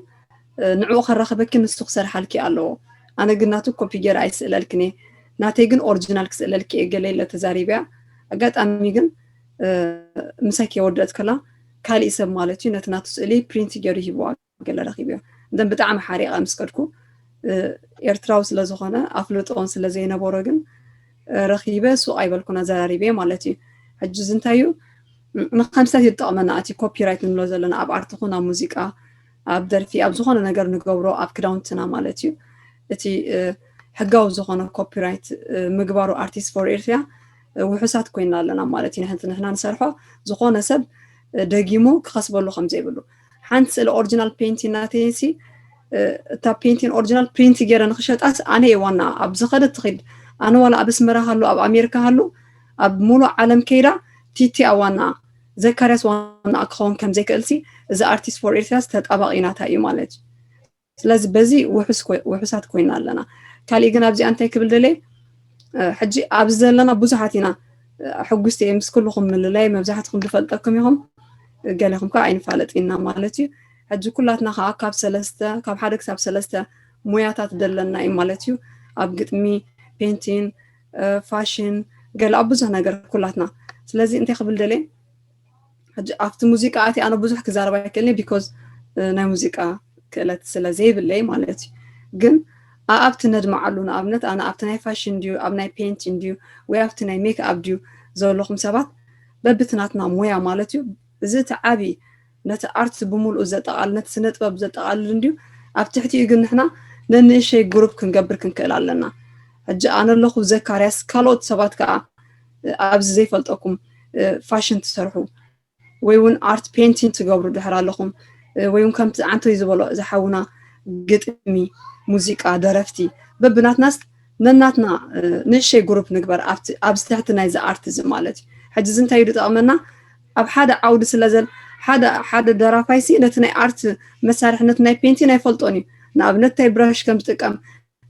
ንዕኡ ከራኽበኪ ንሱ ክሰርሓልኪ ኣለዎ። ኣነ ግን ናቱ ኮፒ ገይረ ኣይስእለልክን እየ፣ ናተይ ግን ኦሪጂናል ክስእለልኪ እየ ገለ ኢለ ተዛሪበያ። ኣጋጣሚ ግን ምሳይ ከይወደእት ከላ ካሊእ ሰብ ማለት እዩ ነቲ ናቱ ስእሊ ፕሪንት ገይሩ ሂብዋ። ገለ ረኺበዮ። እንደን ብጣዕሚ ሓሪቐ ምስ ከድኩ ኤርትራዊ ስለ ዝኾነ ኣፍልጦን ስለ ዘይነበሮ ግን ረኺበ ሱቕ ኣይበልኩን ኣዘራሪበ ማለት እዩ። ሕጂ እዚ እንታይ እዩ? ንኸምስታት ይጠቕመና እቲ ኮፒራይት ንብሎ ዘለና ኣብ ኣርት ኹን ኣብ ሙዚቃ ኣብ ደርፊ ኣብ ዝኾነ ነገር ንገብሮ ኣብ ክዳውንትና ማለት እዩ። እቲ ሕጋዊ ዝኾነ ኮፒራይት ምግባሩ ኣርቲስት ፎር ኤርትሪያ ውሑሳት ኮይና ኣለና ማለት እዩ። ንሕና ንሰርሖ ዝኾነ ሰብ ደጊሙ ክኸስበሉ ከም ዘይብሉ ሓንቲ ስእሊ ኦሪጂናል ፔንቲን ናተይሲ እታ ፔንቲን ኦሪጂናል ፕሪንት ገይረ ንክሸጣስ ኣነ እየ ዋና ኣብ ዝኸደት ትኽድ ኣነ ዋላ ኣብ ኣስመራ ሃሉ ኣብ ኣሜሪካ ሃሉ ኣብ ሙሉእ ዓለም ከይዳ ቲቲ ዋና ዘካርያስ ዋና ክኸውን ከም ዘይክእልሲ እዚ ኣርቲስት ፎር ኤርትራስ ተጣባቂ ናታ እዩ ማለት እዩ። ስለዚ በዚ ውሑሳት ኮይና ኣለና። ካሊእ ግን ኣብዚኣ እንታይ ክብል ደለየ ሕጂ ኣብዚ ዘለና ብዙሓት ኢና። ሕጉስቲ እየ ምስ ኩልኹም ምልላይ መብዛሕትኹም ዝፈልጠኩም ኢኹም፣ ገለኹም ከዓ ኣይንፋለጥ ኢና ማለት እዩ። ሕጂ ኩላትና ከዓ ካብ ሰለስተ ካብ ሓደ ክሳብ ሰለስተ ሞያታት ደለና እዩ ማለት እዩ። ኣብ ግጥሚ፣ ፔንቲን፣ ፋሽን፣ ገለ ኣብ ብዙሕ ነገር ኩላትና። ስለዚ እንታይ ክብል ደለየ ሕጂ ኣብቲ ሙዚቃ ኣትየ ኣነ ብዙሕ ክዛረብ ኣይክእልን ቢኮዝ ናይ ሙዚቃ ክእለት ስለ ዘይብለይ ማለት እዩ። ግን ኣኣብቲ ነድምዓሉ ንኣብነት ኣነ ኣብቲ ናይ ፋሽን ድዩ ኣብ ናይ ፔንቲን ድዩ ወይ ኣብቲ ናይ ሜክ ኣፕ ድዩ ዘለኹም ሰባት በብትናትና ሞያ ማለት እዩ። እዚ እቲ ዓቢ ነቲ ኣርት ብምሉኡ ዘጠቓልል ነቲ ስነ ጥበብ ዘጠቓልል እንድዩ። ኣብ ትሕቲኡ ግን ንሕና ነንእሸይ ግሩፕ ክንገብር ክንክእል ኣለና። ሕጂ ኣነ ኣለኹ ዘካርያስ ካልኦት ሰባት ከዓ ኣብዚ ዘይፈልጠኩም ፋሽን ትሰርሑ ወይ እውን ኣርት ፔንቲን ትገብሩ ድሕር ኣለኹም ወይ እውን ከምቲ ዓንቶይ ዝበሎ ዝሓውና ግጥሚ ሙዚቃ ደረፍቲ በብናትናስ ነናትና ንእሸይ ግሩፕ ንግበር ኣብዚ ትሕቲ ናይዚ ኣርት እዚ ማለት እዩ። ሕጂ እዚ እንታይ እዩ ዝጠቕመና ኣብ ሓደ ዓውዲ ስለ ዘል ሓደ ሓደ ደራፋይ ሲ ነቲ ናይ ኣርት መሳርሒ ነቲ ናይ ፔንቲን ኣይፈልጦን እዩ። ንኣብነት እንታይ ብራሽ ከም ዝጥቀም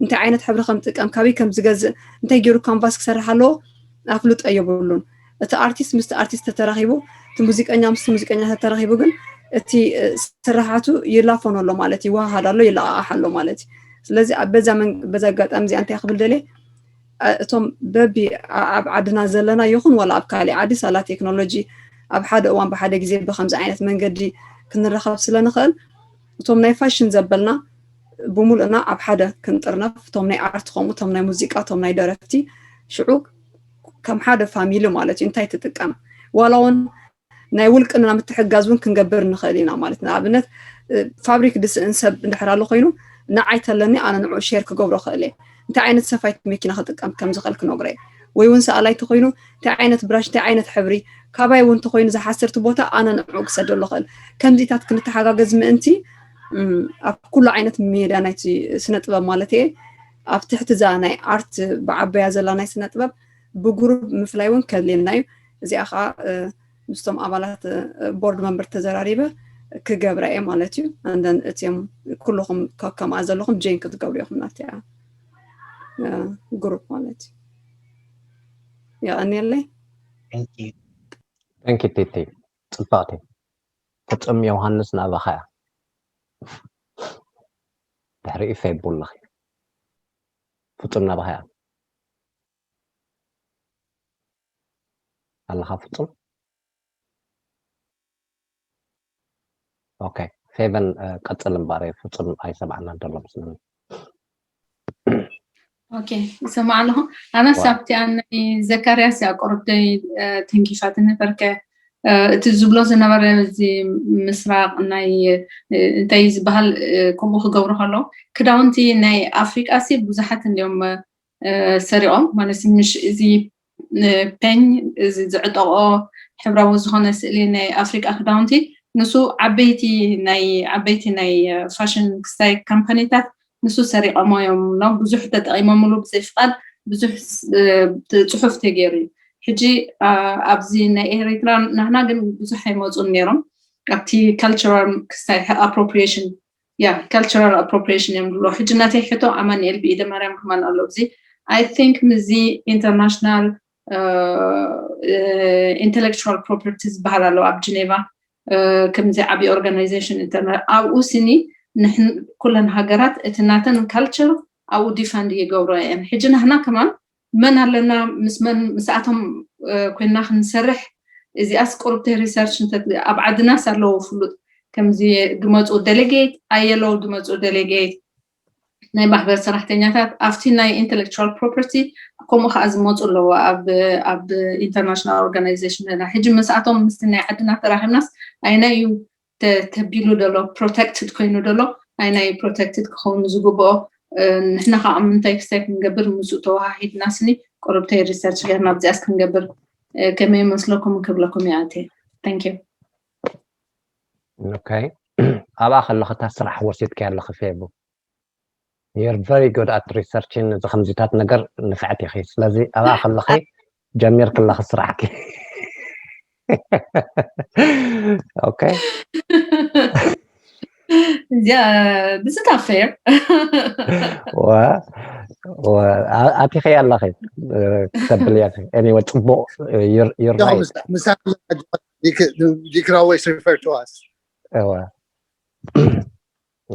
እንታይ ዓይነት ሕብሪ ከም ዝጥቀም ካበይ ከም ዝገዝእ እንታይ ገይሩ ካንቫስ ክሰርሕ ኣለዎ ኣፍልጦ የብሉን። እቲ ኣርቲስት ምስቲ ኣርቲስት ተተራኺቡ እቲ ሙዚቀኛ ምስቲ ሙዚቀኛ ተተራኺቡ ግን እቲ ስራሓቱ ይላፈኖ ኣሎ ማለት ይወሃሃድ ኣሎ ይለቃቃሕ ኣሎ ማለት እዩ። ስለዚ በዛ ኣጋጣሚ እዚኣ እንታይ ክብል ደልየ እቶም በቢ ኣብ ዓድና ዘለና ይኹን ዋላ ኣብ ካሊእ ዓዲ ሳላ ቴክኖሎጂ ኣብ ሓደ እዋን ብሓደ ግዜ ብከምዚ ዓይነት መንገዲ ክንረኸብ ስለ ንኽእል እቶም ናይ ፋሽን ዘበልና ብምሉእና ኣብ ሓደ ክንጥርነፍ እቶም ናይ ኣርት ከምኡ እቶም ናይ ሙዚቃ እቶም ናይ ደረፍቲ ሽዑ ከም ሓደ ፋሚሊ ማለት እዩ እንታይ ትጥቀም ዋላ እውን ናይ ውልቅና ምትሕጋዝ እውን ክንገብር ንኽእል ኢና ማለት ንኣብነት ፋብሪክ ድስእን ሰብ እንድሕር ኣሎ ኮይኑ ንዓይ ተለኒ ኣነ ንዑ ሼር ክገብሮ ክእል እየ እንታይ ዓይነት ሰፋይት መኪና ክጥቀም ከም ዝኽእል ክነግሮ እየ ወይ እውን ሰኣላይ ተኮይኑ እንታይ ዓይነት ብራሽ እንታይ ዓይነት ሕብሪ ካባይ እውን ተኮይኑ ዝሓስርቲ ቦታ ኣነ ንዑ ክሰደሎ ክእል ከምዚታት ክንተሓጋገዝ ምእንቲ ኣብ ኩሉ ዓይነት ሜዳ ናይቲ ስነ ጥበብ ማለት እየ ኣብ ትሕቲ እዛ ናይ ኣርት ብዓበያ ዘላ ናይ ስነ ጥበብ ብጉሩብ ምፍላይ እውን ከድልየና እዩ እዚኣ ከዓ ምስቶም ኣባላት ቦርድ መንበር ተዘራሪበ ክገብራ እየ ማለት እዩ። And then እትም ኩልኹም ከምኣ ዘለኹም ጆይን ክትገብሩ ኢኹም ናብቲ ግሩፕ ማለት እዩ። የቐንየለይ። Thank you ቲቲ ጽብቕቲ። ፍጹም ዮሃንስ ናባኻ እያ። ድሕሪኡ ፌቡላኺ። ፍጹም ናባኻ እያ። ኣለኻ ፍጹም? ኦኬ ፌቨን ቀጽል እምበኣር ፍጹም ኣይሰምዓናን ዘሎ መስለኒ። ኦኬ ይሰማዕ ኣለኹ። ኣነስ ኣብቲ ናይ ዘካርያስ እያ ቁርብተይ ተንኪፋትኒ በርከ እቲ ዝብሎ ዝነበረ እዚ ምስራቕ ናይ እንታይ ዝበሃል ከምኡ ክገብሩ ከለዉ ክዳውንቲ ናይ ኣፍሪቃ ሲ ብዙሓት እንዲዮም ሰሪቖም ማለት ምሽ እዚ ፔን እዚ ዝዕጠቆ ሕብራዊ ዝኾነ ስእሊ ናይ ኣፍሪቃ ክዳውንቲ ንሱ ዓበይቲ ናይ ዓበይቲ ናይ ፋሽን ክስታይ ካምፓኒታት ንሱ ሰሪቐሞ እዮም ነው ብዙሕ ተጠቂሞምሉ ብዘይ ፍቃድ ብዙሕ ጽሑፍ ተገይሩ እዩ። ሕጂ ኣብዚ ናይ ኤሪትራ ናህና ግን ብዙሕ ኣይመፁን ነይሮም ኣብቲ cultural ክስታይ appropriation ያ cultural appropriation እዮም ዝብሎ። ሕጂ ናተይ ሕቶ ኣማኑኤል ብኢደ ማርያም ክማል ኣሎ እዚ I think ምዚ international intellectual property ዝበሃል ኣሎ ኣብ ጅኔቫ ከምዚ ዓብዪ organization international ኣብኡ ስኒ ኩለን ሃገራት እቲ ናተን culture ኣብኡ defend ይገብሮ እየን። ሕጂ ናህና ከማን መን ኣለና ምስ መን ምስኣቶም ኮይና ክንሰርሕ? እዚኣስ ቁርብቲ research ኣብ ዓድናስ ኣለዎ ፍሉጥ ከምዚ ድመፁ delegate ኣየለው ድመፁ delegate ናይ ማሕበር ሰራሕተኛታት ኣብቲ ናይ intellectual property ከምኡ ከዓ ዝመፁ ኣለዎ ኣብ international organization ና ሕጂ ምስኣቶም ምስቲ ናይ ዓድና ተራኪብናስ ኣይናይ እዩ ተቢሉ ዘሎ protected ኮይኑ ዘሎ ኣይናይ protected ክኸውን ዝግብኦ ንሕና ከዓ ምንታይ ክስታይ ክንገብር ምስኡ ተወሃሂድና ስኒ ቁርብተይ research ገርና ኣብዚኣስ ክንገብር ከመይ መስለኩም ክብለኩም ይኣትየ thank you okay ኣብኣ ከለኺ እታ ስራሕ ወሲድኪ ኣለኺ ፌቡ you're very good at researching እዚ ከምዚታት ነገር ንፍዕቲ ኢኺ ስለዚ ኣብኣ ከለኺ ጀሚርኪ ኣለኺ ስራሕኪ okay Yeah, this is not fair. ኣቲኺ ኣለኺ ክተብልያ anyway ፅቡቅ you can always refer to us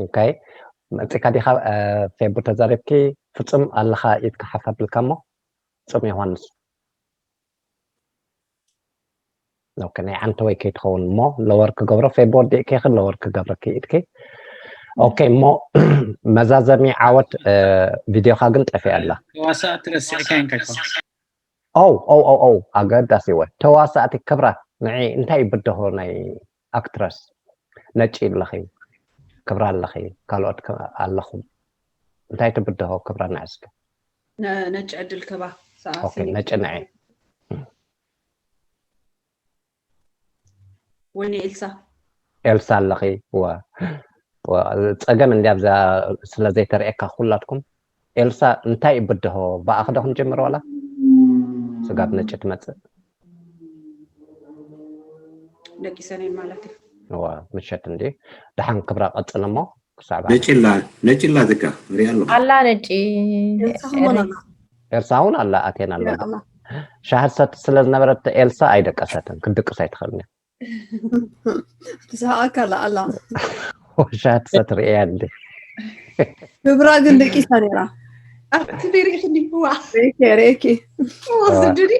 okay መፂካ ዲካ ፌቡ ተዛሪብኪ ፍፁም ኣለካ ኢድካ ሓፍ ኣቢልካ እሞ ፍፁም ዮሃንስ ናይ ዓንተወይ ከይትኸውን እሞ lower ክገብሮ ፌብ ወዲእኪ lower ክገብረኪ ኢድኪ okay እሞ መዛዘሚ ዓወት ቪድዮካ ግን ጠፊኣ ኣላ ተዋሳእቲ ረሲዕካ ይንከካ ኦው ኦው ኦው ኦው ኣገዳሲ ወ ተዋሳእቲ ክብራት ንዒ እንታይ ይብድሆ ናይ actress ነጪ ኣለኺ ክብራ ኣለኺ ካልኦት ኣለኹም እንታይ ትብድሆ ክብራ ንዕስኪ ነጭ ዕድል ክባ okay ነጭ ንዒ ወይኒ ኤልሳ ኤልሳ ኣለኺ ዋ ዋ ጸገም እንዲ ኣብዛ ስለ ዘይተርእየካ ኩላትኩም ኤልሳ እንታይ ይብድሆ ብኣኺ ዶ ክንጀምር ዋላ ስጋብ ነጭ ትመጽእ ደቂሰኔን ማለት እዩ ዋ ምሸት እንዲ ደሓን ክብራ ቀጽል እሞ ክሳብ ነጭላ ነጭላ ዝካ ሪኣ ኣለኹ ኣላ ነጪ ኤልሳ እውን ኣላ ኣቴን ኣሎ ሻሂ ትሰቲ ስለ ዝነበረት ኤልሳ ኣይደቀሰትን ክትድቅስ ኣይትኽእልን እያ ትስሕቀካ ኣላ ኣላ ሻሂ ትሰቲ ርእያ እንዲ ክብራ ግን ደቂሳ ነይራ ኣቲ ሪኢኽኒ ዋ ሬኪ ሬኪ ወስድኒ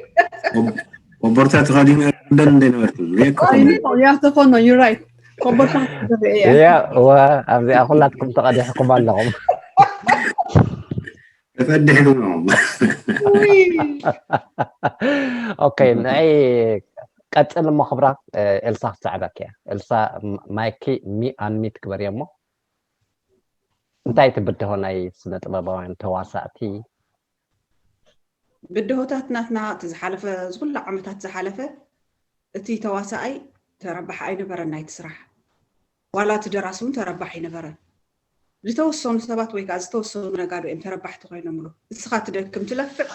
ኮቦርታ ተኸዲነ ደን እንደነበርኩ ሪእኩ ያ ተኾኖ you right ኮቦርታ ክትርኢ እያ ያ ወ ኣብዚኣ ኩላትኩም ተቐዲሕኩም ኣለኹም ተፈዲሕኩም ኦኬ ንዒ ቀፅል እሞ ክብራ ኤልሳ ክሰዕበኪ እያ ኤልሳ ማይኪ ሚ ኣንሚት ግበርዮ እሞ እንታይ ትብድሆ ናይ ስነ ጥበባውያን ተዋሳእቲ ብድሆታት ናትና እቲ ዝሓለፈ ዝኩሉ ዓመታት ዝሓለፈ እቲ ተዋሳኣይ ተረባሕ ኣይነበረን ናይቲ ስራሕ ዋላ እቲ ደራሲ እውን ተረባሕ ኣይነበረን ዝተወሰኑ ሰባት ወይ ከዓ ዝተወሰኑ ነጋዶ እዮም ተረባሕቲ ኮይኖምሉ እስኻ ትደክም ትለፍዕ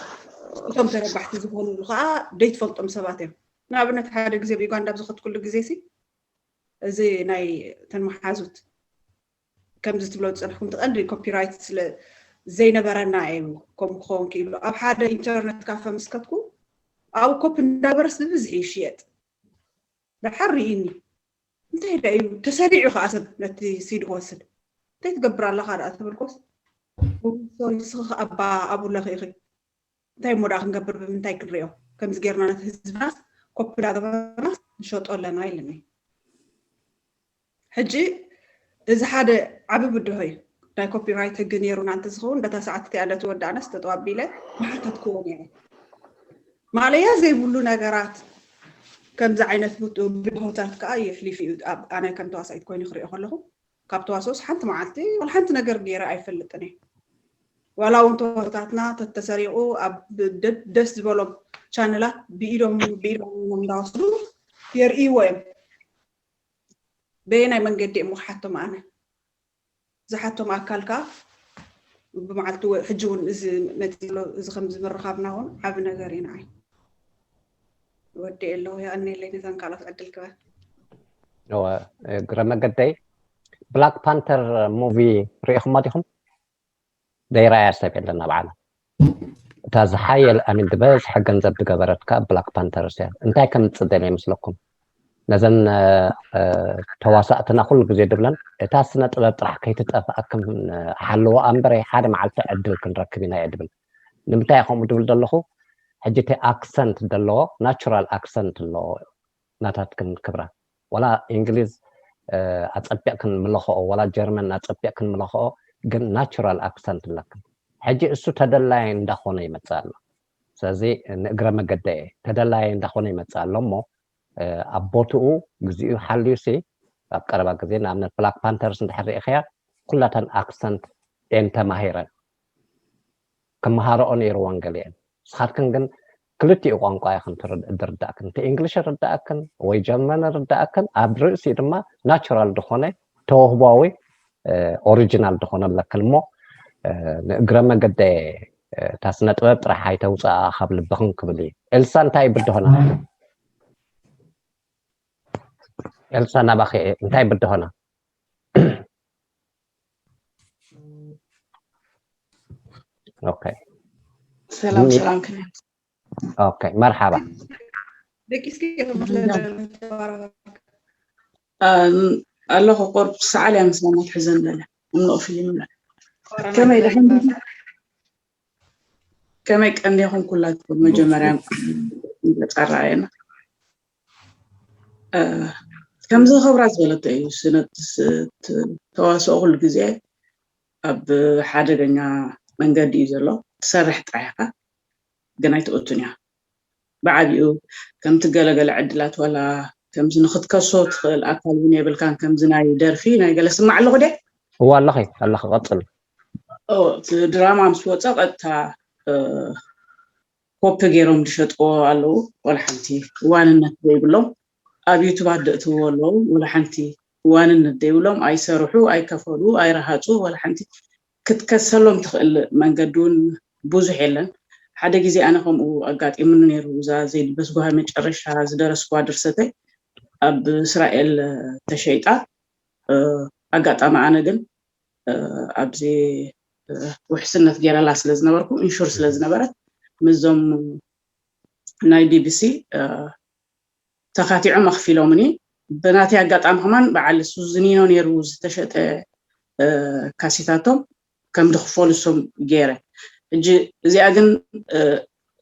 እቶም ተረባሕቲ ዝኾኑሉ ከዓ ደይትፈልጦም ሰባት እዮም ንኣብነት ሓደ ግዜ ብዩጋንዳ ብዝኸትኩሉ ግዜ ሲ እዚ ናይ ተን መሓዙት ከምዚ ትብሎ ዝፀንሕኩም ትቐንዲ ኮፒራይት ስለ ዘይነበረና እዩ ከምኡ ክኸውን ክኢሉ ኣብ ሓደ ኢንተርነት ካፈ ምስከትኩ ኣብኡ ኮፕ እንዳበረስ ብብዝሒ ይሽየጥ ድሓር ርኢኒ እንታይ ዳ እዩ ተሰሪዑ ከዓ ሰብ ነቲ ሲዲ ክወስድ እንታይ ትገብር ኣለካ ደኣ ተበልኮስ ሶሪ ስኺ ኣባ ኣቡለኺ ኢኺ እንታይ እሞ ደኣ ክንገብር ብምንታይ ክንሪኦ ከምዚ ጌርና ነቲ ህዝብናስ ኮፕ ዳገበርናስ ንሸጦ ኣለና ኢልኒ ሕጂ እዚ ሓደ ዓቢ ብድሆ እዩ ናይ ኮፒራይት ህጊ ነይሩና እንተዝኸውን በታ ሰዓት እቲኣ ለትወዳእናስ ተጠዋቢለ ምሓተትክዎ ነይረ ማለያ ዘይብሉ ነገራት ከምዚ ዓይነት ብድሆታት ከዓ የሕሊፍ እዩ ኣነ ከም ተዋሳኢት ኮይኑ ክሪኦ ከለኹ ካብ ተዋስኦስ ሓንቲ መዓልቲ ወላ ሓንቲ ነገር ገይረ ኣይፈልጥን እየ ዋላ እውን ተዋስኦታትና ተተሰሪቑ ኣብ ደስ ዝበሎም ቻነላት ብኢዶም ብኢዶም እንዳወስዱ የርእይዎ እዮም በየናይ መንገዲ እዮም ክሓቶም ኣነ ዝሓቶም ኣካል ከዓ ብመዓልቲ ሕጂ እውን እዚ መፂ ዘሎ እዚ ከም ዝምርኻብና እውን ዓብ ነገር እዩ ንዓይ ወዲ ኣለኹ የቐኒለይ ነተን ካልኦት ዕድል ክበል እግረ መገደይ ብላክ ፓንተር ሙቪ ርኢኹማ ዲኹም ዘይረኣያ ሰብ የለን ኣብ ዓለም እታ ዝሓየል ኣሚን ዝበዝሐ ገንዘብ ዝገበረት ከዓ ብላክ ፓንተር እያ እንታይ ከም ትፅደል ይመስለኩም ነዘን ተዋሳእትና ኩሉ ግዜ ድብለን፣ እታ ስነ ጥበብ ጥራሕ ከይትጠፍኣክን ሓልዋ እምበረ ሓደ መዓልቲ ዕድል ክንረክብ ኢና እየ ድብል። ንምንታይ ከምኡ ድብል ዘለኹ? ሕጂ እቲ ኣክሰንት ዘለዎ ናቹራል ኣክሰንት ኣለዎ ናታትክን ክብራ። ዋላ እንግሊዝ ኣፀቢቕክን ምለኽኦ፣ ዋላ ጀርመን ኣፀቢቕክን ምለኽኦ፣ ግን ናቹራል ኣክሰንት ኣለክን። ሕጂ እሱ ተደላየ እንዳኾነ ይመፅእ ኣሎ። ስለዚ ንእግረ መገደ እየ፣ ተደላየ እንዳኾነ ይመፅእ ኣሎ እሞ ኣብ ቦትኡ፣ ግዚኡ ሓልዩ ሲ ኣብ ቀረባ ግዜ ንኣብነት ብላክ ፓንተርስ እንድሕር ርኢኽያ ኩላተን ኣክሰንት እየን ተማሂረን። ክመሃረኦ ነይርወን ገሊአን። ንስኻትክን ግን ክልቲኡ ቋንቋ ኢኽን ዝርዳእክን፣ እቲ እንግሊሽ ይርዳእክን ወይ ጀርመን ይርዳእክን። ኣብ ርእሲ ድማ ናቹራል ዝኾነ ተወህቧዊ ኦሪጂናል ዝኾነ ኣለክን እሞ ንእግረ መገደ እታ ስነ ጥበብ ጥራሕ ኣይተውፅኣ ካብ ልብኽን ክብል እዩ። ኤልሳ እንታይ ብድሆና? ኤልሳ ናባኺ እንታይ ብድሆና? ኦኬ። ሰላም ሰላም። ኦኬ፣ መርሓባ። ደቂስኪ ኣለኹ። ቁርብ ሰዓል እያ ምስጋና ትሕዘን ዘለ እምኖ ፊልም ከመይ ደሕን? ከመይ ቀኒኹም ኩላትኩም? መጀመርያ እንኳን ገጸ ኣረኣየና። ከምዚ ክብራ ዝበለቶ እዩ። ስነ ተዋስኦ ኩሉ ግዜ ኣብ ሓደገኛ መንገዲ እዩ ዘሎ። ትሰርሕ ጥራሕ ኢኻ፣ ግን ኣይትእቱን እያ። ብዓቢኡ ከምቲ ገለገለ ዕድላት ዋላ ከምዚ ንክትከሶ ትኽእል ኣካል እውን የብልካን። ከምዚ ናይ ደርፊ ናይ ገለ ስማዕ ኣለኹ ደ እዋ ኣለኺ ኣለኺ ቀፅል። ድራማ ምስ ወፀ ቀጥታ ኮፒ ገይሮም ዝሸጥዎ ኣለዉ። ዋላ ሓንቲ ዋንነት ዘይብሎም ኣብ ዩቱባት ደእትዎ ኣለዉ። ዋላ ሓንቲ ዋንነት ዘይብሎም፣ ኣይሰርሑ፣ ኣይከፈሉ፣ ኣይረሃፁ፣ ዋላ ሓንቲ ክትከሰሎም ትኽእል መንገዲ እውን ብዙሕ የለን። ሓደ ግዜ ኣነ ከምኡ ኣጋጢሙኒ ነይሩ። እዛ ዘይድበስ ጓሃ መጨረሻ ዝደረስኩዋ ድርሰተይ ኣብ እስራኤል ተሸይጣ። ኣጋጣሚ ኣነ ግን ኣብዚ ውሕስነት ገይረላ ስለ ዝነበርኩ፣ ኢንሹር ስለ ዝነበረት፣ ምስዞም ናይ ቢቢሲ ተኻቲዖም ኣኽፊሎምኒ። ብናተይ ኣጋጣሚ ከማን በዓል ሱዝኒኖ ነይሩ ዝተሸጠ ካሲታቶም ከም ድኽፈሉ እሶም ገይረ። ሕጂ እዚኣ ግን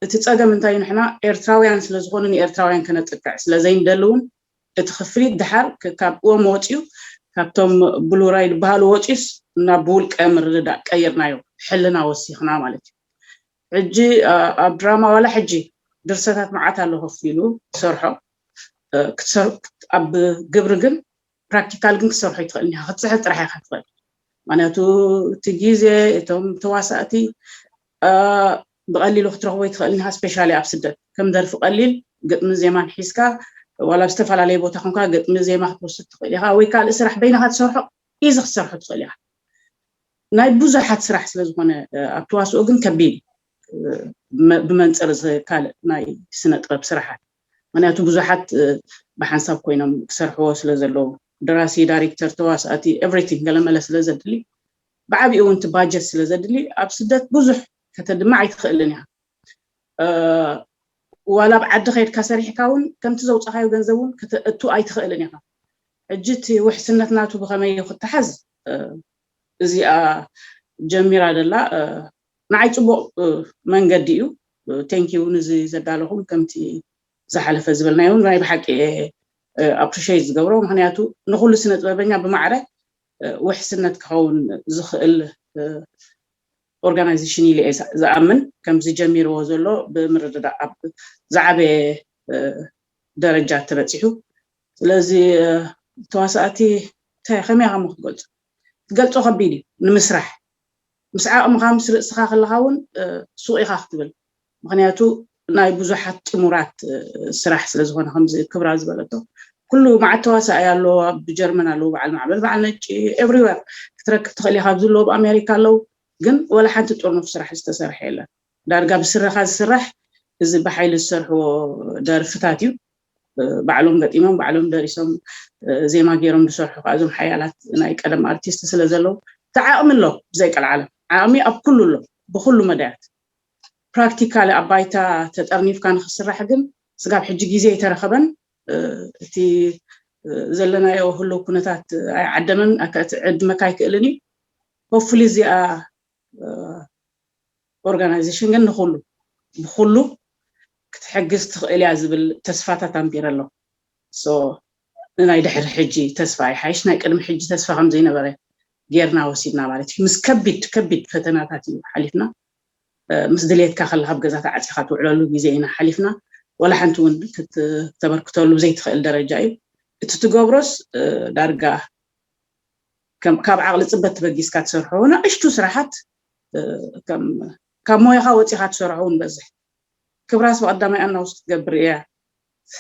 እቲ ፀገም እንታይ እዩ? ንሕና ኤርትራውያን ስለ ዝኾኑ ንኤርትራውያን ከነጥቅዕ ስለ ዘይንደሊ እውን እቲ ክፍሊት ድሓር ካብ እዎም ወፂኡ፣ ካብቶም ብሉራይ ዝበሃሉ ወፂኡስ ናብ ብውልቀ ምርድዳእ ቀይርናዮ፣ ሕልና ወሲኽና ማለት እዩ። ሕጂ ኣብ ድራማ ዋላ ሕጂ ድርሰታት መዓት ኣሎ ከፊሉ ትሰርሖ። ኣብ ግብሪ ግን፣ ፕራክቲካል ግን ክትሰርሖ ይትኽእል ኢኻ፣ ክትፅሕፍ ጥራሕ ኢኻ ትኽእል። ምክንያቱ እቲ ግዜ፣ እቶም ተዋሳእቲ ብቐሊሉ ክትረኽቦ ይትኽእል ኢኻ። ስፔሻሊ ኣብ ስደት ከም ደርፊ ቀሊል ግጥሚ ዜማን ሒዝካ ዋላ ኣብ ዝተፈላለየ ቦታ ኮንካ ግጥሚ ዜማ ክትወስድ ትኽእል ኢኻ፣ ወይ ካልእ ስራሕ በይንኻ ትሰርሖ ኢዚ ክትሰርሖ ትኽእል ኢኻ። ናይ ብዙሓት ስራሕ ስለ ዝኾነ ኣብ ተዋስኦ ግን ከቢድ እዩ፣ ብመንፅር ካልእ ናይ ስነ ጥበብ ስራሓት። ምክንያቱ ብዙሓት ብሓንሳብ ኮይኖም ክሰርሕዎ ስለ ዘለዉ፣ ደራሲ፣ ዳይሬክተር፣ ተዋሳእቲ፣ ኤቭሪቲንግ ገለመለ ስለ ዘድሊ፣ ብዓቢኡ እውን እቲ ባጀት ስለ ዘድሊ ኣብ ስደት ብዙሕ ከተድምዕ ኣይትኽእልን ኢኻ። ዋላ ኣብ ዓዲ ከይድካ ሰሪሕካ እውን ከምቲ ዘውፃኻዮ ገንዘብ እውን ክተእቱ ኣይትኽእልን ኢኻ። ሕጂ እቲ ውሕስነት ናቱ ብኸመይ እዩ ክተሓዝ? እዚኣ ጀሚራ ደላ ንዓይ ፅቡቕ መንገዲ እዩ። ቴንኪዩ ነዚ ዘዳለኹም። ከምቲ ዝሓለፈ ዝበልናዮ ናይ ብሓቂ ኣፕሪሼት ዝገብሮ፣ ምክንያቱ ንኩሉ ስነ ጥበበኛ ብማዕረ ውሕስነት ክኸውን ዝኽእል ኦርጋናይዜሽን ኢለ እየ ዝኣምን። ከምዚ ጀሚርዎ ዘሎ ብምርድዳእ ኣብ ዝዓበየ ደረጃ ተበፂሑ። ስለዚ ተዋሳእቲ እንታይ ከመይ ከም ክትገልፆ፣ ትገልፆ ከቢድ እዩ ንምስራሕ። ምስ ዓቕምኻ ምስ ርእስኻ ከለኻ እውን ሱቕ ኢኻ ክትብል። ምክንያቱ ናይ ብዙሓት ጥሙራት ስራሕ ስለ ዝኾነ፣ ከምዚ ክብራ ዝበለቶ ኩሉ መዓት ተዋሳኣይ ኣሎ፣ ኣብ ጀርመን ኣለዉ፣ በዓል ማዕበል፣ በዓል ነጭ፣ ኤቭሪዌር ክትረክብ ትኽእል ኢኻ። ኣብዚ ኣለዉ፣ ኣብ ኣሜሪካ ኣለዉ፣ ግን ወላ ሓንቲ ጥርኑፍ ስራሕ ዝተሰርሐ የለን። ዳርጋ ብስርኻ ዝስራሕ እዚ ብሓይሊ ዝሰርሕዎ ደርፍታት እዩ። ባዕሎም ገጢሞም፣ ባዕሎም ደሪሶም፣ ዜማ ገይሮም ዝሰርሑ ከዓ እዞም ሓያላት ናይ ቀደም ኣርቲስት ስለ ዘለዉ፣ እቲ ዓቕሚ ኣሎ፣ ብዘይ ቀልዓለም ዓቕሚ ኣብ ኩሉ ኣሎ፣ ብኩሉ መዳያት። ፕራክቲካሊ ኣብ ባይታ ተጠርኒፍካ ንክስራሕ ግን ስጋብ ሕጂ ግዜ ኣይተረኸበን። እቲ ዘለናዮ ህልው ኩነታት ኣይዓደመን፣ ኣካ-፣ እቲ ዕድመካ ኣይክእልን እዩ። ሆፕፉሊ እዚኣ ኦርጋናይዜሽን ግን ንኹሉ ብኹሉ ክትሕግዝ ትኽእል እያ ዝብል ተስፋታት ኣንቢረ ኣለኹ። ሶ ንናይ ድሕሪ ሕጂ ተስፋ ይሓይሽ ናይ ቅድሚ ሕጂ ተስፋ ከም ዘይነበረ ጌርና ወሲድና ማለት እዩ። ምስ ከቢድ ከቢድ ፈተናታት እዩ ሓሊፍና። ምስ ድሌትካ ከለካ ኣብ ገዛ ተዓፂኻ ትውዕለሉ ግዜ ኢና ሓሊፍና። ዋላ ሓንቲ እውን ክተበርክተሉ ዘይትኽእል ደረጃ እዩ። እቲ ትገብሮስ ዳርጋ ካብ ዓቕሊ ፅበት ተበጊስካ ትሰርሖ ንእሽቱ ስራሓት፣ ካብ ሞያኻ ወፂኻ ትሰርሖ እውን በዝሕ። ክብራስ ብቐዳማይ ኣናውስ ክትገብር እያ።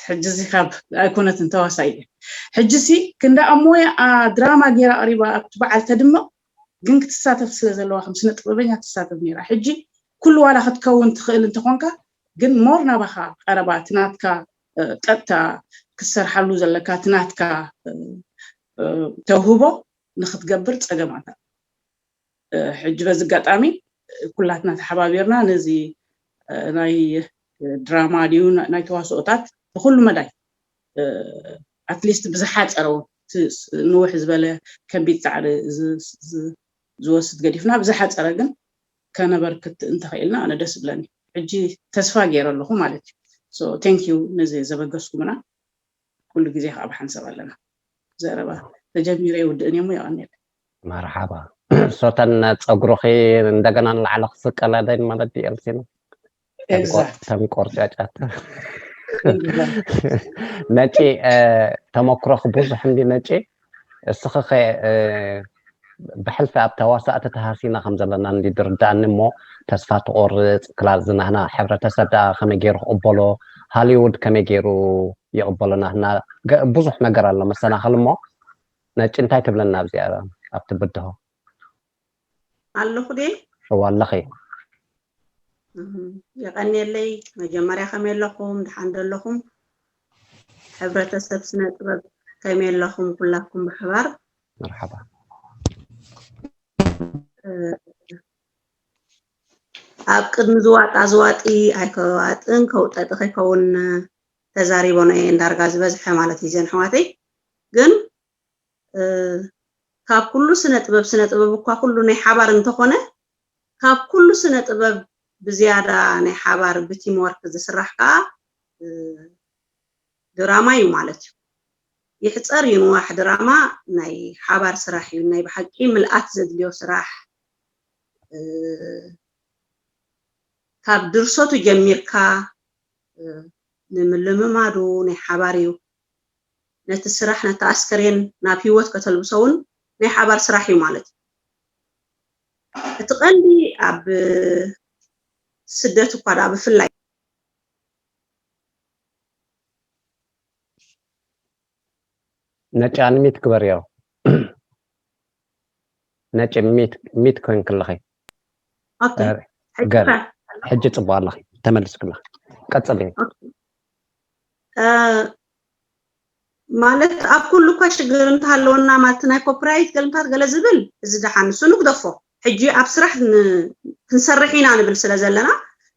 ሕጂ እዚ ካብ ኣይኮነትን ተዋሳይ እየ። ሕጂ ሲ ክንዳ ኣብ ሞያ ድራማ ገይራ ቀሪባ ኣብቲ በዓል ተድምቕ፣ ግን ክትሳተፍ ስለ ዘለዋ ከም ስነ ጥበበኛ ትሳተፍ ነይራ። ሕጂ ኩሉ ዋላ ክትከውን ትኽእል እንተኾንካ፣ ግን ሞር ናባኻ ቀረባ፣ እቲ ናትካ ቀጥታ ክትሰርሓሉ ዘለካ፣ እቲ ናትካ ተውህቦ ንክትገብር ጸገማት ኣሎ። ሕጂ በዚ ኣጋጣሚ ኩላትና ተሓባቢርና ነዚ ናይ ድራማ ድዩ ናይ ተዋስኦታት ብኩሉ መዳይ ኣትሊስት ብዝሓፀረ እውን ንውሕ ዝበለ ከቢድ ፃዕሪ ዝወስድ ገዲፍና ብዝሓፀረ ግን ከነበርክት እንተኽኢልና ኣነ ደስ ብለኒ። ሕጂ ተስፋ ገይረ ኣለኹ ማለት እዩ። ቴንክ ዩ ነዚ ዘበገስኩምና። ኩሉ ግዜ ከዓ ብሓንሳብ ኣለና። ዘረባ ተጀሚረ ይውድእን እሞ የቐንየለ። መርሓባ። ሶተን ፀጉሩኺ እንደገና ንላዕሊ ክስቀለደን ማለት ድዩ ኤልሲኖ? ተን ቆርጫጫት። ነጪ ተመክሮኺ ብዙሕ እንዲ ነጪ። እስኺ ኸ ብሕልፊ ኣብ ተዋሳእቲ ተሃሲና ከም ዘለና እንዲ ድርዳእኒ እሞ ተስፋ ትቆርፅ ክላል ዝናህና ሕብረተሰብ ደኣ ከመይ ገይሩ ክቕበሎ፣ ሃሊውድ ከመይ ገይሩ ይቕበሎ ናህና ብዙሕ ነገር ኣሎ መሰናኽል እሞ ነጭ እንታይ ትብለና ኣብዚኣ ኣብቲ ብድሆ? ኣለኹ ድየ? እዋ ኣለኺ። የቐንየለይ። መጀመርያ ከመይ ኣለኹም? ደሓን ዶ ኣለኹም? ሕብረተሰብ ስነ ጥበብ ከመይ ኣለኹም? ኩላኩም ብሓባር መርሓባ። ኣብ ቅድሚ ዝዋጣ ዝዋጢ ኣይከዋጥን ከውጠጢ ከይከውን ተዛሪቦ ነ እንዳርጋ ዝበዝሐ ማለት እዩ። ዘን ኣሕዋተይ ግን ካብ ኩሉ ስነ ጥበብ ስነ ጥበብ እኳ ኩሉ ናይ ሓባር እንተኾነ ካብ ኩሉ ስነ ጥበብ ብዝያዳ ናይ ሓባር ብቲም ወርክ ዝስራሕ ከዓ ድራማ እዩ ማለት እዩ። ይሕፀር ይንዋሕ ድራማ ናይ ሓባር ስራሕ እዩ። ናይ ብሓቂ ምልኣት ዘድልዮ ስራሕ ካብ ድርሰቱ ጀሚርካ ንምልምማዱ ናይ ሓባር እዩ። ነቲ ስራሕ ነቲ ኣስከሬን ናብ ህይወት ከተልብሶ እውን ናይ ሓባር ስራሕ እዩ ማለት እዩ። እቲ ቀንዲ ኣብ ስደት እኳ ደኣ ብፍላይ ነጭ ኣንሚት ግበርዮ። ነጭ ሚት ኮይን ክለኺ ገር ሕጂ ጽቡቅ ኣለኺ ተመልስ ክለኺ ቀጽል። ማለት ኣብ ኩሉ እኳ ሽግር እንተሃለወና ማለት ናይ ኮፒራይት ገልምታት ገለ ዝብል እዚ ደሓን ንሱ ንግደፎ። ሕጂ ኣብ ስራሕ ክንሰርሕ ኢና ንብል ስለ ዘለና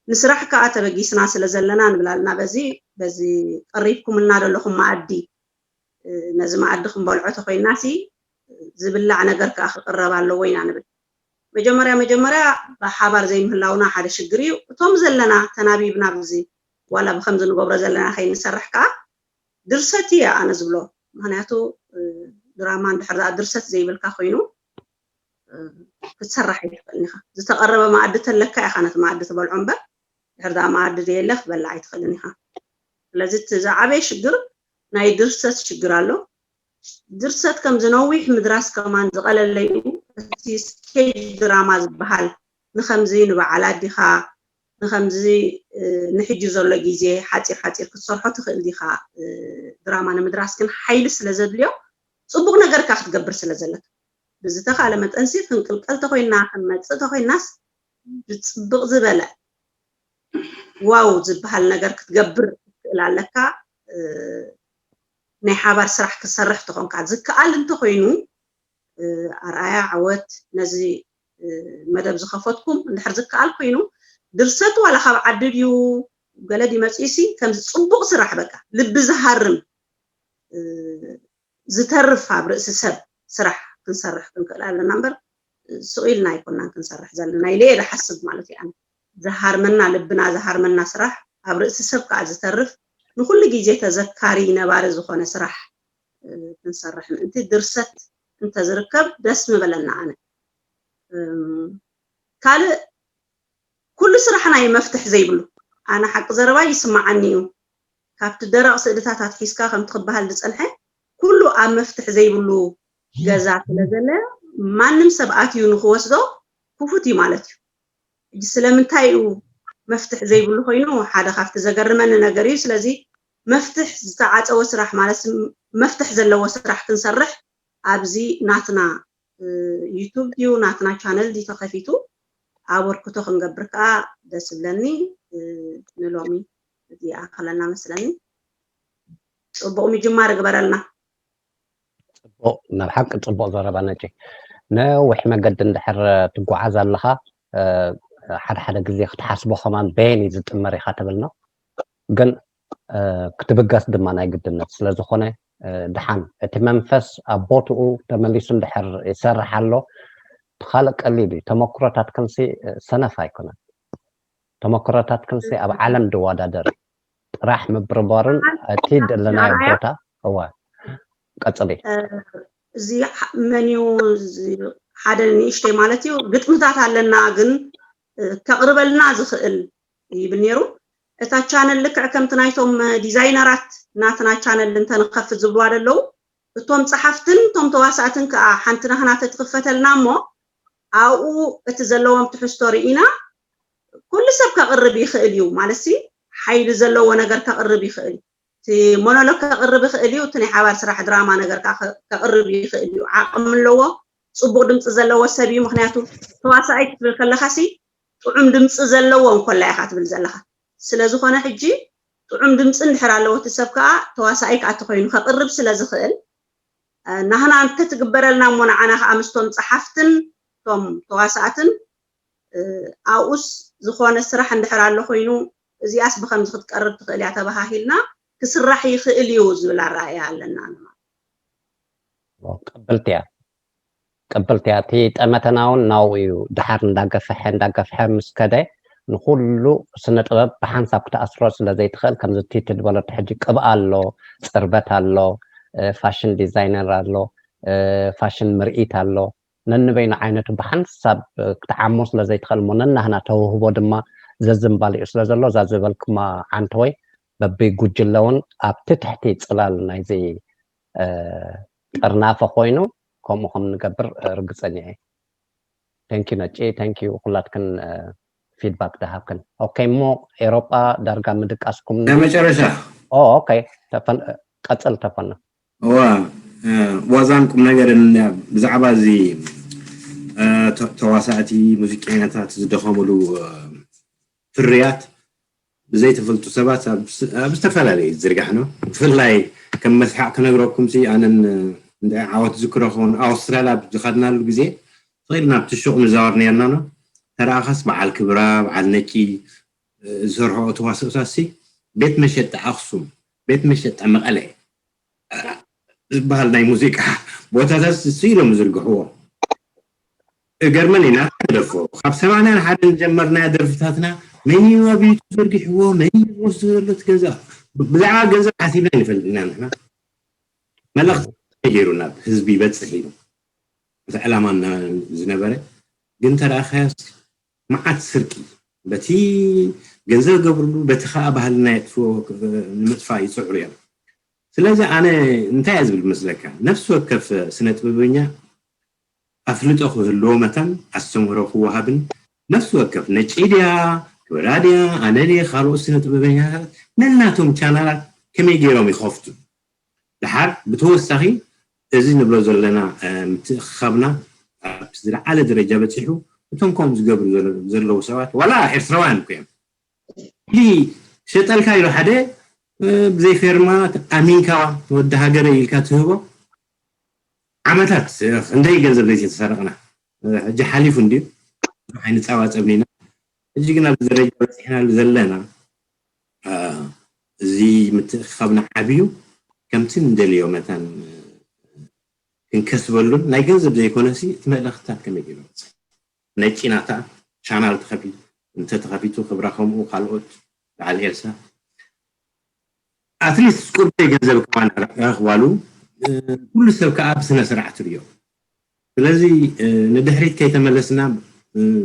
ንስራሕ ከዓ ተበጊስና ስለ ዘለና ንብል ኣለና። በዚ በዚ ቀሪብኩምልና ዘለኹም መኣዲ ነዚ መኣዲ ክንበልዖ ተኮይና ሲ ዝብላዕ ነገር ከዓ ክቅረብ ኣለዎ ኢና ንብል። መጀመርያ መጀመርያ ብሓባር ዘይምህላውና ሓደ ሽግር እዩ። እቶም ዘለና ተናቢብና ብዚ ዋላ ብከምዚ ንገብሮ ዘለና ከይንሰርሕ ከዓ ድርሰት እየ ኣነ ዝብሎ። ምክንያቱ ድራማ እንድሕር ድኣ ድርሰት ዘይብልካ ኮይኑ ክትሰራሕ ኣይትኽእልን ኢኻ። ዝተቐረበ መኣዲ ተለካ ኢኻ ነቲ መኣዲ ትበልዖ እምበር ድሕር ደኣ መኣዲ ዘየለ ክትበልዕ ኣይትኽእልን ኢኻ። ስለዚ እቲ ዝዓበየ ሽግር ናይ ድርሰት ሽግር ኣሎ። ድርሰት ከም ዝነዊሕ ምድራስ ከማን ዝቐለለ እዩ። እቲ ስቴጅ ድራማ ዝበሃል ንኸምዚ ንበዓላት ዲኻ ንኸምዚ ንሕጂ ዘሎ ግዜ ሓፂር ሓፂር ክትሰርሖ ትኽእል ዲኻ? ድራማ ንምድራስ ግን ሓይሊ ስለ ዘድልዮ ፅቡቕ ነገር እካ ክትገብር ስለ ዘለካ ብዝተኻለ መጠንሲ ክንቅልቀል ተኮይና ክንመፅእ ተኮይናስ ብፅብቕ ዝበለ ዋው ዝበሃል ነገር ክትገብር ትኽእል ኣለካ። ናይ ሓባር ስራሕ ክትሰርሕ ተኾንካ ዝከኣል እንተኮይኑ ኣርኣያ ዓወት ነዚ መደብ ዝኸፈትኩም እንድሕር ዝከኣል ኮይኑ ድርሰት ዋላ ካብ ዓዲ ድዩ ገለ ድመፅኡ ሲ ከምዚ ፅቡቕ ስራሕ በቃ ልቢ ዝሃርም ዝተርፍ ኣብ ርእሲ ሰብ ስራሕ ክንሰርሕ ክንክእል ኣለና እምበር ስቕ ኢልና ኣይኮናን ክንሰርሕ ዘለና ኢለ እየ ዝሓስብ ማለት እዩ። ኣነ ዝሃርመና ልብና ዝሃርመና ስራሕ ኣብ ርእሲ ሰብ ከዓ ዝተርፍ ንኩሉ ግዜ ተዘካሪ ነባሪ ዝኾነ ስራሕ ክንሰርሕ ምእንቲ ድርሰት እንተዝርከብ ደስ ምበለና። ኣነ ካልእ ኩሉ ስራሕና እዩ መፍትሕ ዘይብሉ። ኣነ ሓቂ ዘረባ ይስማዓኒ እዩ። ካብቲ ደረቕ ስእልታት ኣትሒዝካ ከምቲ ክበሃል ዝጸንሐ ኩሉ ኣብ መፍትሕ ዘይብሉ ገዛ ስለ ዘለ ማንም ሰብ ኣትዩ ንክወስዶ ክፉት እዩ ማለት እዩ። ሕጂ ስለምንታይ እዩ መፍትሕ ዘይብሉ ኮይኑ ሓደ ካብቲ ዘገርመኒ ነገር እዩ። ስለዚ መፍትሕ ዝተዓጸወ ስራሕ ማለት መፍትሕ ዘለዎ ስራሕ ክንሰርሕ ኣብዚ ናትና ዩቱብ ድዩ ናትና ቻነል ድዩ ተኸፊቱ ኣበርክቶ ክንገብር ከዓ ደስ ይብለኒ። ንሎሚ እዚ ይኣኸለና መስለኒ። ፅቡቕ ምጅማር እግበረልና። ፅቡቕ፣ ናብ ሓቂ ፅቡቕ ዘረባ ነጪ። ነዊሕ መገዲ እንድሕር ትጓዓዝ ኣለኻ ሓደ ሓደ ግዜ ክትሓስቦ ከማን በየን እዩ ዝጥመር ኢኻ ትብል ነው። ግን ክትብገስ ድማ ናይ ግድነት ስለዝኾነ ድሓን እቲ መንፈስ ኣብ ቦትኡ ተመሊሱ እንድሕር ይሰርሕ ኣሎ እቲ ካልእ ቀሊል እዩ። ተመክሮታትክንሲ ሰነፍ ኣይኮነን። ተመክሮታትክንሲ ኣብ ዓለም ድወዳደር እዩ። ጥራሕ ምብርባርን እቲ ደለናዮ ቦታ እወ ቀፅሊ እዚ መን እዩ ሓደ ንእሽተይ ማለት እዩ ግጥምታት ኣለና ግን ከቕርበልና ዝኽእል ይብል ነይሩ። እታ ቻነል ልክዕ ከምቲ ናይቶም ዲዛይነራት ናትና ቻነል እንተንኸፍት ዝብልዋ ደለዉ እቶም ፀሓፍትን እቶም ተዋሳእትን ከዓ ሓንቲ ናህና ተትኽፈተልና እሞ ኣብኡ እቲ ዘለዎም ትሕዝቶ ርኢና ኩሉ ሰብ ከቕርብ ይኽእል እዩ ማለት ሓይሊ ዘለዎ ነገር ከቕርብ ይኽእል እዩ። እቲ ሞኖሎግ ከቕርብ ይኽእል እዩ። እቲ ናይ ሓባር ስራሕ ድራማ ነገር ከቕርብ ይኽእል እዩ። ዓቕሚ ኣለዎ። ፅቡቕ ድምፂ ዘለዎ ሰብ እዩ። ምክንያቱ ተዋሳኣይ ክትብል ከለካ ሲ ጥዑም ድምፂ ዘለዎ እንኮላ ኢካ ትብል ዘለካ። ስለዝኾነ ሕጂ ጥዑም ድምፂ እንድሕር ኣለዎ እቲ ሰብ ከዓ ተዋሳኣይ ከዓ ተኮይኑ ከቕርብ ስለዝኽእል ናህና እንተትግበረልና እሞ ንዓና ከዓ ምስቶም ፀሓፍትን እቶም ተዋሳእትን ኣብኡስ ዝኾነ ስራሕ እንድሕር ኣሎ ኮይኑ እዚኣስ ብከምዚ ክትቀርብ ትኽእል እያ ተባሃሂልና ክስራሕ ይኽእል እዩ ዝብል ኣረኣእያ ኣለና። ቀብልቲ እያ ቀብልቲ እያ። እቲ ጠመተና እውን ናብኡ እዩ ድሓር እንዳገፈሐ እንዳገፈሐ ምስ ከደ ንኩሉ ስነ ጥበብ ብሓንሳብ ክትኣስሮ ስለ ዘይትኽእል ከምዚ ቲቲ ዝበለቶ ሕጂ ቅብኣ ኣሎ፣ ፅርበት ኣሎ፣ ፋሽን ዲዛይነር ኣሎ፣ ፋሽን ምርኢት ኣሎ ነንበይኑ ዓይነቱ ብሓንሳብ ክትዓሞ ስለ ዘይትኽእል እሞ ነናህና ተውህቦ ድማ ዘዝንባሊኡ ስለ ዘሎ እዛ ዝበልክማ ዓንተወይ በቢ ጉጅለ እውን ኣብቲ ትሕቲ ፅላል ናይዚ ጥርናፈ ኮይኑ ከምኡ ከም ንገብር ርግፀኛ እየ። Thank you ነጪ thank you ኩላትክን feedback ዝሃብክን። Okay እሞ ኤሮጳ ዳርጋ ምድቃስኩም ናይ መጨረሻ okay ቀፅል ተፈና። እዋ ዋዛን ቁም ነገርን ብዛዕባ እዚ ተዋሳእቲ ሙዚቀኛታት ዝደኸምሉ ፍርያት ብዘይተፈልጡ ሰባት ኣብ ዝተፈላለዩ ዝርጋሕ ነው። ብፍላይ ከም መስሓቅ ክነግረኩም ሲ ኣነን እንደ ዓወት ዝክሮ ከውን ኣውስትራልያ ዝኸድናሉ ግዜ ተኽኢልና ኣብቲ ሹቕ ንዛወር ነርና ነው። ተረኣኻስ በዓል ክብራ በዓል ነቂ ዝሰርሖ ተዋስኦታት ሲ ቤት መሸጣ ኣክሱም ቤት መሸጣ መቐለ ዝበሃል ናይ ሙዚቃ ቦታታት እሱ ኢሎም ዝርግሕዎ እገርመን ኢና ተደፎ ካብ ሰማንያን ሓደን ጀመርናያ ደርፍታትና መን እዩ ኣብ ዩቱብ ዘርጊሕዎ መን እዩ ዝወስዶ ዘሎ እቲ ገንዘብ ብዛዕባ ገንዘብ ሓሲብና ይንፈልጥ ኢና ንሕና መልእኽቲ ገይሩ ናብ ህዝቢ ይበፅሕ ኢሉ እቲ ዕላማ ዝነበረ ግን ተረኣኻያስ መዓት ስርቂ በቲ ገንዘብ ገብርሉ በቲ ከዓ ባህልና የጥፍኦ ንምጥፋእ ይፅዕሩ እዮም። ስለዚ ኣነ እንታይ እየ ዝብል መስለካ ነፍሲ ወከፍ ስነ ጥበበኛ ኣፍልጦ ክህልዎ መታን ኣስተምህሮ ክወሃብን ነፍሲ ወከፍ ነጪ ድያ ክብራ ድያ ኣነ ድየ ካልኦት ስነ ጥበበኛታት ነናቶም ቻናላት ከመይ ገይሮም ይኸፍቱ ድሓር ብተወሳኺ እዚ ንብሎ ዘለና ምትእኽኻብና ኣብ ዝለዓለ ደረጃ በፂሑ እቶም ከምኡ ዝገብሩ ዘለዉ ሰባት ዋላ ኤርትራውያን እኮ እዮም ሸጠልካ ኢሉ ሓደ ብዘይ ፌርማ ኣሚንካ ወዲ ሃገረ ኢልካ ትህቦ ዓመታት ክንደይ ገንዘብ ዘይተሰረቕና ሕጂ ሓሊፉ እንድዩ ኣይንፃባፀብን ኢና ሕጂ ግን ኣብዚ ደረጃ በፂሕናሉ ዘለና እዚ ምትእኽኻብና ዓብዩ ከምቲ ንደልዮ መታን ክንከስበሉን ናይ ገንዘብ ዘይኮነሲ እቲ መልእኽትታት ከመይ ገይሩ ነጭናታ ቻናል ተኸፊቱ እንተ ተኸፊቱ ክብራ ከምኡ ካልኦት በዓል ኤልሳ ኣትሊስት ቁርበይ ገንዘብ ከማን ረኽባሉ ኩሉ ሰብ ከዓ ብስነ ስርዓት ርዮ ስለዚ ንድሕሪት ከይተመለስና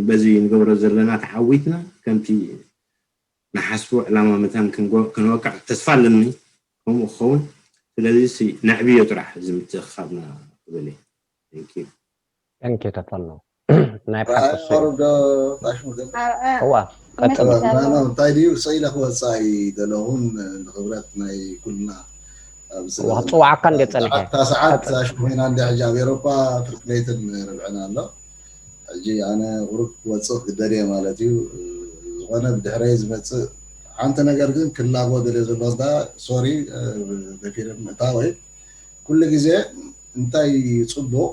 በዚ ንገብሮ ዘለና ተዓዊትና ከምቲ ንሓስቦ ዕላማ መታን ክንወቅዕ ተስፋ ኣለኒ። ከምኡ ክኸውን ስለዚ ነዕብዮ ጥራሕ እዚ ምትእኽኻብና ክብል እየ። Thank you ተፈኖ ናይ ብሓቂ እሱ እዩ። ወርዶ ጣሽ ሙገ እዋ ቀጥሎ ና እንታይ ድዩ ስኢለ ክወፃእ ይደለኹን ንክብረት ናይ ኩልና ኣብዚ እዋ ክፅዋዓካ እንደ ፀኒሐ እታ ሰዓት ኣሽሙ ኮይና እንደ ሕጂ ኣብ ኤሮፓ ፍርቂ ለይትን ርብዕን ኣሎ ሕጂ ኣነ ቁሩብ ክወፅእ ክደልየ ማለት እዩ ዝኾነ ብድሕረይ ዝመፅእ ሓንቲ ነገር ግን ክላጎ ደልየ ዘሎ እንዳ ሶሪ ደፊረ ምእታወይ ኩሉ ግዜ እንታይ እዩ ፅቡቅ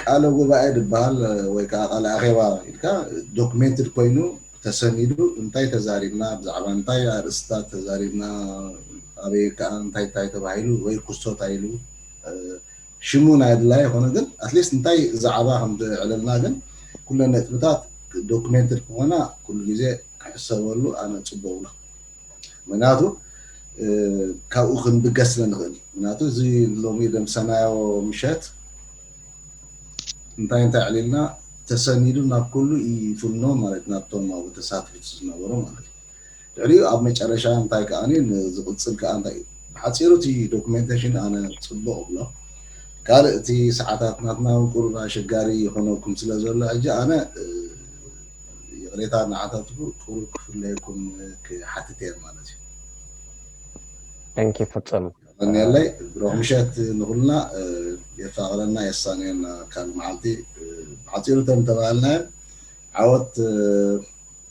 ቃለ ጉባኤ ዝበሃል ወይ ከዓ ቃለ ኣኼባ ኢልካ documented ኮይኑ ተሰኒዱ እንታይ ተዛሪብና ብዛዕባ እንታይ ኣርእስታት ተዛሪብና ኣበይ ከዓ እንታይ እንታይ ተባሂሉ ወይ ክስቶ እንታይ ኢሉ ሽሙ ናይ ኣድላይ ይኮነ ግን ኣትሊስት እንታይ ዛዕባ ከም ዘዕለልና ግን ኩለን ነጥብታት documented ክኾና ኩሉ ግዜ ክሕሰበሉ ኣነ ፅቡቅ ብሎ ምክንያቱ ካብኡ ክንብገስ ስለ ንኽእል ምክንያቱ እዚ ሎሚ ደምሰናዮ ምሸት እንታይ እንታይ ዕሊልና ተሰኒዱ ናብ ኩሉ ይፍኖ ማለት ናብቶም ኣብኡ ተሳትፍቲ ዝነበሩ ማለት እዩ ድሕሪኡ ኣብ መጨረሻ እንታይ ከዓ ዝቕፅል ከዓ እንታይ እዩ ብሓፂሩ እቲ documentation ኣነ ፅቡቅ ብሎ ካልእ እቲ ሰዓታት ናትና እውን ቁሩብ ኣሸጋሪ ይኾነኩም ስለ ዘሎ ሕጂ ኣነ ይቕሬታ እናሓተትኩ ቁሩብ ክፍለየኩም ክሓትት እየ ማለት እዩ Thank you ፍጹም ቀኒየለይ ብሩኽ ምሸት ንኹልና የፋቕረና የሳንየና ካል መዓልቲ ብሓፂሩ ተም ተባሃልናዮ ዓወት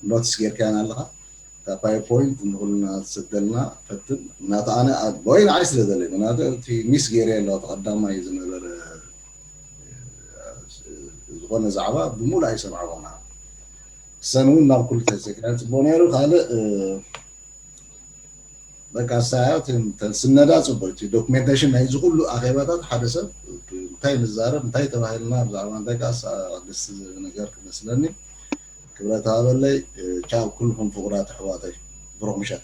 ኖትስ ጌርካያን ኣለኻ እታ ፓወርፖይንት ንኹልና ትሰደልና ፈትን ምክንያቱ ኣነ ወይ ንዓይ ስለ ዘለኒ ምክንያቱ እቲ ሚስ ገይረ ኣለኹ እቲ ቀዳማይ ዝነበረ ዝኾነ ዛዕባ ብሙሉ ኣይሰምዓኹና ሰን እውን ናብ ኩሉ ተዘጋጅ ፅቡቅ ነይሩ ካልእ በቃ ሳያ ስነዳ ፅቡቅ እቲ ዶክሜንቴሽን ናይዚ ኩሉ ኣኼባታት ሓደ ሰብ እንታይ ንዛረብ እንታይ ተባሂልና ብዛዕባ እንታይ ከዓ ደስ ነገር ክመስለኒ ክብረት ሃበለይ ቻው ኩልኩም ፍቁራት ኣሕዋተይ ብሩክ ምሸት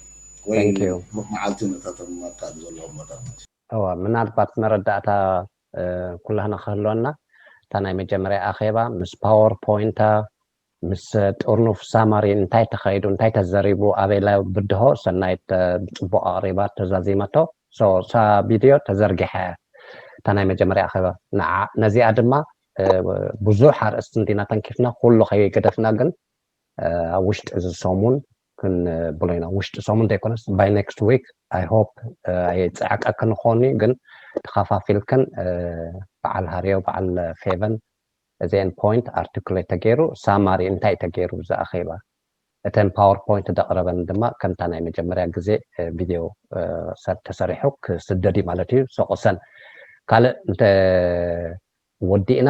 ወይ Thank you. ብሩክ መዓልቲ ነታቶም ኣብ ካልእ ዘለዎም ቦታታት እዋ ምናልባት መረዳእታ ኩላህና ክህልወና እታ ናይ መጀመርያ ኣኼባ ምስ ፓወርፖይንታ ምስ ጥርኑፍ ሳማሪ እንታይ ተኻይዱ እንታይ ተዘሪቡ ኣበይ ላይ ብድሆ ሰናይት ብፅቡቅ ኣቅሪባ ተዛዚመቶ እሳ ቪድዮ ተዘርጊሐ እታ ናይ መጀመርያ ኣኼባ ነዚኣ ድማ ብዙሕ ኣርእስቲ እንዲና ተንኪፍና ኩሉ ከይገደፍና ግን ኣብ ውሽጢ እዚ ሰሙን ክንብሎ ኢና ውሽጢ ሰሙን ዘይኮነስ by next week I hope ኣይፅዕቀክን ኾኒ ግን ተኸፋፊልክን በዓል ሃርዮ በዓል ፌቨን እዚአን point articulate ተገይሩ ሳማሪ እንታይ ተገይሩ ብዚ ኣኼባ እተን ፓወርፖይንት ደቕረበን ድማ ከምታ ናይ መጀመርያ ግዜ ቪድዮ ሰብ ተሰሪሑ ክስደድ እዩ ማለት እዩ ሰቆሰን ካልእ እንተ ወዲእና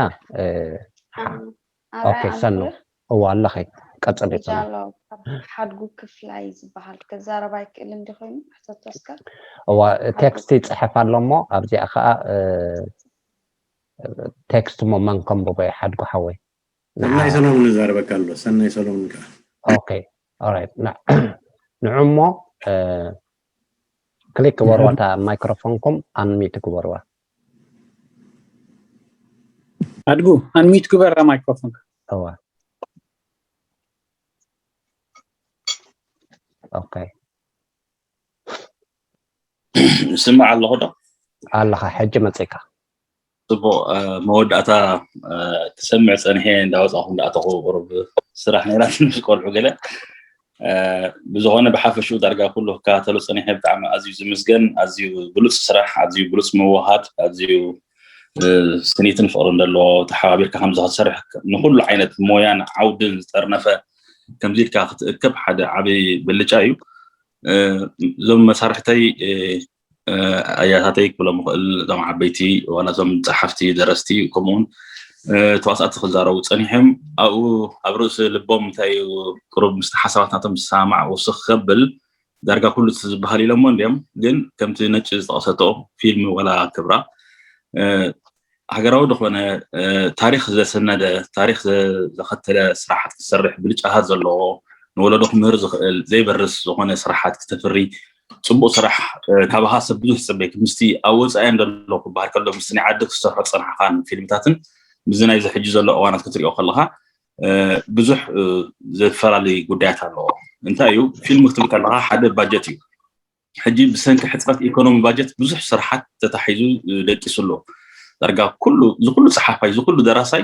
ኦኬ ሰኑ እዋ ኣለኸ ቀፅል ይፅና ሓድጉ ክፍላይ ዝበሃል ክዛረብ ኣይክእልን ዲ ኮይኑ ሕተቶ እስከ እዋ ቴክስት ይፅሐፍ ኣሎ እሞ ኣብዚኣ ከዓ ቴክስት እሞ መን ከንብቦ ሓድጉ ሓወይ ሰናይ ሰሎሙን ይዛረበካ ኣሎ ሰናይ ሰሎሙን ከዓ ኦኬ ኦራይት ንዑ እሞ ክሊክ ግበርዋ እታ ማይክሮፎንኩም ኣንሚት ግበርዋ ኣድጉ ኣንሚት ግበራ ማይክሮፎን እዋ ኦኬ ይስማዕ ኣለኹ ዶ ኣለኻ ሕጂ መፅእካ ፅቡቅ መወዳእታ ክሰምዕ ፀኒሐ እንዳወፃኹ እንዳኣተኹ ቁሩብ ስራሕ ነይራ ትንሽ ቆልዑ ገለ ብዝኾነ ብሓፈሽኡ ዳርጋ ኩሉ ክከታተሎ ፀኒሐ ብጣዕሚ ኣዝዩ ዝምስገን ኣዝዩ ብሉፅ ስራሕ ኣዝዩ ብሉፅ ምውሃድ ኣዝዩ ስኒትን ፍቅርን ዘለዎ ተሓባቢርካ ከምዚ ክትሰርሕ ንኩሉ ዓይነት ሞያን ዓውድን ዝጠርነፈ ከምዚ ኢልካ ክትእከብ ሓደ ዓብይ ብልጫ እዩ እዞም መሳርሕተይ ኣያታተይ ክብሎም ይኽእል እዞም ዓበይቲ ዋላ እዞም ፀሓፍቲ ደረስቲ ከምኡውን ተዋሳእቲ ክዛረቡ ፀኒሖም ኣብኡ ኣብ ርእሲ ልቦም እንታይ ቁሩብ ምስቲ ሓሳባት ናቶም ዝሰማማዕ ውስኽ ከብል ዳርጋ ኩሉ እቲ ዝበሃል ኢሎሞ እንዲዮም። ግን ከምቲ ነጭ ዝጠቐሰቶ ፊልም ወላ ክብራ ሃገራዊ ዝኾነ ታሪኽ ዘሰነደ፣ ታሪኽ ዘኸተለ ስራሓት ክትሰርሕ፣ ብልጫታት ዘለዎ፣ ንወለዶ ክምህር ዝኽእል ዘይበርስ ዝኾነ ስራሓት ክተፍሪ፣ ፅቡቅ ስራሕ ካብ ሃሰብ ብዙሕ ፅበይ ምስቲ ኣብ ወፃኢ እንደሎ ክበሃል ከሎ ምስቲ ናይ ዓዲ ክሰርሖ ዝፀናሕኻን ፊልምታትን ምስዚ ናይዚ ሕጂ ዘሎ እዋናት ክትሪኦ ከለካ ብዙሕ ዘፈላለዩ ጉዳያት ኣለዎ። እንታይ እዩ ፊልም ክትብል ከለካ ሓደ ባጀት እዩ። ሕጂ ብሰንኪ ሕፅረት ኢኮኖሚ ባጀት ብዙሕ ስራሓት ተታሒዙ ደቂሱ ኣሎ። ዳርጋ ኩሉ እዚ ኩሉ ፀሓፋይ እዚ ኩሉ ደራሳይ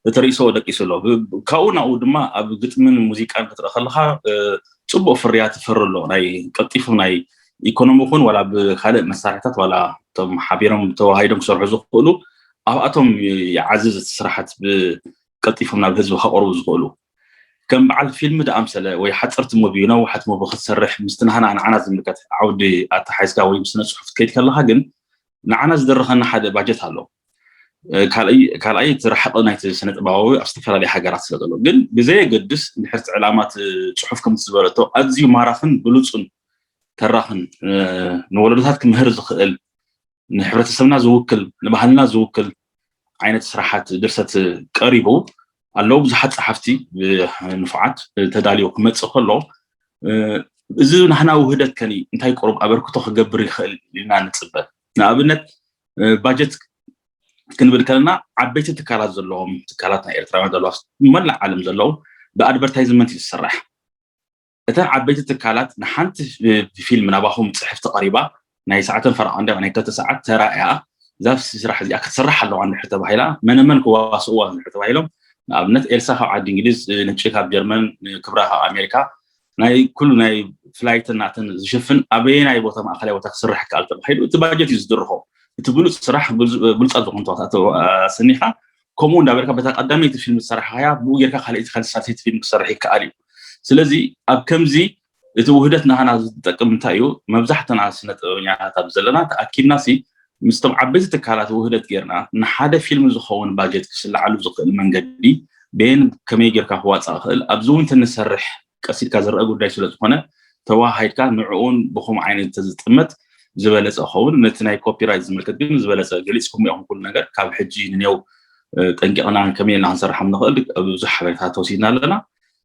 እቲ ርእሰዎ ደቂሱ ኣሎ። ካብኡ ናብኡ ድማ ኣብ ግጥምን ሙዚቃን ክትርኢ ከለካ ፅቡቅ ፍርያት ይፈሪ ኣሎ። ናይ ቀልጢፉ ናይ ኢኮኖሚ ይኹን ዋላ ብካልእ መሳርሕታት ዋላ እቶም ሓቢሮም ተዋሃሂዶም ክሰርሑ ዝኽእሉ ኣብኣቶም ይዓዝዝ እቲ ስራሓት ቀልጢፎም ናብ ህዝቢ ከቕርቡ ዝኽእሉ ከም በዓል ፊልም ደኣምሰለ ወይ ሓፀርቲ ሙቪ ነዋሓት ሙቪ ክትሰርሕ ምስቲ ናህና ንዓና ዝምልከት ዓውዲ ኣተሓሒዝካ ወይ ስነ ፅሑፍ ክትከይድ ከለካ ግን ንዓና ዝደረኸና ሓደ ባጀት ኣሎ። ካልኣይ እቲ ረሓቐ ናይቲ ስነ ጥበባዊ ኣብ ዝተፈላለዩ ሃገራት ስለ ዘሎ ግን ብዘየገድስ እንድሕር እቲ ዕላማ እቲ ፅሑፍ ከምቲ ዝበለቶ ኣዝዩ ማራኽን ብሉፁን ተራኽን ንወለዶታት ክምህር ዝኽእል ንሕብረተሰብና ዝውክል ንባህልና ዝውክል ዓይነት ስራሓት ድርሰት ቀሪቡ ኣለዉ። ብዙሓት ፀሓፍቲ ንፉዓት ተዳልዮ ክመፅእ ከሎ እዚ ናህና ውህደት ከኒ እንታይ ቁሩብ ኣበርክቶ ክገብር ይኽእል ኢልና ንፅበ። ንኣብነት ባጀት ክንብል ከለና ዓበይቲ ትካላት ዘለዎም ትካላት ናይ ኤርትራውያን ዘለዋ መላእ ዓለም ዘለዉ ብኣድቨርታይዝመንት እዩ ዝስራሕ። እተን ዓበይቲ ትካላት ንሓንቲ ፊልም ናባኹም ፅሕፍቲ ቀሪባ ናይ ሰዓተን ፈረቓ እንዳ ናይ ክልተ ሰዓት ተራእያ እዛ ስራሕ እዚኣ ክትስራሕ ኣለዋ እንድሕር ተባሂላ መነመን ክዋስእዋ እንድሕር ተባሂሎም ንኣብነት ኤልሳ ካብ ዓዲ እንግሊዝ ንጭ ካብ ጀርመን ክብራ ካብ ኣሜሪካ ናይ ኩሉ ናይ ፍላይትን ናተን ዝሽፍን ኣበየናይ ቦታ ማእኸላይ ቦታ ክስራሕ ይከኣል ተባሂሉ እቲ ባጀት እዩ ዝድርኾ። እቲ ብሉፅ ስራሕ ብሉፃት ዝኾኑ ተዋሳእቲ ኣሰኒኻ ከምኡ እንዳበልካ በታ ቀዳመይቲ ፊልም ዝሰራሕኻያ ብኡ ጌርካ ካልኣይቲ ካልሳልሰይቲ ፊልም ክሰርሕ ይከኣል እዩ። ስለዚ ኣብ ከምዚ እቲ ውህደት ናህና ዝጠቅም እንታይ እዩ? መብዛሕትና ስነ ጥበበኛታት ኣብ ዘለና ተኣኪብና ሲ ምስቶም ዓበይቲ ትካላት ውህደት ጌርና ንሓደ ፊልም ዝኸውን ባጀት ክስልዓሉ ዝኽእል መንገዲ በየን ከመይ ጌርካ ክዋፃእ ይኽእል ኣብዚ እውን ትንሰርሕ ቀስ ኢልካ ዝረአ ጉዳይ ስለ ዝኾነ ተዋሃሂድካ ንዕኡን ብኹም ዓይነት ተዝጥመት ዝበለፀ ኸውን ነቲ ናይ ኮፒራይት ዝምልከት ግን ዝበለፀ ገሊፅኩም ኢኹም ኩሉ ነገር ካብ ሕጂ ንኔው ጠንቂቕና ከመይ ኢልና ክንሰርሖም ንኽእል ብዙሕ ሓበሬታት ተወሲድና ኣለና።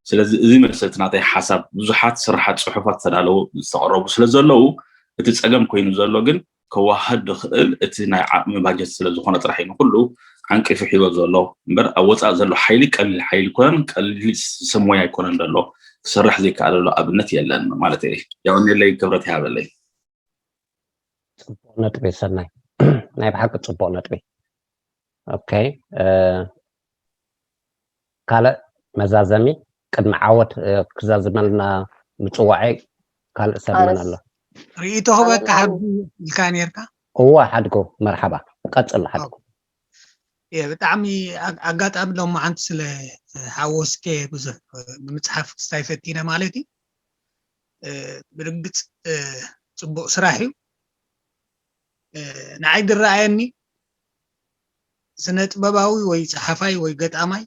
ስለዚ እዚ መሰቲ ናተይ ሓሳብ ብዙሓት ስራሓት ፅሑፋት ዝተዳለዉ ዝተቐረቡ ስለ ዘለዉ እቲ ፀገም ኮይኑ ዘሎ ግን ከዋህድ ዝኽእል እቲ ናይ ዓቕሚ ባጀት ስለ ዝኾነ ጥራሕ እዩ ንኩሉ ዓንቂፉ ሒዞ ዘሎ እምበር ኣብ ወፃእ ዘሎ ሓይሊ ቀሊል ሓይሊ ኣይኮነን ቀሊል ሰብ ሞያ ኣይኮነን ዘሎ ክሰርሕ ዘይከኣለሉ ኣብነት የለን ማለት እየ። የቐንየለይ ክብረት ይሃበለይ። ፅቡቕ ነጥቢ ሰናይ ናይ ብሓቂ ፅቡቕ ነጥቢ። ኦኬ ካልእ መዛዘሚ ቅድሚ ዓወት ክዛዝመልና ምፅዋዐይ ካልእ ሰብ መን ኣሎ? ርእይቶ ክበካ ሓድጉ ኢልካ ነርካ። እዋ ሓድጎ መርሓባ ቀፅል ሓድጎ። ብጣዕሚ ኣጋጣሚ ሎማዓንቲ ስለ ሓወስከ ብዙሕ ንምፅሓፍ ክስታይ ፈቲነ ማለት እዩ። ብርግፅ ፅቡቅ ስራሕ እዩ። ንዓይ ዝረኣየኒ ስነ ጥበባዊ ወይ ፀሓፋይ ወይ ገጣማይ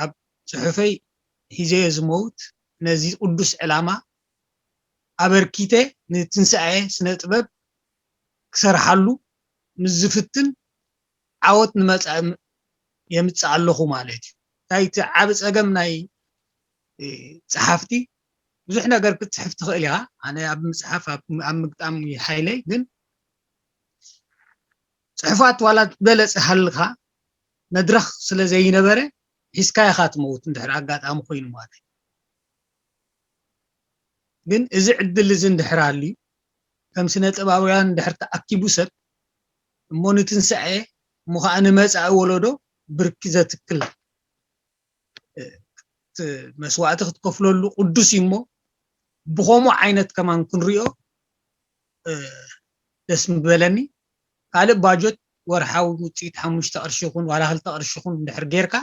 ኣብ ፅሑፈይ ሒዘዮ ዝመውት ነዚ ቅዱስ ዕላማ ኣበርኪተ ንትንሳኤ ስነ ጥበብ ክሰርሓሉ ምስ ዝፍትን ዓወት ንመፃኢ የምፅእ ኣለኹ ማለት እዩ። እንታይ እቲ ዓብ ፀገም ናይ ፀሓፍቲ ብዙሕ ነገር ክትፅሕፍ ትኽእል ኢኻ። ኣነ ኣብ ምፅሓፍ ኣብ ምግጣም ሓይለይ ግን ፅሑፋት ዋላ ትበለፅ ሃልካ መድረኽ ስለ ዘይነበረ ሒዝካ ኢኻ ትመውት እንድሕር ኣጋጣሚ ኮይኑ ማለት እዩ። ግን እዚ ዕድል እዚ እንድሕር ኣልዩ ከም ስነ ጥበባውያን እንድሕር ተኣኪቡ ሰብ እሞ ንትንሳኤ እሞ ከዓ ንመፃኢ ወለዶ ብርኪ ዘትክል መስዋእቲ ክትከፍለሉ ቅዱስ እዩ እሞ ብኸምኡ ዓይነት ከማን ክንሪኦ ደስ ምበለኒ። ካልእ ባጀት ወርሓዊ ውፅኢት ሓሙሽተ ቅርሺ ይኹን ዋላ ክልተ ቅርሺ ይኹን እንድሕር ጌርካ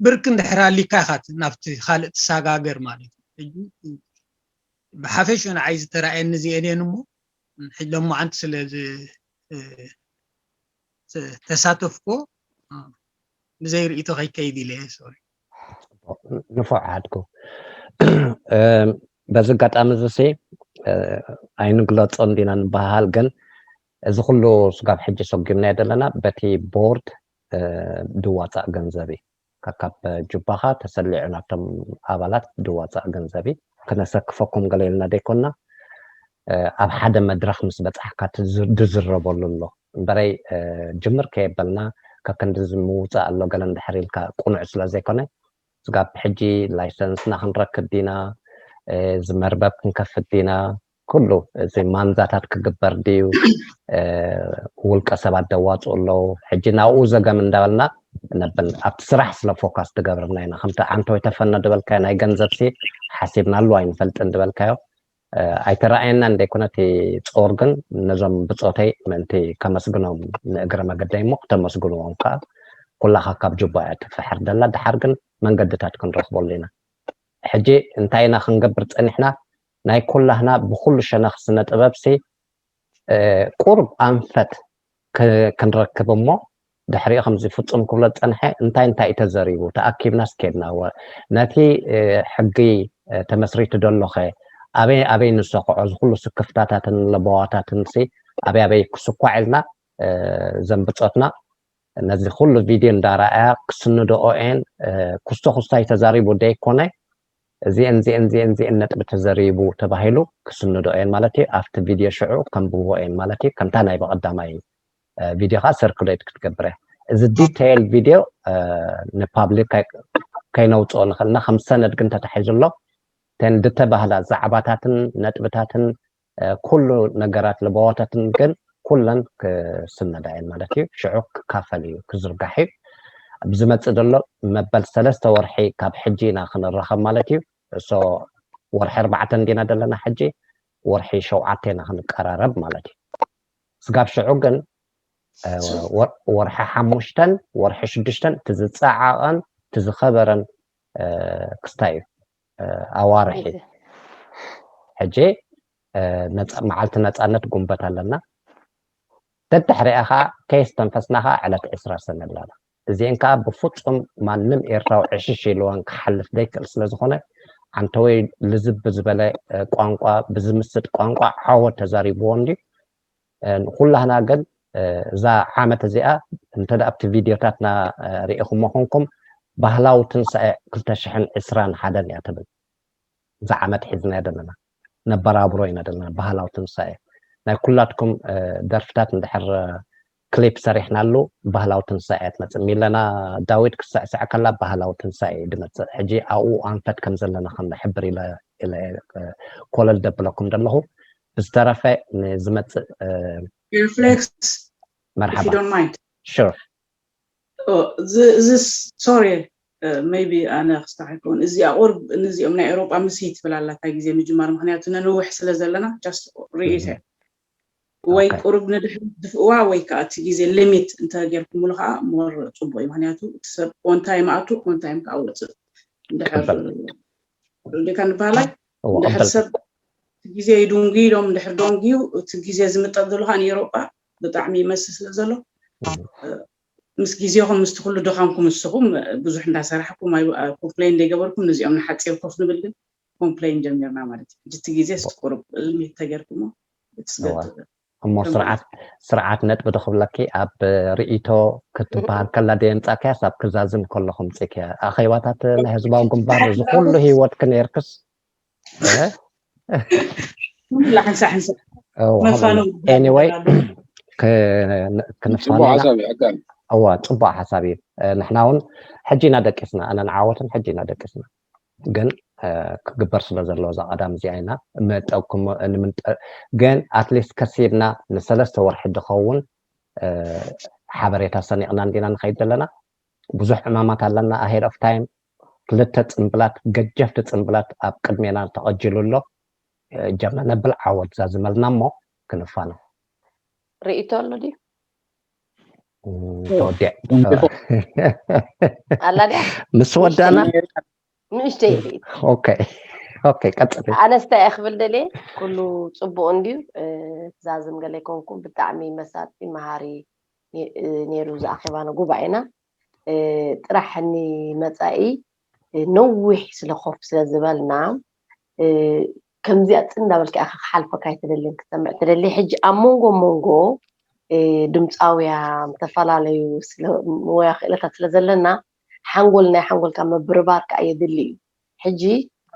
ብርክ እንድሕር ኣሊካ ኢኻ ናብቲ ካልእ ትሰጋገር ማለት እዩ። ብሓፈሽ ንዓይ ዝተረኣየኒ እዚአን እየን እሞ ሕጂ ሎማዓንቲ ስለ ተሳተፍኮ ብዘይ ርእይቶ ከይከይድ ኢለ ሶሪ። ንፉዕ ሓድኩ በዚ ኣጋጣሚ እዚ ሲ ኣይንግለፆ እንዲና ንበሃል፣ ግን እዚ ኩሉ ስጋብ ሕጂ ሰጉምናዮ ዘለና በቲ ቦርድ ድዋፃእ ገንዘብ እዩ። ካብ ጁባኻ ተሰሊዑ ናብቶም ኣባላት ድዋፃእ ገንዘብ እዩ። ክነሰክፈኩም ገለ ኢልና ዘይኮና፣ ኣብ ሓደ መድረኽ ምስ በፃሕካ ድዝረበሉ ኣሎ እምበረይ፣ ጅምር ከየበልና ከክንዲ ምውፃእ ኣሎ ገለ እንድሕር ኢልካ ቁኑዕ ስለ ዘይኮነ፣ ስጋብ ሕጂ ላይሰንስና ክንረክብ ዲና፣ እዚ መርበብ ክንከፍት ዲና፣ ኩሉ እዚ ማንዛታት ክግበር ድዩ፣ ውልቀ ሰባት ደዋፅኡ ኣለዉ። ሕጂ ናብኡ ዘገም እንዳበልና ነብል ኣብቲ ስራሕ ስለ ፎካስ ትገብርና ኢና። ከምቲ ዓንተወይ ተፈኖ ድበልካዮ ናይ ገንዘብ ሲ ሓሲብናሉ ኣይንፈልጥን ድበልካዮ ኣይተረኣየና እንደይኮነ እቲ ጾር ግን ነዞም ብጾተይ ምእንቲ ከመስግኖም ንእግረ መገደይ እሞ ክተመስግንዎም ከዓ ኩላኻ ካብ ጁባ እያ ትፍሕር ደላ። ድሓር ግን መንገድታት ክንረኽበሉ ኢና። ሕጂ እንታይ ኢና ክንገብር ጸኒሕና? ናይ ኩላህና ብኩሉ ሸነኽ ስነ ጥበብ ሲ ቁሩብ ኣንፈት ክንረክብ እሞ ድሕሪኡ ከምዚ ፍጹም ክብሎ ዝጸንሐ እንታይ እንታይ እዩ ተዘሪቡ ተኣኪብናስ ኬድና ነቲ ሕጊ ተመስሪቱ ደሎኸ ኣበይ ኣበይ ንሰኽዖ እዚ ኩሉ ስክፍታታትን ለበዋታትን ሲ ኣበይ ኣበይ ክስኳዕ ኢልና ዘንብጾትና ነዚ ኩሉ ቪድዮ እንዳረኣያ ክስንድኦ እየን። ኩስቶ ኩስታይ ተዛሪቡ ደይኮነ እዚአን እዚአን እዚአን እዚአን ነጥቢ ተዘሪቡ ተባሂሉ ክስንድኦ እየን ማለት እዩ። ኣብቲ ቪድዮ ሽዑ ከንብቦ እየን ማለት እዩ። ከምታ ናይ በቐዳማይ ቪድዮ ከዓ ሰርኩሌት ክትገብረ እዚ ዲቴይል ቪድዮ ንፓብሊክ ከይነውፅኦ ንኽእልና ከም ሰነድ ግን ተታሒዙ ኣሎ። ተን ድተባህላ ዛዕባታትን ነጥብታትን ኩሉ ነገራት ለበዋታትን ግን ኩለን ክስነዳ እየን ማለት እዩ። ሽዑ ክካፈል እዩ ክዝርጋሕ እዩ። ብዝመፅእ ዘሎ መበል ሰለስተ ወርሒ ካብ ሕጂ ኢና ክንራኸብ ማለት እዩ። እሶ ወርሒ ኣርባዕተ እንዲና ዘለና ሕጂ ወርሒ ሸውዓተ ኢና ክንቀራረብ ማለት እዩ። ስጋብ ሽዑ ግን ወርሒ ሓሙሽተን ወርሒ ሽዱሽተን እቲ ዝፀዓቐን እቲ ዝኸበረን ክስታይ እዩ ኣዋርሒ ሕጂ መዓልቲ ነፃነት ጉንበት ኣለና። ደድሕሪኣ ከዓ ከየስተንፈስና ከዓ ዕለት ዕስራ ሰነ ኣለና። እዚአን ከዓ ብፍፁም ማንም ኤርትራዊ ዕሽሽ ኢልወን ክሓልፍ ዘይክእል ስለዝኾነ ዓንተወይ ልዝብ ዝበለ ቋንቋ ብዝምስጥ ቋንቋ ዓወት ተዛሪብዎ እንዲ ኩላህና ግን እዛ ዓመት እዚኣ እንተ ኣብቲ ቪድዮታትና ርኢኹሞ ኮንኩም ባህላዊ ትንሳኤ ክልተ ሽሕን ዕስራን ሓደን እያ ትብል። እዛ ዓመት ሒዝናዮ ዘለና ነበራብሮ ኢና ዘለና ባህላዊ ትንሳኤ ናይ ኩላትኩም ደርፍታት እንድሕር ክሊፕ ሰሪሕናሉ ባህላዊ ትንሳኤ እያ ትመፅእ። ሚለና ዳዊት ክስዕስዕ ከላ ባህላዊ ትንሳኤ እዩ ድመፅእ። ሕጂ ኣብኡ ኣንፈት ከም ዘለና ከም ንሕብር ኢለ ኢለ ኮለል ደብለኩም ዘለኹ። ብዝተረፈ ንዝመፅእ ሪፍሌክስ መርሓባ ዶን ማይንድ ሹር እዚ ሶሪ ሜቢ ኣነ ክስታሕ ይከውን እዚኣ ቁርብ ንዚኦም ናይ ኤሮጳ ምስ ትብል ኣላ እታ ግዜ ምጅማር ምክንያቱ ነንውሕ ስለ ዘለና ጃስት ርእይተ ወይ ቁሩብ ንድሕር ድፍእዋ ወይ ከዓ እቲ ግዜ ሊሚት እንተ ጌርኩምሉ ከዓ ሞር ፅቡቅ እዩ ምክንያቱ እቲ ሰብ ኦንታይም ኣቱ ኦንታይም ከዓ ወፅእ እንድሕር ካ ንባህላይ እንድሕር ሰብ እቲ ግዜ ይድንጉ ኢሎም እንድሕር ደንጉዩ እቲ ግዜ ዝምጠጥ ዘሎ ከዓ ንኤሮጳ ብጣዕሚ ይመስል ስለ ዘሎ ምስ ግዜኹም ምስቲ ኩሉ ድኻምኩም ንስኹም ብዙሕ እንዳሰራሕኩም ኮምፕሌን እንደገበርኩም ነዚኦም ንሓፂር ኮፍ ንብል ግን ኮምፕሌን ጀሚርና ማለት እዩ ሕጂ እቲ ግዜ ቁሩብ ሊሚት ተገርኩሞ እሞ ስርዓት ስርዓት ነጥቢ ዶ ክብለኪ ኣብ ርእይቶ ክትበሃል ከላ ደ የምፃእካያስ ኣብ ክዛዝም ከለኹ ምፅእክያ ኣኼባታት ናይ ህዝባዊ ግንባር እዚ ኩሉ ህይወት ክነርክስ ሓንሳ ሓንሳ ኤኒወይ ክንፋነና እዋ ፅቡቅ ሓሳብ እዩ ንሕና እውን ሕጂ ኢና ደቂስና ኣነ ንዓወትን ሕጂ ኢና ደቂስና ግን ክግበር ስለ ዘለዎ እዛ ቀዳም እዚኣ ኢና መጠኩም ንምንጠ ግን ኣትሊስት ከሲብና ንሰለስተ ወርሒ ዝኸውን ሓበሬታ ሰኒቕና እንዲና ንኸይድ ዘለና ብዙሕ ዕማማት ኣለና ኣሄድ ኦፍ ታይም ክልተ ፅምብላት ገጀፍቲ ፅምብላት ኣብ ቅድሜና ተቐጅሉ ኣሎ እጃምና ነብል ዓወት ዛዝመልና እሞ ክንፋነ ርእይቶ ኣሎ ድዩ ተወዲዕ ኣላ ድያ ምስ ወዳና ንእሽተይ ርእይቶ ኦኬ ኦኬ ቀጥል ኣነስታ እየ ክብል ደልየ ኩሉ ፅቡቅ እንድዩ ትዛዝም ገለ ይኮንኩም ብጣዕሚ መሳጢ መሃሪ ነይሩ ዝኣኼባና ጉባኤና ጥራሕ ኒ መፃኢ ነዊሕ ስለ ኮፍ ስለ ዝበልና ከምዚኣ ጽን እንዳበልካ ኢኻ ክሓልፈካ ኣይትደልን ክትሰምዕ ትደሊ። ሕጂ ኣብ መንጎ መንጎ ድምፃውያን ዝተፈላለዩ ሞያ ክእለታት ስለ ዘለና ሓንጎል ናይ ሓንጎልካ ምብርባር ከዓ የድሊ እዩ። ሕጂ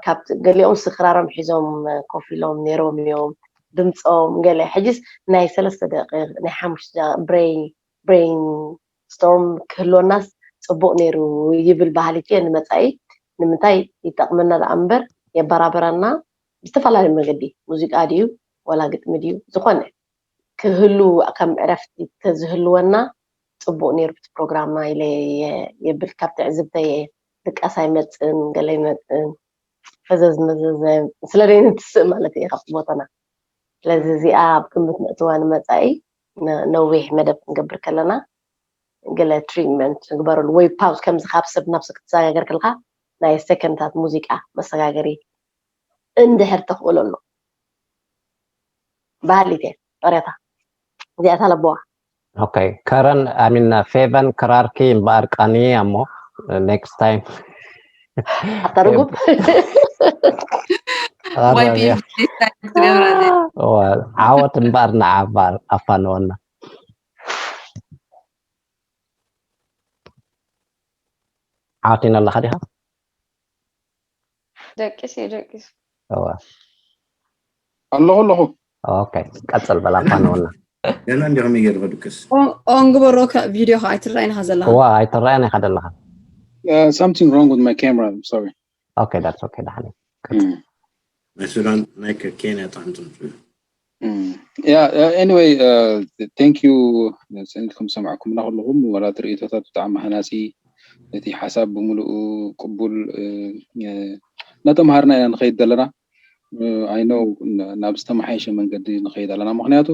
ካብ ገሊኦም ስክራሮም ሒዞም ኮፍ ኢሎም ነይሮም እዮም ድምፆም ገለ። ሕጂስ ናይ ሰለስተ ደቂቕ ናይ ሓሙሽተ ደቂቕ ብሬን ብሬን ስቶርም ክህልወናስ ጽቡቕ ነይሩ ይብል ባህሊ ኬ ንመጻኢ ንምንታይ ይጠቕመና ደኣ እምበር የበራበረና ብዝተፈላለዩ መገዲ ሙዚቃ ድዩ ወላ ግጥሚ ድዩ ዝኾነ ክህሉ ከም ዕረፍቲ ተዝህልወና ጽቡቕ ነይሩ እቲ ፕሮግራምና ኢለ የብል ካብ ትዕዝብተየ ድቃስ ኣይመጽን ገለ ይመጽን ፈዘዝ መዘዘ ስለ ደይነ ትስእ ማለት እየ ካብቲ ቦታና ስለዚ እዚኣ ኣብ ግምት ነእትዋ ንመጻኢ ነዊሕ መደብ ክንገብር ከለና ገለ ትሪትመንት ንግበረሉ ወይ ፓውዝ ከምዚ ካብ ሰብ ናብ ሰብ ክትሰጋገር ከለካ ናይ ሰከንታት ሙዚቃ መሰጋገሪ እንድሕር ተኽእሎ ኣሎ ባህሊት እየ ጦሬታ እዚኣታ ለበዋ ኦኬ ከረን ኣሚን ፌቨን ክራርኪ እምበኣር ቃኒ እሞ ኔክስት ታይም ኣታ ርጉም ዓወት እምበኣር ንዓባር ኣፋንወና ዓወት ኢና ኣለኻ ዲኻ ደቂስ እዩ ደቂስ እወ ኣለኹ ኣለኹ ኦኬ ቀጽል በል ኣፋንወና ገና እንዲኹም ይገድፈ ድቅስ ኦን ግበሮ ቪድዮ ከዓ ኣይትረኣይን ኢኻ ዘለኻ እዋ ኣይትረኣየን ኢኻ ዘለኻ something wrong with my camera I'm sorry okay that's okay ዳሕኒ ናይ ሱዳን ናይ ኬንያ ጣዕሚ ጽምጽም yeah uh, anyway uh, thank you ሰኒትኩም ዝሰማዕኩምና ኩልኹም ዋላ ትርኢቶታት ብጣዕሚ ሃናፂ እቲ ሓሳብ ብምሉኡ ቅቡል እናተምሃርና ኢና ንኸይድ ዘለና ኣይነው ናብ ዝተመሓየሸ መንገዲ ንኸይድ ኣለና ምክንያቱ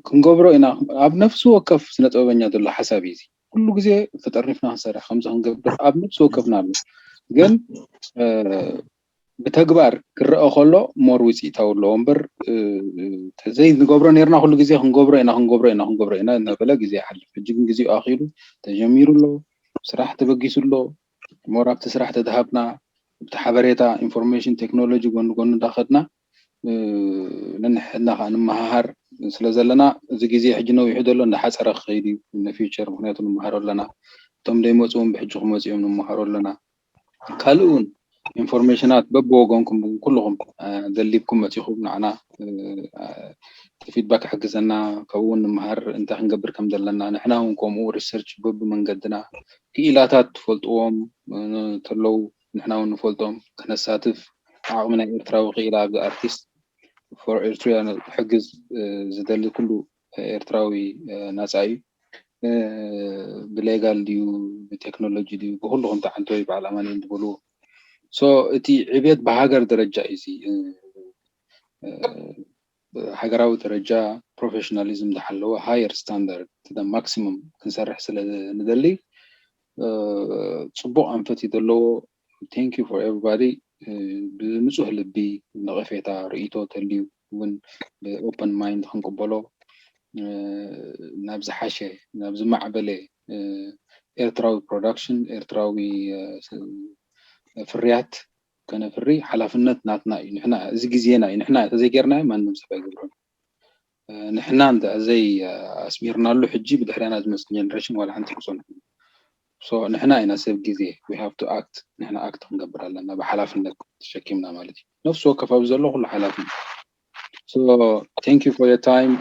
ክንገብሮ ኢና ኣብ ነፍሲ ወከፍ ስነ ጥበበኛ ዘሎ ሓሳብ እዩ ኩሉ ግዜ ተጠርኒፍና ክንሰርሕ ከምዚ ክንገብር ኣብ ነፍሲ ወከፍና ኣሎ ግን ብተግባር ክረአ ከሎ ሞር ውፅኢታዊ ኣለዎ እምበር ተዘይ ንገብሮ ነርና ኩሉ ግዜ ክንገብሮ ኢና ክንገብሮ ኢና ክንገብሮ ኢና እናበለ ግዜ ይሓልፍ ሕጂ ግን ግዜኡ ኣኪሉ ተጀሚሩ ኣሎ ስራሕ ተበጊሱ ኣሎ ሞር ኣብቲ ስራሕ ተድሃብና ኣብቲ ሓበሬታ ኢንፎርሜሽን ቴክኖሎጂ ጎኒ ጎኒ እንዳኸድና ነንሕድና ከዓ ንመሃሃር ስለ ዘለና እዚ ግዜ ሕጂ ነዊሑ ዘሎ እንዳሓፀረ ክኸይድ እዩ ንፊቸር ምክንያቱ ንመሃሮ ኣለና እቶም ዘይመፁ እውን ብሕጂ ክመፁ እዮም ንመሃሮ ኣለና ካልእ እውን ኢንፎርሜሽናት በብወገንኩም ኩልኹም ደሊብኩም መፂኹም ንዓና እቲ ፊድባክ ይሕግዘና ካብኡ እውን ንምሃር እንታይ ክንገብር ከም ዘለና ንሕና እውን ከምኡ ሪሰርች በብመንገድና ክኢላታት ትፈልጥዎም ተለው ንሕና እውን ንፈልጦም ክነሳትፍ ዓቕሚ ናይ ኤርትራዊ ክኢላ ኣብዚ ኣርቲስት for ኤርትሪያን ክሕግዝ ዝደሊ ኩሉ ኤርትራዊ ናፃ እዩ ብሌጋል ድዩ ብቴክኖሎጂ ድዩ ብኩሉ ከምቲ ዓንተወይ በዓል ኣማኒኤል ዝበልዎ so እቲ ዕብየት ብሃገር ደረጃ እዩ እዚ ሃገራዊ ደረጃ ፕሮፌሽናሊዝም ዝሓለወ ሃየር ስታንዳርድ ተ ማክሲሙም ክንሰርሕ ስለ ንደሊ ፅቡቅ ኣንፈት እዩ ዘለዎ thank you for everybody ብንፁህ ልቢ ነቐፌታ ርእይቶ ተልዩ እውን ብኦፐን ማይንድ ክንቅበሎ ናብ ዝሓሸ ናብ ዝማዕበለ ኤርትራዊ ፕሮዳክሽን ኤርትራዊ ፍርያት ከነፍሪ ሓላፍነት ናትና እዩ ንሕና እዚ ግዜና እዩ ንሕና ተዘይጌርናዮ ማንም ሰብ ኣይገብሮን ንሕና እንተ ዘይ ኣስሚርናሉ ሕጂ ብድሕሪና ዝመፅእ ጀነሬሽን ዋላ ሓንቲ ክፀንሑ so ንሕና ኢና ሰብ ግዜ we have to act ንሕና ኣክት ክንገብር ኣለና ብሓላፍነት ተሸኪምና ማለት እዩ ነፍሲ ወከፍ ኣብዚ ዘሎ ኩሉ ሓላፊ እዩ so thank you for your time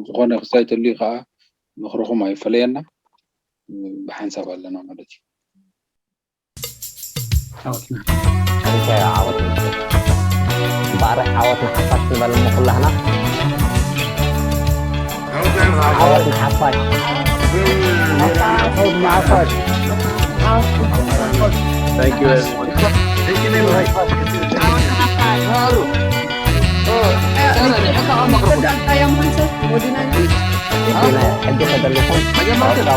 ዝኾነ ክስታይ ተልዩ ከዓ ምኽርኹም ኣይፈለየና ብሓንሳብ ኣለና ማለት እዩ ዓወት ዓወት እምበኣር ዓወት ንሓፋሽ ንበለኒ ኩላህና ዓወት ንሓፋሽ ዓወት ንሓፋሽ Thank you very much. ሕጂ ተደሊኹም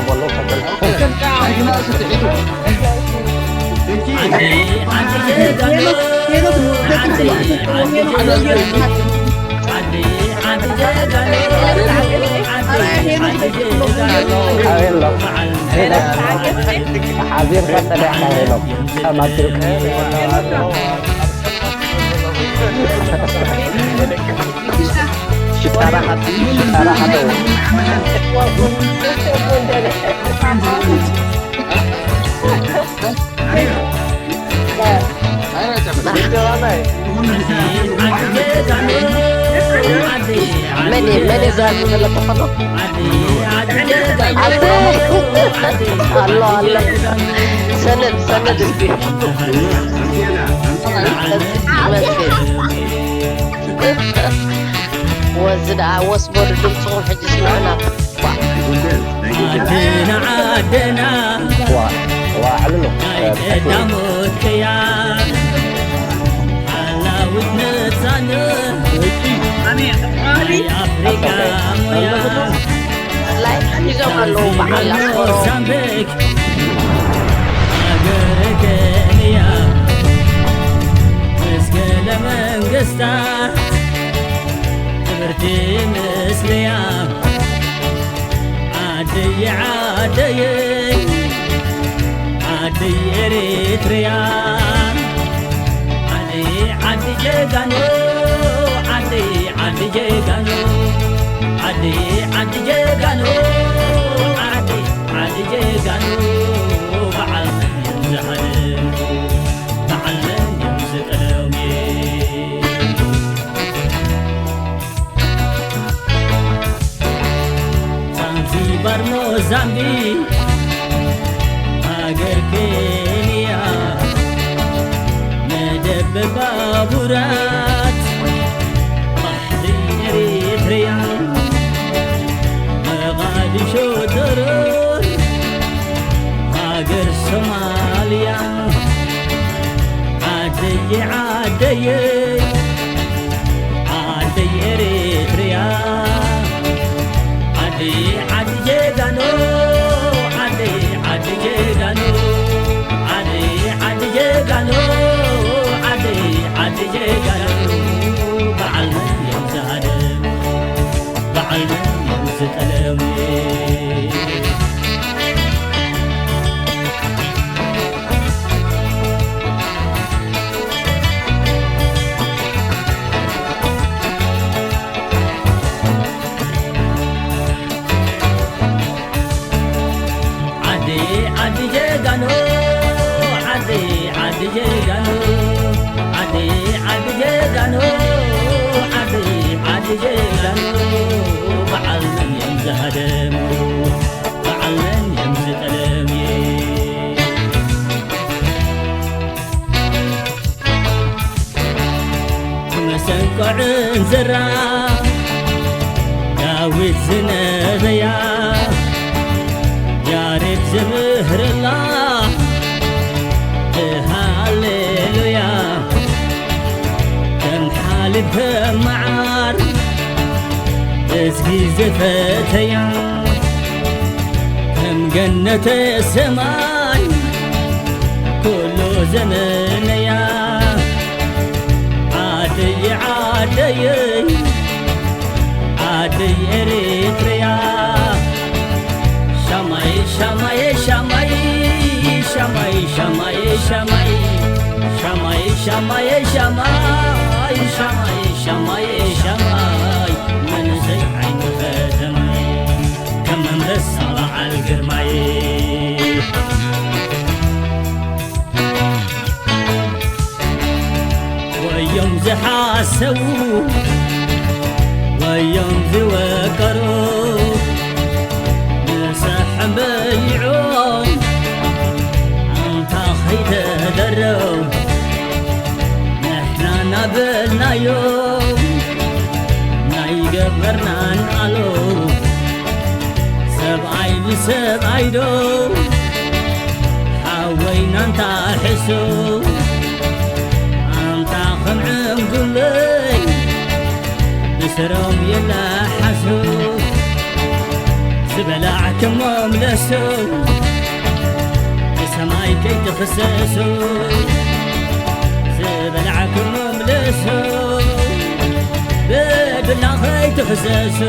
በሉ ተደሊኹም ሓዚርካ ጸኒሕካ ሄኖክ። ጸማም ትብል። ሽጣራ ሓት-፣ ሽጣራ ሓተው። መን እዩ? መን እዩ ዘርኢ ዘሎ ተኸሎ? ኣቲ ኣሎ፣ ኣሎ። ሰነድ፣ ሰነድ እስኪ። ወዚ ደኣ ወስበሉ ድምፅኹም ሕጂ ስምዑና። ዓድና ዓድና ዋ፣ ዋ፣ ዕልሉ። ናይ ቀዳሞት ቅያ ሓላዊት ነፃነት ናይ ኣፍሪቃ ሞያ። ላይክ ሒዞም ኣለዉ በዓል ኣስመሮም። ሞዛምቢክ ሃገረ ኬንያ ምስ ገለ መንግስታት ክብርቲ ምስለያ ዓደየ ዓደየ ዓደይ ኤሪትርያ ዓደይ ዓዲ ጀጋኑ ዓደይ ዓዲ ጀጋኑ ዓደይ ዓዲ ጀጋኑ ዓደይ ዓዲ ጀጋኑ በዓል መን እዮም ዝሃድሙ በዓል መን እዮም ዝጠልሙ። ዛንዚባር ሞዛምቢክ ሃገር ኬንያ መደብ ባቡራት ባሕሪ ኤሪትርያ መቓዲሾ ዶሮር ሃገር ሶማልያ ዓደየ ዓደየ ዓደይ ኤሪትርያ ዓደይ ዓዲ ጀጋኑ ዓደይ ዓዲ ጀጋኑ ዓደይ ዓዲ ጀጋኑ ዓደይ ዓዲ ጀጋኑ በዓል መን እዮም ዝሃደሙ በዓል መን እዮም ዝጠለሙ። ዓዲ ዓዲ ጀጋኑ ዓዲ ዓዲ ጀጋኑ ዓዲ ዓዲ ጀጋኑ ዓዲ ዓዲ ጀጋኑ በዓል መን እዮም ዝሃደሙ በዓል መን እዮም ዝጠለሙ። መሰንቆ ዕንዝራ ዳዊት ዝነብያ ያሬድ ዝምህርላ ሃሌሉያ ከም ሓሊብ ከም መዓር እዝጊ ዝፈተያ ከም ገነተ ሰማይ ኩሉ ዘመነያ ዓደየ ዓደየ ዓደይ ኤሪትርያ ሻማይ ሻማይ ሻማይ ሻማይ ሻማይ ሻማይ ሻማይ ሻማይ ሻማይ ሻማይ ሻማይ መንእሰይ ዓይኒ ከተማይ ከም ኣንበሳ በዓል ግርማይ ወዮም ዝሓሰቡ ወዮም ዝወቀሩ ንሰሕም በይዖም ኣንታ ከይተደረው ንሕና ናበልናዮም ናይ ገበርናን ኣለው ሰብኣይ ንሰብኣይ ዶ ሓወይና እንታ ሕሱ ኣንታ ከም ዕንጉለይ ብስሮም የላሓሱ ዝበላዕክሞም ለሱ ብሰማይ ከይትኽሰሱ ዝበላዕክሞም ለሱ ብዱላ ከይትኽሰሱ